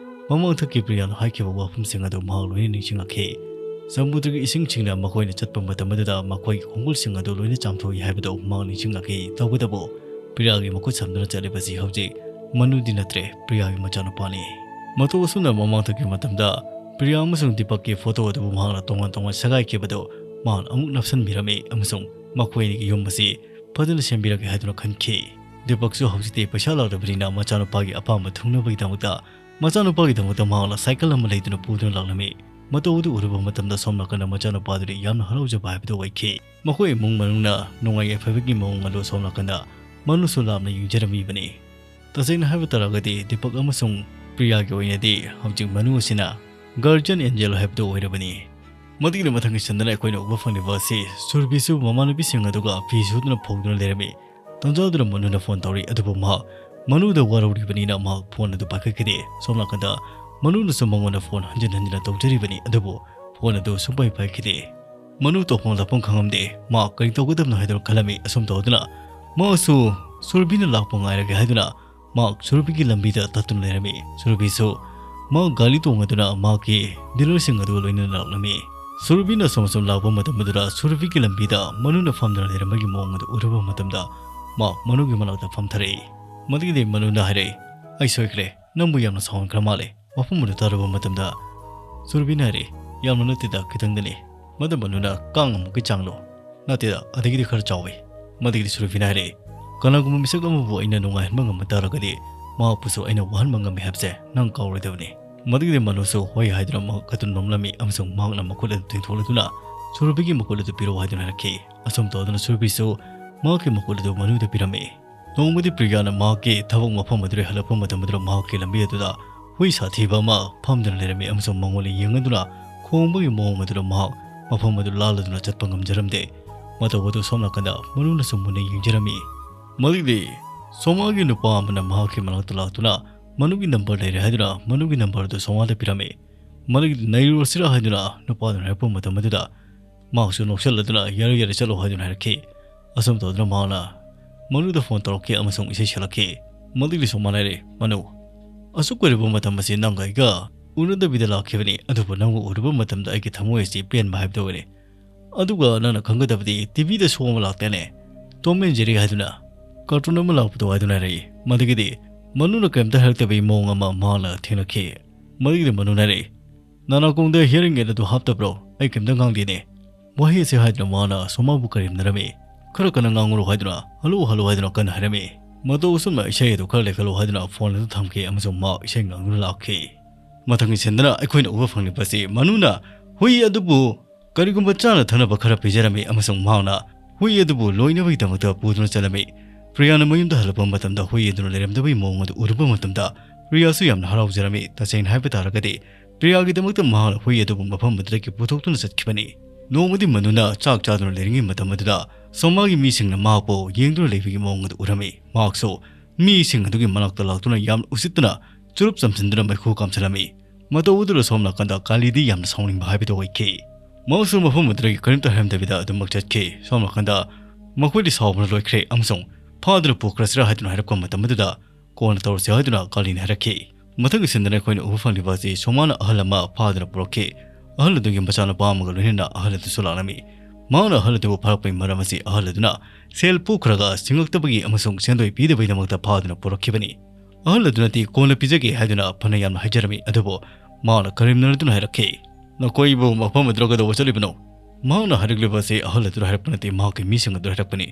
ꯃꯃꯥꯡꯊꯛꯀꯤ ꯄ꯭ꯔꯤꯌꯥꯅ ꯍꯥꯏꯈꯤꯕ ꯋꯥꯐꯝꯁꯤꯡ ꯑꯗꯨ ꯃꯍꯥꯛ ꯂꯣꯏꯅ ꯅꯤꯡꯁꯤꯡꯂꯛꯈꯤ꯫ ꯁꯃꯨꯗ꯭ꯔꯒꯤ ꯏꯁꯤꯡꯁꯤꯡꯅ ꯃꯈꯣꯏꯅ ꯆꯠꯄ ꯃꯇꯝ ꯑꯗꯨꯗ ꯃꯈꯣꯏꯒꯤ ꯈꯣꯡꯒꯨꯜꯁꯤꯡ ꯑꯗꯨ ꯂꯣꯏꯅ ꯆꯥꯝꯊꯣꯛꯏ ꯍꯥꯏꯕꯗꯨ ꯃꯍꯥꯛ ꯅꯤꯡꯁꯤꯡꯂꯛꯈꯤ꯫ ꯇꯧꯕꯇꯕꯨ, ꯄ꯭ꯔꯤꯌꯥꯒꯤ ꯃꯈꯨꯠ ꯁꯝꯗꯨꯅ ꯆꯠꯂꯤꯕꯁꯤ ꯍꯧꯖꯤꯛ ꯃꯅꯨꯗꯤ ꯅꯠꯇ꯭ꯔꯦ, ꯄ꯭ꯔꯤꯌꯥꯒꯤ ꯃꯆꯥꯅꯨꯄꯥꯅꯤ꯫ ꯃꯇꯧ ꯑꯁꯨꯝꯅ ꯃꯃꯥꯡ ꯊꯛꯈꯤꯕ ꯃꯇꯝꯗ ꯄ꯭ꯔꯤꯌꯥ ꯑꯃꯁꯨꯡ ꯗꯤꯄꯛꯀꯤ ꯐꯣꯇꯣ ꯑꯗꯨꯕꯨ ꯃꯍꯥꯛꯅ ꯇꯣꯉꯥꯟ ꯇꯣꯉꯥꯟ ꯁꯦꯒꯥꯏꯈꯤꯕꯗꯨ ꯃꯍꯥꯛꯅ ꯑꯃꯨꯛ ꯅꯞꯁꯤꯟꯕꯤꯔꯝꯃꯤ ꯑꯃꯁꯨꯡ ꯃꯈꯣꯏ ꯑꯅꯤꯒꯤ ꯌꯨꯝ ꯑꯁꯤ ꯐꯖꯅ ꯁꯦꯝꯕꯤꯔꯒꯦ ꯍꯥꯏꯗꯨꯅ ꯈꯟꯈꯤ꯫ ꯗꯤꯄꯛꯁꯨ ꯍꯧꯖꯤꯛꯇꯤ ꯄꯩꯁꯥ ꯂꯥꯛꯇꯕꯅꯤꯅ ꯃꯆꯥꯅꯨꯄꯥꯒꯤ ꯑꯄꯥꯝꯕ ꯊꯨꯡꯅꯕꯒꯤꯗꯃꯛꯇ, ꯃꯆꯥꯅꯨꯄꯥꯒꯤꯗꯃꯛꯇ ꯃꯍꯥꯛꯅ ꯁꯥꯏꯀꯜ ꯑꯃ ꯂꯩꯗꯨꯅ ꯄꯨꯗꯨꯅ ꯂꯥꯛꯂꯝꯃꯤ꯫ ꯃꯇꯧ ꯑꯗꯨ ꯎꯔꯨꯕ ꯃꯇꯝꯗ ꯁꯣꯝ ꯅꯥꯀꯟꯗ ꯃꯆꯥꯅꯨꯄꯥꯗꯨꯗꯤ ꯌꯥꯝꯅ ꯍꯔꯥꯎꯖꯕ ꯍꯥꯏꯕꯗꯨ ꯑꯣꯏꯈꯤ꯫ ꯃꯈꯣꯏ ꯏꯃꯨꯡ ꯃꯅꯨꯡꯅ ꯅꯨꯡꯉꯥꯏ ꯌꯥꯏꯐꯕꯒꯤ ꯃꯑꯣꯡ ꯑꯗꯨ ꯁꯣꯝ ꯅꯥꯀꯟꯗ ꯃꯅꯨꯁꯨ ꯂꯥꯞꯅ ꯌꯦꯡꯖꯔꯝꯃꯤꯕꯅꯤ꯫ ꯇꯁꯦꯡꯅ ꯍꯥꯏꯕ ꯇꯥꯔꯒꯗꯤ ꯗꯤꯄꯛ ꯑꯃꯁꯨꯡ ꯄ꯭ꯔꯤꯌꯥꯒꯤ ꯑꯣꯏꯅꯗꯤ ꯍꯧꯖꯤꯛ ꯃꯅꯨ ꯑꯁꯤꯅ guardian angel ꯍꯥꯏꯕꯗꯨ ꯑꯣꯏꯔꯕꯅꯤ꯫ ꯃꯗꯨꯒꯤ ꯃꯊꯪꯒꯤ ꯁꯟꯗꯅ ꯑꯩꯈꯣꯏꯅ ꯎꯕ ꯐꯪꯂꯤꯕ ꯑꯁꯤ ꯁꯨꯔꯕꯤꯁꯨ ꯃꯃꯥꯟꯅꯕꯤꯁꯤꯡ ꯑꯗꯨꯒ ꯐꯤ ꯁꯨꯗꯨꯅ ꯐꯧꯗꯨꯅ ꯂꯩꯔꯝꯃꯤ꯫ ꯇꯟꯖꯥꯗꯨꯅ ꯃꯅꯨꯅ ꯐꯣꯟ ꯇꯧꯔꯤ, ꯑꯗꯨꯕꯨ ꯃꯍꯥꯛ ꯃꯅꯨꯗ ꯋꯥꯔꯧꯔꯤꯕꯅꯤꯅ ꯃꯍꯥꯛ ꯐꯣꯟ ꯑꯗꯨ ꯄꯥꯏꯈꯠꯈꯤꯗꯦ꯫ ꯁꯣꯝ ꯅꯥꯀꯟꯗ ꯃꯅꯨꯅꯁꯨ ꯃꯉꯣꯟꯗ ꯐꯣꯟ ꯍꯟꯖꯤꯟ ꯍꯟꯖꯤꯟꯅ ꯇꯧꯖꯔꯤꯕꯅꯤ, ꯑꯗꯨꯕꯨ ꯐꯣꯟ ꯑꯗꯨ ꯁꯨꯡꯄꯥꯏ ꯄꯥꯏꯈꯤꯗꯦ꯫ ꯃꯅꯨ ꯇꯧꯐꯝ ꯂꯥꯛꯐꯝ ꯈꯪꯉꯝꯗꯦ꯫ ꯃꯍꯥꯛ ꯀꯔꯤ ꯇꯧꯒꯗꯕꯅꯣ ꯍꯥꯏꯗꯨꯅ ꯈꯜꯂꯝꯃꯤ꯫ ꯑꯁꯨꯝ ꯇꯧꯗꯨꯅ ꯃꯍꯥꯛꯁꯨ ꯁꯨꯔꯕꯤꯅ ꯂꯥꯛꯄ ꯉꯥꯏꯔꯒꯦ ꯍꯥꯏꯗꯨꯅ ꯃꯍꯥꯛ ꯁꯨꯔꯕꯤꯒꯤ ꯂꯝꯕꯤꯗ ꯇꯠꯇꯨꯅ ꯂꯩꯔꯝꯃꯤ꯫ ꯁꯨꯔꯕꯤꯁꯨ ꯃꯍꯥꯛ ꯒꯥꯔꯤ ꯇꯣꯡꯉꯗꯨꯅ ꯃꯍꯥꯛꯀꯤ dealerꯁꯤꯡ ꯑꯗꯨꯒ ꯂꯣꯏꯅꯅ ꯂꯥꯛꯂꯝꯃꯤ꯫ ꯁꯨꯔꯕꯤꯅ ꯑꯁꯨꯝ ꯑꯁꯨꯝ ꯂꯥꯛꯄ ꯃꯇꯝ ꯑꯗꯨꯗ ꯁꯨꯔꯕꯤꯒꯤ ꯂꯝꯕꯤꯗ ꯃꯅꯨꯅ ꯐꯝꯗꯨꯅ ꯂꯩꯔꯝꯕꯒꯤ ꯃꯑꯣꯡ ꯑꯗꯨ ꯎꯔꯨꯕ ꯃꯇꯝꯗ ꯃꯍꯥꯛ ꯃꯅꯨꯒꯤ ꯃꯅꯥꯛꯇ ꯐꯝꯊꯔꯛꯏ꯫ ꯃꯗꯨꯒꯤꯗꯤ ꯃꯅꯨꯅ ꯍꯥꯏꯔꯛꯏ, "ꯑꯩ ꯁꯣꯏꯈ꯭ꯔꯦ, ꯅꯪꯕꯨ ꯌꯥꯝꯅ ꯁꯥꯎꯍꯟꯈ꯭ꯔ ꯃꯥꯜꯂꯦ"꯫ ꯋꯥꯐꯝ ꯑꯗꯨ ꯇꯥꯔꯨꯕ ꯃꯇꯝꯗ ꯁꯨꯔꯕꯤꯅ ꯍꯥꯏꯔꯛꯏ, "ꯌꯥꯝꯅ ꯅꯠꯇꯦꯗ, ꯈꯤꯇꯪꯗꯅꯤ"꯫ ꯃꯗꯨ ꯃꯅꯨꯅ ꯀꯥꯡ ꯑꯃꯨꯛꯀꯤ ꯆꯥꯡꯂꯣ? "ꯅꯠꯇꯦꯗ, ꯑꯗꯒꯤꯗꯤ ꯈꯔ ꯆꯥꯎꯏ"꯫ ꯃꯗꯨꯒꯤꯗꯤ ꯁꯨꯔꯕꯤꯅ ꯍꯥꯏꯔꯛꯏ, "ꯀꯅꯥꯒꯨꯝꯕ ꯃꯤꯁꯛ ꯑꯃꯕꯨ ꯑꯩꯅ ꯅꯨꯡꯉꯥꯏꯍꯟꯕ ꯉꯝꯕ ꯇꯥꯔꯒꯗꯤ ꯃꯍꯥꯛꯄꯨꯁꯨ ꯑꯩꯅ ꯋꯥꯍꯟꯕ ꯉꯝꯃꯤ ꯍꯥꯏꯕꯁꯦ ꯅꯪ ꯀꯥꯎꯔꯣꯏꯗꯕꯅꯤ"꯫ ꯃꯗꯨꯒꯤꯗꯤ ꯃꯅꯨꯁꯨ ꯍꯣꯏ ꯍꯥꯏꯗꯨꯅ ꯃꯍꯥꯛ ꯑꯗꯨ ꯅꯣꯝꯂꯝꯃꯤ ꯑꯃꯁꯨꯡ ꯃꯍꯥꯛꯅ ꯃꯈꯨꯠ ꯑꯗꯨ ꯇꯤꯡꯊꯣꯛꯂꯗꯨꯅ ꯁꯨꯔꯕꯤꯒꯤ ꯃꯈꯨꯠ ꯑꯗꯨ ꯄꯤꯔꯛꯎ ꯍꯥꯏꯗꯨꯅ ꯍꯥꯏꯔꯛꯈꯤ꯫ ꯑꯁꯨꯝ ꯇꯧꯗꯨꯅ ꯁꯨꯔꯕꯤꯁꯨ ꯃꯍꯥꯛꯀꯤ ꯃꯈꯨꯠ ꯑꯗꯨ ꯃꯅꯨꯗ ꯄꯤꯔꯝꯃꯤ꯫ ꯅꯣꯡꯃꯗꯤ ꯄ꯭ꯔꯤꯌꯥꯅ ꯃꯍꯥꯛꯀꯤ ꯊꯕꯛ ꯃꯐꯝ ꯑꯗꯨꯗ ꯍꯜꯂꯛꯄ ꯃꯇꯝ ꯑꯗꯨꯗ ꯃꯍꯥꯛꯀꯤ ꯂꯝꯕꯤ ꯑꯗꯨꯗ ꯍꯨꯏ ꯁꯥꯊꯤꯕ ꯑꯃ ꯐꯝꯗꯨꯅ ꯂꯩꯔꯝꯃꯤ ꯑꯃꯁꯨꯡ ꯃꯉꯣꯟꯗ ꯌꯦꯡꯂꯗꯨꯅ ꯈꯣꯡꯕꯒꯤ ꯃꯑꯣꯡ ꯑꯗꯨꯗ ꯃꯍꯥꯛ ꯃꯐꯝ ꯑꯗꯨ ꯂꯥꯜꯂꯗꯨꯅ ꯆꯠꯄ ꯉꯝꯖꯔꯝꯗꯦ꯫ ꯃꯇꯧ ꯑꯗꯨ ꯁꯣꯝ ꯅꯥꯀꯟꯗ ꯃꯅꯨꯅꯁꯨ ꯃꯨꯟꯅ ꯌꯦꯡꯖꯔꯝꯃꯤ꯫ ꯃꯗꯨꯒꯤꯗꯤ ꯁꯣꯃꯥꯒꯤ ꯅꯨꯄꯥ ꯑꯃꯅ ꯃꯍꯥꯛꯀꯤ ꯃꯅꯥꯛꯇ ꯂꯥꯛꯇꯨꯅ ꯃꯅꯨꯒꯤ ꯅꯝꯕꯔ ꯂꯩꯔꯦ ꯍꯥꯏꯗꯨꯅ ꯃꯅꯨꯒꯤ ꯅꯝꯕꯔ ꯑꯗꯨ ꯁꯣꯃꯥꯗ ꯄꯤꯔꯝꯃꯤ꯫ ꯃꯗꯨꯒꯤꯗꯤ ꯅꯩꯔꯨꯔꯁꯤꯔꯥ ꯍꯥꯏꯗꯨꯅ ꯅꯨꯄꯥꯗꯨꯅ ꯍꯥꯏꯔꯛꯄ ꯃꯇꯝ ꯑꯗꯨꯗ ꯃꯍꯥꯛꯁꯨ ꯅꯣꯛꯁꯜꯂꯗꯨꯅ ꯌꯥꯔꯦ ꯌꯥꯔꯦ ꯆꯠꯂꯣ ꯍꯥꯏꯗꯨꯅ ꯍꯥꯏꯔꯛꯈꯤ꯫ ꯑꯁꯨꯝ ꯇꯧꯗꯨꯅ ꯃꯍꯥꯛꯅ ꯃꯅꯨꯗ ꯐꯣꯟ ꯇꯧꯔꯛꯈꯤ ꯑꯃꯁꯨꯡ ꯏꯁꯩ ꯁꯛꯂꯛꯈꯤ꯫ ꯃꯗꯨꯒꯤꯁꯨ ꯃꯥꯟꯅꯔꯦ, "ꯃꯅꯨ, ꯑꯁꯨꯛ ꯀꯨꯏꯔꯕ ꯃꯇꯝ ꯑꯁꯤ ꯅꯪꯒ ꯑꯩꯒ ꯎꯅꯗꯕꯤꯗ ꯂꯥꯛꯈꯤꯕꯅꯤ, ꯑꯗꯨꯕꯨ ꯅꯪꯕꯨ ꯎꯔꯨꯕ ꯃꯇꯝꯗ ꯑꯩꯒꯤ ꯊꯃꯣꯏ ꯑꯁꯤ ꯄꯦꯟꯕ ꯍꯥꯏꯕꯗꯨ ꯑꯣꯏꯔꯦ꯫ ꯑꯗꯨꯒ ꯅꯪꯅ ꯈꯪꯒꯗꯕꯗꯤ ꯇꯤꯚꯤꯗ ꯁꯣ ꯑꯃ ꯂꯥꯛꯇꯦꯅꯦ, ꯇꯣꯝ ꯑꯦꯟ ꯖꯦꯔꯤ ꯍꯥꯏꯗꯨꯅ"꯫ ꯀꯥꯔꯇꯨꯟ ꯑꯃ ꯂꯥꯛꯄꯗꯣ ꯍꯥꯏꯗꯨꯅ ꯍꯥꯏꯔꯛꯏ꯫ ꯃꯗꯒꯤꯗꯤ ꯃꯅꯨꯅ ꯀꯩꯝꯇ ꯍꯥꯏꯔꯛꯇꯕꯒꯤ ꯃꯑꯣꯡ ꯑꯃ ꯃꯍꯥꯛꯅ ꯊꯦꯡꯅꯈꯤ꯫ ꯃꯗꯒꯤꯗꯤ ꯃꯅꯨꯅ ꯍꯥꯏꯔꯛꯏ, "ꯅꯅꯥꯀꯣꯡꯗ hearing aid ꯑꯗꯨ ꯍꯥꯞꯇꯕ꯭ꯔꯣ? ꯑꯩ ꯀꯩꯝꯇ ꯉꯥꯡꯗꯦꯅꯦ"꯫ ꯋꯥꯍꯩ ꯑꯁꯤ ꯍꯥꯏꯗꯨꯅ ꯃꯍꯥꯛꯅ ꯁꯣꯃꯥꯕꯨ ꯀꯔꯦꯝꯅꯔꯝꯃꯤ꯫ "ꯈꯔ ꯀꯟꯅ ꯉꯥꯡꯉꯨꯔꯣ" ꯍꯥꯏꯗꯨꯅ, "ꯍꯜꯂꯣ ꯍꯜꯂꯣ" ꯍꯥꯏꯗꯨꯅ ꯀꯟꯅ ꯍꯥꯏꯔꯝꯃꯤ꯫ ꯃꯇꯧ ꯑꯁꯨꯝꯅ ꯏꯁꯩ ꯑꯗꯨ ꯈꯔ ꯂꯩꯈꯠꯂꯣ ꯍꯥꯏꯗꯨꯅ ꯐꯣꯟ ꯑꯗꯨ ꯊꯝꯈꯤ ꯑꯃꯁꯨꯡ ꯃꯍꯥꯛ ꯏꯁꯩ ꯉꯥꯡꯗꯨꯅ ꯂꯥꯛꯈꯤ꯫ ꯃꯊꯪꯒꯤ ꯁꯤꯟꯗꯅ ꯑꯩꯈꯣꯏꯅ ꯎꯕ ꯐꯪꯂꯤꯕꯁꯤ ꯃꯅꯨꯅ ꯍꯨꯏ ꯑꯗꯨꯕꯨ ꯀꯔꯤꯒꯨꯝꯕ ꯆꯥꯅ ꯊꯛꯅꯕ ꯈꯔ ꯄꯤꯖꯔꯝꯃꯤ ꯑꯃꯁꯨꯡ ꯃꯍꯥꯛꯅ ꯍꯨꯏ ꯑꯗꯨꯕꯨ ꯂꯣꯏꯅꯕꯒꯤꯗꯃꯛꯇ ꯄꯨꯗꯨꯅ ꯆꯠꯂꯝꯃꯤ꯫ ꯄ꯭ꯔꯤꯌꯥꯅ ꯃꯌꯨꯝꯗ ꯍꯜꯂꯛꯄ ꯃꯇꯝꯗ ꯍꯨꯏ ꯑꯗꯨꯅ ꯂꯩꯔꯝꯗꯕꯒꯤ ꯃꯑꯣꯡ ꯑꯗꯨ ꯎꯔꯨꯕ ꯃꯇꯝꯗ ꯄ꯭ꯔꯤꯌꯥꯁꯨ ꯌꯥꯝꯅ ꯍꯔꯥꯎꯖꯔꯝꯃꯤ꯫ ꯇꯁꯦꯡꯅ ꯍꯥꯏꯕ ꯇꯥꯔꯒꯗꯤ ꯄ꯭ꯔꯤꯌꯥꯒꯤꯗꯃꯛꯇ ꯃꯍꯥꯛꯅ ꯍꯨꯏ ꯑꯗꯨꯕꯨ ꯃꯐꯝ ꯑꯗꯨꯗꯒꯤ ꯄꯨꯊꯣꯛꯇꯨꯅ ꯆꯠꯈꯤꯕꯅꯤ꯫ ꯅꯣꯡꯃꯗꯤ ꯃꯅꯨꯅ ꯆꯥꯛ ꯆꯥꯗꯨꯅ ꯂꯩꯔꯤꯉꯩ ꯃꯇꯝ ꯑꯗꯨꯗ ꯁꯣꯃꯥꯒꯤ ꯃꯤꯁꯤꯡꯅ ꯃꯍꯥꯛꯄꯨ ꯌꯦꯡꯗꯨꯅ ꯂꯩꯕꯒꯤ ꯃꯑꯣꯡ ꯑꯗꯨ ꯎꯔꯝꯃꯤ꯫ ꯃꯍꯥꯛꯁꯨ ꯃꯤꯁꯤꯡ ꯑꯗꯨꯒꯤ ꯃꯅꯥꯛꯇ ꯂꯥꯛꯇꯨꯅ ꯌꯥꯝꯅ ꯎꯁꯤꯠꯇꯅ ꯆꯨꯔꯨꯞ ꯆꯝꯁꯤꯟꯗꯨꯅ ꯃꯩꯈꯨ ꯀꯥꯝꯁꯤꯜꯂꯝꯃꯤ꯫ ꯃꯇꯧ ꯑꯗꯨꯗ ꯁꯣꯝ ꯅꯥꯀꯟꯗ ꯀꯥꯂꯤꯗꯤ ꯌꯥꯝꯅ ꯁꯥꯎꯅꯤꯡꯕ ꯍꯥꯏꯕꯗꯨ ꯑꯣꯏꯈꯤ꯫ ꯃꯍꯥꯛꯁꯨ ꯃꯐꯝ ꯑꯗꯨꯗꯒꯤ ꯀꯔꯤꯝꯇ ꯍꯥꯏꯔꯝꯗꯕꯤꯗ ꯑꯗꯨꯃꯛ ꯆꯠꯈꯤ꯫ ꯁꯣꯝ ꯅꯥꯀꯟꯗ ꯃꯈꯣꯏꯗꯤ ꯁꯥꯎꯕꯅ ꯂꯣꯏꯈ꯭ꯔꯦ ꯑꯃꯁꯨꯡ ꯐꯥꯗꯨꯅ ꯄꯨꯈ꯭ꯔꯁꯤꯔꯥ ꯍꯥꯏꯗꯨꯅ ꯍꯥꯏꯔꯛꯄ ꯃꯇꯝ ꯑꯗꯨꯗ ꯀꯣꯟꯅ ꯇꯧꯔꯁꯤ ꯍꯥꯏꯗꯨꯅ ꯀꯥꯂꯤꯅ ꯍꯥꯏꯔꯛꯈꯤ꯫ ꯃꯊꯪꯒꯤ ꯁꯤꯟꯗꯅ ꯑꯩꯈꯣꯏꯅ ꯎꯕ ꯐꯪꯂꯤꯕ ꯑꯁꯤ ꯁꯣꯃꯥꯅ ꯑꯍꯜ ꯑꯃ ꯐꯥꯗꯨꯅ ꯄꯨꯔꯛꯈꯤ꯫ ꯑꯍꯜ ꯑꯗꯨꯒꯤ ꯃꯆꯥꯅꯨꯄꯥ ꯑꯃꯒ ꯂꯣꯏꯅꯅ ꯑꯍꯜ ꯑꯗꯨꯁꯨ ꯂꯥꯛꯂꯝꯃꯤ꯫ ꯃꯍꯥꯛꯅ ꯑꯍꯜ ꯑꯗꯨꯕꯨ ꯐꯥꯔꯛꯄꯒꯤ ꯃꯔꯝ ꯑꯁꯤ ꯑꯍꯜ ꯑꯗꯨꯅ ꯁꯦꯜ ꯄꯨꯈ꯭ꯔꯒ ꯁꯤꯡꯉꯛꯇꯕꯒꯤ ꯑꯃꯁꯨꯡ ꯁꯦꯟꯗꯣꯏ ꯄꯤꯗꯕꯒꯤꯗꯃꯛꯇ ꯐꯥꯗꯨꯅ ꯄꯨꯔꯛꯈꯤꯕꯅꯤ꯫ ꯑꯍꯜ ꯑꯗꯨꯅꯗꯤ ꯀꯣꯟꯅ ꯄꯤꯖꯒꯦ ꯍꯥꯏꯗꯨꯅ ꯐꯅ ꯌꯥꯝꯅ ꯍꯥꯏꯖꯔꯝꯃꯤ, ꯑꯗꯨꯕꯨ ꯃꯍꯥꯛꯅ ꯀꯔꯦꯝꯅꯗꯨꯅ ꯍꯥꯏꯔꯛꯈꯤ, "ꯅꯈꯣꯏꯕꯨ ꯃꯐꯝ ꯑꯗꯨꯗ ꯀꯩꯗꯧꯕ ꯆꯠꯂꯤꯕꯅꯣ?" ꯃꯍꯥꯛꯅ ꯍꯥꯏꯔꯛꯂꯤꯕ ꯑꯁꯤ ꯑꯍꯜ ꯑꯗꯨꯗ ꯍꯥꯏꯔꯛꯄ ꯅꯠꯇꯦ, ꯃꯍꯥꯛꯀꯤ ꯃꯤꯁꯤꯡ ꯑꯗꯨꯗ ꯍꯥꯏꯔꯛꯄꯅꯤ꯫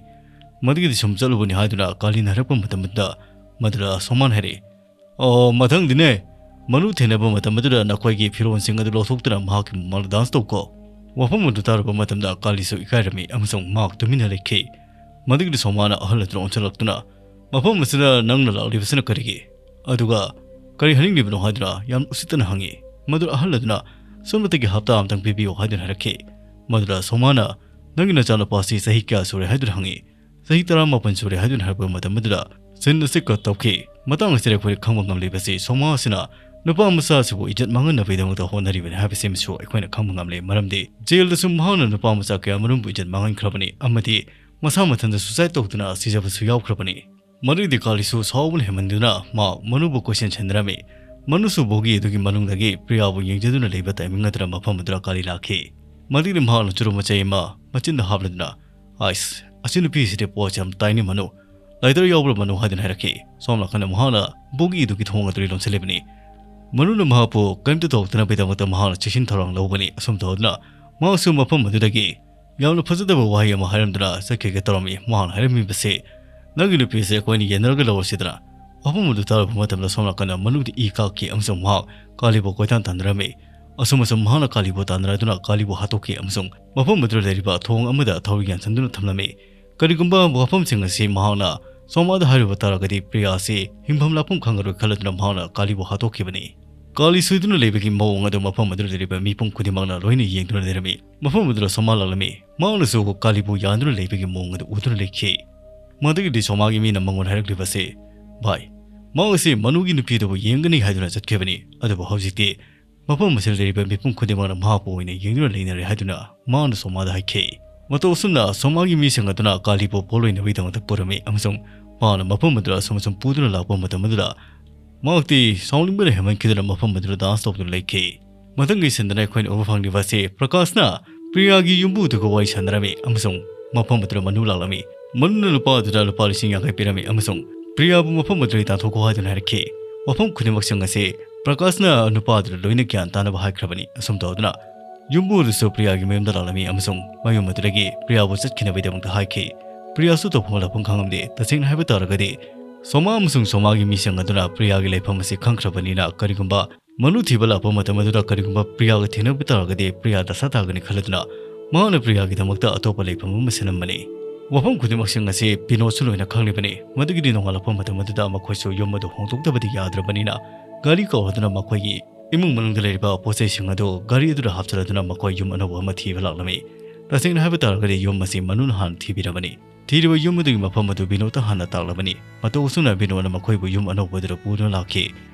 ꯃꯗꯨꯒꯤꯗꯤ ꯁꯨꯝ ꯆꯠꯂꯨꯕꯅꯤ ꯍꯥꯏꯗꯨꯅ ꯀꯥꯂꯤꯅ ꯍꯥꯏꯔꯛꯄ ꯃꯇꯝ ꯑꯗꯨꯗ ꯃꯗꯨꯗ ꯁꯣꯃꯥꯟ ꯍꯥꯏꯔꯛꯏ, "ꯑꯣ, ꯃꯊꯪꯗꯤꯅꯦ, ꯃꯅꯨ ꯊꯦꯡꯅꯕ ꯃꯇꯝ ꯑꯗꯨꯗ ꯅꯈꯣꯏꯒꯤ ꯐꯤꯔꯣꯜꯁꯤꯡ ꯑꯗꯨ ꯂꯧꯊꯣꯛꯇꯨꯅ ꯃꯍꯥꯛꯀꯤ ꯃꯃꯥꯡꯗ ꯗꯥꯟꯁ ꯇꯧꯀꯣ"꯫ ꯋꯥꯐꯝ ꯑꯗꯨ ꯇꯥꯔꯨꯕ ꯃꯇꯝꯗ ꯀꯥꯂꯤꯁꯨ ꯏꯀꯥꯏꯔꯝꯃꯤ ꯑꯃꯁꯨꯡ ꯃꯍꯥꯛ ꯇꯨꯃꯤꯟꯅ ꯂꯩꯈꯤ꯫ ꯃꯗꯨꯒꯤꯗꯤ ꯁꯣꯃꯥꯅ ꯑꯍꯜ ꯑꯗꯨꯗ ꯑꯣꯟꯁꯤꯜꯂꯛꯇꯨꯅ, "ꯃꯐꯝ ꯑꯁꯤꯗ ꯅꯪꯅ ꯂꯥꯛꯂꯤꯕꯁꯤꯅ ꯀꯔꯤꯒꯤ? ꯑꯗꯨꯒ ꯀꯔꯤ ꯍꯥꯏꯅꯤꯡꯂꯤꯕꯅꯣ?" ꯍꯥꯏꯗꯨꯅ ꯌꯥꯝ ꯎꯁꯤꯠꯇꯅ ꯍꯪꯉꯤ꯫ ꯃꯗꯨꯗ ꯑꯍꯜ ꯑꯗꯨꯅ, "ꯁꯣꯝꯗꯇꯒꯤ ꯍꯞꯇꯥ ꯑꯃꯇꯪ ꯄꯤꯕꯤꯌꯨ" ꯍꯥꯏꯗꯨꯅ ꯍꯥꯏꯔꯛꯈꯤ꯫ ꯃꯗꯨꯗ ꯁꯣꯃꯥꯅ, "ꯅꯪꯒꯤ ꯅꯆꯥꯅꯨꯄꯥ ꯑꯁꯤ ꯆꯍꯤ ꯀꯌꯥ ꯁꯨꯔꯦ?" ꯍꯥꯏꯗꯨꯅ ꯍꯪꯉꯤ꯫ "ꯆꯍꯤ ꯇꯔꯥꯃꯥꯄꯟ ꯁꯨꯔꯦ" ꯍꯥꯏꯗꯨꯅ ꯍꯥꯏꯔꯛꯄ ꯃꯇꯝ ꯑꯗꯨꯗ ꯁꯤꯟ ꯑꯁꯤ ꯀꯠ ꯇꯧꯈꯤ꯫ ꯃꯇꯥꯡ ꯑꯁꯤꯗ ꯑꯩꯈꯣꯏꯅ ꯈꯪꯕ ꯉꯝꯂꯤꯕꯁꯤ ꯁꯣꯃꯥ ꯑꯁꯤꯅ ꯅꯨꯄꯥ ꯃꯆꯥ ꯑꯁꯤꯕꯨ ꯏꯖꯠ ꯃꯥꯡꯍꯟꯅꯕꯒꯤꯗꯃꯛꯇ ꯍꯣꯠꯅꯔꯤꯕꯅꯤ ꯍꯥꯏꯕꯁꯤꯃꯁꯨ ꯑꯩꯈꯣꯏꯅ ꯈꯪꯕ ꯉꯝꯂꯦ, ꯃꯔꯝꯗꯤ ꯖꯦꯜꯗꯁꯨ ꯃꯍꯥꯛꯅ ꯅꯨꯄꯥ ꯃꯆꯥ ꯀꯌꯥꯃꯔꯨꯝꯕꯨ ꯏꯖꯠ ꯃꯥꯡꯍꯟꯈ꯭ꯔꯕꯅꯤ ꯑꯃꯗꯤ ꯃꯁꯥ ꯃꯊꯟꯇ suicide ꯇꯧꯗꯨꯅ ꯁꯤꯖꯕꯁꯨ ꯌꯥꯎꯈ꯭ꯔꯕꯅꯤ꯫ ꯃꯗꯨꯒꯤꯗꯤ ꯀꯥꯂꯤꯁꯨ ꯁꯥꯎꯕꯅ ꯍꯦꯟꯃꯟꯗꯨꯅ ꯃꯍꯥꯛ ꯃꯅꯨꯕꯨ ꯀꯣꯏꯁꯦꯟ ꯁꯦꯟꯅꯔꯝꯃꯤ꯫ ꯃꯅꯨꯁꯨ ꯕꯣꯒꯤ ꯑꯗꯨꯒꯤ ꯃꯅꯨꯡꯗꯒꯤ ꯄ꯭ꯔꯤꯌꯥꯕꯨ ꯌꯦꯡꯖꯗꯨꯅ ꯂꯩꯕ ꯇꯥꯏꯃꯤꯡ ꯑꯗꯨꯗ ꯃꯐꯝ ꯑꯗꯨꯗ ꯀꯥꯂꯤ ꯂꯥꯛꯈꯤ꯫ ꯃꯗꯨꯒꯤꯗꯤ ꯃꯍꯥꯛꯅ ꯆꯨꯔꯨꯞ ꯃꯆꯩ ꯑꯃ ꯃꯆꯤꯟꯗ ꯍꯥꯞꯂꯗꯨꯅ, "ꯑꯥꯏꯁ, ꯑꯁꯤ ꯅꯨꯄꯤꯁꯤꯗꯤ ꯄꯣꯠꯁꯦ ꯌꯥꯝ ꯇꯥꯏꯅꯦ ꯃꯅꯨ꯫ "Lighter ꯌꯥꯎꯕ꯭ꯔꯥ ꯃꯅꯨ?" ꯍꯥꯏꯗꯨꯅ ꯍꯥꯏꯔꯛꯈꯤ꯫ ꯁꯣꯝ ꯅꯥꯀꯟꯗ ꯃꯍꯥꯛꯅ ꯕꯣꯒꯤ ꯑꯗꯨꯒꯤ ꯊꯣꯡ ꯑꯗꯨ ꯂꯣꯟꯁꯤꯜꯂꯤꯕꯅꯤ꯫ ꯃꯅꯨꯅ ꯃꯍꯥꯛꯄꯨ ꯀꯔꯤꯝꯇ ꯇꯧꯔꯛꯇꯅꯕꯒꯤꯗꯃꯛꯇ ꯃꯍꯥꯛꯅ ꯆꯦꯛꯁꯤꯟ ꯊꯧꯔꯥꯡ ꯂꯧꯕꯅꯤ꯫ ꯑꯁꯨꯝ ꯇꯧꯗꯨꯅ ꯃꯍꯥꯛꯁꯨ ꯃꯐꯝ ꯑꯗꯨꯗꯒꯤ ꯌꯥꯝꯅ ꯐꯖꯗꯕ ꯋꯥꯍꯩ ꯑꯃ ꯍꯥꯏꯔꯝꯗꯨꯅ ꯆꯠꯈꯤꯒꯦ ꯇꯧꯔꯝꯃꯤ꯫ ꯃꯍꯥꯛꯅ ꯍꯥꯏꯔꯝꯃꯤꯕꯁꯤ, "ꯅꯪꯒꯤ ꯅꯨꯄꯤꯁꯦ ꯑꯩꯈꯣꯏꯅ ꯌꯦꯟꯅꯔꯒ ꯂꯧꯔꯁꯤꯗꯅ?" ꯋꯥꯐꯝ ꯑꯗꯨ ꯇꯥꯔꯨꯕ ꯃꯇꯝꯗ ꯁꯣꯝ ꯅꯥꯀꯟꯗ ꯃꯅꯨꯗꯤ ꯏ ꯀꯥꯈꯤ ꯑꯃꯁꯨꯡ ꯃꯍꯥꯛ ꯀꯥꯂꯤꯕꯨ ꯀꯣꯏꯇꯥꯟ ꯇꯥꯟꯅꯔꯝꯃꯤ꯫ ꯑꯁꯨꯝ ꯑꯁꯨꯝ ꯃꯍꯥꯛꯅ ꯀꯥꯂꯤꯕꯨ ꯇꯥꯟꯅꯔꯗꯨꯅ ꯀꯥꯂꯤꯕꯨ ꯍꯥꯠꯇꯣꯛꯈꯤ ꯑꯃꯁꯨꯡ ꯃꯐꯝ ꯑꯗꯨꯗ ꯂꯩꯔꯤꯕ ꯊꯣꯡ ꯑꯃꯗ ꯊꯧꯔꯤ ꯌꯥꯟꯁꯤꯟꯗꯨꯅ ꯊꯝꯂꯝꯃꯤ꯫ ꯀꯔꯤꯒꯨꯝꯕ ꯋꯥꯐꯝꯁꯤꯡ ꯑꯁꯤ ꯃꯍꯥꯛꯅ ꯁꯣꯃꯥꯗ ꯍꯥꯏꯔꯨꯕ ꯇꯥꯔꯒꯗꯤ ꯄ꯭ꯔꯤꯌꯥ ꯑꯁꯤ ꯍꯤꯡꯐꯝ ꯂꯥꯛꯐꯝ ꯈꯪꯉꯔꯣꯏ ꯈꯜꯂꯗꯨꯅ ꯃꯍꯥꯛꯅ ꯀꯥꯂꯤꯕꯨ ꯍꯥꯠꯇꯣꯛꯈꯤꯕꯅꯤ꯫ ꯀꯥꯂꯤ ꯁꯣꯏꯗꯨꯅ ꯂꯩꯕꯒꯤ ꯃꯑꯣꯡ ꯑꯗꯨ ꯃꯐꯝ ꯑꯗꯨꯗ ꯂꯩꯔꯤꯕ ꯃꯤꯄꯨꯝ ꯈꯨꯗꯤꯡꯃꯛꯅ ꯂꯣꯏꯅ ꯌꯦꯡꯗꯨꯅ ꯂꯩꯔꯝꯃꯤ꯫ ꯃꯐꯝ ꯑꯗꯨꯗ ꯁꯣꯃꯥ ꯂꯥꯛꯂꯝꯃꯤ꯫ ꯃꯍꯥꯛꯅꯁꯨ ꯀꯥꯂꯤꯕꯨ ꯌꯥꯟꯗꯨꯅ ꯂꯩꯕꯒꯤ ꯃꯑꯣꯡ ꯑꯗꯨ ꯎꯗꯨꯅ ꯂꯩꯈꯤ꯫ ꯃꯗꯨꯒꯤꯗꯤ ꯁꯣꯃꯥꯒꯤ ꯃꯤꯅ ꯃꯉꯣꯟꯗ ꯍꯥꯏꯔꯛꯂꯤꯕꯁꯤ, "ꯚꯥꯏ, ꯃꯍꯥꯛ ꯑꯁꯤ ꯃꯅꯨꯒꯤ ꯅꯨꯄꯤ ꯑꯗꯨꯕꯨ ꯌꯦꯡꯒꯅꯤ ꯍꯥꯏꯗꯨꯅ ꯆꯠꯈꯤꯕꯅꯤ, ꯑꯗꯨꯕꯨ ꯍꯧꯖꯤꯛꯇꯤ ꯃꯐꯝ ꯑꯁꯤꯗ ꯂꯩꯔꯤꯕ ꯃꯤꯄꯨꯝ ꯈꯨꯗꯤꯡꯃꯛꯅ ꯃꯍꯥꯛꯄꯨ ꯑꯣꯏꯅ ꯌꯦꯡꯗꯨꯅ ꯂꯩꯅꯔꯦ" ꯍꯥꯏꯗꯨꯅ ꯃꯍꯥꯛꯅ ꯁꯣꯃꯥꯗ ꯍꯥꯏꯈꯤ꯫ ꯃꯇꯧ ꯑꯁꯨꯝꯅ ꯁꯣꯃꯥꯒꯤ ꯃꯤꯁꯤꯡ ꯑꯗꯨꯅ ꯀꯥꯂꯤꯕꯨ ꯄꯣꯠꯂꯣꯏꯅꯕꯒꯤꯗꯃꯛꯇ ꯄꯨꯔꯝꯃꯤ ꯑꯃꯁꯨꯡ ꯃꯍꯥꯛꯅ ꯃꯐꯝ ꯑꯗꯨꯗ ꯑꯁꯨꯝ ꯑꯁꯨꯝ ꯄꯨꯗꯨꯅ ꯂꯥꯛꯄ ꯃꯇꯝ ꯑꯗꯨꯗ ꯃꯍꯥꯛꯇꯤ ꯁꯥꯎꯅꯤꯡꯕꯅ ꯍꯦꯟꯃꯟꯈꯤꯗꯨꯅ ꯃꯐꯝ ꯑꯗꯨꯗ dance ꯇꯧꯗꯨꯅ ꯂꯩꯈꯤ꯫ ꯃꯊꯪꯒꯤ ꯁꯤꯟꯗꯅ ꯑꯩꯈꯣꯏꯅ ꯎꯕ ꯐꯪꯂꯤꯕ ꯑꯁꯤ ꯄ꯭ꯔꯀꯥꯁꯅ ꯄ꯭ꯔꯤꯌꯥꯒꯤ ꯌꯨꯝꯕꯨꯗꯨꯒ ꯋꯥꯔꯤ ꯁꯥꯟꯅꯔꯝꯃꯤ ꯑꯃꯁꯨꯡ ꯃꯐꯝ ꯑꯗꯨꯗ ꯃꯅꯨ ꯂꯥꯛꯂꯝꯃꯤ꯫ ꯃꯅꯨꯅ ꯂꯨꯄꯥ ꯑꯗꯨꯗ ꯂꯨꯄꯥ ꯂꯤꯁꯤꯡ ꯌꯥꯡꯈꯩ ꯄꯤꯔꯝꯃꯤ ꯑꯃꯁꯨꯡ ꯄ꯭ꯔꯤꯌꯥꯕꯨ ꯃꯐꯝ ꯑꯗꯨꯗꯒꯤ ꯇꯥꯟꯊꯣꯛꯈꯣ ꯍꯥꯏꯗꯨꯅ ꯍꯥꯏꯔꯛꯈꯤ꯫ ꯋꯥꯐꯝ ꯈꯨꯗꯤꯡꯃꯛꯁꯤꯡ ꯑꯁꯤ ꯄ꯭ꯔꯀꯥꯁꯅ ꯅꯨꯄꯥ ꯑꯗꯨꯗ ꯂꯣꯏꯅ ꯒ꯭ꯌꯥꯟ ꯇꯥꯅꯕ ꯍꯥꯏꯈ꯭ꯔꯕꯅꯤ꯫ ꯑꯁꯨꯝ ꯇꯧꯗꯨꯅ ꯌꯨꯝꯕꯨ ꯑꯗꯨꯁꯨ ꯄ꯭ꯔꯤꯌꯥꯒꯤ ꯃꯌꯨꯝꯗ ꯂꯥꯛꯂꯝꯃꯤ ꯑꯃꯁꯨꯡ ꯃꯌꯨꯝ ꯑꯗꯨꯗꯒꯤ ꯄ꯭ꯔꯤꯌꯥꯕꯨ ꯆꯠꯈꯤꯅꯕꯒꯤꯗꯃꯛꯇ ꯍꯥꯏꯈꯤ꯫ ꯄ꯭ꯔꯤꯌꯥꯁꯨ ꯇꯧꯐꯝ ꯂꯥꯛꯐꯝ ꯈꯪꯂꯝꯗꯦ꯫ ꯇꯁꯦꯡꯅ ꯍꯥꯏꯕ ꯇꯥꯔꯒꯗꯤ, ꯁꯣꯃꯥ ꯑꯃꯁꯨꯡ ꯁꯣꯃꯥꯒꯤ ꯃꯤꯁꯤꯡ ꯑꯗꯨꯅ ꯄ꯭ꯔꯤꯌꯥꯒꯤ ꯂꯩꯐꯝ ꯑꯁꯤ ꯈꯪꯈ꯭ꯔꯕꯅꯤꯅ, ꯀꯔꯤꯒꯨꯝꯕ ꯃꯅꯨ ꯊꯤꯕ ꯂꯥꯛꯄ ꯃꯇꯝ ꯑꯗꯨꯗ ꯀꯔꯤꯒꯨꯝꯕ ꯄ꯭ꯔꯤꯌꯥꯒ ꯊꯦꯡꯅꯕ ꯇꯥꯔꯒꯗꯤ ꯄ꯭ꯔꯤꯌꯥ ꯗꯁꯥ ꯇꯥꯒꯅꯤ ꯈꯜꯂꯗꯨꯅ ꯃꯍꯥꯛꯅ ꯄ꯭ꯔꯤꯌꯥꯒꯤꯗꯃꯛꯇ ꯑꯇꯣꯞꯄ ꯂꯩꯐꯝ ꯑꯃ ꯁꯤꯜꯂꯝꯕꯅꯤ꯫ ꯋꯥꯐꯝ ꯈꯨꯗꯤꯡꯃꯛꯁꯤꯡ ꯑꯁꯤ ꯕꯤꯅꯣꯗꯁꯨ ꯂꯣꯏꯅ ꯈꯪꯂꯤꯕꯅꯤ꯫ ꯃꯗꯨꯒꯤꯗꯤ ꯅꯣꯡꯉꯥꯜꯂꯛꯄ ꯃꯇꯝ ꯑꯗꯨꯗ ꯃꯈꯣꯏꯁꯨ ꯌꯨꯝ ꯑꯗꯨ ꯍꯣꯡꯗꯣꯛꯇꯕꯗꯤ ꯌꯥꯗ꯭ꯔꯕꯅꯤꯅ ꯒꯥꯔꯤ ꯀꯧꯔꯗꯨꯅ ꯃꯈꯣꯏꯒꯤ ꯏꯃꯨꯡ ꯃꯅꯨꯡꯗ ꯂꯩꯔꯤꯕ ꯄꯣꯠ ꯆꯩꯁꯤꯡ ꯑꯗꯨ ꯒꯥꯔꯤ ꯑꯗꯨꯗ ꯍꯥꯞꯆꯤꯜꯂꯗꯨꯅ ꯃꯈꯣꯏ ꯌꯨꯝ ꯑꯅꯧꯕ ꯑꯃ ꯊꯤꯕ ꯂꯥꯛꯂꯝꯃꯤ꯫ ꯇꯁꯦꯡꯅ ꯍꯥꯏꯕ ꯇꯥꯔꯒꯗꯤ ꯌꯨꯝ ꯑꯁꯤ ꯃꯅꯨꯅ ꯍꯥꯟꯅ ꯊꯤꯕꯤꯔꯕꯅꯤ꯫ ꯊꯤꯔꯤꯕ ꯌꯨꯝ ꯑꯗꯨꯒꯤ ꯃꯐꯝ ꯑꯗꯨ ꯕꯤꯅꯣꯗꯇ ꯍꯥꯟꯅ ꯇꯥꯛꯂꯕꯅꯤ꯫ ꯃꯇꯧ ꯑꯁꯨꯝꯅ ꯕꯤꯅꯣꯗꯅ ꯃꯈꯣꯏꯕꯨ ꯌꯨꯝ ꯑꯅꯧꯕ ꯑꯗꯨꯗ ꯄꯨꯗꯨꯅ ꯂꯥꯛꯈꯤ꯫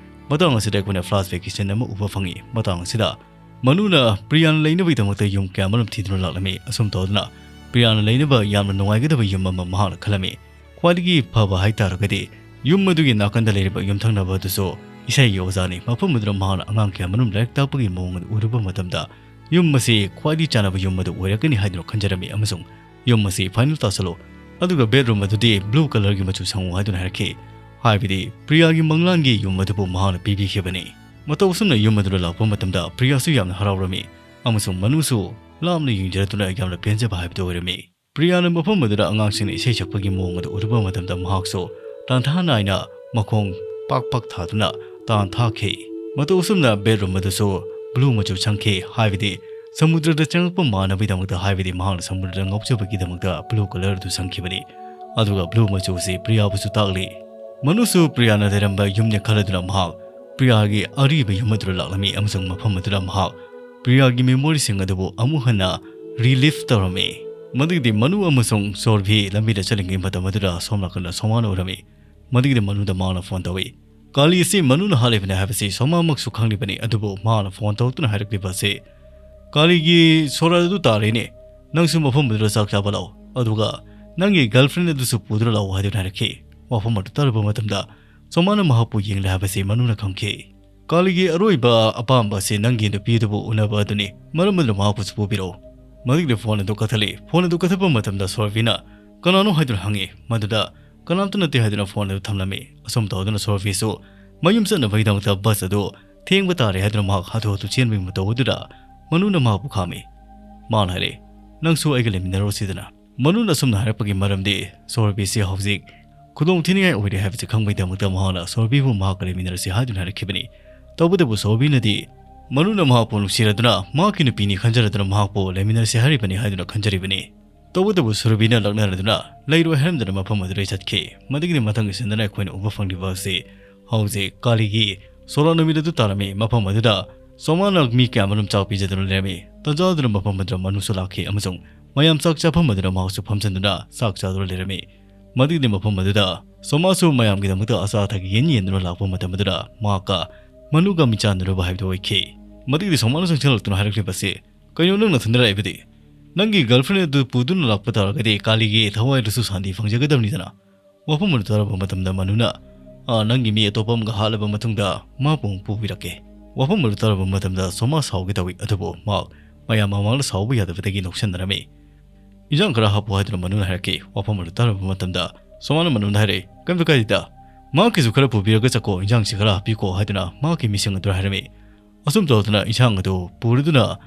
ꯃꯇꯥꯡ ꯑꯁꯤꯗ ꯑꯩꯈꯣꯏꯅ flashbackꯀꯤ scene ꯑꯃ ꯎꯕ ꯐꯪꯏ꯫ ꯃꯇꯥꯡ ꯑꯁꯤꯗ ꯃꯅꯨꯅ ꯄ꯭ꯔꯤꯌꯥꯅ ꯂꯩꯅꯕꯒꯤꯗꯃꯛꯇ ꯌꯨꯝ ꯀꯌꯥꯃꯔꯨꯝ ꯊꯤꯗꯨꯅ ꯂꯥꯛꯂꯝꯃꯤ꯫ ꯑꯁꯨꯝ ꯇꯧꯗꯨꯅ ꯄ꯭ꯔꯤꯌꯥꯅ ꯂꯩꯅꯕ ꯌꯥꯝꯅ ꯅꯨꯡꯉꯥꯏꯒꯗꯕ ꯌꯨꯝ ꯑꯃ ꯃꯍꯥꯛꯅ ꯈꯜꯂꯝꯃꯤ꯫ ꯈ꯭ꯋꯥꯏꯗꯒꯤ ꯐꯕ ꯍꯥꯏꯇꯥꯔꯒꯗꯤ ꯌꯨꯝ ꯑꯗꯨꯒꯤ ꯅꯥꯀꯟꯗ ꯂꯩꯔꯤꯕ ꯌꯨꯝꯊꯪꯅꯕ ꯑꯗꯨꯁꯨ ꯏꯁꯩꯒꯤ ꯑꯣꯖꯥꯅꯤ꯫ ꯃꯐꯝ ꯑꯗꯨꯗ ꯃꯍꯥꯛꯅ ꯑꯉꯥꯡ ꯀꯌꯥꯃꯔꯨꯝ ꯂꯥꯏꯔꯤꯛ ꯇꯥꯛꯄꯒꯤ ꯃꯑꯣꯡ ꯑꯗꯨ ꯎꯔꯨꯕ ꯃꯇꯝꯗ ꯌꯨꯝ ꯑꯁꯤ ꯈ꯭ꯋꯥꯏꯗꯒꯤ ꯆꯥꯟꯅꯕ ꯌꯨꯝ ꯑꯗꯨ ꯑꯣꯏꯔꯛꯀꯅꯤ ꯍꯥꯏꯗꯨꯅ ꯈꯟꯖꯔꯝꯃꯤ ꯑꯃꯁꯨꯡ ꯌꯨꯝ ꯑꯁꯤ final ꯇꯥꯁꯜꯂꯨ, ꯑꯗꯨꯒ ꯕꯦꯗꯔꯨꯝ ꯑꯗꯨꯗꯤ ꯕ꯭ꯂꯨ ꯀꯂꯔꯒꯤ ꯃꯆꯨ ꯁꯪꯉꯨ ꯍꯥꯏꯗꯨꯅ ꯍꯥꯏꯔꯛꯈꯤ꯫ ꯍꯥꯏꯕꯗꯤ ꯄ꯭ꯔꯤꯌꯥꯒꯤ ꯃꯪꯂꯥꯟꯒꯤ ꯌꯨꯝ ꯑꯗꯨꯕꯨ ꯃꯍꯥꯛꯅ ꯄꯤꯕꯤꯈꯤꯕꯅꯤ꯫ ꯃꯇꯧ ꯑꯁꯨꯝꯅ ꯌꯨꯝ ꯑꯗꯨꯗ ꯂꯥꯛꯄ ꯃꯇꯝꯗ ꯄ꯭ꯔꯤꯌꯥꯁꯨ ꯌꯥꯝꯅ ꯍꯔꯥꯎꯔꯝꯃꯤ ꯑꯃꯁꯨꯡ ꯃꯅꯨꯁꯨ ꯂꯥꯞꯅ ꯌꯦꯡꯖꯔꯗꯨꯅ ꯌꯥꯝꯅ ꯄꯦꯟꯖꯕ ꯍꯥꯏꯕꯗꯨ ꯑꯣꯏꯔꯝꯃꯤ꯫ ꯄ꯭ꯔꯤꯌꯥꯅ ꯃꯐꯝ ꯑꯗꯨꯗ ꯑꯉꯥꯡꯁꯤꯡꯅ ꯏꯁꯩ ꯁꯛꯄꯒꯤ ꯃꯑꯣꯡ ꯑꯗꯨ ꯎꯔꯨꯕ ꯃꯇꯝꯗ ꯃꯍꯥꯛꯁꯨ ꯇꯥꯟꯊꯥ ꯅꯥꯏꯅ ꯃꯈꯣꯡ ꯄꯥꯛ ꯄꯥꯛ ꯊꯥꯗꯨꯅ ꯇꯥꯟ ꯊꯥꯈꯤ꯫ ꯃꯇꯧ ꯑꯁꯨꯝꯅ ꯕꯦꯗꯔꯨꯝ ꯑꯗꯨꯁꯨ ꯕ꯭ꯂꯨ ꯃꯆꯨ ꯁꯪꯈꯤ, ꯍꯥꯏꯕꯗꯤ ꯁꯃꯨꯗ꯭ꯔꯗ ꯆꯪꯂꯛꯄ ꯃꯥꯟꯅꯕꯒꯤꯗꯃꯛꯇ, ꯍꯥꯏꯕꯗꯤ ꯃꯍꯥꯛꯅ ꯁꯃꯨꯗ꯭ꯔꯗ ꯉꯥꯎꯖꯕꯒꯤꯗꯃꯛꯇ ꯕ꯭ꯂꯨ ꯀꯂꯔ ꯑꯗꯨ ꯁꯪꯈꯤꯕꯅꯤ꯫ ꯑꯗꯨꯒ ꯕ꯭ꯂꯨ ꯃꯆꯨ ꯑꯁꯤ ꯄ꯭ꯔꯤꯌꯥꯕꯨꯁꯨ ꯇꯥꯛꯂꯤ꯫ ꯃꯅꯨꯁꯨ ꯄ꯭ꯔꯤꯌꯥꯅ ꯂꯩꯔꯝꯕ ꯌꯨꯝꯅꯦ ꯈꯜꯂꯗꯨꯅ ꯃꯍꯥꯛ ꯄ꯭ꯔꯤꯌꯥꯒꯤ ꯑꯔꯤꯕ ꯌꯨꯝ ꯑꯗꯨꯗ ꯂꯥꯛꯂꯝꯃꯤ ꯑꯃꯁꯨꯡ ꯃꯐꯝ ꯑꯗꯨꯗ ꯃꯍꯥꯛ ꯄ꯭ꯔꯤꯌꯥꯒꯤ ꯃꯦꯃꯣꯔꯤꯁꯤꯡ ꯑꯗꯨꯕꯨ ꯑꯃꯨꯛ ꯍꯟꯅ ꯔꯤꯂꯤꯐ ꯇꯧꯔꯝꯃꯤ꯫ ꯃꯗꯨꯒꯤꯗꯤ ꯃꯅꯨ ꯑꯃꯁꯨꯡ ꯁꯣꯔꯚꯤ ꯂꯝꯕꯤꯗ ꯆꯠꯂꯤꯉꯩ ꯃꯇꯝ ꯑꯗꯨꯗ ꯁꯣꯝ ꯅꯥꯀꯟꯗ ꯁꯣꯃꯥꯅ ꯎꯔꯝꯃꯤ꯫ ꯃꯗꯨꯒꯤꯗꯤ ꯃꯅꯨꯗ ꯃꯍꯥꯛꯅ ꯐꯣꯟ ꯇꯧꯏ꯫ ꯀꯥꯂꯤ ꯑꯁꯤ ꯃꯅꯨꯅ ꯍꯥꯠꯂꯤꯕꯅꯤ ꯍꯥꯏꯕꯁꯤ ꯁꯣꯃꯥꯃꯛꯁꯨ ꯈꯪꯂꯤꯕꯅꯤ, ꯑꯗꯨꯕꯨ ꯃꯍꯥꯛꯅ ꯐꯣꯟ ꯇꯧꯗꯨꯅ ꯍꯥꯏꯔꯛꯂꯤꯕ ꯑꯁꯤ, "ꯀꯥꯂꯤꯒꯤ ꯁꯣꯔ ꯑꯗꯨ ꯇꯥꯔꯦꯅꯦ, ꯅꯪꯁꯨ ꯃꯐꯝ ꯑꯗꯨꯗ ꯆꯥꯛ ꯆꯥꯕ ꯂꯥꯛꯑꯣ, ꯑꯗꯨꯒ ꯅꯪꯒꯤ ꯒꯔꯜꯐ꯭ꯔꯦꯟ ꯑꯗꯨꯁꯨ ꯄꯨꯗꯨꯅ ꯂꯥꯛꯑꯣ" ꯍꯥꯏꯗꯨꯅ ꯍꯥꯏꯔꯛꯈꯤ꯫ ꯋꯥꯐꯝ ꯑꯗꯨ ꯇꯥꯔꯨꯕ ꯃꯇꯝꯗ ꯁꯣꯃꯥꯅ ꯃꯍꯥꯛꯄꯨ ꯌꯦꯡꯂꯦ ꯍꯥꯏꯕꯁꯤ ꯃꯅꯨꯅ ꯈꯪꯈꯤ꯫ "ꯀꯥꯂꯤꯒꯤ ꯑꯔꯣꯏꯕ ꯑꯄꯥꯝꯕ ꯑꯁꯤ ꯅꯪꯒꯤ ꯅꯨꯄꯤ ꯑꯗꯨꯕꯨ ꯎꯅꯕ ꯑꯗꯨꯅꯤ, ꯃꯔꯝ ꯑꯗꯨꯅ ꯃꯍꯥꯛꯄꯨꯁꯨ ꯄꯨꯕꯤꯔꯛꯎ"꯫ ꯃꯗꯨꯒꯤꯗꯤ ꯐꯣꯟ ꯑꯗꯨ ꯀꯛꯊꯠꯂꯤ꯫ ꯐꯣꯟ ꯑꯗꯨ ꯀꯛꯊꯠꯄ ꯃꯇꯝꯗ ꯁꯣꯔꯚꯤꯅ "ꯀꯅꯥꯅꯣ?" ꯍꯥꯏꯗꯨꯅ ꯍꯪꯉꯤ꯫ ꯃꯗꯨꯗ "ꯀꯅꯥꯝꯇ ꯅꯠꯇꯦ" ꯍꯥꯏꯗꯨꯅ ꯐꯣꯟ ꯑꯗꯨ ꯊꯝꯂꯝꯃꯤ꯫ ꯑꯁꯨꯝ ꯇꯧꯗꯨꯅ ꯁꯣꯔꯚꯤꯁꯨ ꯃꯌꯨꯝ ꯆꯠꯅꯕꯒꯤꯗꯃꯛꯇ ꯕꯁ ꯑꯗꯨ ꯊꯦꯡꯕ ꯇꯥꯔꯦ ꯍꯥꯏꯗꯨꯅ ꯃꯍꯥꯛ ꯍꯥꯊꯨ ꯍꯥꯊꯨ ꯆꯦꯟꯕꯒꯤ ꯃꯇꯧ ꯑꯗꯨꯗ ꯃꯅꯨꯅ ꯃꯍꯥꯛꯄꯨ ꯈꯥꯝꯃꯤ꯫ ꯃꯥꯅ ꯍꯥꯏꯔꯦ, "ꯅꯪꯁꯨ ꯑꯩꯒ ꯂꯩꯃꯤꯟꯅꯔꯣ ꯁꯤꯗꯅ"꯫ ꯃꯅꯨꯅ ꯑꯁꯨꯝꯅ ꯍꯥꯏꯔꯛꯄꯒꯤ ꯃꯔꯝꯗꯤ ꯁꯣꯔꯚꯤꯁꯤ ꯍꯧꯖꯤꯛ ꯈꯨꯗꯣꯡ ꯊꯤꯅꯤꯡꯉꯥꯏ ꯑꯣꯏꯔꯦ ꯍꯥꯏꯕꯁꯤ ꯈꯪꯕꯒꯤꯗꯃꯛꯇ ꯃꯍꯥꯛꯅ ꯁꯣꯔꯚꯤꯕꯨ ꯃꯍꯥꯛꯀ ꯂꯩꯃꯤꯟꯅꯔꯁꯤ ꯍꯥꯏꯗꯨꯅ ꯍꯥꯏꯔꯛꯈꯤꯕꯅꯤ꯫ ꯇꯧꯕꯇꯕꯨ ꯁꯣꯔꯚꯤꯅꯗꯤ ꯃꯅꯨꯅ ꯃꯍꯥꯛꯄꯨ ꯅꯨꯡꯁꯤꯔꯗꯨꯅ ꯃꯍꯥꯛꯀꯤ ꯅꯨꯄꯤꯅꯤ ꯈꯟꯖꯔꯗꯨꯅ ꯃꯍꯥꯛꯄꯨ ꯂꯩꯃꯤꯟꯅꯔꯁꯤ ꯍꯥꯏꯔꯤꯕꯅꯤ ꯍꯥꯏꯗꯨꯅ ꯈꯟꯖꯔꯤꯕꯅꯤ꯫ ꯇꯧꯕꯇꯕꯨ ꯁꯨꯔꯕꯤꯅ ꯂꯛꯅꯔꯗꯨꯅ ꯂꯩꯔꯣꯏ ꯍꯥꯏꯔꯝꯗꯅ ꯃꯐꯝ ꯑꯗꯨꯗꯩ ꯆꯠꯈꯤ꯫ ꯃꯗꯨꯒꯤꯗꯤ ꯃꯊꯪꯒꯤ ꯁꯤꯟꯗꯅ ꯑꯩꯈꯣꯏꯅ ꯎꯕ ꯐꯪꯂꯤꯕ ꯑꯁꯤ ꯍꯧꯖꯤꯛ ꯀꯥꯂꯤꯒꯤ ꯁꯣꯔꯥ ꯅꯨꯃꯤꯠ ꯑꯗꯨ ꯇꯥꯔꯝꯃꯤ꯫ ꯃꯐꯝ ꯑꯗꯨꯗ ꯁꯣꯃꯥꯅ ꯃꯤ ꯀꯌꯥꯃꯔꯨꯝ ꯆꯥꯛ ꯄꯤꯖꯗꯨꯅ ꯂꯩꯔꯝꯃꯤ꯫ ꯇꯟꯖꯥ ꯑꯗꯨꯅ ꯃꯐꯝ ꯑꯗꯨꯗ ꯃꯅꯨꯁꯨ ꯂꯥꯛꯈꯤ ꯑꯃꯁꯨꯡ ꯃꯌꯥꯝ ꯆꯥꯛ ꯆꯥꯐꯝ ꯑꯗꯨꯗ ꯃꯍꯥꯛꯁꯨ ꯐꯝꯖꯟꯗꯨꯅ ꯆꯥꯛ ꯆꯥꯗꯨꯅ ꯂꯩꯔꯝꯃꯤ꯫ ꯃꯗꯨꯒꯤꯗꯤ ꯃꯐꯝ ꯑꯗꯨꯗ ꯁꯣꯃꯥꯁꯨ ꯃꯌꯥꯝꯒꯤꯗꯃꯛꯇ ꯑꯆꯥ ꯑꯊꯛ ꯌꯦꯟ ꯌꯦꯟꯗꯨꯅ ꯂꯥꯛꯄ ꯃꯇꯝ ꯑꯗꯨꯗ ꯃꯍꯥꯛꯀ ꯃꯅꯨꯒ ꯃꯤꯆꯥꯟꯅꯔꯨꯕ ꯍꯥꯏꯕꯗꯨ ꯑꯣꯏꯈꯤ꯫ ꯃꯗꯨꯒꯤꯗꯤ ꯁꯣꯃꯥꯅ ꯆꯪꯁꯤꯜꯂꯛꯇꯨꯅ ꯍꯥꯏꯔꯛꯂꯤꯕꯁꯤ, "ꯀꯩꯅꯣ ꯅꯪ ꯅꯊꯟꯗ ꯂꯥꯛꯏꯕꯗꯤ? ꯅꯪꯒꯤ ꯒꯔꯜꯐ꯭ꯔꯦꯟ ꯑꯗꯨ ꯄꯨꯗꯨꯅ ꯂꯥꯛꯄ ꯇꯥꯔꯒꯗꯤ ꯀꯥꯂꯤꯒꯤ ꯊꯋꯥꯏꯗꯨꯁꯨ ꯁꯥꯟꯇꯤ ꯐꯪꯖꯒꯗꯕꯅꯤꯗꯅ?" ꯋꯥꯐꯝ ꯑꯗꯨ ꯇꯥꯔꯕ ꯃꯇꯝꯗ ꯃꯅꯨꯅ, "ꯑꯥ, ꯅꯪꯒꯤ ꯃꯤ ꯑꯇꯣꯞꯄ ꯑꯃꯒ ꯍꯥꯠꯂꯕ ꯃꯇꯨꯡꯗ ꯃꯥꯕꯨ ꯑꯃꯨꯛ ꯄꯨꯕꯤꯔꯛꯀꯦ"꯫ ꯋꯥꯐꯝ ꯑꯗꯨ ꯇꯥꯔꯕ ꯃꯇꯝꯗ ꯁꯣꯃꯥ ꯁꯥꯎꯒꯦ ꯇꯧꯏ, ꯑꯗꯨꯕꯨ ꯃꯍꯥꯛ ꯃꯌꯥꯝ ꯃꯃꯥꯡꯗ ꯁꯥꯎꯕ ꯌꯥꯗꯕꯗꯒꯤ ꯅꯣꯛꯁꯟꯅꯔꯝꯃꯤ꯫ "ꯏꯟꯖꯥꯡ ꯈꯔ ꯍꯥꯞꯄꯨ" ꯍꯥꯏꯗꯨꯅ ꯃꯅꯨꯅ ꯍꯥꯏꯔꯛꯈꯤ꯫ ꯋꯥꯐꯝ ꯑꯗꯨ ꯇꯥꯔꯕ ꯃꯇꯝꯗ ꯁꯣꯃꯥꯅ ꯃꯅꯨꯗ ꯍꯥꯏꯔꯛꯏ, "ꯀꯩꯝꯇ ꯀꯥꯏꯗꯦꯗ, ꯃꯍꯥꯛꯀꯤꯁꯨ ꯈꯔ ꯄꯨꯕꯤꯔꯒ ꯆꯠꯀꯣ, ꯏꯟꯖꯥꯡꯁꯤ ꯈꯔ ꯍꯥꯞꯄꯤꯀꯣ" ꯍꯥꯏꯗꯨꯅ ꯃꯍꯥꯛꯀꯤ ꯃꯤꯁꯤꯡ ꯑꯗꯨꯗ ꯍꯥꯏꯔꯝꯃꯤ꯫ ꯑꯁꯨꯝ ꯇꯧꯗꯨꯅ ꯏꯟꯁꯥꯡ ꯑꯗꯨ ꯄꯨꯔꯗꯨꯅ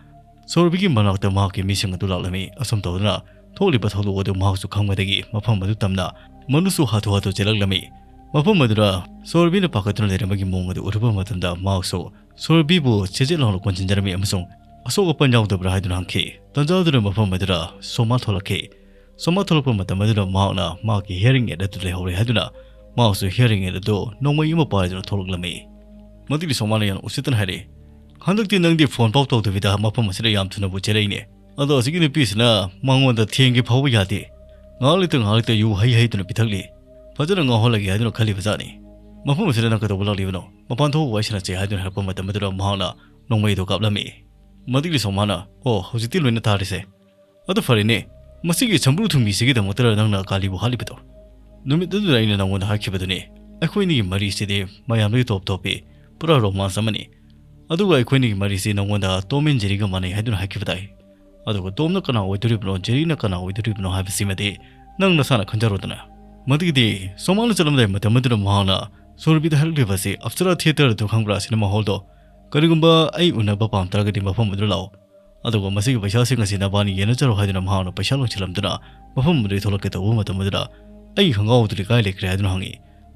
ꯁꯣꯔꯕꯤꯒꯤ ꯃꯅꯥꯛꯇ ꯃꯍꯥꯛꯀꯤ ꯃꯤꯁꯤꯡ ꯑꯗꯨ ꯂꯥꯛꯂꯝꯃꯤ꯫ ꯑꯁꯨꯝ ꯇꯧꯗꯨꯅ ꯊꯣꯛꯂꯤꯕ ꯊꯧꯗꯣꯛ ꯑꯗꯨ ꯃꯍꯥꯛꯁꯨ ꯈꯪꯕꯗꯒꯤ ꯃꯐꯝ ꯑꯗꯨ ꯇꯝꯅ ꯃꯅꯨꯁꯨ ꯍꯥꯊꯨ ꯍꯥꯊꯨ ꯆꯦꯜꯂꯛꯂꯝꯃꯤ꯫ ꯃꯐꯝ ꯑꯗꯨꯗ ꯁꯣꯔꯕꯤꯅ ꯄꯥꯈꯠꯇꯨꯅ ꯂꯩꯔꯝꯕꯒꯤ ꯃꯑꯣꯡ ꯑꯗꯨ ꯎꯔꯨꯕ ꯃꯇꯝꯗ ꯃꯍꯥꯛꯁꯨ ꯁꯣꯔꯕꯤꯕꯨ ꯆꯦꯖꯦꯠ ꯂꯥꯎꯅ ꯀꯣꯟꯁꯤꯟꯖꯔꯝꯃꯤ ꯑꯃꯁꯨꯡ "ꯑꯁꯣꯛ ꯑꯄꯟ ꯌꯥꯎꯗꯕ꯭ꯔꯥ?" ꯍꯥꯏꯗꯨꯅ ꯍꯪꯈꯤ꯫ ꯇꯟꯖꯥ ꯑꯗꯨꯗ ꯃꯐꯝ ꯑꯗꯨꯗ ꯁꯣꯃꯥ ꯊꯣꯛꯂꯛꯈꯤ꯫ ꯁꯣꯃꯥ ꯊꯣꯛꯂꯛꯄ ꯃꯇꯝ ꯑꯗꯨꯗ ꯃꯍꯥꯛꯅ ꯃꯍꯥꯛꯀꯤ hearing aid ꯑꯗꯨ ꯂꯩꯍꯧꯔꯦ ꯍꯥꯏꯗꯨꯅ ꯃꯍꯥꯛꯁꯨ hearing aid ꯑꯗꯨ ꯅꯣꯡꯃꯩ ꯑꯃ ꯄꯥꯏꯗꯨꯅ ꯊꯣꯛꯂꯛꯂꯝꯃꯤ꯫ ꯃꯗꯨꯒꯤ ꯁꯣꯃꯥꯅ ꯌꯥꯝꯅ ꯎꯁꯤꯠꯇꯅ ꯍꯥꯏꯔꯛꯏ, "ꯍꯟꯗꯛꯇꯤ ꯅꯪꯗꯤ ꯐꯣꯟ ꯐꯥꯎ ꯇꯧꯗꯕꯤꯗ ꯃꯐꯝ ꯑꯁꯤꯗ ꯌꯥꯝ ꯊꯨꯅꯕꯨ ꯆꯦꯜꯂꯛꯏꯅꯦ꯫ ꯑꯗꯣ ꯑꯁꯤꯒꯤ ꯅꯨꯄꯤꯁꯤꯅ ꯃꯉꯣꯟꯗ ꯊꯦꯡꯒꯦ ꯐꯥꯎꯕ ꯌꯥꯗꯦ꯫ ꯉꯥꯏꯍꯥꯛ ꯂꯩꯇ ꯉꯥꯏꯍꯥꯛ ꯂꯩꯇ ꯌꯨ ꯍꯩ ꯍꯩꯗꯨꯅ ꯄꯤꯊꯛꯂꯤ꯫ ꯐꯖꯅ ꯉꯥꯎꯍꯜꯂꯒꯦ ꯍꯥꯏꯗꯨꯅ ꯈꯜꯂꯤꯕ ꯖꯥꯠꯅꯤ꯫ ꯃꯐꯝ ꯑꯁꯤꯗ ꯅꯪ ꯀꯩꯗꯧꯕ ꯂꯥꯛꯂꯤꯕꯅꯣ? ꯃꯄꯥꯟ ꯊꯣꯛꯑꯒ ꯋꯥꯔꯤ ꯁꯥꯟꯅꯁꯦ" ꯍꯥꯏꯗꯨꯅ ꯍꯥꯏꯔꯛꯄ ꯃꯇꯝ ꯑꯗꯨꯗ ꯃꯍꯥꯛꯅ ꯅꯣꯡꯃꯩꯗꯨ ꯀꯥꯞꯂꯝꯃꯤ꯫ ꯃꯗꯨꯒꯤ ꯁꯣꯃꯥꯅ, "ꯑꯣ, ꯍꯧꯖꯤꯛꯇꯤ ꯂꯣꯏꯅ ꯇꯥꯔꯤꯁꯦ꯫ ꯑꯗꯨ ꯐꯔꯦꯅꯦ, ꯃꯁꯤꯒꯤ ꯁꯝꯕ꯭ꯔꯨ ꯊꯨꯝꯕꯤꯁꯤꯒꯤꯗꯃꯛꯇꯔ ꯅꯪꯅ ꯀꯥꯂꯤꯕꯨ ꯍꯥꯠꯂꯤꯕꯗꯣ? ꯅꯨꯃꯤꯠ ꯑꯗꯨꯗ ꯑꯩꯅ ꯅꯉꯣꯟꯗ ꯍꯥꯏꯈꯤꯕꯗꯨꯅꯤ, ꯑꯩꯈꯣꯏꯅꯤꯒꯤ ꯃꯔꯤꯁꯤꯗꯤ ꯃꯌꯥꯝꯗꯒꯤ ꯇꯣꯞ ꯇꯣꯞꯄꯤ, ꯄꯨꯔꯥ romance ꯑꯃꯅꯤ꯫ ꯑꯗꯨꯒ ꯑꯩꯈꯣꯏꯅꯤꯒꯤ ꯃꯔꯤꯁꯤ ꯅꯉꯣꯟꯗ Tom and Jerryꯒ ꯃꯥꯟꯅꯩ ꯍꯥꯏꯗꯨꯅ ꯍꯥꯏꯈꯤꯕ ꯇꯥꯏ꯫ ꯑꯗꯨꯒ Tomꯅ ꯀꯅꯥ ꯑꯣꯏꯗꯣꯔꯤꯕꯅꯣ, Jerryꯅ ꯀꯅꯥ ꯑꯣꯏꯗꯣꯔꯤꯕꯅꯣ ꯍꯥꯏꯕꯁꯤꯃꯗꯤ ꯅꯪ ꯅꯁꯥꯅ ꯈꯟꯖꯔꯣꯗꯅ꯫" ꯃꯗꯨꯒꯤꯗꯤ ꯁꯣꯃꯥꯅ ꯆꯠꯂꯝꯗꯥꯏ ꯃꯇꯝ ꯑꯗꯨꯗ ꯃꯍꯥꯛꯅ ꯁꯣꯔꯕꯤꯗ ꯍꯥꯏꯔꯛꯂꯤꯕ ꯑꯁꯤ ꯑꯞꯁꯔꯥ theatre ꯑꯗꯨ ꯈꯪꯕ꯭ꯔꯥ? ꯁꯤꯅꯦꯃꯥ ꯍꯣꯜꯗꯣ꯫ "ꯀꯔꯤꯒꯨꯝꯕ ꯑꯩ ꯎꯅꯕ ꯄꯥꯝ ꯇꯥꯔꯒꯗꯤ ꯃꯐꯝ ꯑꯗꯨꯗ ꯂꯥꯛꯑꯣ꯫ ꯑꯗꯨꯒ ꯃꯁꯤꯒꯤ ꯄꯩꯁꯥꯁꯤꯡ ꯑꯁꯤ ꯅꯕꯥꯅꯤ ꯌꯦꯟꯅꯖꯔꯣ" ꯍꯥꯏꯗꯨꯅ ꯃꯍꯥꯛꯅ ꯄꯩꯁꯥ ꯂꯣꯏꯁꯤꯜꯂꯝꯗꯨꯅ ꯃꯐꯝ ꯑꯗꯨꯗꯒꯤ ꯊꯣꯛꯂꯛꯀꯦ ꯇꯧꯕ ꯃꯇꯝ ꯑꯗꯨꯗ, "ꯑꯩꯒꯤ ꯈꯣꯡꯒ꯭ꯔꯥꯎ ꯑꯗꯨꯗꯤ ꯀꯥꯏ ꯂꯩꯈ꯭ꯔꯦ?" ꯍꯥꯏꯗꯨꯅ ꯍꯪꯉꯤ꯫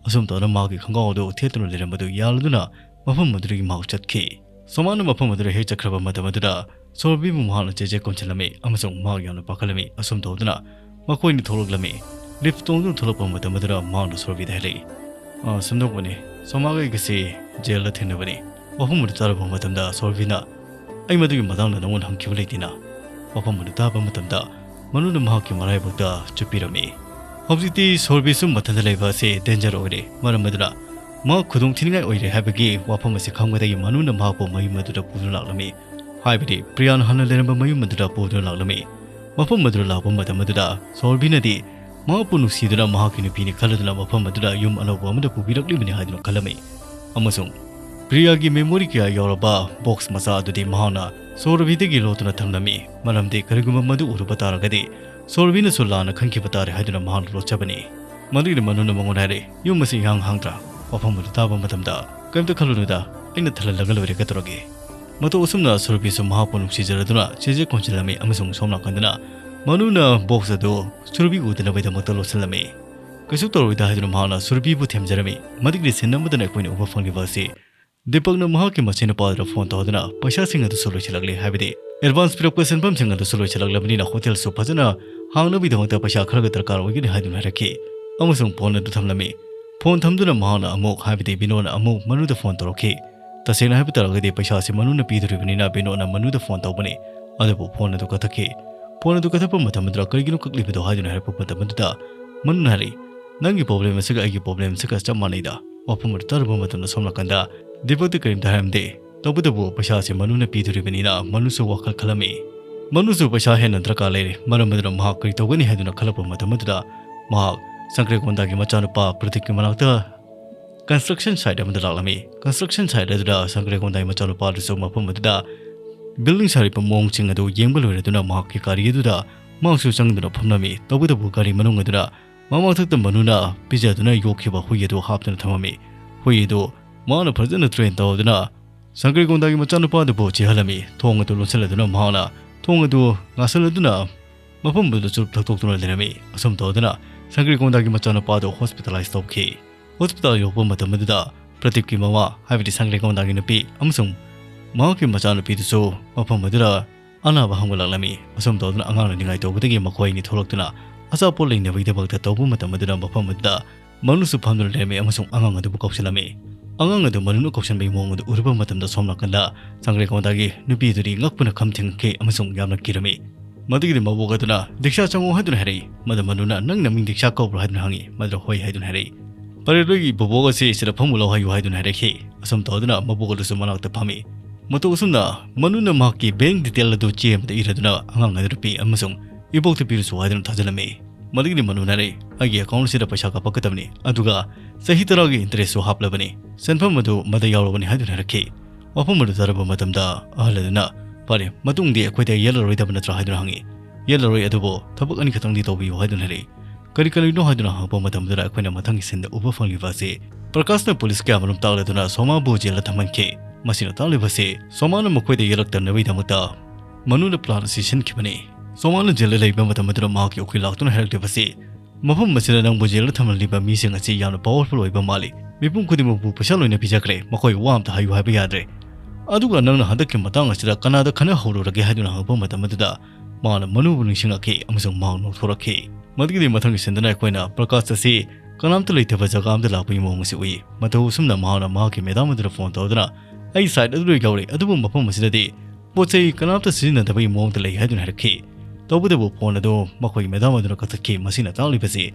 ꯑꯁꯨꯝ ꯇꯧꯗꯨꯅ ꯃꯍꯥꯛꯀꯤ ꯈꯣꯡꯒ꯭ꯔꯥꯎ ꯑꯗꯨ ꯊꯦꯠꯇꯨꯅ ꯂꯩꯔꯝꯕꯗꯨ ꯌꯥꯜꯂꯗꯨꯅ ꯃꯐꯝ ꯑꯗꯨꯗꯒꯤ ꯃꯍꯥꯛ ꯆꯠꯈꯤ꯫ ꯁꯣꯃꯥꯅ ꯃꯐꯝ ꯑꯗꯨꯗ ꯍꯦꯛ ꯆꯠꯈ꯭ꯔꯕ ꯃꯇꯝ ꯑꯗꯨꯗ ꯁꯣꯔꯕꯤꯕꯨ ꯃꯍꯥꯛꯅ ꯆꯦꯖꯦꯠ ꯀꯣꯟꯁꯤꯜꯂꯝꯃꯤ ꯑꯃꯁꯨꯡ ꯃꯍꯥꯛ ꯌꯥꯝꯅ ꯄꯥꯈꯠꯂꯝꯃꯤ꯫ ꯑꯁꯨꯝ ꯇꯧꯗꯨꯅ ꯃꯈꯣꯏ ꯑꯅꯤ ꯊꯣꯛꯂꯛꯂꯝꯃꯤ꯫ Lift ꯇꯣꯡꯗꯨꯅ ꯊꯣꯛꯂꯛꯄ ꯃꯇꯝ ꯑꯗꯨꯗ ꯃꯍꯥꯛꯅ ꯁꯣꯔꯕꯤꯗ ꯍꯥꯏꯔꯛꯏ, "ꯑ, ꯁꯨꯝꯗꯧꯕꯅꯤ, ꯁꯣꯃꯥꯒ ꯑꯩꯒꯁꯤ ꯖꯦꯜꯗ ꯊꯦꯡꯅꯕꯅꯤ꯫" ꯋꯥꯐꯝ ꯑꯗꯨ ꯇꯥꯔꯕ ꯃꯇꯝꯗ ꯁꯣꯔꯕꯤꯅ, "ꯑꯩ ꯃꯗꯨꯒꯤ ꯃꯇꯥꯡꯗ ꯅꯉꯣꯟꯗ ꯍꯪꯈꯤꯕ ꯂꯩꯇꯦꯅ?" ꯋꯥꯐꯝ ꯑꯗꯨ ꯇꯥꯕ ꯃꯇꯝꯗ ꯃꯅꯨꯅ ꯃꯍꯥꯛꯀꯤ ꯃꯔꯥꯏꯕꯛꯇ ꯆꯨꯞꯄꯤꯔꯝꯃꯤ꯫ ꯍꯧꯖꯤꯛꯇꯤ ꯁꯣꯔꯕꯤꯁꯨ ꯃꯊꯟꯇ ꯂꯩꯕ ꯑꯁꯤ danger ꯑꯣꯏꯔꯦ꯫ ꯃꯔꯝ ꯑꯗꯨꯅ ꯃꯍꯥꯛ ꯈꯨꯗꯣꯡ ꯊꯤꯅꯤꯡꯉꯥꯏ ꯑꯣꯏꯔꯦ ꯍꯥꯏꯕꯒꯤ ꯋꯥꯐꯝ ꯑꯁꯤ ꯈꯪꯕꯗꯒꯤ ꯃꯅꯨꯅ ꯃꯍꯥꯛꯄꯨ ꯃꯌꯨꯝ ꯑꯗꯨꯗ ꯄꯨꯗꯨꯅ ꯂꯥꯛꯂꯝꯃꯤ꯫ ꯍꯥꯏꯕꯗꯤ ꯄ꯭ꯔꯤꯌꯥꯅ ꯍꯥꯟꯅ ꯂꯩꯔꯝꯕ ꯃꯌꯨꯝ ꯑꯗꯨꯗ ꯄꯨꯗꯨꯅ ꯂꯥꯛꯂꯝꯃꯤ꯫ ꯃꯐꯝ ꯑꯗꯨꯗ ꯂꯥꯛꯄ ꯃꯇꯝ ꯑꯗꯨꯗ ꯁꯣꯔꯕꯤꯅꯗꯤ ꯃꯍꯥꯛꯄꯨ ꯅꯨꯡꯁꯤꯗꯨꯅ ꯃꯍꯥꯛꯀꯤ ꯅꯨꯄꯤꯅꯤ ꯈꯜꯂꯗꯨꯅ ꯃꯐꯝ ꯑꯗꯨꯗ ꯌꯨꯝ ꯑꯅꯧꯕ ꯑꯃꯗ ꯄꯨꯕꯤꯔꯛꯂꯤꯕꯅꯤ ꯍꯥꯏꯗꯨꯅ ꯈꯜꯂꯝꯃꯤ꯫ ꯑꯃꯁꯨꯡ ꯄ꯭ꯔꯤꯌꯥꯒꯤ memory ꯀꯌꯥ ꯌꯥꯎꯔꯕ box ꯃꯆꯥ ꯑꯗꯨꯗꯤ ꯃꯍꯥꯛꯅ ꯁꯣꯔꯕꯤꯗꯒꯤ ꯂꯣꯠꯇꯨꯅ ꯊꯝꯂꯝꯃꯤ꯫ ꯃꯔꯝꯗꯤ ꯀꯔꯤꯒꯨꯝꯕ ꯃꯗꯨ ꯎꯔꯨꯕ ꯇꯥꯔꯒꯗꯤ ꯁꯨꯔꯕꯤꯅꯁꯨ ꯂꯥꯟꯅ ꯈꯟꯈꯤꯕ ꯇꯥꯔꯦ ꯍꯥꯏꯗꯨꯅ ꯃꯍꯥꯛꯅ ꯂꯣꯠꯆꯕꯅꯤ꯫ ꯃꯗꯨꯒꯤꯗꯤ ꯃꯅꯨꯅ ꯃꯉꯣꯟꯗ ꯍꯥꯏꯔꯦ, "ꯌꯨꯝ ꯑꯁꯤ ꯏꯍꯥꯡ ꯍꯥꯡꯗ꯭ꯔꯥ?" ꯋꯥꯐꯝ ꯑꯗꯨ ꯇꯥꯕ ꯃꯇꯝꯗ, "ꯀꯔꯤꯝꯇ ꯈꯜꯂꯨꯅꯨꯗ, ꯑꯩꯅ ꯊꯜꯍꯜꯂꯒ ꯂꯣꯏꯔꯦ, ꯀꯩꯗꯧꯔꯒꯦ?" ꯃꯇꯧ ꯑꯁꯨꯝꯅ ꯁꯨꯔꯕꯤꯁꯨ ꯃꯍꯥꯛꯄꯨ ꯅꯨꯡꯁꯤꯖꯔꯗꯨꯅ ꯆꯦꯖꯦꯛ ꯀꯣꯟꯁꯤꯜꯂꯝꯃꯤ ꯑꯃꯁꯨꯡ ꯁꯣꯝ ꯅꯥꯀꯟꯗꯅ ꯃꯅꯨꯅ ꯕꯣꯛꯁ ꯑꯗꯨ ꯁꯨꯔꯕꯤ ꯎꯗꯅꯕꯒꯤꯗꯃꯛꯇ ꯂꯣꯠꯁꯤꯜꯂꯝꯃꯤ꯫ ꯀꯩꯁꯨ ꯇꯧꯔꯣꯏꯗ ꯍꯥꯏꯗꯨꯅ ꯃꯍꯥꯛꯅ ꯁꯨꯔꯕꯤꯕꯨ ꯊꯦꯝꯖꯔꯝꯃꯤ꯫ ꯃꯗꯨꯒꯤ ꯁꯤꯟ ꯑꯃꯗꯅ ꯑꯩꯈꯣꯏꯅ ꯎꯕ ꯐꯪꯂꯤꯕ ꯑꯁꯤ ꯗꯤꯄꯛꯅ ꯃꯍꯥꯛꯀꯤ ꯃꯆꯤꯟ ꯅꯨꯄꯥꯗꯨꯗ ꯐꯣꯟ ꯇꯧꯗꯨꯅ ꯄꯩꯁꯥꯁꯤꯡ ꯑꯗꯨꯁꯨ ꯂꯣꯏꯁꯤꯜꯂꯛꯂꯦ, ꯍꯥꯏꯕꯗꯤ ꯑꯦꯗꯚꯥꯟꯁ ꯄꯤꯔꯛꯄ ꯁꯦꯟꯐꯝꯁꯤꯡ ꯑꯗꯨꯁꯨ ꯂꯣꯏꯁꯤꯜꯂꯛꯂꯕꯅꯤꯅ ꯍꯣꯇꯦꯜꯁꯨ ꯐꯖꯅ ꯍꯥꯡꯅꯕꯒꯤꯗꯃꯛꯇ ꯄꯩꯁꯥ ꯈꯔꯒ ꯗꯔꯀꯥꯔ ꯑꯣꯏꯒꯅꯤ ꯍꯥꯏꯗꯨꯅ ꯍꯥꯏꯔꯛꯈꯤ ꯑꯃꯁꯨꯡ ꯐꯣꯟ ꯑꯗꯨ ꯊꯝꯂꯝꯃꯤ꯫ ꯐꯣꯟ ꯊꯝꯗꯨꯅ ꯃꯍꯥꯛꯅ ꯑꯃꯨꯛ, ꯍꯥꯏꯕꯗꯤ ꯕꯤꯅꯣꯅ ꯑꯃꯨꯛ ꯃꯅꯨꯗ ꯐꯣꯟ ꯇꯧꯔꯛꯈꯤ꯫ ꯇꯁꯦꯡꯅ ꯍꯥꯏꯕ ꯇꯥꯔꯒꯗꯤ ꯄꯩꯁꯥ ꯑꯁꯤ ꯃꯅꯨꯅ ꯄꯤꯗꯣꯔꯤꯕꯅꯤꯅ ꯕꯤꯅꯣꯅ ꯃꯅꯨꯗ ꯐꯣꯟ ꯇꯧꯕꯅꯤ꯫ ꯑꯗꯨꯕꯨ ꯐꯣꯟ ꯑꯗꯨ ꯀꯛꯊꯠꯈꯤ꯫ ꯐꯣꯟ ꯑꯗꯨ ꯀꯛꯊꯠꯄ ꯃꯇꯝ ꯑꯗꯨꯗ ꯀꯔꯤꯒꯤꯅꯣ ꯀꯛꯂꯤꯕꯗꯣ ꯍꯥꯏꯗꯨꯅ ꯍꯥꯏꯔꯛꯄ ꯃꯇꯝ ꯑꯗꯨꯗ ꯃꯅꯨꯅ ꯍꯥꯏꯔꯛꯏ, "ꯅꯪꯒꯤ ꯄ꯭ꯔꯣꯕ꯭ꯂꯦꯝ ꯑꯁꯤꯒ ꯑꯩꯒꯤ ꯄ꯭ꯔꯣꯕ꯭ꯂꯦꯝ ꯑꯁꯤꯒ ꯆꯞ ꯃꯥꯟꯅꯩꯗ"꯫ ꯋꯥꯐꯝ ꯑꯗꯨ ꯇꯥꯔꯨꯕ ꯃꯇꯝꯗ ꯁꯣꯝ ꯅꯥꯀꯟꯗ ꯗꯤꯄꯛꯇꯤ ꯀꯔꯤꯝꯇ ꯍꯥꯏꯔꯝꯗꯦ꯫ ꯇꯧꯕꯇꯕꯨ ꯄꯩꯁꯥ ꯑꯁꯤ ꯃꯅꯨꯅ ꯄꯤꯗꯣꯔꯤꯕꯅꯤꯅ ꯃꯅꯨꯁꯨ ꯋꯥꯈꯜ ꯈꯜꯂꯝꯃꯤ꯫ ꯃꯅꯨꯁꯨ ꯄꯩꯁꯥ ꯍꯦꯟꯅ ꯗꯔꯀꯥꯔ ꯂꯩꯔꯦ꯫ ꯃꯔꯝ ꯑꯗꯨꯅ ꯃꯍꯥꯛ ꯀꯔꯤ ꯇꯧꯒꯅꯤ ꯍꯥꯏꯗꯨꯅ ꯈꯜꯂꯛꯄ ꯃꯇꯝ ꯑꯗꯨꯗ ꯃꯍꯥꯛ ꯁꯪꯀ꯭ꯔꯦꯒꯣꯟꯗꯥꯒꯤ ꯃꯆꯥꯅꯨꯄꯥ ꯄ꯭ꯔꯗꯤꯞꯀꯤ ꯃꯅꯥꯛꯇ ꯀꯟꯁꯇ꯭ꯔꯛꯁꯟ ꯁꯥꯏꯠ ꯑꯃꯗ ꯂꯥꯛꯂꯝꯃꯤ꯫ ꯀꯟꯁꯇ꯭ꯔꯛꯁꯟ ꯁꯥꯏꯠ ꯑꯗꯨꯗ ꯁꯪꯀ꯭ꯔꯦꯒꯣꯟꯗꯥꯒꯤ ꯃꯆꯥꯅꯨꯄꯥꯗꯨꯁꯨ ꯃꯐꯝ ꯑꯗꯨꯗ ꯕꯤꯜꯗꯤꯡ ꯁꯥꯔꯤꯕ ꯃꯑꯣꯡꯁꯤꯡ ꯑꯗꯨ ꯌꯦꯡꯕ ꯂꯣꯏꯔꯗꯨꯅ ꯃꯍꯥꯛꯀꯤ ꯒꯥꯔꯤ ꯑꯗꯨꯗ ꯃꯍꯥꯛꯁꯨ ꯆꯪꯗꯨꯅ ꯐꯝꯂꯝꯃꯤ꯫ ꯇꯧꯕꯇꯕꯨ ꯒꯥꯔꯤ ꯃꯅꯨꯡ ꯑꯗꯨꯗ ꯃꯃꯥꯡꯊꯛꯇ ꯃꯅꯨꯅ ꯄꯤꯖꯗꯨꯅ ꯌꯣꯛꯈꯤꯕ ꯍꯨꯏ ꯑꯗꯨ ꯍꯥꯞꯇꯨꯅ ꯊꯝꯃꯝꯃꯤ꯫ ꯍꯨꯏ ꯑꯗꯨ ꯃꯍꯥꯛꯅ ꯐꯖꯅ ꯇ꯭ꯔꯦꯟ ꯇꯧꯗꯨꯅ ꯁꯪꯀ꯭ꯔꯦꯒꯣꯟꯗꯥꯒꯤ ꯃꯆꯥꯅꯨꯄꯥꯗꯨꯕꯨ ꯆꯦꯜꯍꯜꯂꯝꯃꯤ꯫ ꯊꯣꯡ ꯑꯗꯨ ꯂꯣꯟꯁꯤꯜꯂꯗꯨꯅ ꯃꯍꯥꯛꯅ ꯊꯣꯡ ꯑꯗꯨ ꯉꯥꯁꯤꯜꯂꯗꯨꯅ ꯃꯐꯝ ꯑꯗꯨꯗ ꯆꯨꯔꯨꯞ ꯊꯛꯇꯣꯛꯇꯨꯅ ꯂꯩꯔꯝꯃꯤ꯫ ꯑꯁꯨꯝ ꯇꯧꯗꯨꯅ ꯁꯪꯀ꯭ꯔꯦꯒꯣꯟꯗꯥꯒꯤ ꯃꯆꯥꯅꯨꯄꯥꯗꯨ ꯍꯣꯁꯄꯤꯇꯥꯂꯥꯏꯁ ꯇꯧꯈꯤ꯫ ꯍꯣꯁꯄꯤꯇꯥꯜ ꯌꯧꯔꯛꯄ ꯃꯇꯝ ꯑꯗꯨꯗ ꯄ꯭ꯔꯗꯤꯞꯀꯤ ꯃꯃꯥ, ꯍꯥꯏꯕꯗꯤ ꯁꯪꯀ꯭ꯔꯦꯒꯣꯟꯗꯥꯒꯤ ꯅꯨꯄꯤ ꯑꯃꯁꯨꯡ ꯃꯍꯥꯛꯀꯤ ꯃꯆꯥꯅꯨꯄꯤꯗꯨꯁꯨ ꯃꯐꯝ ꯑꯗꯨꯗ ꯑꯅꯥꯕ ꯍꯪꯕ ꯂꯥꯛꯂꯝꯃꯤ꯫ ꯑꯁꯨꯝ ꯇꯧꯗꯨꯅ ꯑꯉꯥꯡꯅ ꯅꯤꯡꯉꯥꯏ ꯇꯧꯕꯗꯒꯤ ꯃꯈꯣꯏ ꯑꯅꯤ ꯊꯣꯛꯂꯛꯇꯨꯅ ꯑꯆꯥꯄꯣꯠ ꯂꯩꯅꯕꯒꯤꯗꯃꯛꯇ ꯇꯧꯕ ꯃꯇꯝ ꯑꯗꯨꯗ ꯃꯐꯝ ꯑꯗꯨꯗ ꯃꯅꯨꯁꯨ ꯐꯝꯗꯨꯅ ꯂꯩꯔꯝꯃꯤ ꯑꯃꯁꯨꯡ ꯑꯉꯥꯡ ꯑꯗꯨꯕꯨ ꯀꯧꯁꯤꯜꯂꯝꯃꯤ꯫ ꯑꯉꯥꯡ ꯑꯗꯨ ꯃꯅꯨꯅ ꯀꯧꯁꯤꯟꯕꯒꯤ ꯃꯑꯣꯡ ꯑꯗꯨ ꯎꯔꯨꯕ ꯃꯇꯝꯗ ꯁꯣꯝ ꯅꯥꯀꯟꯗ ꯁꯪꯀ꯭ꯔꯦꯒꯣꯟꯗꯥꯒꯤ ꯅꯨꯄꯤ ꯑꯗꯨꯗꯤ ꯉꯛꯄꯅ ꯈꯝ ꯊꯦꯡꯈꯤ ꯑꯃꯁꯨꯡ ꯌꯥꯝꯅ ꯀꯤꯔꯝꯃꯤ꯫ ꯃꯗꯨꯒꯤꯗꯤ ꯃꯕꯣꯛ ꯑꯗꯨꯅ, "ꯗꯤꯛꯁꯥ ꯆꯪꯉꯨ" ꯍꯥꯏꯗꯨꯅ ꯍꯥꯏꯔꯛꯏ꯫ ꯃꯗꯨ ꯃꯅꯨꯅ, "ꯅꯪ ꯅꯃꯤꯡ ꯗꯤꯛꯁꯥ ꯀꯧꯕ꯭ꯔꯣ?" ꯍꯥꯏꯗꯨꯅ ꯍꯪꯉꯤ꯫ ꯃꯗꯨꯗ, "ꯍꯣꯏ" ꯍꯥꯏꯗꯨꯅ ꯍꯥꯏꯔꯛꯏ꯫ "ꯐꯔꯦ, ꯅꯣꯏꯒꯤ ꯕꯣꯕꯣꯛ ꯑꯁꯤ ꯁꯤꯗ ꯐꯝꯃꯨ ꯂꯥꯎ ꯍꯥꯏꯌꯨ" ꯍꯥꯏꯗꯨꯅ ꯍꯥꯏꯔꯛꯈꯤ꯫ ꯑꯁꯨꯝ ꯇꯧꯗꯨꯅ ꯃꯕꯣꯛ ꯑꯗꯨꯁꯨ ꯃꯅꯥꯛꯇ ꯐꯝꯃꯤ꯫ ꯃꯇꯧ ꯑꯁꯨꯝꯅ ꯃꯅꯨꯅ ꯃꯍꯥꯛꯀꯤ ꯕꯦꯡ ꯗꯤꯇꯦꯜ ꯑꯗꯨ ꯆꯦ ꯑꯃꯗ ꯏꯔꯗꯨꯅ ꯑꯉꯥꯡ ꯑꯗꯨꯗ ꯄꯤ ꯑꯃꯁꯨꯡ ꯏꯕꯣꯛꯇ ꯄꯤꯔꯨꯁꯨ ꯍꯥꯏꯗꯨꯅ ꯊꯥꯖꯤꯜꯂꯝꯃꯤ꯫ ꯃꯗꯨꯒꯤꯗꯤ ꯃꯅꯨꯅ ꯍꯥꯏꯔꯛꯏ, "ꯑꯩꯒꯤ ꯑꯦꯀꯥꯎꯟ ꯑꯁꯤꯗ ꯄꯩꯁꯥ ꯀꯥꯞꯄꯛꯀꯗꯕꯅꯤ, ꯑꯗꯨꯒ ꯆꯍꯤ ꯇꯔꯥꯒꯤ ꯏꯟꯇꯔꯦꯁꯁꯨ ꯍꯥꯞꯂꯕꯅꯤ꯫ ꯁꯦꯟꯐꯝ ꯑꯗꯨ ꯃꯗ ꯌꯥꯎꯔꯕꯅꯤ" ꯍꯥꯏꯗꯨꯅ ꯍꯥꯏꯔꯛꯈꯤ꯫ ꯋꯥꯐꯝ ꯑꯗꯨ ꯇꯥꯔꯕ ꯃꯇꯝꯗ ꯑꯍꯜ ꯑꯗꯨꯅ, "ꯐꯔꯦ, ꯃꯇꯨꯡꯗꯤ ꯑꯩꯈꯣꯏꯗ ꯌꯦꯜꯂꯔꯣꯏꯗꯕ ꯅꯠꯇ꯭ꯔꯥ?" ꯍꯥꯏꯗꯨꯅ ꯍꯪꯉꯤ꯫ ꯌꯦꯠꯂꯔꯣꯏ, ꯑꯗꯨꯕꯨ ꯊꯕꯛ ꯑꯅꯤꯈꯛꯇꯪꯗꯤ ꯇꯧꯕꯤꯌꯨ ꯍꯥꯏꯗꯨꯅ ꯍꯥꯏꯔꯛꯏ꯫ ꯀꯔꯤ ꯀꯔꯤꯅꯣ ꯍꯥꯏꯗꯨꯅ ꯍꯪꯉꯛꯄ ꯃꯇꯝꯗꯗ ꯑꯩꯈꯣꯏꯅ ꯃꯊꯪꯒꯤ ꯁꯤꯟꯗ ꯎꯕ ꯐꯪꯂꯤꯕ ꯑꯁꯤ ꯄ꯭ꯔꯀꯥꯁꯅ ꯄꯨꯂꯤꯁ ꯀꯌꯥꯃꯔꯨꯝ ꯇꯥꯛꯂꯗꯨꯅ ꯁꯣꯃꯥꯕꯨ ꯖꯦꯜꯗ ꯊꯝꯍꯟꯈꯤ꯫ ꯃꯁꯤꯅ ꯇꯥꯛꯂꯤꯕꯁꯤ ꯁꯣꯃꯥꯅ ꯃꯈꯣꯏꯗ ꯌꯦꯜꯂꯛꯇꯅꯕꯒꯤꯗꯃꯛꯇ ꯃꯅꯨꯅ ꯄ꯭ꯂꯥꯟ ꯑꯁꯤ ꯁꯤꯟꯈꯤꯕꯅꯤ꯫ ꯁꯣꯃꯥꯅ ꯖꯦꯜꯗ ꯂꯩꯕ ꯃꯇꯝ ꯑꯗꯨꯗ ꯃꯍꯥꯛꯀꯤ ꯎꯀꯤꯜ ꯂꯥꯛꯇꯨꯅ ꯍꯥꯏꯔꯛꯂꯤꯕꯁꯤ, ꯃꯐꯝ ꯑꯁꯤꯗ ꯅꯪꯕꯨ ꯖꯦꯜꯗ ꯊꯝꯍꯜꯂꯤꯕ ꯃꯤꯁꯤꯡ ꯑꯁꯤ ꯌꯥꯝꯅ ꯄꯥꯋꯔꯐꯨꯜ ꯑꯣꯏꯕ ꯃꯥꯜꯂꯤ꯫ ꯃꯤꯄꯨꯝ ꯈꯨꯗꯤꯡꯃꯛꯄꯨ ꯄꯩꯁꯥ ꯂꯣꯏꯅ ꯄꯤꯖꯈ꯭ꯔꯦ, ꯃꯈꯣꯏ ꯋꯥ ꯑꯝꯇ ꯍꯥꯏꯌꯨ ꯍꯥꯏꯕ ꯌꯥꯗ꯭ꯔꯦ꯫ ꯑꯗꯨꯒ ꯅꯪꯅ ꯍꯟꯗꯛꯀꯤ ꯃꯇꯥꯡ ꯑꯁꯤꯗ ꯀꯅꯥꯗ ꯈꯟꯅꯍꯧꯔꯨꯔꯒꯦ ꯍꯥꯏꯗꯨꯅ ꯍꯪꯉꯛꯄ ꯃꯇꯝ ꯑꯗꯨꯗ ꯃꯥꯅ ꯃꯅꯨꯕꯨ ꯅꯤꯡꯁꯤꯡꯂꯛꯈꯤ ꯑꯃꯁꯨꯡ ꯃꯍꯥꯛ ꯅꯣꯛꯊꯣꯔꯛꯈꯤ꯫ ꯃꯗꯨꯒꯤꯗꯤ ꯃꯊꯪꯒꯤ ꯁꯤꯟꯗꯅ ꯑꯩꯈꯣꯏꯅ ꯄ꯭ꯔꯀꯥꯁ ꯑꯁꯤ ꯀꯅꯥꯝꯇ ꯂꯩꯇꯕ ꯖꯒꯥ ꯑꯃꯗ ꯂꯥꯛꯄꯒꯤ ꯃꯑꯣꯡ ꯑꯁꯤ ꯎꯏ꯫ ꯃꯇꯧ ꯑꯁꯨꯝꯅ ꯃꯍꯥꯛꯅ ꯃꯍꯥꯛꯀꯤ ꯃꯦꯗꯥꯝ ꯑꯗꯨꯗ ꯐꯣꯟ ꯇꯧꯗꯨꯅ, "ꯑꯩ ꯁꯥꯏꯠ ꯑꯗꯨꯗ ꯌꯧꯔꯦ, ꯑꯗꯨꯕꯨ ꯃꯐꯝ ꯑꯁꯤꯗꯗꯤ ꯄꯣꯠ ꯆꯩ ꯀꯅꯥꯝꯇ ꯁꯤꯖꯤꯟꯅꯗꯕꯒꯤ ꯃꯑꯣꯡꯗ ꯂꯩ" ꯍꯥꯏꯗꯨꯅ ꯍꯥꯏꯔꯛꯈꯤ꯫ ꯇꯧꯕꯇꯕꯨ ꯐꯣꯟ ꯑꯗꯨ ꯃꯈꯣꯏꯒꯤ ꯃꯦꯗꯥꯝ ꯑꯗꯨꯅ ꯀꯛꯊꯠꯈꯤ꯫ ꯃꯁꯤꯅ ꯇꯥꯛꯂꯤꯕꯁꯤ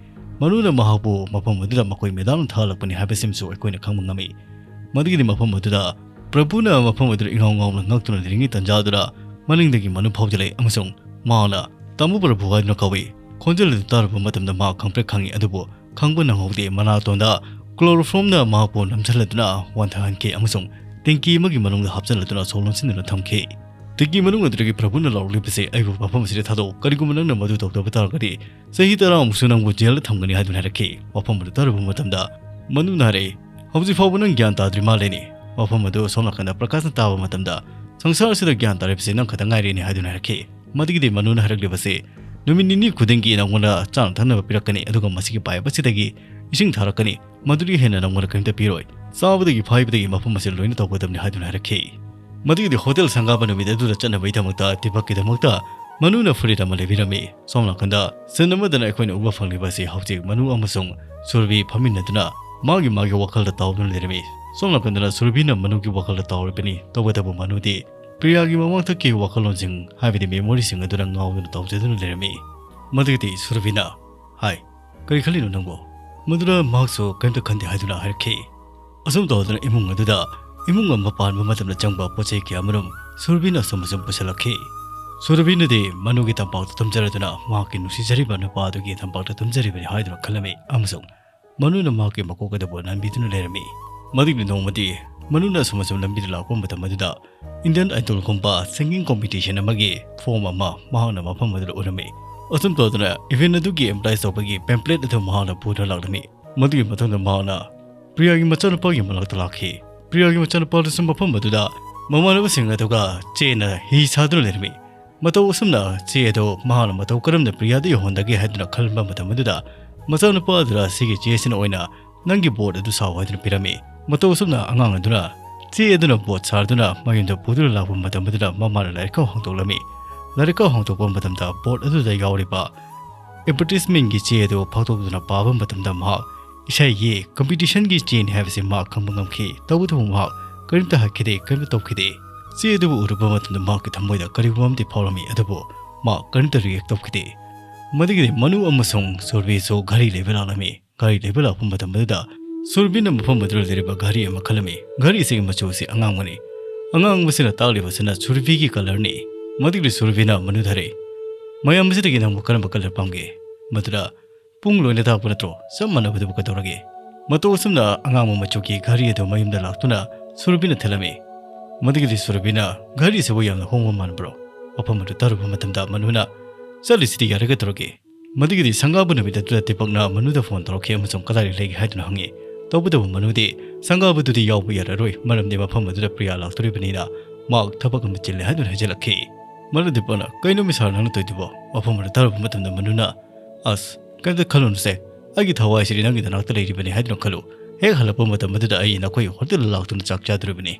ꯃꯅꯨꯅ ꯃꯍꯥꯛꯄꯨ ꯃꯐꯝ ꯑꯗꯨꯗ ꯃꯈꯣꯏ ꯃꯦꯗꯥꯝꯅ ꯊꯥꯍꯜꯂꯛꯄꯅꯤ ꯍꯥꯏꯕꯁꯤꯃꯁꯨ ꯑꯩꯈꯣꯏꯅ ꯈꯪꯕ ꯉꯝꯃꯤ꯫ ꯃꯗꯨꯒꯤꯗꯤ ꯃꯐꯝ ꯑꯗꯨꯗ ꯄ꯭ꯔꯚꯨꯅ ꯃꯐꯝ ꯑꯗꯨꯗ ꯏꯉꯥꯎ ꯉꯥꯎꯅ ꯉꯛꯇꯨꯅ ꯂꯩꯔꯤꯉꯩ ꯇꯟꯖꯥꯗꯨꯗ ꯃꯅꯤꯡꯗꯒꯤ ꯃꯅꯨ ꯐꯥꯎꯖꯤꯜꯂꯛꯏ ꯑꯃꯁꯨꯡ ꯃꯍꯥꯛꯅ "ꯇꯥꯃꯣ ꯄ꯭ꯔꯚꯨ" ꯍꯥꯏꯗꯨꯅ ꯀꯧꯏ꯫ ꯈꯣꯟꯖꯦꯜ ꯑꯗꯨ ꯇꯥꯔꯨꯕ ꯃꯇꯝꯗ ꯃꯍꯥꯛ ꯈꯪꯄ꯭ꯔꯦꯛ ꯈꯪꯏ, ꯑꯗꯨꯕꯨ ꯈꯪꯕ ꯅꯪꯍꯧꯗꯦ꯫ ꯃꯅꯥꯇꯣꯟꯗ ꯀ꯭ꯂꯣꯔꯣꯐꯣꯝꯅ ꯃꯍꯥꯛꯄꯨ ꯅꯝꯁꯤꯜꯂꯗꯨꯅ ꯋꯥꯟꯊꯍꯟꯈꯤ ꯑꯃꯁꯨꯡ ꯇꯦꯡꯀꯤ ꯑꯃꯒꯤ ꯃꯅꯨꯡꯗ ꯍꯥꯞꯆꯤꯜꯂꯗꯨꯅ ꯁꯣ ꯂꯣꯟꯁꯤꯟꯗꯨꯅ ꯊꯝꯈꯤ꯫ ꯇꯦꯡꯀꯤ ꯃꯅꯨꯡ ꯑꯗꯨꯗꯒꯤ ꯄ꯭ꯔꯚꯨꯅ ꯂꯥꯎꯔꯛꯂꯤꯕꯁꯤ, "ꯑꯩꯕꯨ ꯃꯐꯝ ꯑꯁꯤꯗ ꯊꯥꯗꯣꯛꯎ, ꯀꯔꯤꯒꯨꯝꯕ ꯅꯪꯅ ꯃꯗꯨ ꯇꯧꯗꯕ ꯇꯥꯔꯒꯗꯤ ꯆꯍꯤ ꯇꯔꯥꯃꯨꯛꯁꯨ ꯅꯪꯕꯨ ꯖꯦꯜꯗ ꯊꯝꯒꯅꯤ" ꯍꯥꯏꯗꯨꯅ ꯍꯥꯏꯔꯛꯈꯤ꯫ ꯋꯥꯐꯝ ꯑꯗꯨ ꯇꯥꯔꯨꯕ ꯃꯇꯝꯗ ꯃꯅꯨꯅ ꯍꯥꯏꯔꯛꯏ, "ꯍꯧꯖꯤꯛ ꯐꯥꯎꯕ ꯅꯪ ꯒ꯭ꯌꯥꯟ ꯇꯥꯗ꯭ꯔꯤ ꯃꯥꯜꯂꯦꯅꯦ?" ꯋꯥꯐꯝ ꯑꯗꯨ ꯁꯣꯝ ꯅꯥꯀꯟꯗ ꯄ꯭ꯔꯀꯥꯁꯅ ꯇꯥꯕ ꯃꯇꯝꯗ, "ꯁꯪꯁꯥꯔ ꯑꯁꯤꯗ ꯒ꯭ꯌꯥꯟ ꯇꯥꯔꯤꯕꯁꯤ ꯅꯪ ꯈꯛꯇ ꯉꯥꯏꯔꯦꯅꯦ" ꯍꯥꯏꯗꯨꯅ ꯍꯥꯏꯔꯛꯈꯤ꯫ ꯃꯗꯨꯒꯤꯗꯤ ꯃꯅꯨꯅ ꯍꯥꯏꯔꯛꯂꯤꯕꯁꯤ, "ꯅꯨꯃꯤꯠ ꯅꯤꯅꯤ ꯈꯨꯗꯤꯡꯒꯤ ꯅꯪꯉꯣꯟꯗ ꯆꯥꯅ ꯊꯛꯅꯕ ꯄꯤꯔꯛꯀꯅꯤ, ꯑꯗꯨꯒ ꯃꯁꯤꯒꯤ ꯄꯥꯏꯞ ꯑꯁꯤꯗꯒꯤ ꯏꯁꯤꯡ ꯊꯥꯔꯛꯀꯅꯤ, ꯃꯗꯨꯗꯒꯤ ꯍꯦꯟꯅ ꯅꯪꯉꯣꯟꯗ ꯀꯔꯤꯝꯇ ꯄꯤꯔꯣꯏ꯫ ꯆꯥꯕꯗꯒꯤ ꯐꯥꯏꯕꯗꯒꯤ ꯃꯐꯝ ꯑꯁꯤ ꯂꯣꯏꯅ ꯇꯧꯒꯗꯕꯅꯤ" ꯍꯥꯏꯗꯨꯅ ꯍꯥꯏꯔꯛꯈꯤ꯫ ꯃꯗꯨꯒꯤꯗꯤ ꯍꯣꯇꯦꯜ ꯁꯪꯒꯥꯕ ꯅꯨꯃꯤꯠ ꯑꯗꯨꯗ ꯆꯠꯅꯕꯒꯤꯗꯃꯛꯇ ꯇꯤꯄꯛꯀꯤꯗꯃꯛꯇ ꯃꯅꯨꯅ ꯐꯨꯔꯤꯠ ꯑꯃ ꯂꯩꯕꯤꯔꯝꯃꯤ꯫ ꯁꯣꯝ ꯅꯥꯀꯟꯗ ꯁꯤꯟ ꯑꯃꯗꯅ ꯑꯩꯈꯣꯏꯅ ꯎꯕ ꯐꯪꯂꯤꯕ ꯑꯁꯤ ꯍꯧꯖꯤꯛ ꯃꯅꯨ ꯑꯃꯁꯨꯡ ꯁꯨꯔꯕꯤ ꯐꯝꯃꯤꯟꯅꯗꯨꯅ ꯃꯥꯒꯤ ꯃꯥꯒꯤ ꯋꯥꯈꯜꯗ ꯇꯥꯎꯗꯨꯅ ꯂꯩꯔꯝꯃꯤ꯫ ꯁꯣꯝ ꯅꯥꯀꯟꯗꯅ ꯁꯨꯔꯕꯤꯅ ꯃꯅꯨꯒꯤ ꯋꯥꯈꯜꯗ ꯇꯥꯎꯔꯤꯕꯅꯤ꯫ ꯇꯧꯕꯇꯕꯨ ꯃꯅꯨꯗꯤ ꯄ꯭ꯔꯤꯌꯥꯒꯤ ꯃꯃꯥꯡꯊꯛꯀꯤ ꯋꯥꯈꯜꯂꯣꯟꯁꯤꯡ, ꯍꯥꯏꯕꯗꯤ ꯃꯦꯃꯣꯔꯤꯁꯤꯡ ꯑꯗꯨꯅ ꯉꯥꯎꯗꯨꯅ ꯇꯥꯎꯖꯗꯨꯅ ꯂꯩꯔꯝꯃꯤ꯫ ꯃꯗꯨꯒꯤꯗꯤ ꯁꯨꯔꯕꯤꯅ, "ꯍꯥꯏ, ꯀꯔꯤ ꯈꯜꯂꯤꯅꯣ ꯅꯪꯕꯨ?" ꯃꯗꯨꯗ ꯃꯍꯥꯛꯁꯨ ꯀꯔꯤꯝꯇ ꯈꯟꯗꯦ ꯍꯥꯏꯗꯨꯅ ꯍꯥꯏꯔꯛꯈꯤ꯫ ꯑꯁꯨꯝ ꯇꯧꯗꯨꯅ ꯏꯃꯨꯡ ꯑꯗꯨꯗ ꯏꯃꯨꯡ ꯑꯃ ꯄꯥꯟꯕ ꯃꯇꯝꯗ ꯆꯪꯕ ꯄꯣꯠ ꯆꯩ ꯀꯌꯥ ꯑꯃꯔꯣꯝ ꯁꯨꯔꯕꯤꯅ ꯑꯁꯨꯝ ꯑꯁꯨꯝ ꯄꯨꯁꯤꯜꯂꯛꯈꯤ꯫ ꯁꯨꯔꯕꯤꯅꯗꯤ ꯃꯅꯨꯒꯤ ꯇꯝꯄꯥꯛꯇ ꯇꯨꯝꯖꯔꯗꯨꯅ ꯃꯍꯥꯛꯀꯤ ꯅꯨꯡꯁꯤꯖꯔꯤꯕ ꯅꯨꯄꯥ ꯑꯗꯨꯒꯤ ꯇꯝꯄꯥꯛꯇ ꯇꯨꯝꯖꯔꯤꯕꯅꯤ ꯍꯥꯏꯗꯨꯅ ꯈꯜꯂꯝꯃꯤ ꯑꯃꯁꯨꯡ ꯃꯅꯨꯅ ꯃꯍꯥꯛꯀꯤ ꯃꯀꯣꯛ ꯑꯗꯨꯕꯨ ꯅꯟꯕꯤꯗꯨꯅ ꯂꯩꯔꯝꯃꯤ꯫ ꯃꯗꯨꯒꯤ ꯅꯣꯡꯃꯗꯤ ꯃꯅꯨꯅ ꯑꯁꯨꯝ ꯑꯁꯨꯝ ꯂꯝꯕꯤꯗ ꯂꯥꯛꯄ ꯃꯇꯝ ꯑꯗꯨꯗ Indian Idolꯒꯨꯝꯕ singing competition ꯑꯃꯒꯤ form ꯑꯃ ꯃꯍꯥꯛꯅ ꯃꯐꯝ ꯑꯗꯨꯗ ꯎꯔꯝꯃꯤ꯫ ꯑꯁꯨꯝ ꯇꯧꯗꯨꯅ event ꯑꯗꯨꯒꯤ advertise ꯇꯧꯕꯒꯤ pamphlet ꯑꯗꯨ ꯃꯍꯥꯛꯅ ꯄꯨꯗꯨꯅ ꯂꯥꯛꯂꯝꯃꯤ꯫ ꯃꯗꯨꯒꯤ ꯃꯇꯨꯡꯗ ꯃꯍꯥꯛꯅ ꯄ꯭ꯔꯤꯌꯥꯒꯤ ꯃꯆꯥꯅꯨꯄꯥꯒꯤ ꯃꯅꯥꯛꯇ ꯂꯥꯛꯈꯤ꯫ ꯄ꯭ꯔꯤꯌꯥꯒꯤ ꯃꯆꯥꯅꯨꯄꯥꯗꯨꯁꯨ ꯃꯐꯝ ꯑꯗꯨꯗ ꯃꯃꯥꯟꯅꯕꯁꯤꯡ ꯑꯗꯨꯒ ꯆꯦꯟꯅ ꯍꯤ ꯁꯥꯗꯨꯅ ꯂꯩꯔꯝꯃꯤ꯫ ꯃꯇꯧ ꯑꯁꯨꯝꯅ ꯆꯦ ꯑꯗꯨ ꯃꯍꯥꯛꯅ ꯃꯇꯧ ꯀꯔꯝꯅ ꯄ꯭ꯔꯤꯌꯥꯗ ꯌꯧꯍꯟꯗꯒꯦ ꯍꯥꯏꯗꯨꯅ ꯈꯜꯂꯝꯕ ꯃꯇꯝ ꯑꯗꯨꯗ ꯃꯆꯥꯅꯨꯄꯥ ꯑꯗꯨꯗ ꯁꯤꯒꯤ ꯆꯦꯁꯤꯅ ꯑꯣꯏꯅ ꯅꯪꯒꯤ ꯕꯣꯠ ꯑꯗꯨ ꯁꯥꯎ ꯍꯥꯏꯗꯨꯅ ꯄꯤꯔꯝꯃꯤ꯫ ꯃꯇꯧ ꯑꯁꯨꯝꯅ ꯑꯉꯥꯡ ꯑꯗꯨꯅ ꯆꯦ ꯑꯗꯨꯅ ꯕꯣꯠ ꯁꯥꯗꯨꯅ ꯃꯌꯨꯝꯗ ꯄꯨꯗꯨꯅ ꯂꯥꯛꯄ ꯃꯇꯝ ꯑꯗꯨꯗ ꯃꯃꯥꯅ ꯂꯥꯏꯔꯤꯛ ꯈꯥꯎ ꯍꯥꯡꯗꯣꯛꯂꯝꯃꯤ꯫ ꯂꯥꯏꯔꯤꯛ ꯈꯥꯎ ꯍꯥꯡꯗꯣꯛꯄ ꯃꯇꯝꯗ ꯕꯣꯠ ꯑꯗꯨꯗ ꯌꯥꯎꯔꯤꯕ advertisementꯀꯤ ꯆꯦ ꯑꯗꯨ ꯐꯥꯛꯇꯣꯛꯇꯨꯅ ꯄꯥꯕ ꯃꯇꯝꯗ ꯃꯍꯥꯛ ꯏꯁꯩꯒꯤ competitionꯒꯤ ꯆꯦꯅꯤ ꯍꯥꯏꯕꯁꯤ ꯃꯍꯥꯛ ꯈꯪꯕ ꯉꯝꯈꯤ꯫ ꯇꯧꯕꯇꯕꯨ ꯃꯍꯥꯛ ꯀꯔꯤꯝꯇ ꯍꯥꯏꯈꯤꯗꯦ, ꯀꯔꯤꯝꯇ ꯇꯧꯈꯤꯗꯦ꯫ ꯆꯦ ꯑꯗꯨꯕꯨ ꯎꯔꯨꯕ ꯃꯇꯝꯗ ꯃꯍꯥꯛꯀꯤ ꯊꯃꯣꯏꯗ ꯀꯔꯤꯒꯨꯝꯕ ꯑꯃꯗꯤ ꯐꯥꯎꯔꯝꯃꯤ, ꯑꯗꯨꯕꯨ ꯃꯍꯥꯛ ꯀꯔꯤꯝꯇ react ꯇꯧꯈꯤꯗꯦ꯫ ꯃꯗꯨꯒꯤꯗꯤ ꯃꯅꯨ ꯑꯃꯁꯨꯡ ꯁꯨꯔꯕꯤꯁꯨ ꯘꯔꯤ ꯂꯩꯕ ꯂꯥꯛꯂꯝꯃꯤ꯫ ꯘꯔꯤ ꯂꯩꯕ ꯂꯥꯛꯄ ꯃꯇꯝ ꯑꯗꯨꯗ ꯁꯨꯔꯕꯤꯅ ꯃꯐꯝ ꯑꯗꯨꯗ ꯂꯩꯔꯤꯕ ꯘꯔꯤ ꯑꯃ ꯈꯜꯂꯝꯃꯤ꯫ ꯘꯔꯤ ꯑꯁꯤꯒꯤ ꯃꯆꯨ ꯑꯁꯤ ꯑꯉꯥꯡꯕꯅꯤ꯫ ꯑꯉꯥꯡꯕꯁꯤꯅ ꯇꯥꯛꯂꯤꯕꯁꯤꯅ ꯁꯨꯔꯕꯤꯒꯤ colourꯅꯤ꯫ ꯃꯗꯨꯒꯤ ꯁꯨꯔꯕꯤꯅ ꯃꯅꯨꯗ ꯍꯥꯏꯔꯛꯏ, "ꯃꯌꯥꯝ ꯑꯁꯤꯗꯒꯤ ꯅꯪꯕꯨ ꯀꯔꯝꯕ colour ꯄꯥꯝꯒꯦ?" ꯃꯗꯨꯗ "ꯄꯨꯡ ꯂꯣꯏꯅ ꯇꯥꯛꯄ ꯅꯠꯇ꯭ꯔꯣ? ꯆꯞ ꯃꯥꯟꯅꯕꯗꯨꯕꯨ ꯀꯩꯗꯧꯔꯒꯦ?" ꯃꯇꯧ ꯑꯁꯨꯝꯅ ꯑꯉꯥꯡꯕ ꯃꯆꯨꯒꯤ ꯘꯔꯤ ꯑꯗꯨ ꯃꯌꯨꯝꯗ ꯂꯥꯛꯇꯨꯅ ꯁꯨꯔꯕꯤꯅ ꯊꯤꯜꯂꯝꯃꯤ꯫ ꯃꯗꯨꯒꯤꯗꯤ ꯁꯨꯔꯕꯤꯅ, "ꯘꯔꯤ ꯑꯁꯤꯕꯨ ꯌꯥꯝꯅ ꯍꯣꯡꯕ ꯃꯥꯟꯕ꯭ꯔꯣ?" ꯋꯥꯐꯝ ꯑꯗꯨ ꯇꯥꯔꯨꯕ ꯃꯇꯝꯗ ꯃꯅꯨꯅ, "ꯆꯠꯂꯤꯁꯤꯗꯤ ꯌꯥꯔꯦ, ꯀꯩꯗꯧꯔꯒꯦ?" ꯃꯗꯨꯒꯤꯗꯤ ꯁꯪꯒꯥꯕ ꯅꯨꯃꯤꯠ ꯑꯗꯨꯗ ꯗꯤꯄꯛꯅ ꯃꯅꯨꯗ phone ꯇꯧꯔꯛꯈꯤ ꯑꯃꯁꯨꯡ ꯀꯗꯥꯏꯗ ꯂꯩꯒꯦ ꯍꯥꯏꯗꯨꯅ ꯍꯪꯉꯤ꯫ ꯇꯧꯕꯇꯕꯨ ꯃꯅꯨꯗꯤ ꯁꯪꯒꯥꯕꯗꯨꯗꯤ ꯌꯥꯎꯕ ꯌꯥꯔꯔꯣꯏ, ꯃꯔꯝꯗꯤ ꯃꯐꯝ ꯑꯗꯨꯗ ꯄ꯭ꯔꯤꯌꯥ ꯂꯥꯛꯇꯣꯔꯤꯕꯅꯤꯅ ꯃꯍꯥꯛ ꯊꯕꯛ ꯑꯃ ꯆꯤꯜꯂꯦ ꯍꯥꯏꯗꯨꯅ ꯍꯥꯏꯖꯤꯜꯂꯛꯈꯤ꯫ ꯃꯗꯨ ꯗꯤꯄꯛꯅ, "ꯀꯩꯅꯣ ꯃꯤ ꯁꯥꯔ ꯅꯪꯅ ꯇꯧꯔꯤꯗꯨꯕꯣ?" ꯋꯥꯐꯝ ꯑꯗꯨ ꯇꯥꯔꯨꯕ ꯃꯇꯝꯗ ꯃꯅꯨꯅ, "ꯑꯁ, ꯀꯩꯝꯇ ꯈꯜꯂꯨꯅꯨꯁꯦ, ꯑꯩꯒꯤ ꯊꯋꯥꯏꯁꯤꯗꯤ ꯅꯪꯒꯤ ꯅꯅꯥꯛꯇ ꯂꯩꯔꯤꯕꯅꯤ ꯍꯥꯏꯗꯨꯅ ꯈꯜꯂꯨ꯫ ꯍꯦꯛ ꯍꯜꯂꯛꯄ ꯃꯇꯝ ꯑꯗꯨꯗ ꯑꯩ ꯅꯈꯣꯏꯒꯤ hotelꯗ ꯂꯥꯛꯇꯨꯅ ꯆꯥꯛ ꯆꯥꯗꯣꯔꯤꯕꯅꯤ꯫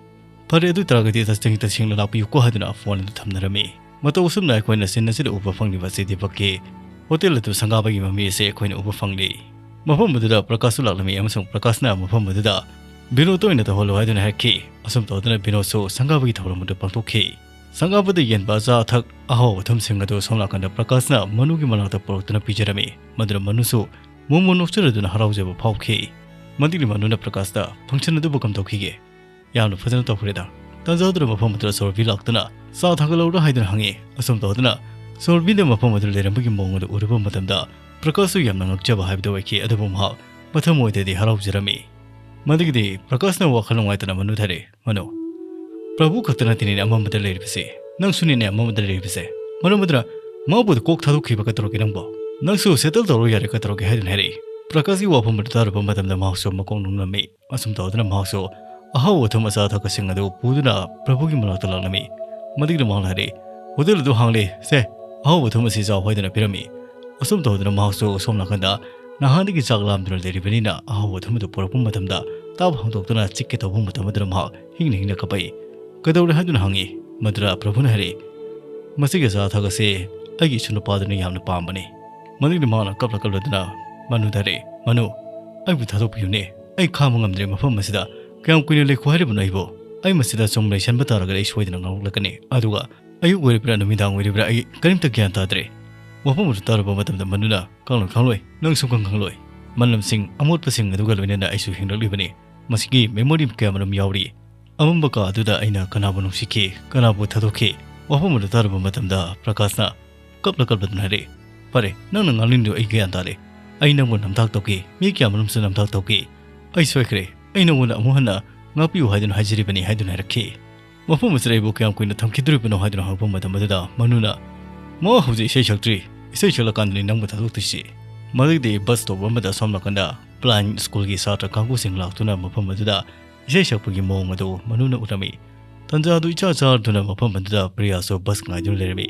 ꯐꯔꯦ, ꯑꯗꯨ ꯑꯣꯏꯇꯥꯔꯒꯗꯤ ꯇꯁꯦꯡ ꯇꯁꯦꯡꯅ ꯂꯥꯛꯄꯤꯌꯨꯀꯣ" ꯍꯥꯏꯗꯨꯅ phone ꯑꯗꯨ ꯊꯝꯅꯔꯝꯃꯤ꯫ ꯃꯇꯧ ꯑꯁꯨꯝꯅ ꯑꯩꯈꯣꯏꯅ scene ꯑꯁꯤꯗ ꯎꯕ ꯐꯪꯂꯤꯕ ꯑꯁꯤ ꯗꯤꯄꯛꯀꯤ hotel ꯑꯗꯨ ꯁꯪꯒꯥꯕꯒꯤ ꯃꯃꯤ ꯑꯁꯤ ꯑꯩꯈꯣꯏꯅ ꯎꯕ ꯐꯪꯂꯤ꯫ ꯃꯐꯝ ꯑꯗꯨꯗ ꯄ꯭ꯔꯀꯥꯁꯁꯨ ꯂꯥꯛꯂꯝꯃꯤ ꯑꯃꯁꯨꯡ ꯄ꯭ꯔꯀꯥꯁꯅ ꯃꯐꯝ ꯑꯗꯨꯗ ꯕꯤꯅꯣꯗꯇ ꯑꯣꯏꯅ ꯇꯧꯍꯜꯂꯨ ꯍꯥꯏꯗꯨꯅ ꯍꯥꯏꯔꯛꯈꯤ꯫ ꯑꯁꯨꯝ ꯇꯧꯗꯨꯅ ꯕꯤꯅꯣꯗꯁꯨ ꯁꯪꯒꯥꯕꯒꯤ ꯊꯧꯔꯝ ꯑꯗꯨ ꯄꯥꯡꯊꯣꯛꯈꯤ꯫ ꯁꯪꯒꯥꯕꯗ ꯌꯦꯟꯕ ꯑꯆꯥ ꯑꯊꯛ, ꯑꯍꯥꯎ ꯑꯊꯨꯝꯁꯤꯡ ꯑꯗꯨ ꯁꯣꯝ ꯅꯥꯀꯟꯗ ꯄ꯭ꯔꯀꯥꯁꯅ ꯃꯅꯨꯒꯤ ꯃꯅꯥꯛꯇ ꯄꯨꯔꯛꯇꯨꯅ ꯄꯤꯖꯔꯝꯃꯤ꯫ ꯃꯗꯨꯅ ꯃꯅꯨꯁꯨ ꯃꯣꯃꯣꯟ ꯅꯣꯛꯆꯔꯗꯨꯅ ꯍꯔꯥꯎꯖꯕ ꯐꯥꯎꯈꯤ꯫ ꯃꯗꯨꯒꯤ ꯃꯅꯨꯅ ꯄ꯭ꯔꯀꯥꯁꯇ, "Function ꯑꯗꯨꯕꯨ ꯀꯝꯗꯧꯈꯤꯒꯦ?" "ꯌꯥꯝꯅ ꯐꯖꯅ ꯇꯧꯈ꯭ꯔꯦꯗ꯫" ꯇꯥꯟꯖꯥꯗꯨꯗ ꯃꯐꯝ ꯑꯗꯨꯗ ꯁꯣꯔꯕꯤ ꯂꯥꯛꯇꯨꯅ, "ꯆꯥ ꯊꯥꯒꯠꯂꯛꯎꯔꯥ?" ꯍꯥꯏꯗꯨꯅ ꯍꯪꯉꯤ꯫ ꯑꯁꯨꯝ ꯇꯧꯗꯨꯅ ꯁꯣꯔꯕꯤꯅ ꯃꯐꯝ ꯑꯗꯨꯗ ꯂꯩꯔꯝꯕꯒꯤ ꯃꯑꯣꯡ ꯑꯗꯨ ꯎꯔꯨꯕ ꯃꯇꯝꯗ ꯄ꯭ꯔꯀꯥꯁꯁꯨ ꯌꯥꯝꯅ ꯉꯛꯆꯕ ꯍꯥꯏꯕꯗꯨ ꯑꯣꯏꯈꯤ, ꯑꯗꯨꯕꯨ ꯃꯍꯥꯛ ꯃꯊꯃꯣꯏꯗꯗꯤ ꯍꯔꯥꯎꯖꯔꯝꯃꯤ꯫ ꯃꯗꯨꯒꯤꯗꯤ ꯄ꯭ꯔꯀꯥꯁꯅ ꯋꯥꯈꯜ ꯅꯨꯡꯉꯥꯏꯇꯅ ꯃꯅꯨꯗ ꯍꯥꯏꯔꯦ, "ꯃꯅꯨ, ꯄ꯭ꯔꯚꯨ ꯈꯛꯇ ꯅꯠꯇꯦꯅꯦ ꯑꯃꯝꯕꯗ ꯂꯩꯔꯤꯕꯁꯦ, ꯅꯪꯁꯨꯅꯤꯅꯦ ꯑꯃꯝꯕꯗ ꯂꯩꯔꯤꯕꯁꯦ꯫ ꯃꯔꯝ ꯑꯗꯨꯅ ꯃꯥꯕꯨ ꯀꯣꯛ ꯊꯥꯗꯣꯛꯈꯤꯕ ꯀꯩꯗꯧꯔꯒꯦ ꯅꯪꯕꯣ? ꯅꯪꯁꯨ ꯁꯦꯇꯜ ꯇꯧꯔꯣ ꯌꯥꯔꯦ ꯀꯩꯗꯧꯔꯒꯦ?" ꯍꯥꯏꯗꯨꯅ ꯍꯥꯏꯔꯛꯏ꯫ ꯄ꯭ꯔꯀꯥꯁꯀꯤ ꯋꯥꯐꯝ ꯑꯗꯨ ꯇꯥꯔꯨꯕ ꯃꯇꯝꯗ ꯃꯍꯥꯛꯁꯨ ꯃꯀꯣꯛ ꯅꯣꯡꯂꯝꯃꯤ꯫ ꯑꯁꯨꯝ ꯇꯧꯗꯨꯅ ꯃꯍꯥꯛꯁꯨ ꯑꯍꯥꯎ ꯑꯊꯨꯝ ꯑꯆꯥ ꯑꯊꯛꯁꯤꯡ ꯑꯗꯨ ꯄꯨꯗꯨꯅ ꯄ꯭ꯔꯚꯨꯒꯤ ꯃꯅꯥꯛꯇ ꯂꯥꯛꯂꯝꯃꯤ꯫ ꯃꯗꯨꯒꯤꯗ ꯃꯍꯥꯛꯅ ꯍꯥꯏꯔꯛꯏ, "ꯍꯣꯇꯦꯜ ꯑꯗꯨ ꯍꯥꯡꯂꯦ, ꯁꯦ, ꯑꯍꯥꯎ ꯑꯊꯨꯝ ꯑꯁꯤ ꯆꯥꯎ" ꯍꯥꯏꯗꯨꯅ ꯄꯤꯔꯝꯃꯤ꯫ ꯑꯁꯨꯝ ꯇꯧꯗꯨꯅ ꯃꯍꯥꯛꯁꯨ ꯑꯁꯣꯝ ꯅꯥꯀꯟꯗ ꯅꯍꯥꯟꯗꯒꯤ ꯆꯥꯛ ꯂꯥꯝꯗꯨꯅ ꯂꯩꯔꯤꯕꯅꯤꯅ ꯑꯍꯥꯎ ꯑꯊꯨꯝ ꯑꯗꯨ ꯄꯨꯔꯛꯄ ꯃꯇꯝꯗ ꯇꯥꯞ ꯍꯥꯡꯗꯣꯛꯇꯨꯅ ꯆꯤꯛꯀꯦ ꯇꯧꯕ ꯃꯇꯝ ꯑꯗꯨꯗ ꯃꯍꯥꯛ ꯍꯤꯡꯅ ꯍꯤꯡꯅ ꯀꯞꯄꯛꯏ꯫ "ꯀꯩꯗꯧꯔꯦ?" ꯍꯥꯏꯗꯨꯅ ꯍꯪꯉꯤ꯫ ꯃꯗꯨꯗ ꯄ꯭ꯔꯚꯨꯅ ꯍꯥꯏꯔꯛꯏ, "ꯃꯁꯤꯒꯤ ꯑꯆꯥ ꯑꯊꯛ ꯑꯁꯤ ꯑꯩꯒꯤ ꯏꯁꯨ ꯅꯨꯄꯥꯗꯨꯅ ꯌꯥꯝꯅ ꯄꯥꯝꯕꯅꯤ꯫ ꯃꯗꯨꯒꯤꯗꯤ ꯃꯍꯥꯛꯅ ꯀꯞꯂ ꯀꯞꯂꯗꯨꯅ ꯃꯅꯨꯗ ꯍꯥꯏꯔꯛꯏ, 'ꯃꯅꯨ, ꯑꯩꯕꯨ ꯊꯥꯗꯣꯛꯄꯤꯌꯨꯅꯦ꯫ ꯑꯩ ꯈꯥꯡꯕ ꯉꯝꯗ꯭ꯔꯦ ꯃꯐꯝ ꯑꯁꯤꯗ꯫ ꯀꯌꯥꯝ ꯀꯨꯏꯅ ꯂꯩꯈꯣ ꯍꯥꯏꯔꯤꯕꯅꯣ ꯑꯩꯕꯨ? ꯑꯩ ꯃꯁꯤꯗ ꯁꯨꯝ ꯂꯩꯁꯟꯕ ꯇꯥꯔꯒꯗꯤ ꯑꯩ ꯁꯣꯏꯗꯅ ꯉꯥꯎꯔꯛꯂꯛꯀꯅꯤ꯫ ꯑꯗꯨꯒ ꯑꯌꯨꯛ ꯑꯣꯏꯔꯤꯕ꯭ꯔꯥ ꯅꯨꯃꯤꯗꯥꯡ ꯑꯣꯏꯔꯤꯕ꯭ꯔꯥ ꯑꯩ ꯀꯔꯤꯝꯇ ꯒ꯭ꯌꯥꯟ ꯇꯥꯗ꯭ꯔꯦ꯫ ꯋꯥꯐꯝ ꯑꯗꯨ ꯇꯥꯔꯨꯕ ꯃꯇꯝꯗ ꯃꯅꯨꯅ, "ꯈꯪꯂꯣꯏ, ꯈꯪꯂꯣꯏ꯫ ꯅꯪ ꯁꯨꯡꯈꯪ ꯈꯪꯂꯣꯏ꯫ ꯃꯅꯝꯁꯤꯡ ꯑꯃꯣꯠꯄꯁꯤꯡ ꯑꯗꯨꯒ ꯂꯣꯏꯅꯅ ꯑꯩꯁꯨ ꯍꯤꯡꯂꯛꯂꯤꯕꯅꯤ꯫ ꯃꯁꯤꯒꯤ ꯃꯦꯃꯣꯔꯤ ꯀꯌꯥꯃꯔꯨꯝ ꯌꯥꯎꯔꯤ꯫ ꯑꯃꯝꯕ ꯀꯥ ꯑꯗꯨꯗ ꯑꯩꯅ ꯀꯅꯥꯕꯨ ꯅꯨꯡꯁꯤꯈꯤ, ꯀꯅꯥꯕꯨ ꯊꯥꯗꯣꯛꯈꯤ?" ꯋꯥꯐꯝ ꯑꯗꯨ ꯇꯥꯔꯨꯕ ꯃꯇꯝꯗ ꯄ꯭ꯔꯀꯥꯁꯅ ꯀꯞꯂ ꯀꯞꯂꯗꯨꯅ ꯍꯥꯏꯔꯛꯏ, "ꯐꯔꯦ, ꯅꯪꯅ ꯉꯥꯡꯅꯤꯡꯗꯨ ꯑꯩ ꯒ꯭ꯌꯥꯟ ꯇꯥꯔꯦ꯫ ꯑꯩ ꯅꯪꯕꯨ ꯅꯝꯊꯥꯛ ꯇꯧꯈꯤ, ꯃꯤ ꯀꯌꯥꯃꯔꯨꯝꯁꯨ ꯅꯝꯊꯥꯛ ꯇꯧꯈꯤ꯫ ꯑꯩ ꯁꯣꯏꯈ꯭ꯔꯦ꯫ ꯑꯩ ꯅꯉꯣꯟꯗ ꯑꯃꯨꯛ ꯍꯟꯅ ꯉꯥꯛꯄꯤꯌꯨ ꯍꯥꯏꯗꯨꯅ ꯍꯥꯏꯖꯔꯤꯕꯅꯤ" ꯍꯥꯏꯗꯨꯅ ꯍꯥꯏꯔꯛꯈꯤ꯫ "ꯃꯐꯝ ꯑꯁꯤꯗ ꯑꯩꯕꯨ ꯀꯌꯥꯝ ꯀꯨꯏꯅ ꯊꯝꯈꯤꯗꯣꯔꯤꯕꯅꯣ?" ꯍꯥꯏꯗꯨꯅ ꯍꯪꯉꯛꯄ ꯃꯇꯝ ꯑꯗꯨꯗ ꯃꯅꯨꯅ, "ꯃꯥ ꯍꯧꯖꯤꯛ ꯏꯁꯩ ꯁꯛꯇ꯭ꯔꯤ꯫ ꯏꯁꯩ ꯁꯛꯂꯀꯥꯟꯗꯅꯤ ꯅꯪꯕꯨ ꯊꯥꯗꯣꯛꯇꯣꯏꯁꯤ꯫" ꯃꯗꯨꯒꯤꯗꯤ ꯕꯁ ꯇꯣꯞ ꯑꯃꯗ ꯁꯣꯝ ꯅꯥꯀꯟꯗ ꯕ꯭ꯂꯥꯏꯟ ꯁ꯭ꯀꯨꯜꯒꯤ ꯁꯥꯇ꯭ꯔ ꯀꯥꯡꯕꯨꯁꯤꯡ ꯂꯥꯛꯇꯨꯅ ꯃꯐꯝ ꯑꯗꯨꯗ ꯏꯁꯩ ꯁꯛꯄꯒꯤ ꯃꯑꯣꯡ ꯑꯗꯨ ꯃꯅꯨꯅ ꯎꯔꯝꯃꯤ꯫ ꯇꯟꯖꯥ ꯑꯗꯨ ꯏꯆꯥ ꯆꯥꯗꯨꯅ ꯃꯐꯝ ꯑꯗꯨꯗ ꯄ꯭ꯔꯤꯌꯥꯁꯨ ꯕꯁ ꯉꯥꯏꯗꯨꯅ ꯂꯩꯔꯝꯃꯤ꯫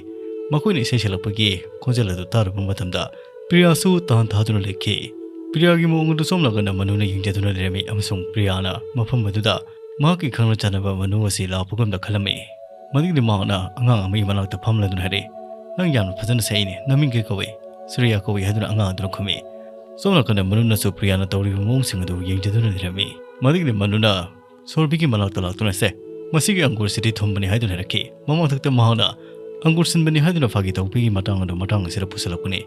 ꯃꯈꯣꯏꯅ ꯏꯁꯩ ꯁꯛꯂꯛꯄꯒꯤ ꯈꯣꯟꯖꯦꯜ ꯑꯗꯨ ꯇꯥꯔꯨꯕ ꯃꯇꯝꯗ ꯄ꯭ꯔꯤꯌꯥꯁꯨ ꯇꯥꯟ ꯊꯥꯗꯨꯅ ꯂꯩꯈꯤ꯫ ꯄ꯭ꯔꯤꯌꯥꯒꯤ ꯃꯑꯣꯡ ꯑꯗꯨ ꯁꯣꯝ ꯅꯥꯀꯟꯗ ꯃꯅꯨꯅ ꯌꯦꯡꯖꯗꯨꯅ ꯂꯩꯔꯝꯃꯤ ꯑꯃꯁꯨꯡ ꯄ꯭ꯔꯤꯌꯥꯅ ꯃꯐꯝ ꯑꯗꯨꯗ ꯃꯍꯥꯛꯀꯤ ꯈꯪꯅ ꯆꯥꯟꯅꯕ ꯃꯅꯨ ꯑꯁꯤ ꯂꯥꯛꯄꯒꯨꯝꯅ ꯈꯜꯂꯝꯃꯤ꯫ ꯃꯗꯨꯒꯤꯗꯤ ꯃꯍꯥꯛꯅ ꯑꯉꯥꯡ ꯑꯃꯒꯤ ꯃꯅꯥꯛꯇ ꯐꯝꯂꯗꯨꯅ ꯍꯥꯏꯔꯛꯏ, "ꯅꯪ ꯌꯥꯝꯅ ꯐꯖꯅ ꯁꯛꯏꯅꯦ, ꯅꯃꯤꯡ ꯀꯩ ꯀꯧꯏ?" "ꯁꯨꯔꯤꯌꯥ ꯀꯧꯏ" ꯍꯥꯏꯗꯨꯅ ꯑꯉꯥꯡ ꯑꯗꯨꯅ ꯈꯨꯝꯃꯤ꯫ ꯁꯣꯝ ꯅꯥꯀꯟꯗ ꯃꯅꯨꯅꯁꯨ ꯄ꯭ꯔꯤꯌꯥꯅ ꯇꯧꯔꯤꯕ ꯃꯑꯣꯡꯁꯤꯡ ꯑꯗꯨ ꯌꯦꯡꯖꯗꯨꯅ ꯂꯩꯔꯝꯃꯤ꯫ ꯃꯗꯨꯒꯤꯗꯤ ꯃꯅꯨꯅ ꯁꯣꯔꯕꯤꯒꯤ ꯃꯅꯥꯛꯇ ꯂꯥꯛꯇꯨꯅ, "ꯁꯦ, ꯃꯁꯤꯒꯤ ꯑꯪꯒꯨꯔꯁꯤꯗꯤ ꯊꯨꯝꯕꯅꯤ" ꯍꯥꯏꯗꯨꯅ ꯍꯥꯏꯔꯛꯈꯤ꯫ ꯃꯃꯥꯡꯊꯛꯇ ꯃꯍꯥꯛꯅ ꯑꯪꯒꯨꯔ ꯁꯤꯟꯕꯅꯤ ꯍꯥꯏꯗꯨꯅ ꯐꯥꯒꯤ ꯇꯧꯕꯒꯤ ꯃꯇꯥꯡ ꯑꯗꯨ ꯃꯇꯥꯡ ꯑꯁꯤꯗ ꯄꯨꯁꯤꯜꯂꯛꯄꯅꯤ꯫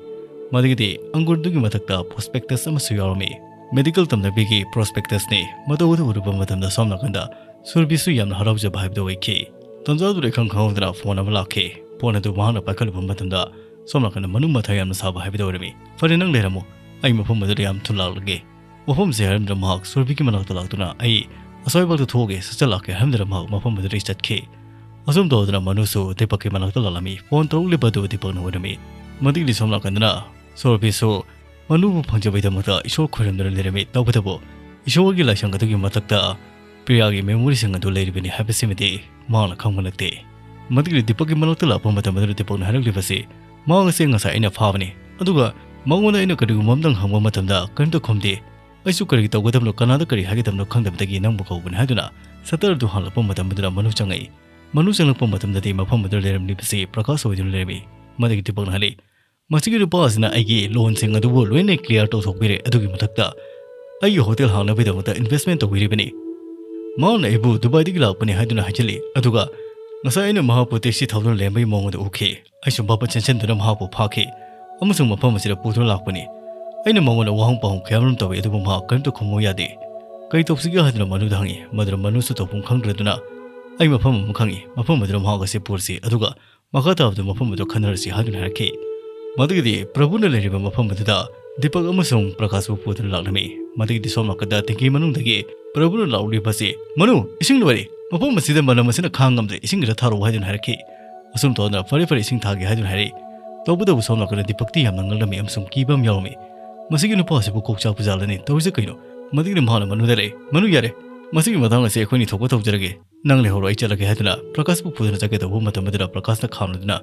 ꯃꯗꯨꯒꯤꯗꯤ ꯑꯪꯒꯨꯔꯗꯨꯒꯤ ꯃꯊꯛꯇ ꯄ꯭ꯔꯣꯁꯄꯦꯛꯇꯁ ꯑꯃꯁꯨ ꯌꯥꯎꯔꯝꯃꯤ꯫ ꯃꯦꯗꯤꯀꯦꯜ ꯇꯝꯅꯕꯤꯒꯤ ꯄ꯭ꯔꯣꯁꯄꯦꯛꯇꯁꯅꯤ꯫ ꯃꯗꯨ ꯑꯗꯨ ꯎꯔꯨꯕ ꯃꯇꯝꯗ ꯁꯣꯝ ꯅꯥꯀꯟꯗ ꯁꯨꯔꯕꯤꯁꯨ ꯌꯥꯝꯅ ꯍꯔꯥꯎꯖꯕ ꯍꯥꯏꯕꯗꯨ ꯑꯣꯏꯈꯤ꯫ ꯇꯟꯖꯥꯗꯨꯗ ꯏꯈꯪ ꯈꯪꯍꯧꯗꯅ ꯐꯣꯟ ꯑꯃ ꯂꯥꯛꯈꯤ꯫ ꯐꯣꯟ ꯑꯗꯨ ꯃꯍꯥꯛꯅ ꯄꯥꯏꯈꯠꯂꯨꯕ ꯃꯇꯝꯗ ꯁꯣꯝ ꯅꯥꯀꯟꯗ ꯃꯅꯨ ꯃꯊꯥ ꯌꯥꯝꯅ ꯁꯥꯕ ꯍꯥꯏꯕꯗꯨ ꯑꯣꯏꯔꯝꯃꯤ꯫ "ꯐꯔꯦ, ꯅꯪ ꯂꯩꯔꯝꯃꯨ, ꯑꯩ ꯃꯐꯝ ꯑꯗꯨꯗ ꯌꯥꯝ ꯊꯨꯅ ꯂꯥꯛꯂꯒꯦ"꯫ ꯋꯥꯐꯝꯁꯦ ꯍꯥꯏꯔꯝꯗꯅ ꯃꯍꯥꯛ ꯁꯨꯔꯚꯤꯒꯤ ꯃꯅꯥꯛꯇ ꯂꯥꯛꯇꯨꯅ, "ꯑꯩ ꯑꯁ꯭ꯋꯥꯏꯐꯥꯎꯗ ꯊꯣꯛꯑꯒꯦ, ꯁꯠ ꯁꯠ ꯂꯥꯛꯀꯦ" ꯍꯥꯏꯔꯝꯗꯅ ꯃꯍꯥꯛ ꯃꯐꯝ ꯑꯗꯨꯗꯒꯤ ꯆꯠꯈꯤ꯫ ꯑꯁꯨꯝ ꯇꯧꯗꯅ ꯃꯅꯨꯁꯨ ꯗꯤꯄꯛꯀꯤ ꯃꯅꯥꯛꯇ ꯂꯥꯛꯂꯝꯃꯤ꯫ ꯐꯣꯟ ꯇꯧꯔꯛꯂꯤꯕ ꯑꯗꯨ ꯗꯤꯄꯛꯅ ꯑꯣꯏꯔꯝꯃꯤ꯫ ꯃꯗꯨꯒꯤꯗꯤ ꯁꯣꯝ ꯅꯥꯀꯟꯗꯅ ꯁꯨꯔꯚꯤꯁꯨ ꯃꯅꯨꯕꯨ ꯐꯪꯖꯕꯒꯤꯗꯃꯛꯇ ꯏꯁꯣꯔ ꯈꯣꯏꯔꯝꯗꯨꯅ ꯂꯩꯔꯝꯃꯤ꯫ ꯇꯧꯕꯇꯕꯨ ꯏꯁꯣꯔꯒꯤ ꯂꯥꯏꯁꯪ ꯑꯗꯨꯒꯤ ꯃꯊꯛꯇ ꯄ꯭ꯔꯤꯌꯥꯒꯤ ꯃꯦꯃꯣꯔꯤꯁꯤꯡ ꯑꯗꯨ ꯂꯩꯔꯤꯕꯅꯤ ꯍꯥꯏꯕꯁꯤꯃꯗꯤ ꯃꯍꯥꯛꯅ ꯈꯪꯕ ꯅꯠꯇꯦ꯫ ꯃꯗꯨꯒꯤ ꯗꯤꯄꯛꯀꯤ ꯃꯅꯥꯛꯇ ꯂꯥꯛꯄ ꯃꯇꯝ ꯑꯗꯨꯗ ꯗꯤꯄꯛꯅ ꯍꯥꯏꯔꯛꯂꯤꯕꯁꯤ, "ꯃꯍꯥꯛ ꯑꯁꯤ ꯉꯁꯥꯏ ꯑꯩꯅ ꯐꯥꯕꯅꯤ, ꯑꯗꯨꯒ ꯃꯉꯣꯟꯗ ꯑꯩꯅ ꯀꯔꯤꯒꯨꯝꯕ ꯑꯃꯇꯪ ꯍꯪꯕ ꯃꯇꯝꯗ ꯀꯔꯤꯝꯇ ꯈꯨꯝꯗꯦ꯫ ꯑꯩꯁꯨ ꯀꯔꯤ ꯇꯧꯒꯗꯕꯅꯣ, ꯀꯅꯥꯗ ꯀꯔꯤ ꯍꯥꯏꯒꯗꯕꯅꯣ ꯈꯪꯗꯕꯗꯒꯤ ꯅꯪꯕꯨ ꯀꯧꯕꯅꯤ" ꯍꯥꯏꯗꯨꯅ ꯁꯇꯔ ꯑꯗꯨ ꯍꯥꯡꯂꯛꯄ ꯃꯇꯝ ꯑꯗꯨꯗ ꯃꯅꯨ ꯆꯪꯉꯛꯏ꯫ ꯃꯅꯨ ꯆꯪꯂꯛꯄ ꯃꯇꯝꯗꯗꯤ ꯃꯐꯝ ꯑꯗꯨꯗ ꯂꯩꯔꯝꯂꯤꯕꯁꯤ ꯄ꯭ꯔꯀꯥꯁ ꯑꯣꯏꯗꯨꯅ ꯂꯩꯔꯝꯃꯤ꯫ ꯃꯗꯨꯒꯤ ꯗꯤꯄꯛꯅ ꯍꯥꯏꯔꯛꯏ, "ꯃꯁꯤꯒꯤ ꯅꯨꯄꯥ ꯑꯁꯤꯅ ꯑꯩꯒꯤ ꯂꯣꯟꯁꯤꯡ ꯑꯗꯨꯕꯨ ꯂꯣꯏꯅ ꯀ꯭ꯂꯤꯌꯥꯔ ꯇꯧꯊꯣꯛꯄꯤꯔꯦ꯫ ꯑꯗꯨꯒꯤ ꯃꯊꯛꯇ ꯑꯩꯒꯤ ꯍꯣꯇꯦꯜ ꯍꯥꯡꯅꯕꯒꯤꯗꯃꯛꯇ ꯏꯟꯚꯦꯁ꯭ꯠꯃꯦꯟꯠ ꯇꯧꯕꯤꯔꯤꯕꯅꯤ꯫ ꯃꯍꯥꯛꯅ ꯑꯩꯕꯨ ꯗꯨꯕꯥꯏꯗꯒꯤ ꯂꯥꯛꯄꯅꯤ ꯍꯥꯏꯗꯨꯅ ꯍꯥꯏꯖꯤꯜꯂꯤ꯫ ꯑꯗꯨꯒ ꯉꯁꯥꯏ ꯑꯩꯅ ꯃꯍꯥꯛꯄꯨ ꯇꯦꯛꯁꯤ ꯊꯧꯗꯨꯅ ꯂꯩꯔꯝꯕꯒꯤ ꯃꯑꯣꯡ ꯑꯗꯨ ꯎꯈꯤ꯫ ꯑꯩꯁꯨ ꯚꯥꯕ ꯆꯦꯟꯁꯤꯟꯗꯨꯅ ꯃꯍꯥꯛꯄꯨ ꯐꯥꯈꯤ ꯑꯃꯁꯨꯡ ꯃꯐꯝ ꯑꯁꯤꯗ ꯄꯨꯗꯨꯅ ꯂꯥꯛꯄꯅꯤ꯫ ꯑꯩꯅ ꯃꯉꯣꯟꯗ ꯋꯥꯍꯪ ꯄꯥꯎꯍꯪ ꯀꯌꯥꯃꯔꯨꯝ ꯇꯧꯏ, ꯑꯗꯨꯕꯨ ꯃꯍꯥꯛ ꯀꯔꯤꯝꯇ ꯈꯨꯝꯃꯨ ꯌꯥꯗꯦ꯫ ꯀꯔꯤ ꯇꯧꯁꯤꯒꯦ?" ꯍꯥꯏꯗꯨꯅ ꯃꯅꯨꯗ ꯍꯪꯉꯤ꯫ ꯃꯗꯨꯗ ꯃꯅꯨꯁꯨ ꯇꯧꯐꯝ ꯈꯪꯗ꯭ꯔꯗꯨꯅ, "ꯑꯩ ꯃꯐꯝ ꯑꯃ ꯈꯪꯉꯤ, ꯃꯐꯝ ꯑꯗꯨꯗ ꯃꯍꯥꯛ ꯑꯁꯤ ꯄꯨꯔꯁꯤ, ꯑꯗꯨꯒ ꯃꯈꯥ ꯇꯥꯕꯗꯨ ꯃꯐꯝ ꯑꯗꯨ ꯈꯟꯅꯔꯁꯤ" ꯍꯥꯏꯗꯨꯅ ꯍꯥꯏꯔꯛꯈꯤ꯫ ꯃꯗꯨꯒꯤꯗꯤ ꯄ꯭ꯔꯚꯨꯅ ꯂꯩꯔꯤꯕ ꯃꯐꯝ ꯑꯗꯨꯗ ꯗꯤꯄꯛ ꯑꯃꯁꯨꯡ ꯄ꯭ꯔꯀꯥꯁꯄꯨ ꯄꯨꯗꯨꯅ ꯂꯥꯛꯂꯝꯃꯤ꯫ ꯃꯗꯨꯒꯤꯗꯤ ꯁꯣꯝ ꯅꯥꯀꯟꯗ ꯇꯦꯡꯀꯤ ꯃꯅꯨꯡꯗꯒꯤ ꯄ꯭ꯔꯚꯨꯅ ꯂꯥꯎꯔꯤꯕ ꯑꯁꯤ, "ꯃꯅꯨ, ꯏꯁꯤꯡ ꯂꯣꯏꯔꯦ, ꯃꯐꯝ ꯑꯁꯤꯗ ꯃꯅꯝ ꯑꯁꯤꯅ ꯈꯥꯡ ꯉꯝꯗ꯭ꯔꯦ, ꯏꯁꯤꯡ ꯈꯔ ꯊꯥꯔꯛꯑꯣ" ꯍꯥꯏꯗꯨꯅ ꯍꯥꯏꯔꯛꯈꯤ꯫ ꯑꯁꯨꯝ ꯇꯧꯗꯅ "ꯐꯔꯦ, ꯐꯔꯦ, ꯏꯁꯤꯡ ꯊꯥꯒꯦ" ꯍꯥꯏꯗꯨꯅ ꯍꯥꯏꯔꯛꯏ꯫ ꯇꯧꯕꯇꯕꯨ ꯁꯣꯝ ꯅꯥꯀꯟꯗ ꯗꯤꯄꯛꯇꯤ ꯌꯥꯝꯅ ꯉꯛꯂꯝꯃꯤ ꯑꯃꯁꯨꯡ ꯀꯤꯕ ꯑꯃ ꯌꯥꯎꯔꯝꯃꯤ꯫ "ꯃꯁꯤꯒꯤ ꯅꯨꯄꯥ ꯑꯁꯤꯕꯨ ꯀꯣꯛ ꯆꯥꯛꯄ ꯖꯥꯠꯂꯅꯦ? ꯇꯧꯔꯤꯁꯦ ꯀꯩꯅꯣ?" ꯃꯗꯨꯒꯤꯗꯤ ꯃꯍꯥꯛꯅ ꯃꯅꯨꯗ ꯂꯩ, "ꯃꯅꯨ, ꯌꯥꯔꯦ, ꯃꯁꯤꯒꯤ ꯃꯇꯥꯡ ꯑꯁꯤ ꯑꯩꯈꯣꯏꯅꯤ ꯊꯣꯛꯄ ꯇꯧꯖꯔꯒꯦ꯫ ꯅꯪ ꯂꯩꯍꯧꯔꯣ, ꯑꯩ ꯆꯠꯂꯒꯦ" ꯍꯥꯏꯗꯨꯅ ꯄ꯭ꯔꯀꯥꯁꯄꯨ ꯄꯨꯗꯨꯅ ꯆꯠꯀꯦ ꯇꯧꯕ ꯃꯇꯝ ꯑꯗꯨꯗ ꯄ꯭ꯔꯀꯥꯁꯅ ꯈꯥꯝꯂꯗꯨꯅ,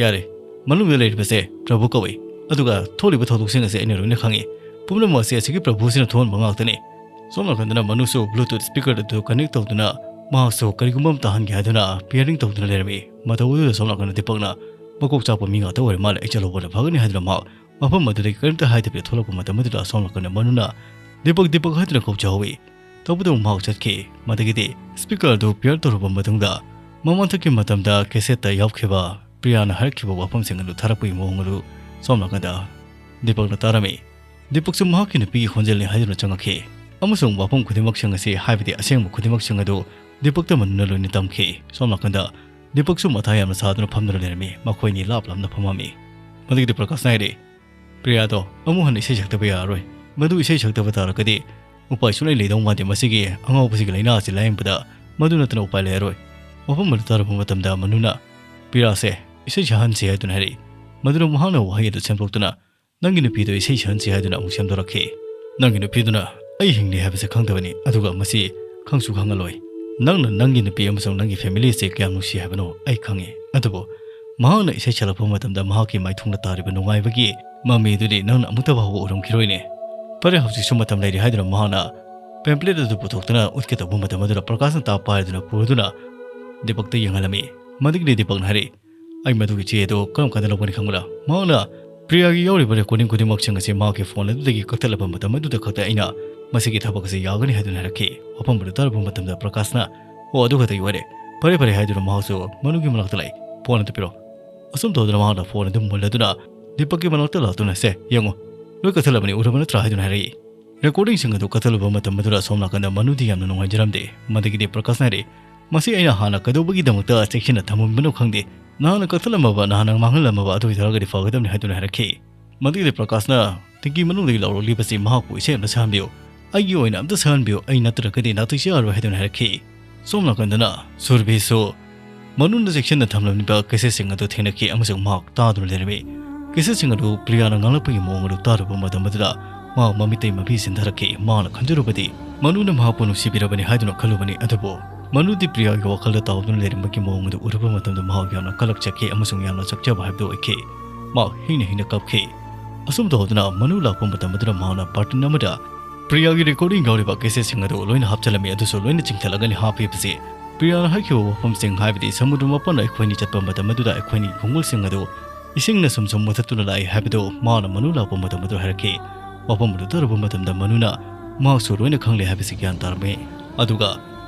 "ꯌꯥꯔꯦ, ꯃꯅꯨꯡꯗ ꯂꯩꯔꯤꯕꯁꯦ ꯄ꯭ꯔꯚꯨ ꯀꯧꯏ, ꯑꯗꯨꯒ ꯊꯣꯛꯂꯤꯕ ꯊꯧꯗꯣꯛꯁꯤꯡ ꯑꯁꯦ ꯑꯩꯅ ꯂꯣꯏꯅ ꯈꯪꯏ꯫ ꯄꯨꯝꯅꯃꯛ ꯑꯁꯤ ꯑꯁꯤꯒꯤ ꯄ꯭ꯔꯚꯨꯁꯤꯅ ꯊꯣꯛꯍꯟꯕ ꯉꯥꯛꯇꯅꯤ"꯫ ꯁꯣꯝ ꯅꯥꯀꯟꯗꯅ ꯃꯅꯨꯁꯨ ꯕ꯭ꯂꯨꯇꯨꯠ ꯁ꯭ꯄꯤꯀꯔ ꯑꯗꯨ ꯀꯅꯦꯛ ꯇꯧꯗꯨꯅ ꯃꯍꯥꯛꯁꯨ ꯀꯔꯤꯒꯨꯝꯕ ꯑꯃ ꯇꯥꯍꯟꯒꯦ ꯍꯥꯏꯗꯨꯅ ꯄꯤꯌꯔꯤꯡ ꯇꯧꯗꯨꯅ ꯂꯩꯔꯝꯃꯤ꯫ ꯃꯇꯧ ꯑꯗꯨꯗ ꯁꯣꯝ ꯅꯥꯀꯟꯗ ꯗꯤꯄꯛꯅ, "ꯃꯀꯣꯛ ꯆꯥꯛꯄ ꯃꯤ ꯉꯥꯛꯇ ꯑꯣꯏꯔ ꯃꯥꯜꯂꯦ, ꯑꯩ ꯆꯠꯍꯧꯕꯅ ꯐꯒꯅꯤ" ꯍꯥꯏꯗꯨꯅ ꯃꯍꯥꯛ ꯃꯐꯝ ꯑꯗꯨꯗꯒꯤ ꯀꯔꯤꯝꯇ ꯍꯥꯏꯗꯕꯤꯗ ꯊꯣꯛꯂꯛꯄ ꯃꯇꯝ ꯑꯗꯨꯗ ꯁꯣꯝ ꯅꯥꯀꯟꯗ ꯃꯅꯨꯅ, "ꯗꯤꯄꯛ, ꯗꯤꯄꯛ" ꯍꯥꯏꯗꯨꯅ ꯀꯧꯖꯍꯧꯏ꯫ ꯇꯧꯕꯇꯕꯨ ꯃꯍꯥꯛ ꯆꯠꯈꯤ꯫ ꯃꯗꯨꯒꯤꯗꯤ ꯁ꯭ꯄꯤꯀꯔ ꯑꯗꯨ ꯄꯤꯌꯔ ꯇꯧꯔꯕ ꯃꯇꯨꯡꯗ ꯃꯃꯥꯡꯊꯛꯀꯤ ꯃꯇꯝꯗ ꯀꯦꯁꯦꯠꯇ ꯌꯥꯎꯈꯤꯕ ꯄ꯭ꯔꯤꯌꯥꯅ ꯍꯥꯏꯔꯛꯈꯤꯕ ꯋꯥꯐꯝꯁꯤꯡ ꯑꯗꯨ ꯊꯥꯔꯛꯄꯒꯤ ꯃꯑꯣꯡ ꯑꯗꯨ ꯁꯣꯝ ꯅꯥꯀꯟꯗ ꯗꯤꯄꯛꯅ ꯇꯥꯔꯝꯃꯤ꯫ ꯗꯤꯄꯛꯁꯨ ꯃꯍꯥꯛꯀꯤ ꯅꯨꯄꯤꯒꯤ ꯈꯣꯟꯖꯦꯜꯅꯤ ꯍꯥꯏꯗꯨꯅ ꯆꯪꯉꯛꯈꯤ ꯑꯃꯁꯨꯡ ꯋꯥꯐꯝ ꯈꯨꯗꯤꯡꯃꯛꯁꯤꯡ ꯑꯁꯤ, ꯍꯥꯏꯕꯗꯤ ꯑꯁꯦꯡꯕ ꯈꯨꯗꯤꯡꯃꯛꯁꯤꯡ ꯑꯗꯨ ꯗꯤꯄꯛꯇ ꯃꯅꯨꯅ ꯂꯣꯏꯅ ꯇꯝꯈꯤ꯫ ꯁꯣꯝ ꯅꯥꯀꯟꯗ ꯗꯤꯄꯛꯁꯨ ꯃꯊꯥ ꯌꯥꯝꯅ ꯁꯥꯗꯨꯅ ꯐꯝꯗꯨꯅ ꯂꯩꯔꯝꯃꯤ꯫ ꯃꯈꯣꯏ ꯑꯅꯤ ꯂꯥꯞ ꯂꯥꯞꯅ ꯐꯝꯃꯝꯃꯤ꯫ ꯃꯗꯨꯒꯤꯗꯤ ꯄ꯭ꯔꯀꯥꯁꯅ ꯍꯥꯏꯔꯦ, "ꯄ꯭ꯔꯤꯌꯥꯗꯣ ꯑꯃꯨꯛ ꯍꯟꯅ ꯏꯁꯩ ꯁꯛꯇꯕ ꯌꯥꯔꯔꯣꯏ꯫ ꯃꯗꯨ ꯏꯁꯩ ꯁꯛꯇꯕ ꯇꯥꯔꯒꯗꯤ ꯎꯄꯥꯏ ꯁꯨꯡꯂꯩ ꯂꯩꯗꯧ ꯃꯥꯟꯗꯦ꯫ ꯃꯁꯤꯒꯤ ꯑꯉꯥꯎꯕꯁꯤꯒꯤ ꯂꯥꯏꯅꯥ ꯑꯁꯤ ꯂꯥꯌꯦꯡꯕꯗ ꯃꯗꯨ ꯅꯠꯇꯅ ꯎꯄꯥꯏ ꯂꯩꯔꯔꯣꯏ꯫ ꯋꯥꯐꯝ ꯑꯗꯨ ꯇꯥꯔꯕ ꯃꯇꯝꯗ ꯃꯅꯨꯅ ꯄ꯭ꯔꯤꯌꯥꯁꯦ ꯏꯁꯩ ꯁꯛꯍꯟꯁꯤ ꯍꯥꯏꯗꯨꯅ ꯍꯥꯏꯔꯛꯏ꯫ ꯃꯗꯨꯅ ꯃꯍꯥꯛꯅ ꯋꯥꯍꯩ ꯑꯗꯨ ꯁꯦꯝꯗꯣꯛꯇꯨꯅ, "ꯅꯪꯒꯤ ꯅꯨꯄꯤꯗꯣ ꯏꯁꯩ ꯁꯛꯍꯟꯁꯤ ꯍꯥꯏꯗꯨꯅ ꯑꯃꯨꯛ ꯁꯦꯝꯗꯣꯔꯛꯈꯤ꯫ ꯅꯪꯒꯤ ꯅꯨꯄꯤꯗꯨꯅ ꯑꯩ ꯍꯤꯡꯂꯤ ꯍꯥꯏꯕꯁꯦ ꯈꯪꯗꯕꯅꯤ, ꯑꯗꯨꯒ ꯃꯁꯤ ꯈꯪꯁꯨ ꯈꯪꯍꯜꯂꯣꯏ꯫ ꯅꯪꯅ ꯅꯪꯒꯤ ꯅꯨꯄꯤ ꯑꯃꯁꯨꯡ ꯅꯪꯒꯤ ꯐꯦꯃꯤꯂꯤ ꯑꯁꯤ ꯀꯌꯥꯝ ꯅꯨꯡꯁꯤ ꯍꯥꯏꯕꯅꯣ ꯑꯩ ꯈꯪꯉꯤ, ꯑꯗꯨꯕꯨ ꯃꯍꯥꯛꯅ ꯏꯁꯩ ꯁꯛꯂꯛꯄ ꯃꯇꯝꯗ ꯃꯍꯥꯛꯀꯤ ꯃꯥꯏꯊꯣꯡꯗ ꯇꯥꯔꯤꯕ ꯅꯨꯡꯉꯥꯏꯕꯒꯤ ꯃꯃꯤꯗꯨꯗꯤ ꯅꯪꯅ ꯑꯃꯨꯛꯇ ꯐꯥꯎꯕ ꯎꯔꯝꯈꯤꯔꯣꯏꯅꯦ꯫ ꯐꯔꯦ, ꯍꯧꯖꯤꯛꯁꯨ ꯃꯇꯝ ꯂꯩꯔꯤ" ꯍꯥꯏꯗꯨꯅ ꯃꯍꯥꯛꯅ ꯄꯦꯝꯄ꯭ꯂꯦꯠ ꯑꯗꯨ ꯄꯨꯊꯣꯛꯇꯨꯅ ꯎꯠꯀꯦ ꯇꯧꯕ ꯃꯇꯝ ꯑꯗꯨꯗ ꯄ꯭ꯔꯀꯥꯁꯅ ꯇꯥꯞ ꯄꯥꯏꯗꯨꯅ ꯄꯨꯔꯗꯨꯅ ꯗꯤꯄꯛꯇ ꯌꯦꯡꯍꯜꯂꯝꯃꯤ꯫ ꯃꯗꯨꯒꯤꯗꯤ ꯗꯤꯄꯛꯅ ꯍꯥꯏꯔꯛꯏ, "ꯑꯩ ꯃꯗꯨꯒꯤ ꯆꯦ ꯑꯗꯨ ꯀꯔꯝ ꯀꯥꯟꯗ ꯂꯧꯒꯅꯤ ꯈꯪꯕ꯭ꯔꯥ? ꯃꯍꯥꯛꯅ ꯄ꯭ꯔꯤꯌꯥꯒꯤ ꯌꯥꯎꯔꯤꯕ ꯔꯦꯀꯣꯔꯗꯤꯡ ꯈꯨꯗꯤꯡꯃꯛꯁꯤꯡ ꯑꯁꯤ ꯃꯍꯥꯛꯀꯤ ꯐꯣꯟ ꯑꯗꯨꯗꯒꯤ ꯀꯛꯊꯠꯂꯕ ꯃꯇꯝ ꯑꯗꯨꯗ ꯈꯛꯇ ꯑꯩꯅ ꯃꯁꯤꯒꯤ ꯊꯕꯛ ꯑꯁꯤ ꯌꯥꯒꯅꯤ" ꯍꯥꯏꯗꯨꯅ ꯍꯥꯏꯔꯛꯈꯤ꯫ ꯋꯥꯐꯝ ꯑꯗꯨ ꯇꯥꯔꯕ ꯃꯇꯝꯗ ꯄ꯭ꯔꯀꯥꯁꯅ, "ꯑꯣ, ꯑꯗꯨ ꯈꯛꯇꯒꯤ ꯑꯣꯏꯔꯦ꯫ ꯐꯔꯦ, ꯐꯔꯦ" ꯍꯥꯏꯗꯨꯅ ꯃꯍꯥꯛꯁꯨ ꯃꯅꯨꯒꯤ ꯃꯅꯥꯛꯇ ꯂꯥꯛꯏ꯫ "ꯐꯣꯟ ꯑꯗꯨ ꯄꯤꯔꯣ"꯫ ꯑꯁꯨꯝ ꯇꯧꯗꯨꯅ ꯃꯍꯥꯛꯅ ꯐꯣꯟ ꯑꯗꯨ ꯃꯨꯜꯂꯗꯨꯅ ꯗꯤꯄꯛꯀꯤ ꯃꯅꯥꯛꯇ ꯂꯥꯛꯇꯨꯅ, "ꯁꯦ, ꯌꯦꯡꯉꯣ, ꯂꯣꯏ ꯀꯛꯊꯠꯂꯕꯅꯤ, ꯎꯔꯕ ꯅꯠꯇ꯭ꯔꯥ?" ꯍꯥꯏꯗꯨꯅ ꯍꯥꯏꯔꯛꯏ꯫ ꯔꯦꯀꯣꯔꯗꯤꯡꯁꯤꯡ ꯑꯗꯨ ꯀꯛꯊꯠꯂꯨꯕ ꯃꯇꯝ ꯑꯗꯨꯗ ꯑꯁꯣꯝ ꯅꯥꯀꯟꯗ ꯃꯅꯨꯗꯤ ꯌꯥꯝꯅ ꯅꯨꯡꯉꯥꯏꯖꯔꯝꯗꯦ꯫ ꯃꯗꯨꯒꯤꯗꯤ ꯄ꯭ꯔꯀꯥꯁꯅ ꯍꯥꯏꯔꯛꯏ, "ꯃꯁꯤ ꯑꯩꯅ ꯍꯥꯟꯅ ꯀꯩꯗꯧꯕꯒꯤꯗꯃꯛꯇ ꯆꯦꯛꯁꯤꯟꯅ ꯊꯝꯃꯝꯕꯅꯣ ꯈꯪꯗꯦ꯫ ꯅꯍꯥꯛꯅ ꯀꯛꯊꯠꯂꯝꯃꯕ, ꯅꯍꯥꯛꯅ ꯃꯥꯡꯍꯜꯂꯝꯃꯕ ꯑꯗꯨ ꯑꯣꯏꯇꯥꯔꯒꯗꯤ ꯐꯒꯗꯕꯅꯤ" ꯍꯥꯏꯗꯨꯅ ꯍꯥꯏꯔꯛꯈꯤ꯫ ꯃꯗꯨꯒꯤꯗꯤ ꯄ꯭ꯔꯀꯥꯁꯅ ꯇꯤꯡꯀꯤ ꯃꯅꯨꯡꯗꯒꯤ ꯂꯥꯎꯔꯛꯂꯤꯕꯁꯤ, "ꯃꯍꯥꯛꯄꯨ ꯏꯁꯩ ꯑꯃꯇ ꯁꯛꯍꯟꯕꯤꯌꯨ, ꯑꯩꯒꯤ ꯑꯣꯏꯅ ꯑꯃꯇ ꯁꯛꯍꯟꯕꯤꯌꯨ, ꯑꯩ ꯅꯠꯇ꯭ꯔꯒꯗꯤ ꯅꯥꯇꯩ ꯆꯥꯔꯔꯣꯏ" ꯍꯥꯏꯗꯨꯅ ꯍꯥꯏꯔꯛꯈꯤ꯫ ꯁꯣꯝ ꯅꯥꯀꯟꯗꯅ ꯁꯨꯔꯚꯤꯁꯨ ꯃꯅꯨꯡꯗ ꯆꯦꯛꯁꯤꯟꯅ ꯊꯝꯂꯝꯂꯤꯕ ꯀꯦꯁꯦꯠꯁꯤꯡ ꯑꯗꯨ ꯊꯦꯡꯅꯈꯤ ꯑꯃꯁꯨꯡ ꯃꯍꯥꯛ ꯇꯥꯗꯨꯅ ꯂꯩꯔꯝꯃꯤ꯫ ꯀꯦꯁꯦꯠꯁꯤꯡ ꯑꯗꯨ ꯄ꯭ꯔꯤꯌꯥꯅ ꯉꯥꯡꯂꯛꯄꯒꯤ ꯃꯑꯣꯡ ꯑꯗꯨ ꯇꯥꯔꯨꯕ ꯃꯇꯝ ꯑꯗꯨꯗ ꯃꯍꯥꯛ ꯃꯃꯤꯠꯇꯩ ꯃꯄꯤ ꯆꯤꯟꯊꯔꯛꯈꯤ꯫ ꯃꯍꯥꯛꯅ ꯈꯟꯖꯔꯨꯕꯗꯤ ꯃꯅꯨꯅ ꯃꯍꯥꯛꯄꯨ ꯅꯨꯡꯁꯤꯕꯤꯔꯕꯅꯤ ꯍꯥꯏꯗꯨꯅ ꯈꯜꯂꯨꯕꯅꯤ, ꯑꯗꯨꯕꯨ ꯃꯅꯨꯗꯤ ꯄ꯭ꯔꯤꯌꯥꯒꯤ ꯋꯥꯈꯜꯗ ꯇꯥꯎꯗꯨꯅ ꯂꯩꯔꯝꯕꯒꯤ ꯃꯑꯣꯡ ꯑꯗꯨ ꯎꯔꯨꯕ ꯃꯇꯝꯗ ꯃꯍꯥꯛ ꯌꯥꯝꯅ ꯀꯂꯛꯆꯈꯤ ꯑꯃꯁꯨꯡ ꯌꯥꯝꯅ ꯆꯥꯛꯆꯕ ꯍꯥꯏꯕꯗꯨ ꯑꯣꯏꯈꯤ꯫ ꯃꯍꯥꯛ ꯍꯤꯡꯅ ꯍꯤꯡꯅ ꯀꯞꯈꯤ꯫ ꯑꯁꯨꯝ ꯇꯧꯗꯨꯅ ꯃꯅꯨ ꯂꯥꯛꯄ ꯃꯇꯝ ꯑꯗꯨꯗ ꯃꯍꯥꯛꯅ ꯕꯥꯔꯇꯤꯟ ꯑꯃꯗ ꯄ꯭ꯔꯤꯌꯥꯒꯤ ꯔꯦꯀꯣꯔꯗꯤꯡ ꯌꯥꯎꯔꯤꯕ ꯀꯦꯁꯦꯠꯁꯤꯡ ꯑꯗꯨ ꯂꯣꯏꯅ ꯍꯥꯞꯆꯤꯜꯂꯝꯃꯤ꯫ ꯑꯗꯨꯁꯨ ꯂꯣꯏꯅ ꯆꯤꯡꯊꯠꯂꯒꯅꯤ ꯍꯥꯞꯄꯤꯕꯁꯤ꯫ ꯄ꯭ꯔꯤꯌꯥꯅ ꯍꯥꯏꯈꯤꯕ ꯋꯥꯐꯝꯁꯤꯡ, ꯍꯥꯏꯕꯗꯤ ꯁꯃꯨꯗ꯭ꯔ ꯃꯄꯥꯟꯗ ꯑꯩꯈꯣꯏꯅꯤ ꯆꯠꯄ ꯃꯇꯝ ꯑꯗꯨꯗ ꯑꯩꯈꯣꯏꯅꯤ ꯈꯣꯡꯒꯨꯜꯁꯤꯡ ꯑꯗꯨ ꯏꯁꯤꯡꯅ ꯁꯨꯝ ꯁꯨꯝ ꯃꯨꯊꯠꯇꯨꯅ ꯂꯥꯛꯏ ꯍꯥꯏꯕꯗꯨ ꯃꯍꯥꯛꯅ ꯃꯅꯨ ꯂꯥꯛꯄ ꯃꯇꯝ ꯑꯗꯨ ꯍꯥꯏꯔꯛꯈꯤ꯫ ꯋꯥꯐꯝ ꯑꯗꯨ ꯇꯥꯔꯨꯕ ꯃꯇꯝꯗ ꯃꯅꯨꯅ ꯃꯍꯥꯛꯁꯨ ꯂꯣꯏꯅ ꯈꯪꯂꯦ ꯍꯥꯏꯕꯁꯤ ꯒ꯭ꯌꯥꯟ ꯇꯥꯔꯝꯃꯤ꯫ ꯑꯗꯨꯒ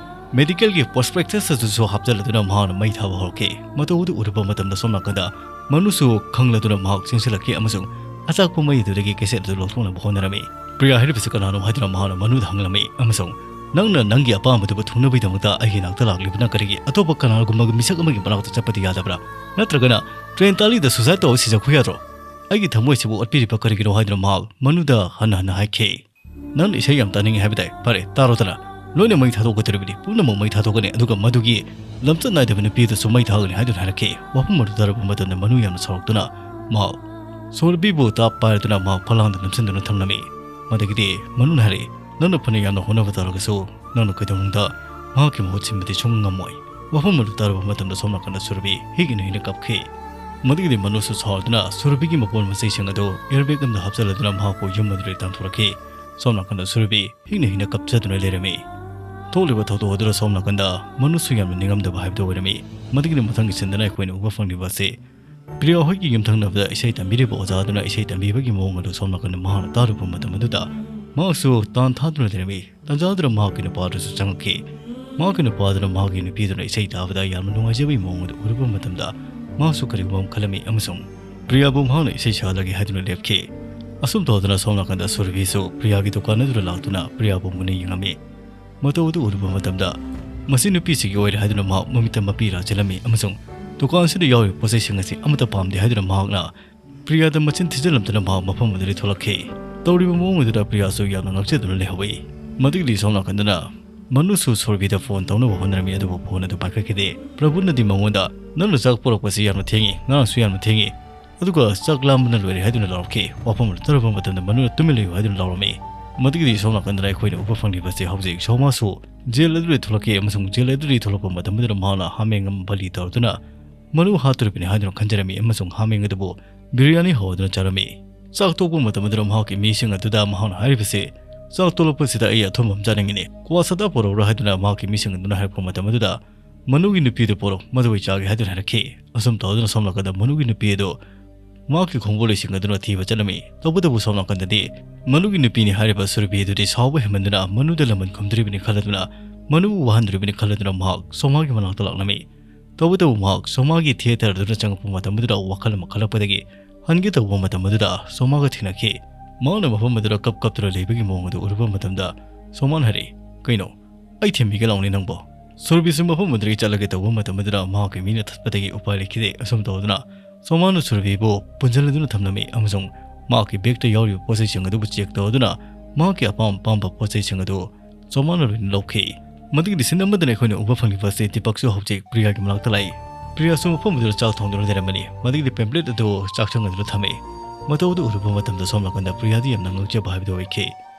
ꯃꯦꯗꯤꯀꯦꯜꯒꯤ ꯄ꯭ꯔꯣꯁꯄꯦꯛꯇꯁ ꯑꯗꯨꯁꯨ ꯍꯥꯞꯆꯤꯜꯂꯗꯨꯅ ꯃꯍꯥꯛꯅ ꯃꯩ ꯊꯥꯕ ꯍꯧꯔꯛꯈꯤ꯫ ꯃꯇꯧ ꯑꯗꯨ ꯎꯔꯨꯕ ꯃꯇꯝꯗ ꯁꯣꯝ ꯅꯥꯀꯟꯗ ꯃꯅꯨꯁꯨ ꯈꯪꯂꯗꯨꯅ ꯃꯍꯥꯛ ꯆꯦꯟꯁꯤꯜꯂꯛꯈꯤ ꯑꯃꯁꯨꯡ ꯑꯆꯥꯛꯄ ꯃꯩ ꯑꯗꯨꯗꯒꯤ ꯀꯦꯁꯦꯠ ꯑꯗꯨ ꯂꯧꯊꯣꯛꯅꯕ ꯍꯣꯠꯅꯔꯝꯃꯤ꯫ "ꯄ꯭ꯔꯤꯌꯥ ꯍꯥꯏꯔꯤꯕꯁꯤ ꯀꯅꯥꯅꯣ?" ꯍꯥꯏꯗꯨꯅ ꯃꯍꯥꯛꯅ ꯃꯅꯨꯗ ꯍꯪꯂꯝꯃꯤ ꯑꯃꯁꯨꯡ, "ꯅꯪꯅ ꯅꯪꯒꯤ ꯑꯄꯥꯝꯕꯗꯨꯕꯨ ꯊꯨꯡꯅꯕꯒꯤꯗꯃꯛꯇ ꯑꯩꯒꯤ ꯅꯥꯛꯇ ꯂꯥꯛꯂꯤꯕꯅ ꯀꯔꯤꯒꯤ? ꯑꯇꯣꯞꯄ ꯀꯅꯥꯒꯨꯝꯕꯒꯤ ꯃꯤꯁꯛ ꯑꯃꯒꯤ ꯃꯅꯥꯛꯇ ꯆꯠꯄꯗꯤ ꯌꯥꯗꯕ꯭ꯔꯥ? ꯅꯠꯇ꯭ꯔꯒꯅ ꯇ꯭ꯔꯦꯟ ꯇꯥꯂꯤꯗ ꯁꯨꯁꯥꯏꯗ ꯇꯧꯔ ꯁꯤꯖꯈꯣ ꯌꯥꯗ꯭ꯔꯣ?" ꯑꯩꯒꯤ ꯊꯃꯣꯏꯁꯤꯕꯨ ꯑꯣꯠꯄꯤꯔꯤꯕ ꯀꯔꯤꯒꯤꯅꯣ ꯍꯥꯏꯗꯨꯅ ꯃꯍꯥꯛ ꯃꯅꯨꯗ ꯍꯟꯅ ꯍꯟꯅ ꯍꯥꯏꯈꯤ꯫ "ꯅꯪꯅ ꯏꯁꯩ ꯌꯥꯝ ꯇꯥꯅꯤꯡꯉꯤ ꯍꯥꯏꯕ ꯇꯥꯏ꯫ ꯐꯔꯦ, ꯇꯥꯔꯣꯗꯅ꯫ ꯂꯣꯏꯅ ꯃꯩ ꯊꯥꯗꯣꯛꯀꯗꯧꯔꯤꯕꯅꯤ, ꯄꯨꯝꯅꯃꯛ ꯃꯩ ꯊꯥꯗꯣꯛꯀꯅꯤ, ꯑꯗꯨꯒ ꯃꯗꯨꯒꯤ ꯂꯝꯆꯠ ꯅꯥꯏꯗꯕ ꯅꯨꯄꯤ ꯑꯗꯨꯁꯨ ꯃꯩ ꯊꯥꯒꯅꯤ" ꯍꯥꯏꯗꯨꯅ ꯍꯥꯏꯔꯛꯈꯤ꯫ ꯋꯥꯐꯝ ꯑꯗꯨ ꯇꯥꯔꯕ ꯃꯇꯝꯗ ꯃꯅꯨ ꯌꯥꯝꯅ ꯁꯥꯎꯔꯛꯇꯨꯅ ꯃꯍꯥꯛ ꯁꯣꯔꯕꯤꯕꯨ ꯇꯥꯞ ꯄꯥꯏꯔꯗꯨꯅ ꯃꯍꯥꯛ ꯐꯂꯥꯡꯗ ꯅꯝꯁꯤꯟꯗꯨꯅ ꯊꯝꯂꯝꯃꯤ꯫ ꯃꯗꯒꯤꯗꯤ ꯃꯅꯨꯅ ꯍꯥꯏꯔꯛꯏ, "ꯅꯪꯅ ꯐꯅ ꯌꯥꯝꯅ ꯍꯣꯠꯅꯕ ꯇꯥꯔꯒꯁꯨ ꯅꯪꯅ ꯀꯩꯗꯧꯅꯨꯡꯗ ꯃꯍꯥꯛꯀꯤ ꯃꯍꯨꯠ ꯁꯤꯟꯕꯗꯤ ꯁꯨꯡ ꯉꯝꯃꯣꯏ"꯫ ꯋꯥꯐꯝ ꯑꯗꯨ ꯇꯥꯔꯕ ꯃꯇꯝꯗ ꯁꯣꯝ ꯅꯥꯀꯟꯗ ꯁꯨꯔꯕꯤ ꯍꯤꯛꯅ ꯍꯤꯛꯅ ꯀꯞꯈꯤ꯫ ꯃꯗꯒꯤꯗꯤ ꯃꯅꯨꯁꯨ ꯁꯥꯎꯔꯗꯨꯅ ꯁꯨꯔꯕꯤꯒꯤ ꯃꯄꯣꯠ ꯃꯆꯩꯁꯤꯡ ꯑꯗꯨ ꯑꯦꯌꯔꯕꯦꯒ ꯑꯃꯗ ꯍꯥꯞꯆꯤꯜꯂꯗꯨꯅ ꯃꯍꯥꯛꯄꯨ ꯌꯨꯝ ꯑꯗꯨꯗꯒꯤ ꯇꯥꯟꯊꯣꯔꯛꯈꯤ꯫ ꯁꯣꯝ ꯅꯥꯀꯟꯗ ꯁꯨꯔꯕꯤ ꯍꯤꯡꯅ ꯍꯤꯡꯅ ꯀꯞꯆꯗꯨꯅ ꯂꯩꯔꯝꯃꯤ꯫ ꯊꯣꯛꯂꯤꯕ ꯊꯧꯗꯣꯛ ꯑꯗꯨꯗ ꯁꯣꯝ ꯅꯥꯀꯟꯗ ꯃꯅꯨꯁꯨ ꯌꯥꯝꯅ ꯅꯤꯡꯉꯝꯗꯕ ꯍꯥꯏꯕꯗꯨ ꯑꯣꯏꯔꯝꯃꯤ꯫ ꯃꯗꯨꯒꯤꯗꯤ ꯃꯊꯪꯒꯤ ꯁꯤꯟꯗꯅ ꯑꯩꯈꯣꯏꯅ ꯎꯕ ꯐꯪꯂꯤꯕ ꯑꯁꯤ ꯄ꯭ꯔꯤꯌꯥ ꯍꯣꯏꯒꯤ ꯌꯨꯝꯊꯪꯅꯕꯗ ꯏꯁꯩ ꯇꯝꯕꯤꯔꯤꯕ ꯑꯣꯖꯥ ꯑꯗꯨꯅ ꯏꯁꯩ ꯇꯝꯕꯤꯕꯒꯤ ꯃꯑꯣꯡ ꯑꯗꯨ ꯁꯣꯝ ꯅꯥꯀꯟꯗ ꯃꯍꯥꯛꯅ ꯇꯥꯔꯨꯕ ꯃꯇꯝ ꯑꯗꯨꯗ ꯃꯍꯥꯛꯁꯨ ꯇꯥꯟ ꯊꯥꯗꯨꯅ ꯂꯩꯔꯝꯃꯤ꯫ ꯇꯥꯟꯖꯥꯗꯨꯗ ꯃꯍꯥꯛꯀꯤ ꯅꯨꯄꯥ ꯑꯗꯨꯁꯨ ꯆꯪꯉꯛꯈꯤ꯫ ꯃꯍꯥꯛꯀꯤ ꯅꯨꯄꯥ ꯑꯗꯨꯅ ꯃꯍꯥꯛꯀꯤ ꯅꯨꯄꯤ ꯑꯗꯨꯅ ꯏꯁꯩ ꯇꯥꯕꯗ ꯌꯥꯝꯅ ꯅꯨꯡꯉꯥꯏꯖꯕꯒꯤ ꯃꯑꯣꯡ ꯑꯗꯨ ꯎꯔꯨꯕ ꯃꯇꯝꯗ ꯃꯍꯥꯛꯁꯨ ꯀꯔꯤꯒꯨꯝꯕ ꯑꯃ ꯈꯜꯂꯝꯃꯤ ꯑꯃꯁꯨꯡ ꯄ꯭ꯔꯤꯌꯥꯕꯨ ꯃꯍꯥꯛꯅ ꯏꯁꯩ ꯁꯛꯍꯜꯂꯒꯦ ꯍꯥꯏꯗꯨꯅ ꯂꯦꯞꯈꯤ꯫ ꯑꯁꯨꯝ ꯇꯧꯗꯅ ꯁꯣꯝ ꯅꯥꯀꯟꯗ ꯁꯨꯔꯕꯤꯁꯨ ꯄ꯭ꯔꯤꯌꯥꯒꯤ ꯗꯨꯀꯥꯟ ꯑꯗꯨꯗ ꯂꯥꯛꯇꯨꯅ ꯄ꯭ꯔꯤꯌꯥꯕꯨ ꯃꯨꯟꯅ ꯌꯦꯡꯉꯝꯃꯤ꯫ ꯃꯇꯧ ꯑꯗꯨ ꯎꯔꯨꯕ ꯃꯇꯝꯗ ꯃꯁꯤ ꯅꯨꯄꯤꯁꯤꯒꯤ ꯑꯣꯏꯔꯦ ꯍꯥꯏꯗꯨꯅ ꯃꯍꯥꯛ ꯃꯃꯤꯠꯇ ꯃꯄꯤ ꯂꯥꯛꯁꯤꯜꯂꯝꯃꯤ ꯑꯃꯁꯨꯡ ꯗꯨꯀꯥꯟꯁꯤꯗ ꯌꯥꯎꯔꯤꯕ ꯄꯣꯠꯆꯩꯁꯤꯡ ꯑꯁꯤ ꯑꯃꯠꯇ ꯄꯥꯝꯗꯦ ꯍꯥꯏꯗꯨꯅ ꯃꯍꯥꯛꯅ ꯄ꯭ꯔꯤꯌꯥꯗ ꯃꯆꯤꯟ ꯊꯤꯖꯤꯜꯂꯝꯗꯨꯅ ꯃꯍꯥꯛ ꯃꯐꯝ ꯑꯗꯨꯗꯒꯤ ꯊꯣꯛꯂꯛꯈꯤ꯫ ꯇꯧꯔꯤꯕ ꯃꯑꯣꯡ ꯑꯗꯨꯗ ꯄ꯭ꯔꯤꯌꯥꯁꯨ ꯌꯥꯝꯅ ꯉꯛꯆꯗꯨꯅ ꯂꯩꯍꯧꯏ꯫ ꯃꯗꯨꯒꯤꯗꯤ ꯁꯣꯝ ꯅꯥꯀꯟꯗꯅ ꯃꯅꯨꯁꯨ ꯁꯣꯔꯕꯤꯗ ꯐꯣꯟ ꯇꯧꯅꯕ ꯍꯣꯠꯅꯔꯝꯃꯤ, ꯑꯗꯨꯕꯨ ꯐꯣꯟ ꯑꯗꯨ ꯄꯥꯏꯈꯠꯈꯤꯗꯦ꯫ ꯄ꯭ꯔꯚꯨꯅꯗꯤ ꯃꯉꯣꯟꯗ, "ꯅꯪꯅ ꯆꯥꯛ ꯄꯨꯔꯛꯄꯁꯤ ꯌꯥꯝꯅ ꯊꯦꯡꯉꯤ, ꯉꯔꯥꯡꯁꯨ ꯌꯥꯝꯅ ꯊꯦꯡꯉꯤ, ꯑꯗꯨꯒ ꯆꯥꯛ ꯂꯥꯝꯕꯅ ꯂꯣꯏꯔꯦ" ꯍꯥꯏꯗꯨꯅ ꯂꯥꯎꯔꯛꯈꯤ꯫ ꯋꯥꯐꯝ ꯑꯗꯨ ꯇꯥꯔꯨꯕ ꯃꯇꯝꯗ ꯃꯅꯨꯅ "ꯇꯨꯃꯤꯟ ꯂꯩꯌꯨ" ꯍꯥꯏꯗꯨꯅ ꯂꯥꯎꯔꯝꯃꯤ꯫ ꯃꯗꯨꯒꯤꯗꯤ ꯁꯣꯝ ꯅꯥꯀꯟꯗꯅ ꯑꯩꯈꯣꯏꯅ ꯎꯕ ꯐꯪꯂꯤꯕꯁꯤ ꯍꯧꯖꯤꯛ ꯁꯣꯃꯥꯁꯨ ꯖꯦꯜ ꯑꯗꯨꯗꯒꯤ ꯊꯣꯛꯂꯛꯈꯤ ꯑꯃꯁꯨꯡ ꯖꯦꯜ ꯑꯗꯨꯗꯒꯤ ꯊꯣꯛꯂꯛꯄ ꯃꯇꯝ ꯑꯗꯨꯗ ꯃꯍꯥꯛꯅ ꯍꯥꯃꯦꯡ ꯑꯃ ꯕꯂꯤ ꯇꯧꯔꯗꯨꯅ ꯃꯅꯨ ꯍꯥꯠꯇꯣꯔꯤꯕꯅꯤ ꯍꯥꯏꯗꯨꯅ ꯈꯟꯖꯔꯝꯃꯤ ꯑꯃꯁꯨꯡ ꯍꯥꯃꯦꯡ ꯑꯗꯨꯕꯨ ꯕꯤꯔꯌꯥꯅꯤ ꯍꯧꯗꯨꯅ ꯆꯥꯔꯝꯃꯤ꯫ ꯆꯥꯛ ꯇꯣꯛꯄ ꯃꯇꯝ ꯑꯗꯨꯗ ꯃꯍꯥꯛꯀꯤ ꯃꯤꯁꯤꯡ ꯑꯗꯨꯗ ꯃꯍꯥꯛꯅ ꯍꯥꯏꯔꯤꯕꯁꯤ, "ꯆꯥꯛ ꯇꯣꯛꯂꯛꯄꯁꯤꯗ ꯑꯩ ꯑꯊꯨꯝꯕ ꯑꯃ ꯆꯥꯅꯤꯡꯉꯤꯅꯦ, ꯀ꯭ꯋꯥ ꯁꯗꯥ ꯄꯨꯔꯛꯎꯔꯥ?" ꯍꯥꯏꯗꯨꯅ ꯃꯍꯥꯛꯀꯤ ꯃꯤꯁꯤꯡ ꯑꯗꯨꯅ ꯍꯥꯏꯔꯛꯄ ꯃꯇꯝ ꯑꯗꯨꯗ, "ꯃꯅꯨꯒꯤ ꯅꯨꯄꯤ ꯑꯗꯨ ꯄꯨꯔꯛꯎ, ꯃꯗꯨ ꯑꯩ ꯆꯥꯒꯦ" ꯍꯥꯏꯗꯨꯅ ꯍꯥꯏꯔꯛꯈꯤ꯫ ꯑꯁꯨꯝ ꯇꯧꯗꯨꯅ ꯁꯣꯝ ꯅꯥꯀꯟꯗ ꯃꯅꯨꯒꯤ ꯅꯨꯄꯤ ꯑꯗꯨ ꯃꯍꯥꯛꯀꯤ ꯈꯣꯡꯕꯨ ꯂꯣꯏꯁꯤꯡ ꯑꯗꯨꯅ ꯊꯤꯕ ꯆꯠꯂꯝꯃꯤ꯫ ꯇꯧꯕꯇꯕꯨ ꯁꯣꯝ ꯅꯥꯀꯟꯗꯗꯤ ꯃꯅꯨꯒꯤ ꯅꯨꯄꯤꯅꯤ ꯍꯥꯏꯔꯤꯕ ꯁꯨꯔꯕꯤ ꯑꯗꯨꯗꯤ ꯁꯥꯎꯕ ꯍꯦꯟꯃꯟꯗꯨꯅ ꯃꯅꯨꯗ ꯂꯃꯟ ꯈꯨꯝꯗꯣꯔꯤꯕꯅꯤ ꯈꯜꯂꯗꯨꯅ, ꯃꯅꯨꯕꯨ ꯋꯥꯍꯟꯗꯣꯔꯤꯕꯅꯤ ꯈꯜꯂꯗꯨꯅ ꯃꯍꯥꯛ ꯁꯣꯃꯥꯒꯤ ꯃꯅꯥꯛꯇ ꯂꯥꯛꯂꯝꯃꯤ꯫ ꯇꯧꯕꯇꯕꯨ ꯃꯍꯥꯛ ꯁꯣꯃꯥꯒꯤ ꯊꯤꯌꯦꯇꯔ ꯑꯗꯨꯗ ꯆꯪꯉꯛꯄ ꯃꯇꯝ ꯑꯗꯨꯗ ꯋꯥꯈꯜ ꯑꯃ ꯈꯜꯂꯛꯄꯗꯒꯤ ꯍꯟꯒꯦ ꯇꯧꯕ ꯃꯇꯝ ꯑꯗꯨꯗ ꯁꯣꯃꯥꯒ ꯊꯦꯡꯅꯈꯤ꯫ ꯃꯍꯥꯛꯅ ꯃꯐꯝ ꯑꯗꯨꯗ ꯀꯞ ꯀꯞꯇꯨꯅ ꯂꯩꯕꯒꯤ ꯃꯑꯣꯡ ꯑꯗꯨ ꯎꯔꯨꯕ ꯃꯇꯝꯗ ꯁꯣꯃꯥꯅ ꯍꯥꯏꯔꯛꯏ, "ꯀꯩꯅꯣ? ꯑꯩ ꯊꯦꯝꯕꯤꯒꯦ ꯂꯥꯎꯅꯦ ꯅꯪꯕꯣ?" ꯁꯨꯔꯕꯤꯁꯨ ꯃꯐꯝ ꯑꯗꯨꯗꯒꯤ ꯆꯠꯂꯒꯦ ꯇꯧꯕ ꯃꯇꯝ ꯑꯗꯨꯗ ꯃꯍꯥꯛꯀꯤ ꯃꯤꯅ ꯊꯠꯄꯗꯒꯤ ꯎꯄꯥꯏ ꯂꯩꯈꯤꯗꯦ꯫ ꯑꯁꯨꯝ ꯇꯧꯗꯨꯅ ꯁꯣꯃꯥꯅ ꯁꯨꯔꯕꯤꯕꯨ ꯄꯨꯟꯁꯤꯜꯂꯗꯨꯅ ꯊꯝꯂꯝꯃꯤ ꯑꯃꯁꯨꯡ ꯃꯍꯥꯛꯀꯤ ꯕꯦꯒꯇ ꯌꯥꯎꯔꯤꯕ ꯄꯣꯠꯆꯩꯁꯤꯡ ꯑꯗꯨꯕꯨ ꯆꯦꯛ ꯇꯧꯗꯨꯅ ꯃꯍꯥꯛꯀꯤ ꯑꯄꯥꯝ ꯑꯄꯥꯝꯕ ꯄꯣꯠꯆꯩꯁꯤꯡ ꯑꯗꯨ ꯁꯣꯃꯥꯅ ꯂꯣꯏꯅ ꯂꯧꯈꯤ꯫ ꯃꯗꯨꯒꯤꯗꯤ ꯁꯤꯟ ꯑꯃꯗꯅ ꯑꯩꯈꯣꯏꯅ ꯎꯕ ꯐꯪꯂꯤꯕ ꯑꯁꯤ ꯗꯤꯄꯛꯁꯨ ꯍꯧꯖꯤꯛ ꯄ꯭ꯔꯤꯌꯥꯒꯤ ꯃꯅꯥꯛꯇ ꯂꯥꯛꯏ꯫ ꯄ꯭ꯔꯤꯌꯥꯁꯨ ꯃꯐꯝ ꯑꯗꯨꯗ ꯆꯥꯛ ꯊꯣꯡꯗꯨꯅ ꯂꯩꯔꯝꯕꯅꯤ꯫ ꯃꯗꯨꯒꯤꯗꯤ ꯄꯦꯝꯄ꯭ꯂꯦꯠ ꯑꯗꯨ ꯆꯥꯛꯁꯪ ꯑꯗꯨꯗ ꯊꯝꯃꯤ꯫ ꯃꯇꯧ ꯑꯗꯨ ꯎꯔꯨꯕ ꯃꯇꯝꯗ ꯁꯣꯝ ꯅꯥꯀꯟꯗ ꯄ꯭ꯔꯤꯌꯥꯗꯤ ꯌꯥꯝꯅ ꯉꯛꯆꯕ ꯍꯥꯏꯕꯗꯨ ꯑꯣꯏꯈꯤ꯫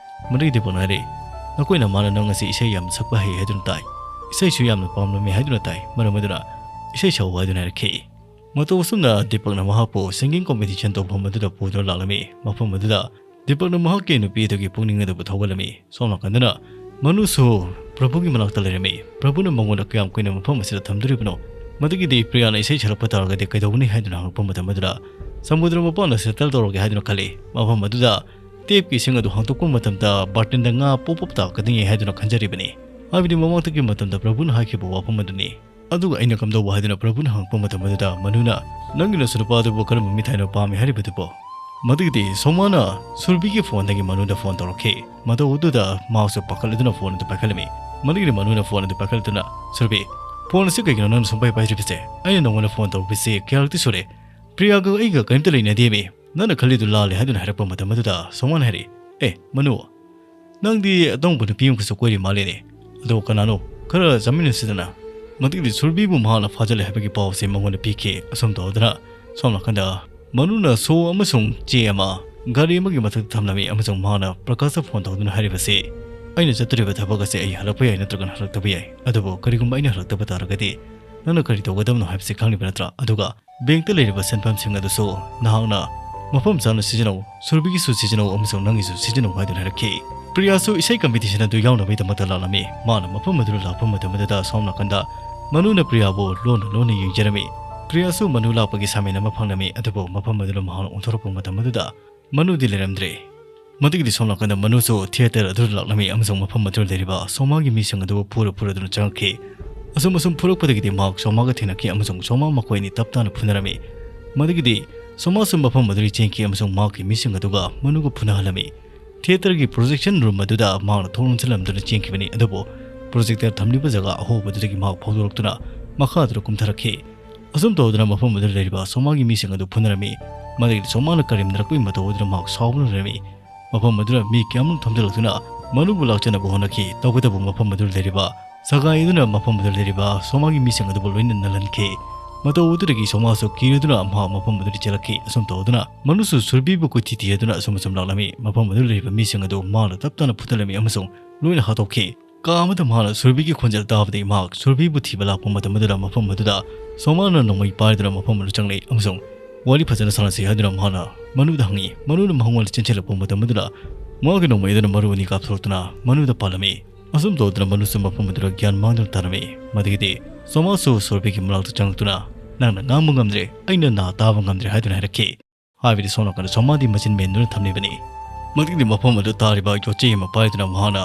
ꯃꯗꯨꯒꯤ ꯗꯤꯄꯛꯅ ꯍꯥꯏꯔꯤ, "ꯅꯈꯣꯏꯅ ꯃꯥꯅ ꯅꯪ ꯑꯁꯤ ꯏꯁꯩ ꯌꯥꯝꯅ ꯁꯛꯄ ꯍꯩ ꯍꯥꯏꯗꯨꯅ ꯇꯥꯏ, ꯏꯁꯩꯁꯨ ꯌꯥꯝꯅ ꯄꯥꯝꯂꯝꯃꯤ ꯍꯥꯏꯗꯨꯅ ꯇꯥꯏ, ꯃꯔꯝ ꯑꯗꯨꯅ ꯏꯁꯩ ꯁꯛꯎ" ꯍꯥꯏꯗꯨꯅ ꯍꯥꯏꯔꯛꯈꯤ꯫ ꯃꯇꯧ ꯑꯁꯨꯝꯅ ꯗꯤꯄꯛꯅ ꯃꯍꯥꯛꯄꯨ ꯁꯤꯡꯒꯤꯡ ꯀꯣꯝꯄꯤꯇꯤꯁꯟ ꯇꯧꯐꯝ ꯑꯗꯨꯗ ꯄꯨꯗꯨꯅ ꯂꯥꯛꯂꯝꯃꯤ꯫ ꯃꯐꯝ ꯑꯗꯨꯗ ꯗꯤꯄꯛꯅ ꯃꯍꯥꯛꯀꯤ ꯅꯨꯄꯤ ꯑꯗꯨꯒꯤ ꯄꯨꯛꯅꯤꯡ ꯑꯗꯨꯕꯨ ꯊꯧꯒꯠꯂꯝꯃꯤ꯫ ꯁꯣꯝ ꯅꯥꯀꯟꯗꯅ ꯃꯅꯨꯁꯨ ꯄ꯭ꯔꯚꯨꯒꯤ ꯃꯅꯥꯛꯇ ꯂꯩꯔꯝꯃꯤ꯫ ꯄ꯭ꯔꯚꯨꯅ ꯃꯉꯣꯟꯗ ꯀꯌꯥꯝ ꯀꯨꯏꯅ ꯃꯐꯝ ꯑꯁꯤꯗ ꯊꯝꯗꯣꯔꯤꯕꯅꯣ? ꯃꯗꯨꯒꯤꯗꯤ ꯄ꯭ꯔꯤꯌꯥꯅ ꯏꯁꯩ ꯁꯛꯂꯛꯄ ꯇꯥꯔꯒꯗꯤ ꯀꯩꯗꯧꯒꯅꯤ ꯍꯥꯏꯗꯨꯅ ꯍꯪꯂꯛꯄ ꯃꯇꯝ ꯑꯗꯨꯗ ꯁꯃꯨꯗ꯭ꯔ ꯃꯄꯥꯟꯗ ꯁꯦꯇꯜ ꯇꯧꯔꯒꯦ ꯍꯥꯏꯗꯨꯅ ꯈꯜꯂꯤ꯫ ꯃꯐꯝ ꯑꯗꯨꯗ ꯇꯦꯞꯀꯤ ꯏꯁꯤꯡ ꯑꯗꯨ ꯍꯥꯡꯗꯣꯛꯄ ꯃꯇꯝꯗ ꯕꯥꯔꯇꯤꯟꯗ ꯉꯥ ꯄꯣꯞ ꯄꯣꯞ ꯇꯥꯔꯛꯀꯗꯣꯏꯅꯤ ꯍꯥꯏꯗꯨꯅ ꯈꯟꯖꯔꯤꯕꯅꯤ꯫ ꯍꯥꯏꯕꯗꯤ ꯃꯃꯥꯡꯗꯒꯤ ꯃꯇꯝꯗ ꯄ꯭ꯔꯚꯨꯅ ꯍꯥꯏꯈꯤꯕ ꯋꯥꯐꯝ ꯑꯗꯨꯅꯤ꯫ ꯑꯗꯨꯒ ꯑꯩꯅ ꯀꯝꯗꯧꯕ ꯍꯥꯏꯗꯨꯅ ꯄ꯭ꯔꯚꯨꯅ ꯍꯪꯉꯛꯄ ꯃꯇꯝ ꯑꯗꯨꯗ ꯃꯅꯨꯅ, "ꯅꯪꯒꯤ ꯅꯁꯨ ꯅꯨꯄꯥ ꯑꯗꯨꯕꯨ ꯀꯔꯝꯕ ꯃꯤꯊꯥꯏꯅꯣ ꯄꯥꯝꯃꯤ ꯍꯥꯏꯔꯤꯕꯗꯨꯕꯣ?" ꯃꯗꯨꯒꯤꯗꯤ ꯁꯣꯃꯥꯅ ꯁꯨꯔꯕꯤꯒꯤ ꯐꯣꯟꯗꯒꯤ ꯃꯅꯨꯗ ꯐꯣꯟ ꯇꯧꯔꯛꯈꯤ꯫ ꯃꯇꯧ ꯑꯗꯨꯗ ꯃꯍꯥꯛꯁꯨ ꯄꯥꯈꯠꯂꯗꯨꯅ ꯐꯣꯟ ꯑꯗꯨ ꯄꯥꯏꯈꯠꯂꯝꯃꯤ꯫ ꯃꯗꯨꯒꯤꯗꯤ ꯃꯅꯨꯅ ꯐꯣꯟ ꯑꯗꯨ ꯄꯥꯏꯈꯠꯂꯗꯨꯅ, "ꯁꯨꯔꯕꯤ, ꯐꯣꯟ ꯑꯁꯤ ꯀꯩꯒꯤꯅꯣ ꯅꯪꯅ ꯁꯨꯡꯄꯥꯏ ꯄꯥꯏꯗ꯭ꯔꯤꯕꯁꯦ? ꯑꯩꯅ ꯅꯉꯣꯟꯗ ꯐꯣꯟ ꯇꯧꯔꯛꯄꯁꯤ ꯀꯌꯥꯔꯛꯇꯤ ꯁꯨꯔꯦ꯫ ꯄ꯭ꯔꯤꯌꯥꯒ ꯑꯩꯒ ꯀꯔꯤꯝꯇ ꯂꯩꯅꯗꯦꯃꯤ꯫ ꯅꯪꯅ ꯈꯜꯂꯤꯗꯨ ꯂꯥꯜꯂꯦ" ꯍꯥꯏꯗꯨꯅ ꯍꯥꯏꯔꯛꯄ ꯃꯇꯝ ꯑꯗꯨꯗ ꯁꯣꯃꯥꯅ ꯍꯥꯏꯔꯛꯏ, "ꯑꯦ, ꯃꯅꯨ, ꯅꯪꯗꯤ ꯑꯇꯣꯡꯕ ꯅꯨꯄꯤ ꯑꯃꯒꯁꯨ ꯀꯣꯏꯔꯤ ꯃꯥꯜꯂꯦꯅꯦ꯫ ꯑꯗꯣ ꯀꯅꯥꯅꯣ? ꯈꯔ ꯆꯥꯃꯤꯟꯅꯁꯤꯗꯅ꯫" ꯃꯗꯨꯒꯤꯗꯤ ꯁꯨꯔꯕꯤꯕꯨ ꯃꯍꯥꯛꯅ ꯐꯥꯖꯤꯜꯂꯦ ꯍꯥꯏꯕꯒꯤ ꯄꯥꯎꯁꯦ ꯃꯉꯣꯟꯗ ꯄꯤꯈꯤ꯫ ꯑꯁꯨꯝ ꯇꯧꯗꯅ ꯁꯣꯝ ꯅꯥꯀꯟꯗ ꯃꯅꯨꯅ ꯁꯣ ꯑꯃꯁꯨꯡ ꯆꯦ ꯑꯃ ꯒꯥꯔꯤ ꯑꯃꯒꯤ ꯃꯊꯛꯇ ꯊꯝꯂꯝꯃꯤ ꯑꯃꯁꯨꯡ ꯃꯍꯥꯛꯅ ꯄ꯭ꯔꯀꯥꯁꯇ ꯐꯣꯟ ꯇꯧꯗꯨꯅ ꯍꯥꯏꯔꯤꯕꯁꯤ, "ꯑꯩꯅ ꯆꯠꯇꯣꯔꯤꯕ ꯊꯕꯛ ꯑꯁꯤ ꯑꯩ ꯍꯜꯂꯛꯄ ꯌꯥꯏ ꯅꯠꯇ꯭ꯔꯒꯅ ꯍꯜꯂꯛꯇꯕ ꯌꯥꯏ, ꯑꯗꯨꯕꯨ ꯀꯔꯤꯒꯨꯝꯕ ꯑꯩꯅ ꯍꯜꯂꯛꯇꯕ ꯇꯥꯔꯒꯗꯤ ꯅꯪꯅ ꯀꯔꯤ ꯇꯧꯒꯗꯕꯅꯣ ꯍꯥꯏꯕꯁꯤ ꯈꯪꯂꯤꯕ ꯅꯠꯇ꯭ꯔꯥ? ꯑꯗꯨꯒ ꯕꯦꯡꯛꯇ ꯂꯩꯔꯤꯕ ꯁꯦꯟꯐꯝꯁꯤꯡ ꯑꯗꯨꯁꯨ ꯅꯍꯥꯛꯅ ꯃꯐꯝ ꯆꯥꯅ ꯁꯤꯖꯤꯟꯅꯧ, ꯁꯨꯔꯕꯤꯒꯤꯁꯨ ꯁꯤꯖꯤꯟꯅꯧ ꯑꯃꯁꯨꯡ ꯅꯪꯒꯤꯁꯨ ꯁꯤꯖꯤꯟꯅꯧ" ꯍꯥꯏꯗꯨꯅ ꯍꯥꯏꯔꯛꯈꯤ꯫ ꯄ꯭ꯔꯤꯌꯥꯁꯨ ꯏꯁꯩ ꯀꯝꯄꯤꯇꯤꯁꯟ ꯑꯗꯨ ꯌꯥꯎꯅꯕꯒꯤꯗꯃꯛꯇ ꯂꯥꯛꯂꯝꯃꯤ꯫ ꯃꯥꯅ ꯃꯐꯝ ꯑꯗꯨꯗ ꯂꯥꯛꯄ ꯃꯇꯝ ꯑꯗꯨꯗ ꯁꯣꯝ ꯅꯥꯀꯟꯗ ꯃꯅꯨꯅ ꯄ꯭ꯔꯤꯌꯥꯕꯨ ꯂꯣꯟꯅ ꯂꯣꯟꯅ ꯌꯦꯡꯖꯔꯝꯃꯤ꯫ ꯄ꯭ꯔꯤꯌꯥꯁꯨ ꯃꯅꯨ ꯂꯥꯛꯄꯒꯤ ꯁꯥꯃꯤꯟ ꯑꯃ ꯐꯪꯂꯝꯃꯤ, ꯑꯗꯨꯕꯨ ꯃꯐꯝ ꯑꯗꯨꯗ ꯃꯍꯥꯛꯅ ꯑꯣꯟꯊꯣꯔꯛꯄ ꯃꯇꯝ ꯑꯗꯨꯗ ꯃꯅꯨꯗꯤ ꯂꯩꯔꯝꯗ꯭ꯔꯦ꯫ ꯃꯗꯨꯒꯤꯗꯤ ꯁꯣꯝ ꯅꯥꯀꯟꯗ ꯃꯅꯨꯁꯨ ꯊꯤꯌꯦꯇꯔ ꯑꯗꯨꯗ ꯂꯥꯛꯂꯝꯃꯤ ꯑꯃꯁꯨꯡ ꯃꯐꯝ ꯑꯗꯨꯗ ꯂꯩꯔꯤꯕ ꯁꯣꯃꯥꯒꯤ ꯃꯤꯁꯤꯡ ꯑꯗꯨꯕꯨ ꯐꯨꯔ ꯐꯨꯔꯗꯨꯅ ꯆꯪꯉꯛꯈꯤ꯫ ꯑꯁꯨꯝ ꯑꯁꯨꯝ ꯐꯨꯔꯛꯄꯗꯒꯤꯗꯤ ꯃꯍꯥꯛ ꯁꯣꯃꯥꯒ ꯊꯦꯡꯅꯈꯤ ꯑꯃꯁꯨꯡ ꯁꯣꯃꯥ ꯃꯈꯣꯏ ꯑꯅꯤ ꯇꯞ ꯇꯥꯅ ꯐꯨꯅꯔꯝꯃꯤ꯫ ꯃꯗꯨꯒꯤꯗꯤ ꯁꯣꯃꯥꯁꯨ ꯃꯐꯝ ꯑꯗꯨꯗꯒꯤ ꯆꯦꯟꯈꯤ ꯑꯃꯁꯨꯡ ꯃꯍꯥꯛꯀꯤ ꯃꯤꯁꯤꯡ ꯑꯗꯨꯒ ꯃꯅꯨꯒ ꯐꯨꯅꯍꯜꯂꯝꯃꯤ꯫ ꯊꯤꯌꯦꯇꯔꯒꯤ ꯄ꯭ꯔꯣꯖꯦꯛꯁꯟ ꯔꯨꯝ ꯑꯗꯨꯗ ꯃꯍꯥꯛꯅ ꯊꯣꯡ ꯂꯣꯟꯁꯤꯜꯂꯝꯗꯨꯅ ꯆꯦꯟꯈꯤꯕꯅꯤ, ꯑꯗꯨꯕꯨ ꯄ꯭ꯔꯣꯖꯦꯛꯇꯔ ꯊꯝꯂꯤꯕ ꯖꯒꯥ ꯑꯍꯣꯕꯗꯨꯗꯒꯤ ꯃꯍꯥꯛ ꯐꯥꯎꯗꯣꯔꯛꯇꯨꯅ ꯃꯈꯥꯗꯨꯗ ꯀꯨꯝꯊꯔꯛꯈꯤ꯫ ꯑꯁꯨꯝ ꯇꯧꯗꯨꯅ ꯃꯐꯝ ꯑꯗꯨꯗ ꯂꯩꯔꯤꯕ ꯁꯣꯃꯥꯒꯤ ꯃꯤꯁꯤꯡ ꯑꯗꯨ ꯐꯨꯅꯔꯝꯃꯤ꯫ ꯃꯗꯒꯤꯗꯤ ꯁꯣꯃꯥꯅ ꯀꯔꯦꯝꯅꯔꯛꯄꯒꯤ ꯃꯇꯧ ꯑꯗꯨꯗ ꯃꯍꯥꯛ ꯁꯥꯎꯗꯨꯅ ꯂꯩꯔꯝꯃꯤ꯫ ꯃꯐꯝ ꯑꯗꯨꯗ ꯃꯤ ꯀꯌꯥꯃꯔꯨꯝ ꯊꯣꯝꯖꯤꯜꯂꯛꯇꯨꯅ ꯃꯅꯨꯕꯨ ꯂꯥꯛꯆꯅꯕ ꯍꯣꯠꯅꯈꯤ꯫ ꯇꯧꯕꯇꯕꯨ ꯃꯐꯝ ꯑꯗꯨꯗ ꯂꯩꯔꯤꯕ ꯁꯒꯥꯏ ꯑꯗꯨꯅ ꯃꯐꯝ ꯑꯗꯨꯗ ꯂꯩꯔꯤꯕ ꯁꯣꯃꯥꯒꯤ ꯃꯤꯁꯤꯡ ꯑꯗꯨꯕꯨ ꯂꯣꯏꯅ ꯅꯜꯍꯟꯈꯤ꯫ ꯃꯇꯧ ꯑꯗꯨꯗꯒꯤ ꯁꯣꯃꯥꯁꯨ ꯀꯤꯔꯗꯨꯅ ꯃꯍꯥꯛ ꯃꯐꯝ ꯑꯗꯨꯗ ꯆꯦꯜꯂꯛꯈꯤ꯫ ꯑꯁꯨꯝ ꯇꯧꯗꯨꯅ ꯃꯅꯨꯁꯨ ꯁꯨꯔꯕꯤꯕꯨ ꯀꯣꯏꯊꯤ ꯊꯤꯗꯨꯅ ꯑꯁꯨꯝ ꯑꯁꯨꯝ ꯂꯥꯛꯂꯝꯃꯤ꯫ ꯃꯐꯝ ꯑꯗꯨꯗ ꯂꯩꯔꯤꯕ ꯃꯤꯁꯤꯡ ꯑꯗꯨ ꯃꯍꯥꯛꯅ ꯇꯞ ꯇꯞꯅ ꯐꯨꯊꯜꯂꯝꯃꯤ ꯑꯃꯁꯨꯡ ꯂꯣꯏꯅ ꯍꯥꯠꯇꯣꯛꯈꯤ꯫ ꯀꯥ ꯑꯃꯗ ꯃꯍꯥꯛꯅ ꯁꯨꯔꯕꯤꯒꯤ ꯈꯣꯟꯖꯦꯜ ꯇꯥꯕꯗꯒꯤ ꯃꯍꯥꯛ ꯁꯨꯔꯕꯤꯕꯨ ꯊꯤꯕ ꯂꯥꯛꯄ ꯃꯇꯝ ꯑꯗꯨꯗ ꯃꯐꯝ ꯑꯗꯨꯗ ꯁꯣꯃꯥꯅ ꯅꯣꯡꯃꯩ ꯄꯥꯏꯗꯨꯅ ꯃꯐꯝ ꯑꯗꯨ ꯆꯪꯂꯛꯏ ꯑꯃꯁꯨꯡ ꯋꯥꯔꯤ ꯐꯖꯅ ꯁꯥꯟꯅꯁꯤ ꯍꯥꯏꯗꯨꯅ ꯃꯍꯥꯛꯅ ꯃꯅꯨꯗ ꯍꯪꯉꯤ꯫ ꯃꯅꯨꯅ ꯃꯉꯣꯟꯗ ꯆꯦꯟꯁꯤꯜꯂꯛꯄ ꯃꯇꯝ ꯑꯗꯨꯗ ꯃꯍꯥꯛꯀꯤ ꯅꯣꯡꯃꯩ ꯑꯗꯨꯅ ꯃꯔꯨ ꯑꯅꯤ ꯀꯥꯞꯊꯣꯔꯛꯇꯨꯅ ꯃꯅꯨꯗ ꯄꯥꯜꯂꯝꯃꯤ꯫ ꯑꯁꯨꯝ ꯇꯧꯗꯨꯅ ꯃꯅꯨꯁꯨ ꯃꯐꯝ ꯑꯗꯨꯗ ꯒ꯭ꯌꯥꯟ ꯃꯥꯡꯗꯨꯅ ꯇꯥꯔꯝꯃꯤ꯫ ꯃꯗꯒꯤꯗꯤ ꯁꯣꯃꯥꯁꯨ ꯁꯣꯔꯕꯤꯒꯤ ꯃꯅꯥꯛꯇ ꯆꯪꯂꯛꯇꯨꯅ, "ꯅꯪꯅ ꯉꯥꯡꯕ ꯉꯝꯗ꯭ꯔꯦ, ꯑꯩꯅ ꯅꯥ ꯇꯥꯕ ꯉꯝꯗ꯭ꯔꯦ" ꯍꯥꯏꯗꯨꯅ ꯍꯥꯏꯔꯛꯈꯤ꯫ ꯍꯥꯏꯕꯗꯤ ꯁꯣꯝ ꯅꯥꯀꯟꯗ ꯁꯣꯃꯥꯗꯤ ꯃꯆꯤꯟ ꯃꯦꯟꯗꯨꯅ ꯊꯝꯂꯤꯕꯅꯤ꯫ ꯃꯗꯒꯤꯗꯤ ꯃꯐꯝ ꯑꯗꯨ ꯇꯥꯔꯤꯕ ꯌꯣꯠꯆꯩ ꯑꯃ ꯄꯥꯏꯗꯨꯅ ꯃꯍꯥꯛꯅ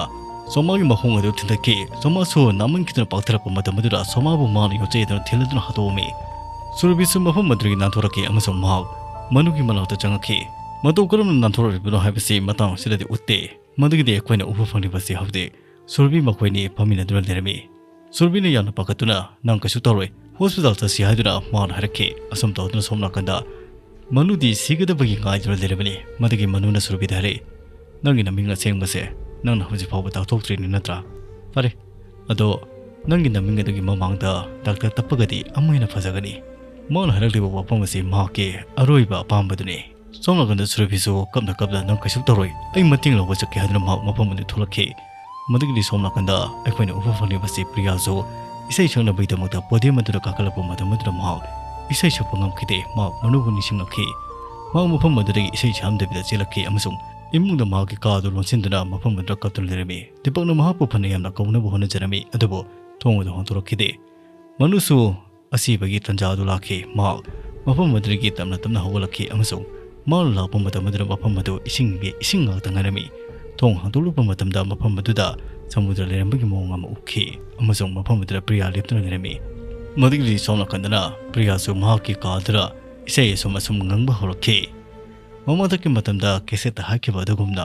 ꯁꯣꯃꯥꯒꯤ ꯃꯈꯣꯡ ꯑꯗꯨ ꯊꯤꯟꯗꯠꯈꯤ꯫ ꯁꯣꯃꯥꯁꯨ ꯅꯥꯃꯟꯈꯤꯗꯨꯅ ꯄꯥꯛꯊꯔꯛꯄ ꯃꯇꯝ ꯑꯗꯨꯗ ꯁꯣꯃꯥꯕꯨ ꯃꯍꯥꯛꯅ ꯌꯣꯠꯆꯩ ꯑꯗꯨꯅ ꯊꯤꯜꯂꯗꯨꯅ ꯍꯥꯠꯇꯣꯛꯑꯝꯃꯤ꯫ ꯁꯨꯔꯕꯤꯁꯨ ꯃꯐꯝ ꯑꯗꯨꯗꯒꯤ ꯅꯥꯟꯊꯣꯔꯛꯈꯤ ꯑꯃꯁꯨꯡ ꯃꯍꯥꯛ ꯃꯅꯨꯒꯤ ꯃꯅꯥꯛꯇ ꯆꯪꯉꯛꯈꯤ꯫ ꯃꯇꯧ ꯀꯔꯝꯅ ꯅꯥꯟꯊꯣꯔꯛꯂꯤꯕꯅꯣ ꯍꯥꯏꯕꯁꯤ ꯃꯇꯥꯡ ꯑꯁꯤꯗꯗꯤ ꯎꯠꯇꯦ꯫ ꯃꯗꯨꯒꯤꯗꯤ ꯑꯩꯈꯣꯏꯅ ꯎꯕ ꯐꯪꯂꯤꯕꯁꯤ ꯍꯧꯖꯤꯛ ꯁꯨꯔꯕꯤ ꯃꯈꯣꯏꯅꯤ ꯐꯝꯃꯤꯟꯅꯗꯨꯅ ꯂꯩꯔꯝꯃꯤ꯫ ꯁꯨꯔꯕꯤꯅ ꯌꯥꯝꯅ ꯄꯥꯈꯠꯇꯨꯅ, "ꯅꯪ ꯀꯩꯁꯨ ꯇꯧꯔꯣꯏ, ꯍꯣꯁꯄꯤꯇꯥꯜ ꯆꯠꯁꯤ" ꯍꯥꯏꯗꯨꯅ ꯃꯥꯅ ꯍꯥꯏꯔꯛꯈꯤ꯫ ꯑꯁꯨꯝ ꯇꯧꯗꯨꯅ ꯁꯣꯝ ꯅꯥꯀꯟꯗ ꯃꯅꯨꯗꯤ ꯁꯤꯒꯗꯕꯒꯤ ꯉꯥꯏꯗꯨꯅ ꯂꯩꯔꯕꯅꯤ꯫ ꯃꯗꯨꯒꯤ ꯃꯅꯨꯅ ꯁꯨꯔꯕꯤꯗ ꯍꯥꯏꯔꯛꯏ, "ꯅꯪꯒꯤ ꯅꯃꯤꯡ ꯑꯁꯦꯡꯕꯁꯦ ꯅꯪꯅ ꯍꯧꯖꯤꯛ ꯐꯥꯎꯕ ꯇꯥꯛꯊꯣꯛꯇ꯭ꯔꯤꯅꯤ ꯅꯠꯇ꯭ꯔꯥ? ꯐꯔꯦ, ꯑꯗꯣ ꯅꯪꯒꯤ ꯅꯃꯤꯡ ꯑꯗꯨꯒꯤ ꯃꯃꯥꯡꯗ ꯗꯥꯛꯇꯔ ꯇꯞꯄꯒꯗꯤ ꯑꯃꯨꯛ ꯍꯦꯟꯅ ꯐꯖꯒꯅꯤ"꯫ ꯃꯥꯅ ꯍꯥꯏꯔꯛꯂꯤꯕ ꯋꯥꯐꯝ ꯑꯁꯤ ꯃꯍꯥꯛꯀꯤ ꯑꯔꯣꯏꯕ ꯑꯄꯥꯝꯕꯗꯨꯅꯤ꯫ ꯁꯣꯝ ꯅꯥꯀꯟꯗ ꯁꯨꯔꯕꯤꯁꯨ ꯀꯞꯅ ꯀꯞꯅ, "ꯅꯪ ꯀꯩꯁꯨ ꯇꯧꯔꯣꯏ, ꯑꯩ ꯃꯇꯦꯡ ꯂꯧꯕ ꯆꯠꯀꯦ" ꯍꯥꯏꯗꯨꯅ ꯃꯍꯥꯛ ꯃꯐꯝ ꯑꯗꯨ ꯊꯣꯛꯂꯛꯈꯤ꯫ ꯃꯗꯨꯒꯤꯗꯤ ꯁꯣꯝ ꯅꯥꯀꯟꯗ ꯑꯩꯈꯣꯏꯅ ꯎꯕ ꯐꯪꯂꯤꯕꯁꯤ ꯄ꯭ꯔꯤꯌꯥꯁꯨ ꯏꯁꯩ ꯁꯛꯅꯕꯒꯤꯗꯃꯛꯇ ꯄꯣꯗꯤꯌꯝ ꯑꯗꯨꯗ ꯀꯥꯈꯠꯂꯛꯄ ꯃꯇꯝ ꯑꯗꯨꯗ ꯃꯍꯥꯛ ꯏꯁꯩ ꯁꯛꯄ ꯉꯝꯈꯤꯗꯦ꯫ ꯃꯍꯥꯛ ꯃꯅꯨꯕꯨ ꯅꯤꯡꯁꯤꯡꯂꯛꯈꯤ꯫ ꯃꯍꯥꯛ ꯃꯐꯝ ꯑꯗꯨꯗꯒꯤ ꯏꯁꯩ ꯁꯛꯂꯝꯗꯕꯤꯗ ꯆꯦꯜꯂꯛꯈꯤ ꯑꯃꯁꯨꯡ ꯏꯃꯨꯡꯗ ꯃꯍꯥꯛꯀꯤ ꯀꯥ ꯑꯗꯨ ꯂꯣꯟꯁꯤꯟꯗꯨꯅ ꯃꯐꯝ ꯑꯗꯨꯗ ꯀꯞꯇꯨꯅ ꯂꯩꯔꯝꯃꯤ꯫ ꯗꯤꯄꯛꯅ ꯃꯍꯥꯛꯄꯨ ꯐꯅ ꯌꯥꯝꯅ ꯀꯧꯅꯕ ꯍꯣꯠꯅꯖꯔꯝꯃꯤ, ꯑꯗꯨꯕꯨ ꯊꯣꯡ ꯑꯗꯨ ꯍꯥꯡꯗꯣꯔꯛꯈꯤꯗꯦ꯫ ꯃꯅꯨꯁꯨ ꯑꯁꯤꯕꯒꯤ ꯇꯥꯟꯖꯥ ꯑꯗꯨ ꯂꯥꯛꯈꯤ꯫ ꯃꯍꯥꯛ ꯃꯐꯝ ꯑꯗꯨꯗꯒꯤ ꯇꯞꯅ ꯇꯞꯅ ꯍꯧꯒꯠꯂꯛꯈꯤ ꯑꯃꯁꯨꯡ ꯃꯍꯥꯛꯅ ꯂꯥꯛꯄ ꯃꯇꯝ ꯑꯗꯨꯗ ꯃꯐꯝ ꯑꯗꯨ ꯏꯁꯤꯡꯒꯤ, ꯏꯁꯤꯡ ꯉꯥꯛꯇ ꯉꯥꯏꯔꯝꯃꯤ꯫ ꯊꯣꯡ ꯍꯥꯡꯗꯣꯛꯂꯛꯄ ꯃꯇꯝꯗ ꯃꯐꯝ ꯑꯗꯨꯗ ꯁꯃꯨꯗ꯭ꯔ ꯂꯩꯔꯝꯕꯒꯤ ꯃꯑꯣꯡ ꯑꯃ ꯎꯈꯤ ꯑꯃꯁꯨꯡ ꯃꯐꯝ ꯑꯗꯨꯗ ꯄ꯭ꯔꯤꯌꯥ ꯂꯦꯞꯇꯨꯅ ꯂꯩꯔꯝꯃꯤ꯫ ꯃꯗꯨꯒꯤꯗꯤ ꯁꯣꯝ ꯅꯥꯀꯟꯗꯅ ꯄ꯭ꯔꯤꯌꯥꯁꯨ ꯃꯍꯥꯛꯀꯤ ꯀꯥ ꯑꯗꯨꯗ ꯏꯁꯩ ꯑꯁꯨꯝ ꯑꯁꯨꯝ ꯉꯪꯕ ꯍꯧꯔꯛꯈꯤ꯫ ꯃꯃꯥꯡꯊꯛꯀꯤ ꯃꯇꯝꯗ ꯀꯦꯁꯦꯠꯇ ꯍꯥꯏꯈꯤꯕ ꯑꯗꯨꯒꯨꯝꯅ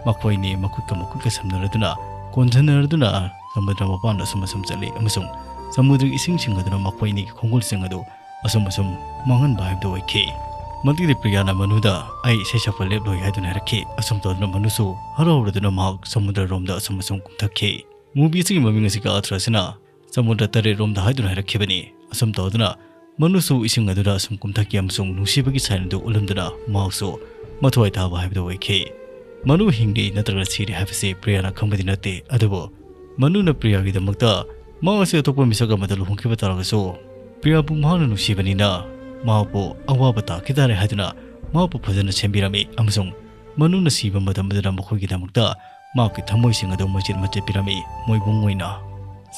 ꯃꯈꯣꯏꯅꯤ ꯃꯈꯨꯠꯀ ꯃꯈꯨꯠꯀ ꯁꯝꯅꯔꯗꯨꯅ, ꯀꯣꯟꯁꯤꯟꯅꯔꯗꯨꯅ ꯁꯃꯨꯗ꯭ꯔ ꯃꯄꯥꯟꯗ ꯑꯁꯨꯝ ꯑꯁꯨꯝ ꯆꯠꯂꯤ ꯑꯃꯁꯨꯡ ꯁꯃꯨꯗ꯭ꯔꯒꯤ ꯏꯁꯤꯡꯁꯤꯡ ꯑꯗꯨꯅ ꯃꯈꯣꯏ ꯑꯅꯤꯒꯤ ꯈꯣꯡꯒꯨꯜꯁꯤꯡ ꯑꯗꯨ ꯑꯁꯨꯝ ꯑꯁꯨꯝ ꯃꯥꯡꯍꯟꯕ ꯍꯥꯏꯕꯗꯨ ꯑꯣꯏꯈꯤ꯫ ꯃꯗꯨꯒꯤꯗꯤ ꯄ꯭ꯔꯤꯌꯥꯅ ꯃꯅꯨꯗ "ꯑꯩ ꯏꯁꯩ ꯁꯛꯄ ꯂꯦꯞꯂꯣꯏ" ꯍꯥꯏꯗꯨꯅ ꯍꯥꯏꯔꯛꯈꯤ꯫ ꯑꯁꯨꯝ ꯇꯧꯗꯨꯅ ꯃꯅꯨꯁꯨ ꯍꯔꯥꯎꯔꯗꯨꯅ ꯃꯍꯥꯛ ꯁꯃꯨꯗ꯭ꯔꯔꯣꯝꯗ ꯑꯁꯨꯝ ꯑꯁꯨꯝ ꯀꯨꯝꯊꯈꯤ꯫ ꯃꯨꯚꯤ ꯑꯁꯤꯒꯤ ꯃꯃꯤꯡ ꯑꯁꯤꯒꯤ ꯑꯥꯔꯊ ꯑꯁꯤꯅ ꯁꯃꯨꯗ꯭ꯔ ꯇꯔꯦꯠꯔꯣꯝꯗ ꯍꯥꯏꯗꯨꯅ ꯍꯥꯏꯔꯛꯈꯤꯕꯅꯤ꯫ ꯑꯁꯨꯝ ꯇꯧꯗꯨꯅ ꯃꯅꯨꯁꯨ ꯏꯁꯤꯡ ꯑꯗꯨꯗ ꯑꯁꯨꯝ ꯀꯨꯝꯊꯈꯤ ꯑꯃꯁꯨꯡ ꯅꯨꯡꯁꯤꯕꯒꯤ ꯁꯥꯏꯟ ꯑꯗꯨ ꯎꯠꯂꯝꯗꯨꯅ ꯃꯍꯥꯛꯁꯨ ꯃꯊ꯭ꯋꯥꯏ ꯇꯥꯕ ꯍꯥꯏꯕꯗꯨ ꯑꯣꯏꯈꯤ꯫ ꯃꯅꯨ ꯍꯤꯡꯂꯤ ꯅꯠꯇ꯭ꯔꯒ ꯁꯤꯔꯦ ꯍꯥꯏꯕꯁꯤ ꯄ꯭ꯔꯤꯌꯥꯅ ꯈꯪꯕꯗꯤ ꯅꯠꯇꯦ, ꯑꯗꯨꯕꯨ ꯃꯅꯨꯅ ꯄ꯭ꯔꯤꯌꯥꯒꯤꯗꯃꯛꯇ ꯃꯍꯥꯛ ꯑꯁꯤ ꯑꯇꯣꯞꯄ ꯃꯤꯁꯛ ꯑꯃꯗ ꯂꯨꯍꯣꯡꯈꯤꯕ ꯇꯥꯔꯒꯁꯨ ꯄ꯭ꯔꯤꯌꯥꯕꯨ ꯃꯍꯥꯛꯅ ꯅꯨꯡꯁꯤꯕꯅꯤꯅ ꯃꯍꯥꯛꯄꯨ ꯑꯋꯥꯕ ꯇꯥꯈꯤ ꯇꯥꯔꯦ ꯍꯥꯏꯗꯨꯅ ꯃꯍꯥꯛꯄꯨ ꯐꯖꯅ ꯁꯦꯝꯕꯤꯔꯝꯃꯤ ꯑꯃꯁꯨꯡ ꯃꯅꯨꯅ ꯁꯤꯕ ꯃꯇꯝ ꯑꯗꯨꯗ ꯃꯈꯣꯏꯒꯤꯗꯃꯛꯇ ꯃꯍꯥꯛꯀꯤ ꯊꯃꯣꯏꯁꯤꯡ ꯑꯗꯨ ꯃꯆꯦꯠ ꯃꯆꯦꯠ ꯄꯤꯔꯝꯃꯤ꯫ ꯃꯣꯏꯕꯨꯡ ꯑꯣꯏꯅ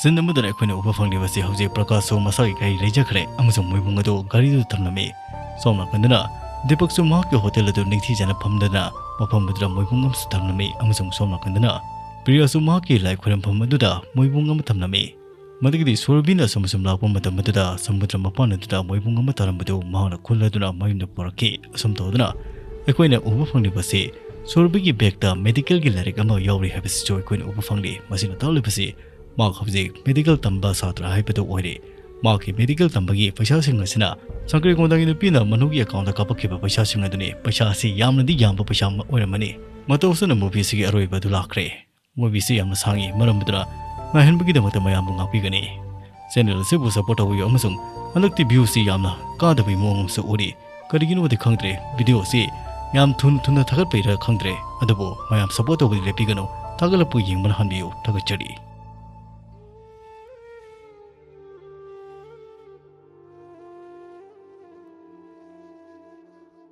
ꯁꯤꯟ ꯑꯃꯗꯅ ꯑꯩꯈꯣꯏꯅ ꯎꯕ ꯐꯪꯂꯤꯕꯁꯤ ꯍꯧꯖꯤꯛ ꯄ꯭ꯔꯀꯥꯁꯁꯨ ꯃꯁꯥꯒꯤ ꯒꯥꯔꯤ ꯂꯩꯖꯈ꯭ꯔꯦ ꯑꯃꯁꯨꯡ ꯃꯣꯏꯕꯨꯡ ꯑꯗꯨ ꯒꯥꯔꯤꯗꯨꯗ ꯊꯝꯂꯝꯃꯤ꯫ ꯁꯣꯝ ꯅꯥꯀꯟꯗꯅ ꯗꯤꯄꯛꯁꯨ ꯃꯍꯥꯛꯀꯤ ꯍꯣꯇꯦꯜ ꯑꯗꯨ ꯅꯤꯡꯊꯤꯖꯅ ꯐꯝꯗꯅ ꯃꯐꯝ ꯑꯗꯨꯗ ꯃꯣꯏꯕꯨꯡ ꯑꯃꯁꯨ ꯊꯝꯂꯝꯃꯤ ꯑꯃꯁꯨꯡ ꯁꯣꯝ ꯅꯥꯀꯟꯗꯅ ꯄ꯭ꯔꯤꯌꯥꯁꯨ ꯃꯍꯥꯛꯀꯤ ꯂꯥꯏ ꯈꯨꯔꯨꯝꯐꯝ ꯑꯗꯨꯗ ꯃꯣꯏꯕꯨꯡ ꯑꯃ ꯊꯝꯂꯝꯃꯤ꯫ ꯃꯗꯨꯒꯤꯗꯤ ꯁꯨꯔꯕꯤꯅ ꯑꯁꯨꯝ ꯑꯁꯨꯝ ꯂꯥꯛꯄ ꯃꯇꯝ ꯑꯗꯨꯗ ꯁꯃꯨꯗ꯭ꯔ ꯃꯄꯥꯟ ꯑꯗꯨꯗ ꯃꯣꯏꯕꯨꯡ ꯑꯃ ꯇꯥꯔꯝꯕꯗꯨ ꯃꯍꯥꯛꯅ ꯈꯨꯜꯂꯗꯨꯅ ꯃꯌꯨꯝꯗ ꯄꯨꯔꯛꯈꯤ꯫ ꯑꯁꯨꯝ ꯇꯧꯗꯨꯅ ꯑꯩꯈꯣꯏꯅ ꯎꯕ ꯐꯪꯂꯤꯕꯁꯤ ꯁꯨꯔꯕꯤꯒꯤ ꯕꯦꯒꯇ ꯃꯦꯗꯤꯀꯦꯜꯒꯤ ꯂꯥꯏꯔꯤꯛ ꯑꯃ ꯌꯥꯎꯔꯤ ꯍꯥꯏꯕꯁꯤꯁꯨ ꯑꯩꯈꯣꯏꯅ ꯎꯕ ꯐꯪꯂꯤ꯫ ꯃꯁꯤꯅ ꯇꯥꯛꯂꯤꯕꯁꯤ ꯃꯍꯥꯛ ꯍꯧꯖꯤꯛ ꯃꯦꯗꯤꯀꯦꯜ ꯇꯝꯕ ꯁꯥꯇ꯭ꯔ ꯍꯥꯏꯕꯗꯨ ꯑꯣꯏꯔꯦ꯫ ꯃꯍꯥꯛꯀꯤ ꯃꯦꯗꯤꯀꯦꯜ ꯇꯝꯕꯒꯤ ꯄꯩꯁꯥꯁꯤꯡ ꯑꯁꯤꯅ ꯁꯪꯀ꯭ꯔꯤ ꯀꯣꯟꯗꯥꯒꯤ ꯅꯨꯄꯤꯅ ꯃꯅꯨꯒꯤ ꯑꯦꯀꯥꯎꯟꯗ ꯀꯥꯞꯄꯛꯈꯤꯕ ꯄꯩꯁꯥꯁꯤꯡ ꯑꯗꯨꯅꯤ꯫ ꯄꯩꯁꯥ ꯑꯁꯤ ꯌꯥꯝꯅꯗꯤ ꯌꯥꯝꯕ ꯄꯩꯁꯥ ꯑꯃ ꯑꯣꯏꯔꯝꯃꯅꯤ꯫ ꯃꯇꯧ ꯑꯁꯨꯝꯅ ꯃꯨꯚꯤ ꯑꯁꯤꯒꯤ ꯑꯔꯣꯏꯕ ꯑꯗꯨ ꯂꯥꯛꯈ꯭ꯔꯦ꯫ ꯃꯨꯚꯤ ꯑꯁꯤ ꯌꯥꯝꯅ ꯁꯥꯡꯉꯤ, ꯃꯔꯝ ꯑꯗꯨꯅ ꯉꯥꯏꯍꯟꯕꯒꯤꯗꯃꯛꯇ ꯃꯌꯥꯝꯕꯨ ꯉꯥꯛꯄꯤꯒꯅꯤ꯫ ꯆꯦꯅꯦꯜ ꯑꯁꯤꯕꯨ ꯁꯄꯣꯔꯠ ꯇꯧꯕꯤꯌꯨ ꯑꯃꯁꯨꯡ ꯍꯟꯗꯛꯇꯤ ꯚ꯭ꯌꯨꯁꯤ ꯌꯥꯝꯅ ꯀꯥꯗꯕꯒꯤ ꯃꯑꯣꯡ ꯑꯃꯁꯨ ꯎꯔꯤ꯫ ꯀꯔꯤꯒꯤꯅꯣꯗꯤ ꯈꯪꯗ꯭ꯔꯦ, ꯚꯤꯗꯤꯑꯣ ꯑꯁꯤ ꯌꯥꯝ ꯊꯨꯅ ꯊꯨꯅ ꯊꯥꯒꯠꯄꯩꯔꯥ ꯈꯪꯗ꯭ꯔꯦ, ꯑꯗꯨꯕꯨ ꯃꯌꯥꯝ ꯁꯄꯣꯔꯠ ꯇꯧꯕꯗꯤ ꯂꯦꯞꯄꯤꯒꯅꯨ꯫ ꯊꯥꯒꯠꯂꯛꯄ ꯌꯦꯡꯕꯅ ꯍꯟꯕꯤꯌꯨ꯫ ꯊꯥꯒꯠꯆꯔꯤ꯫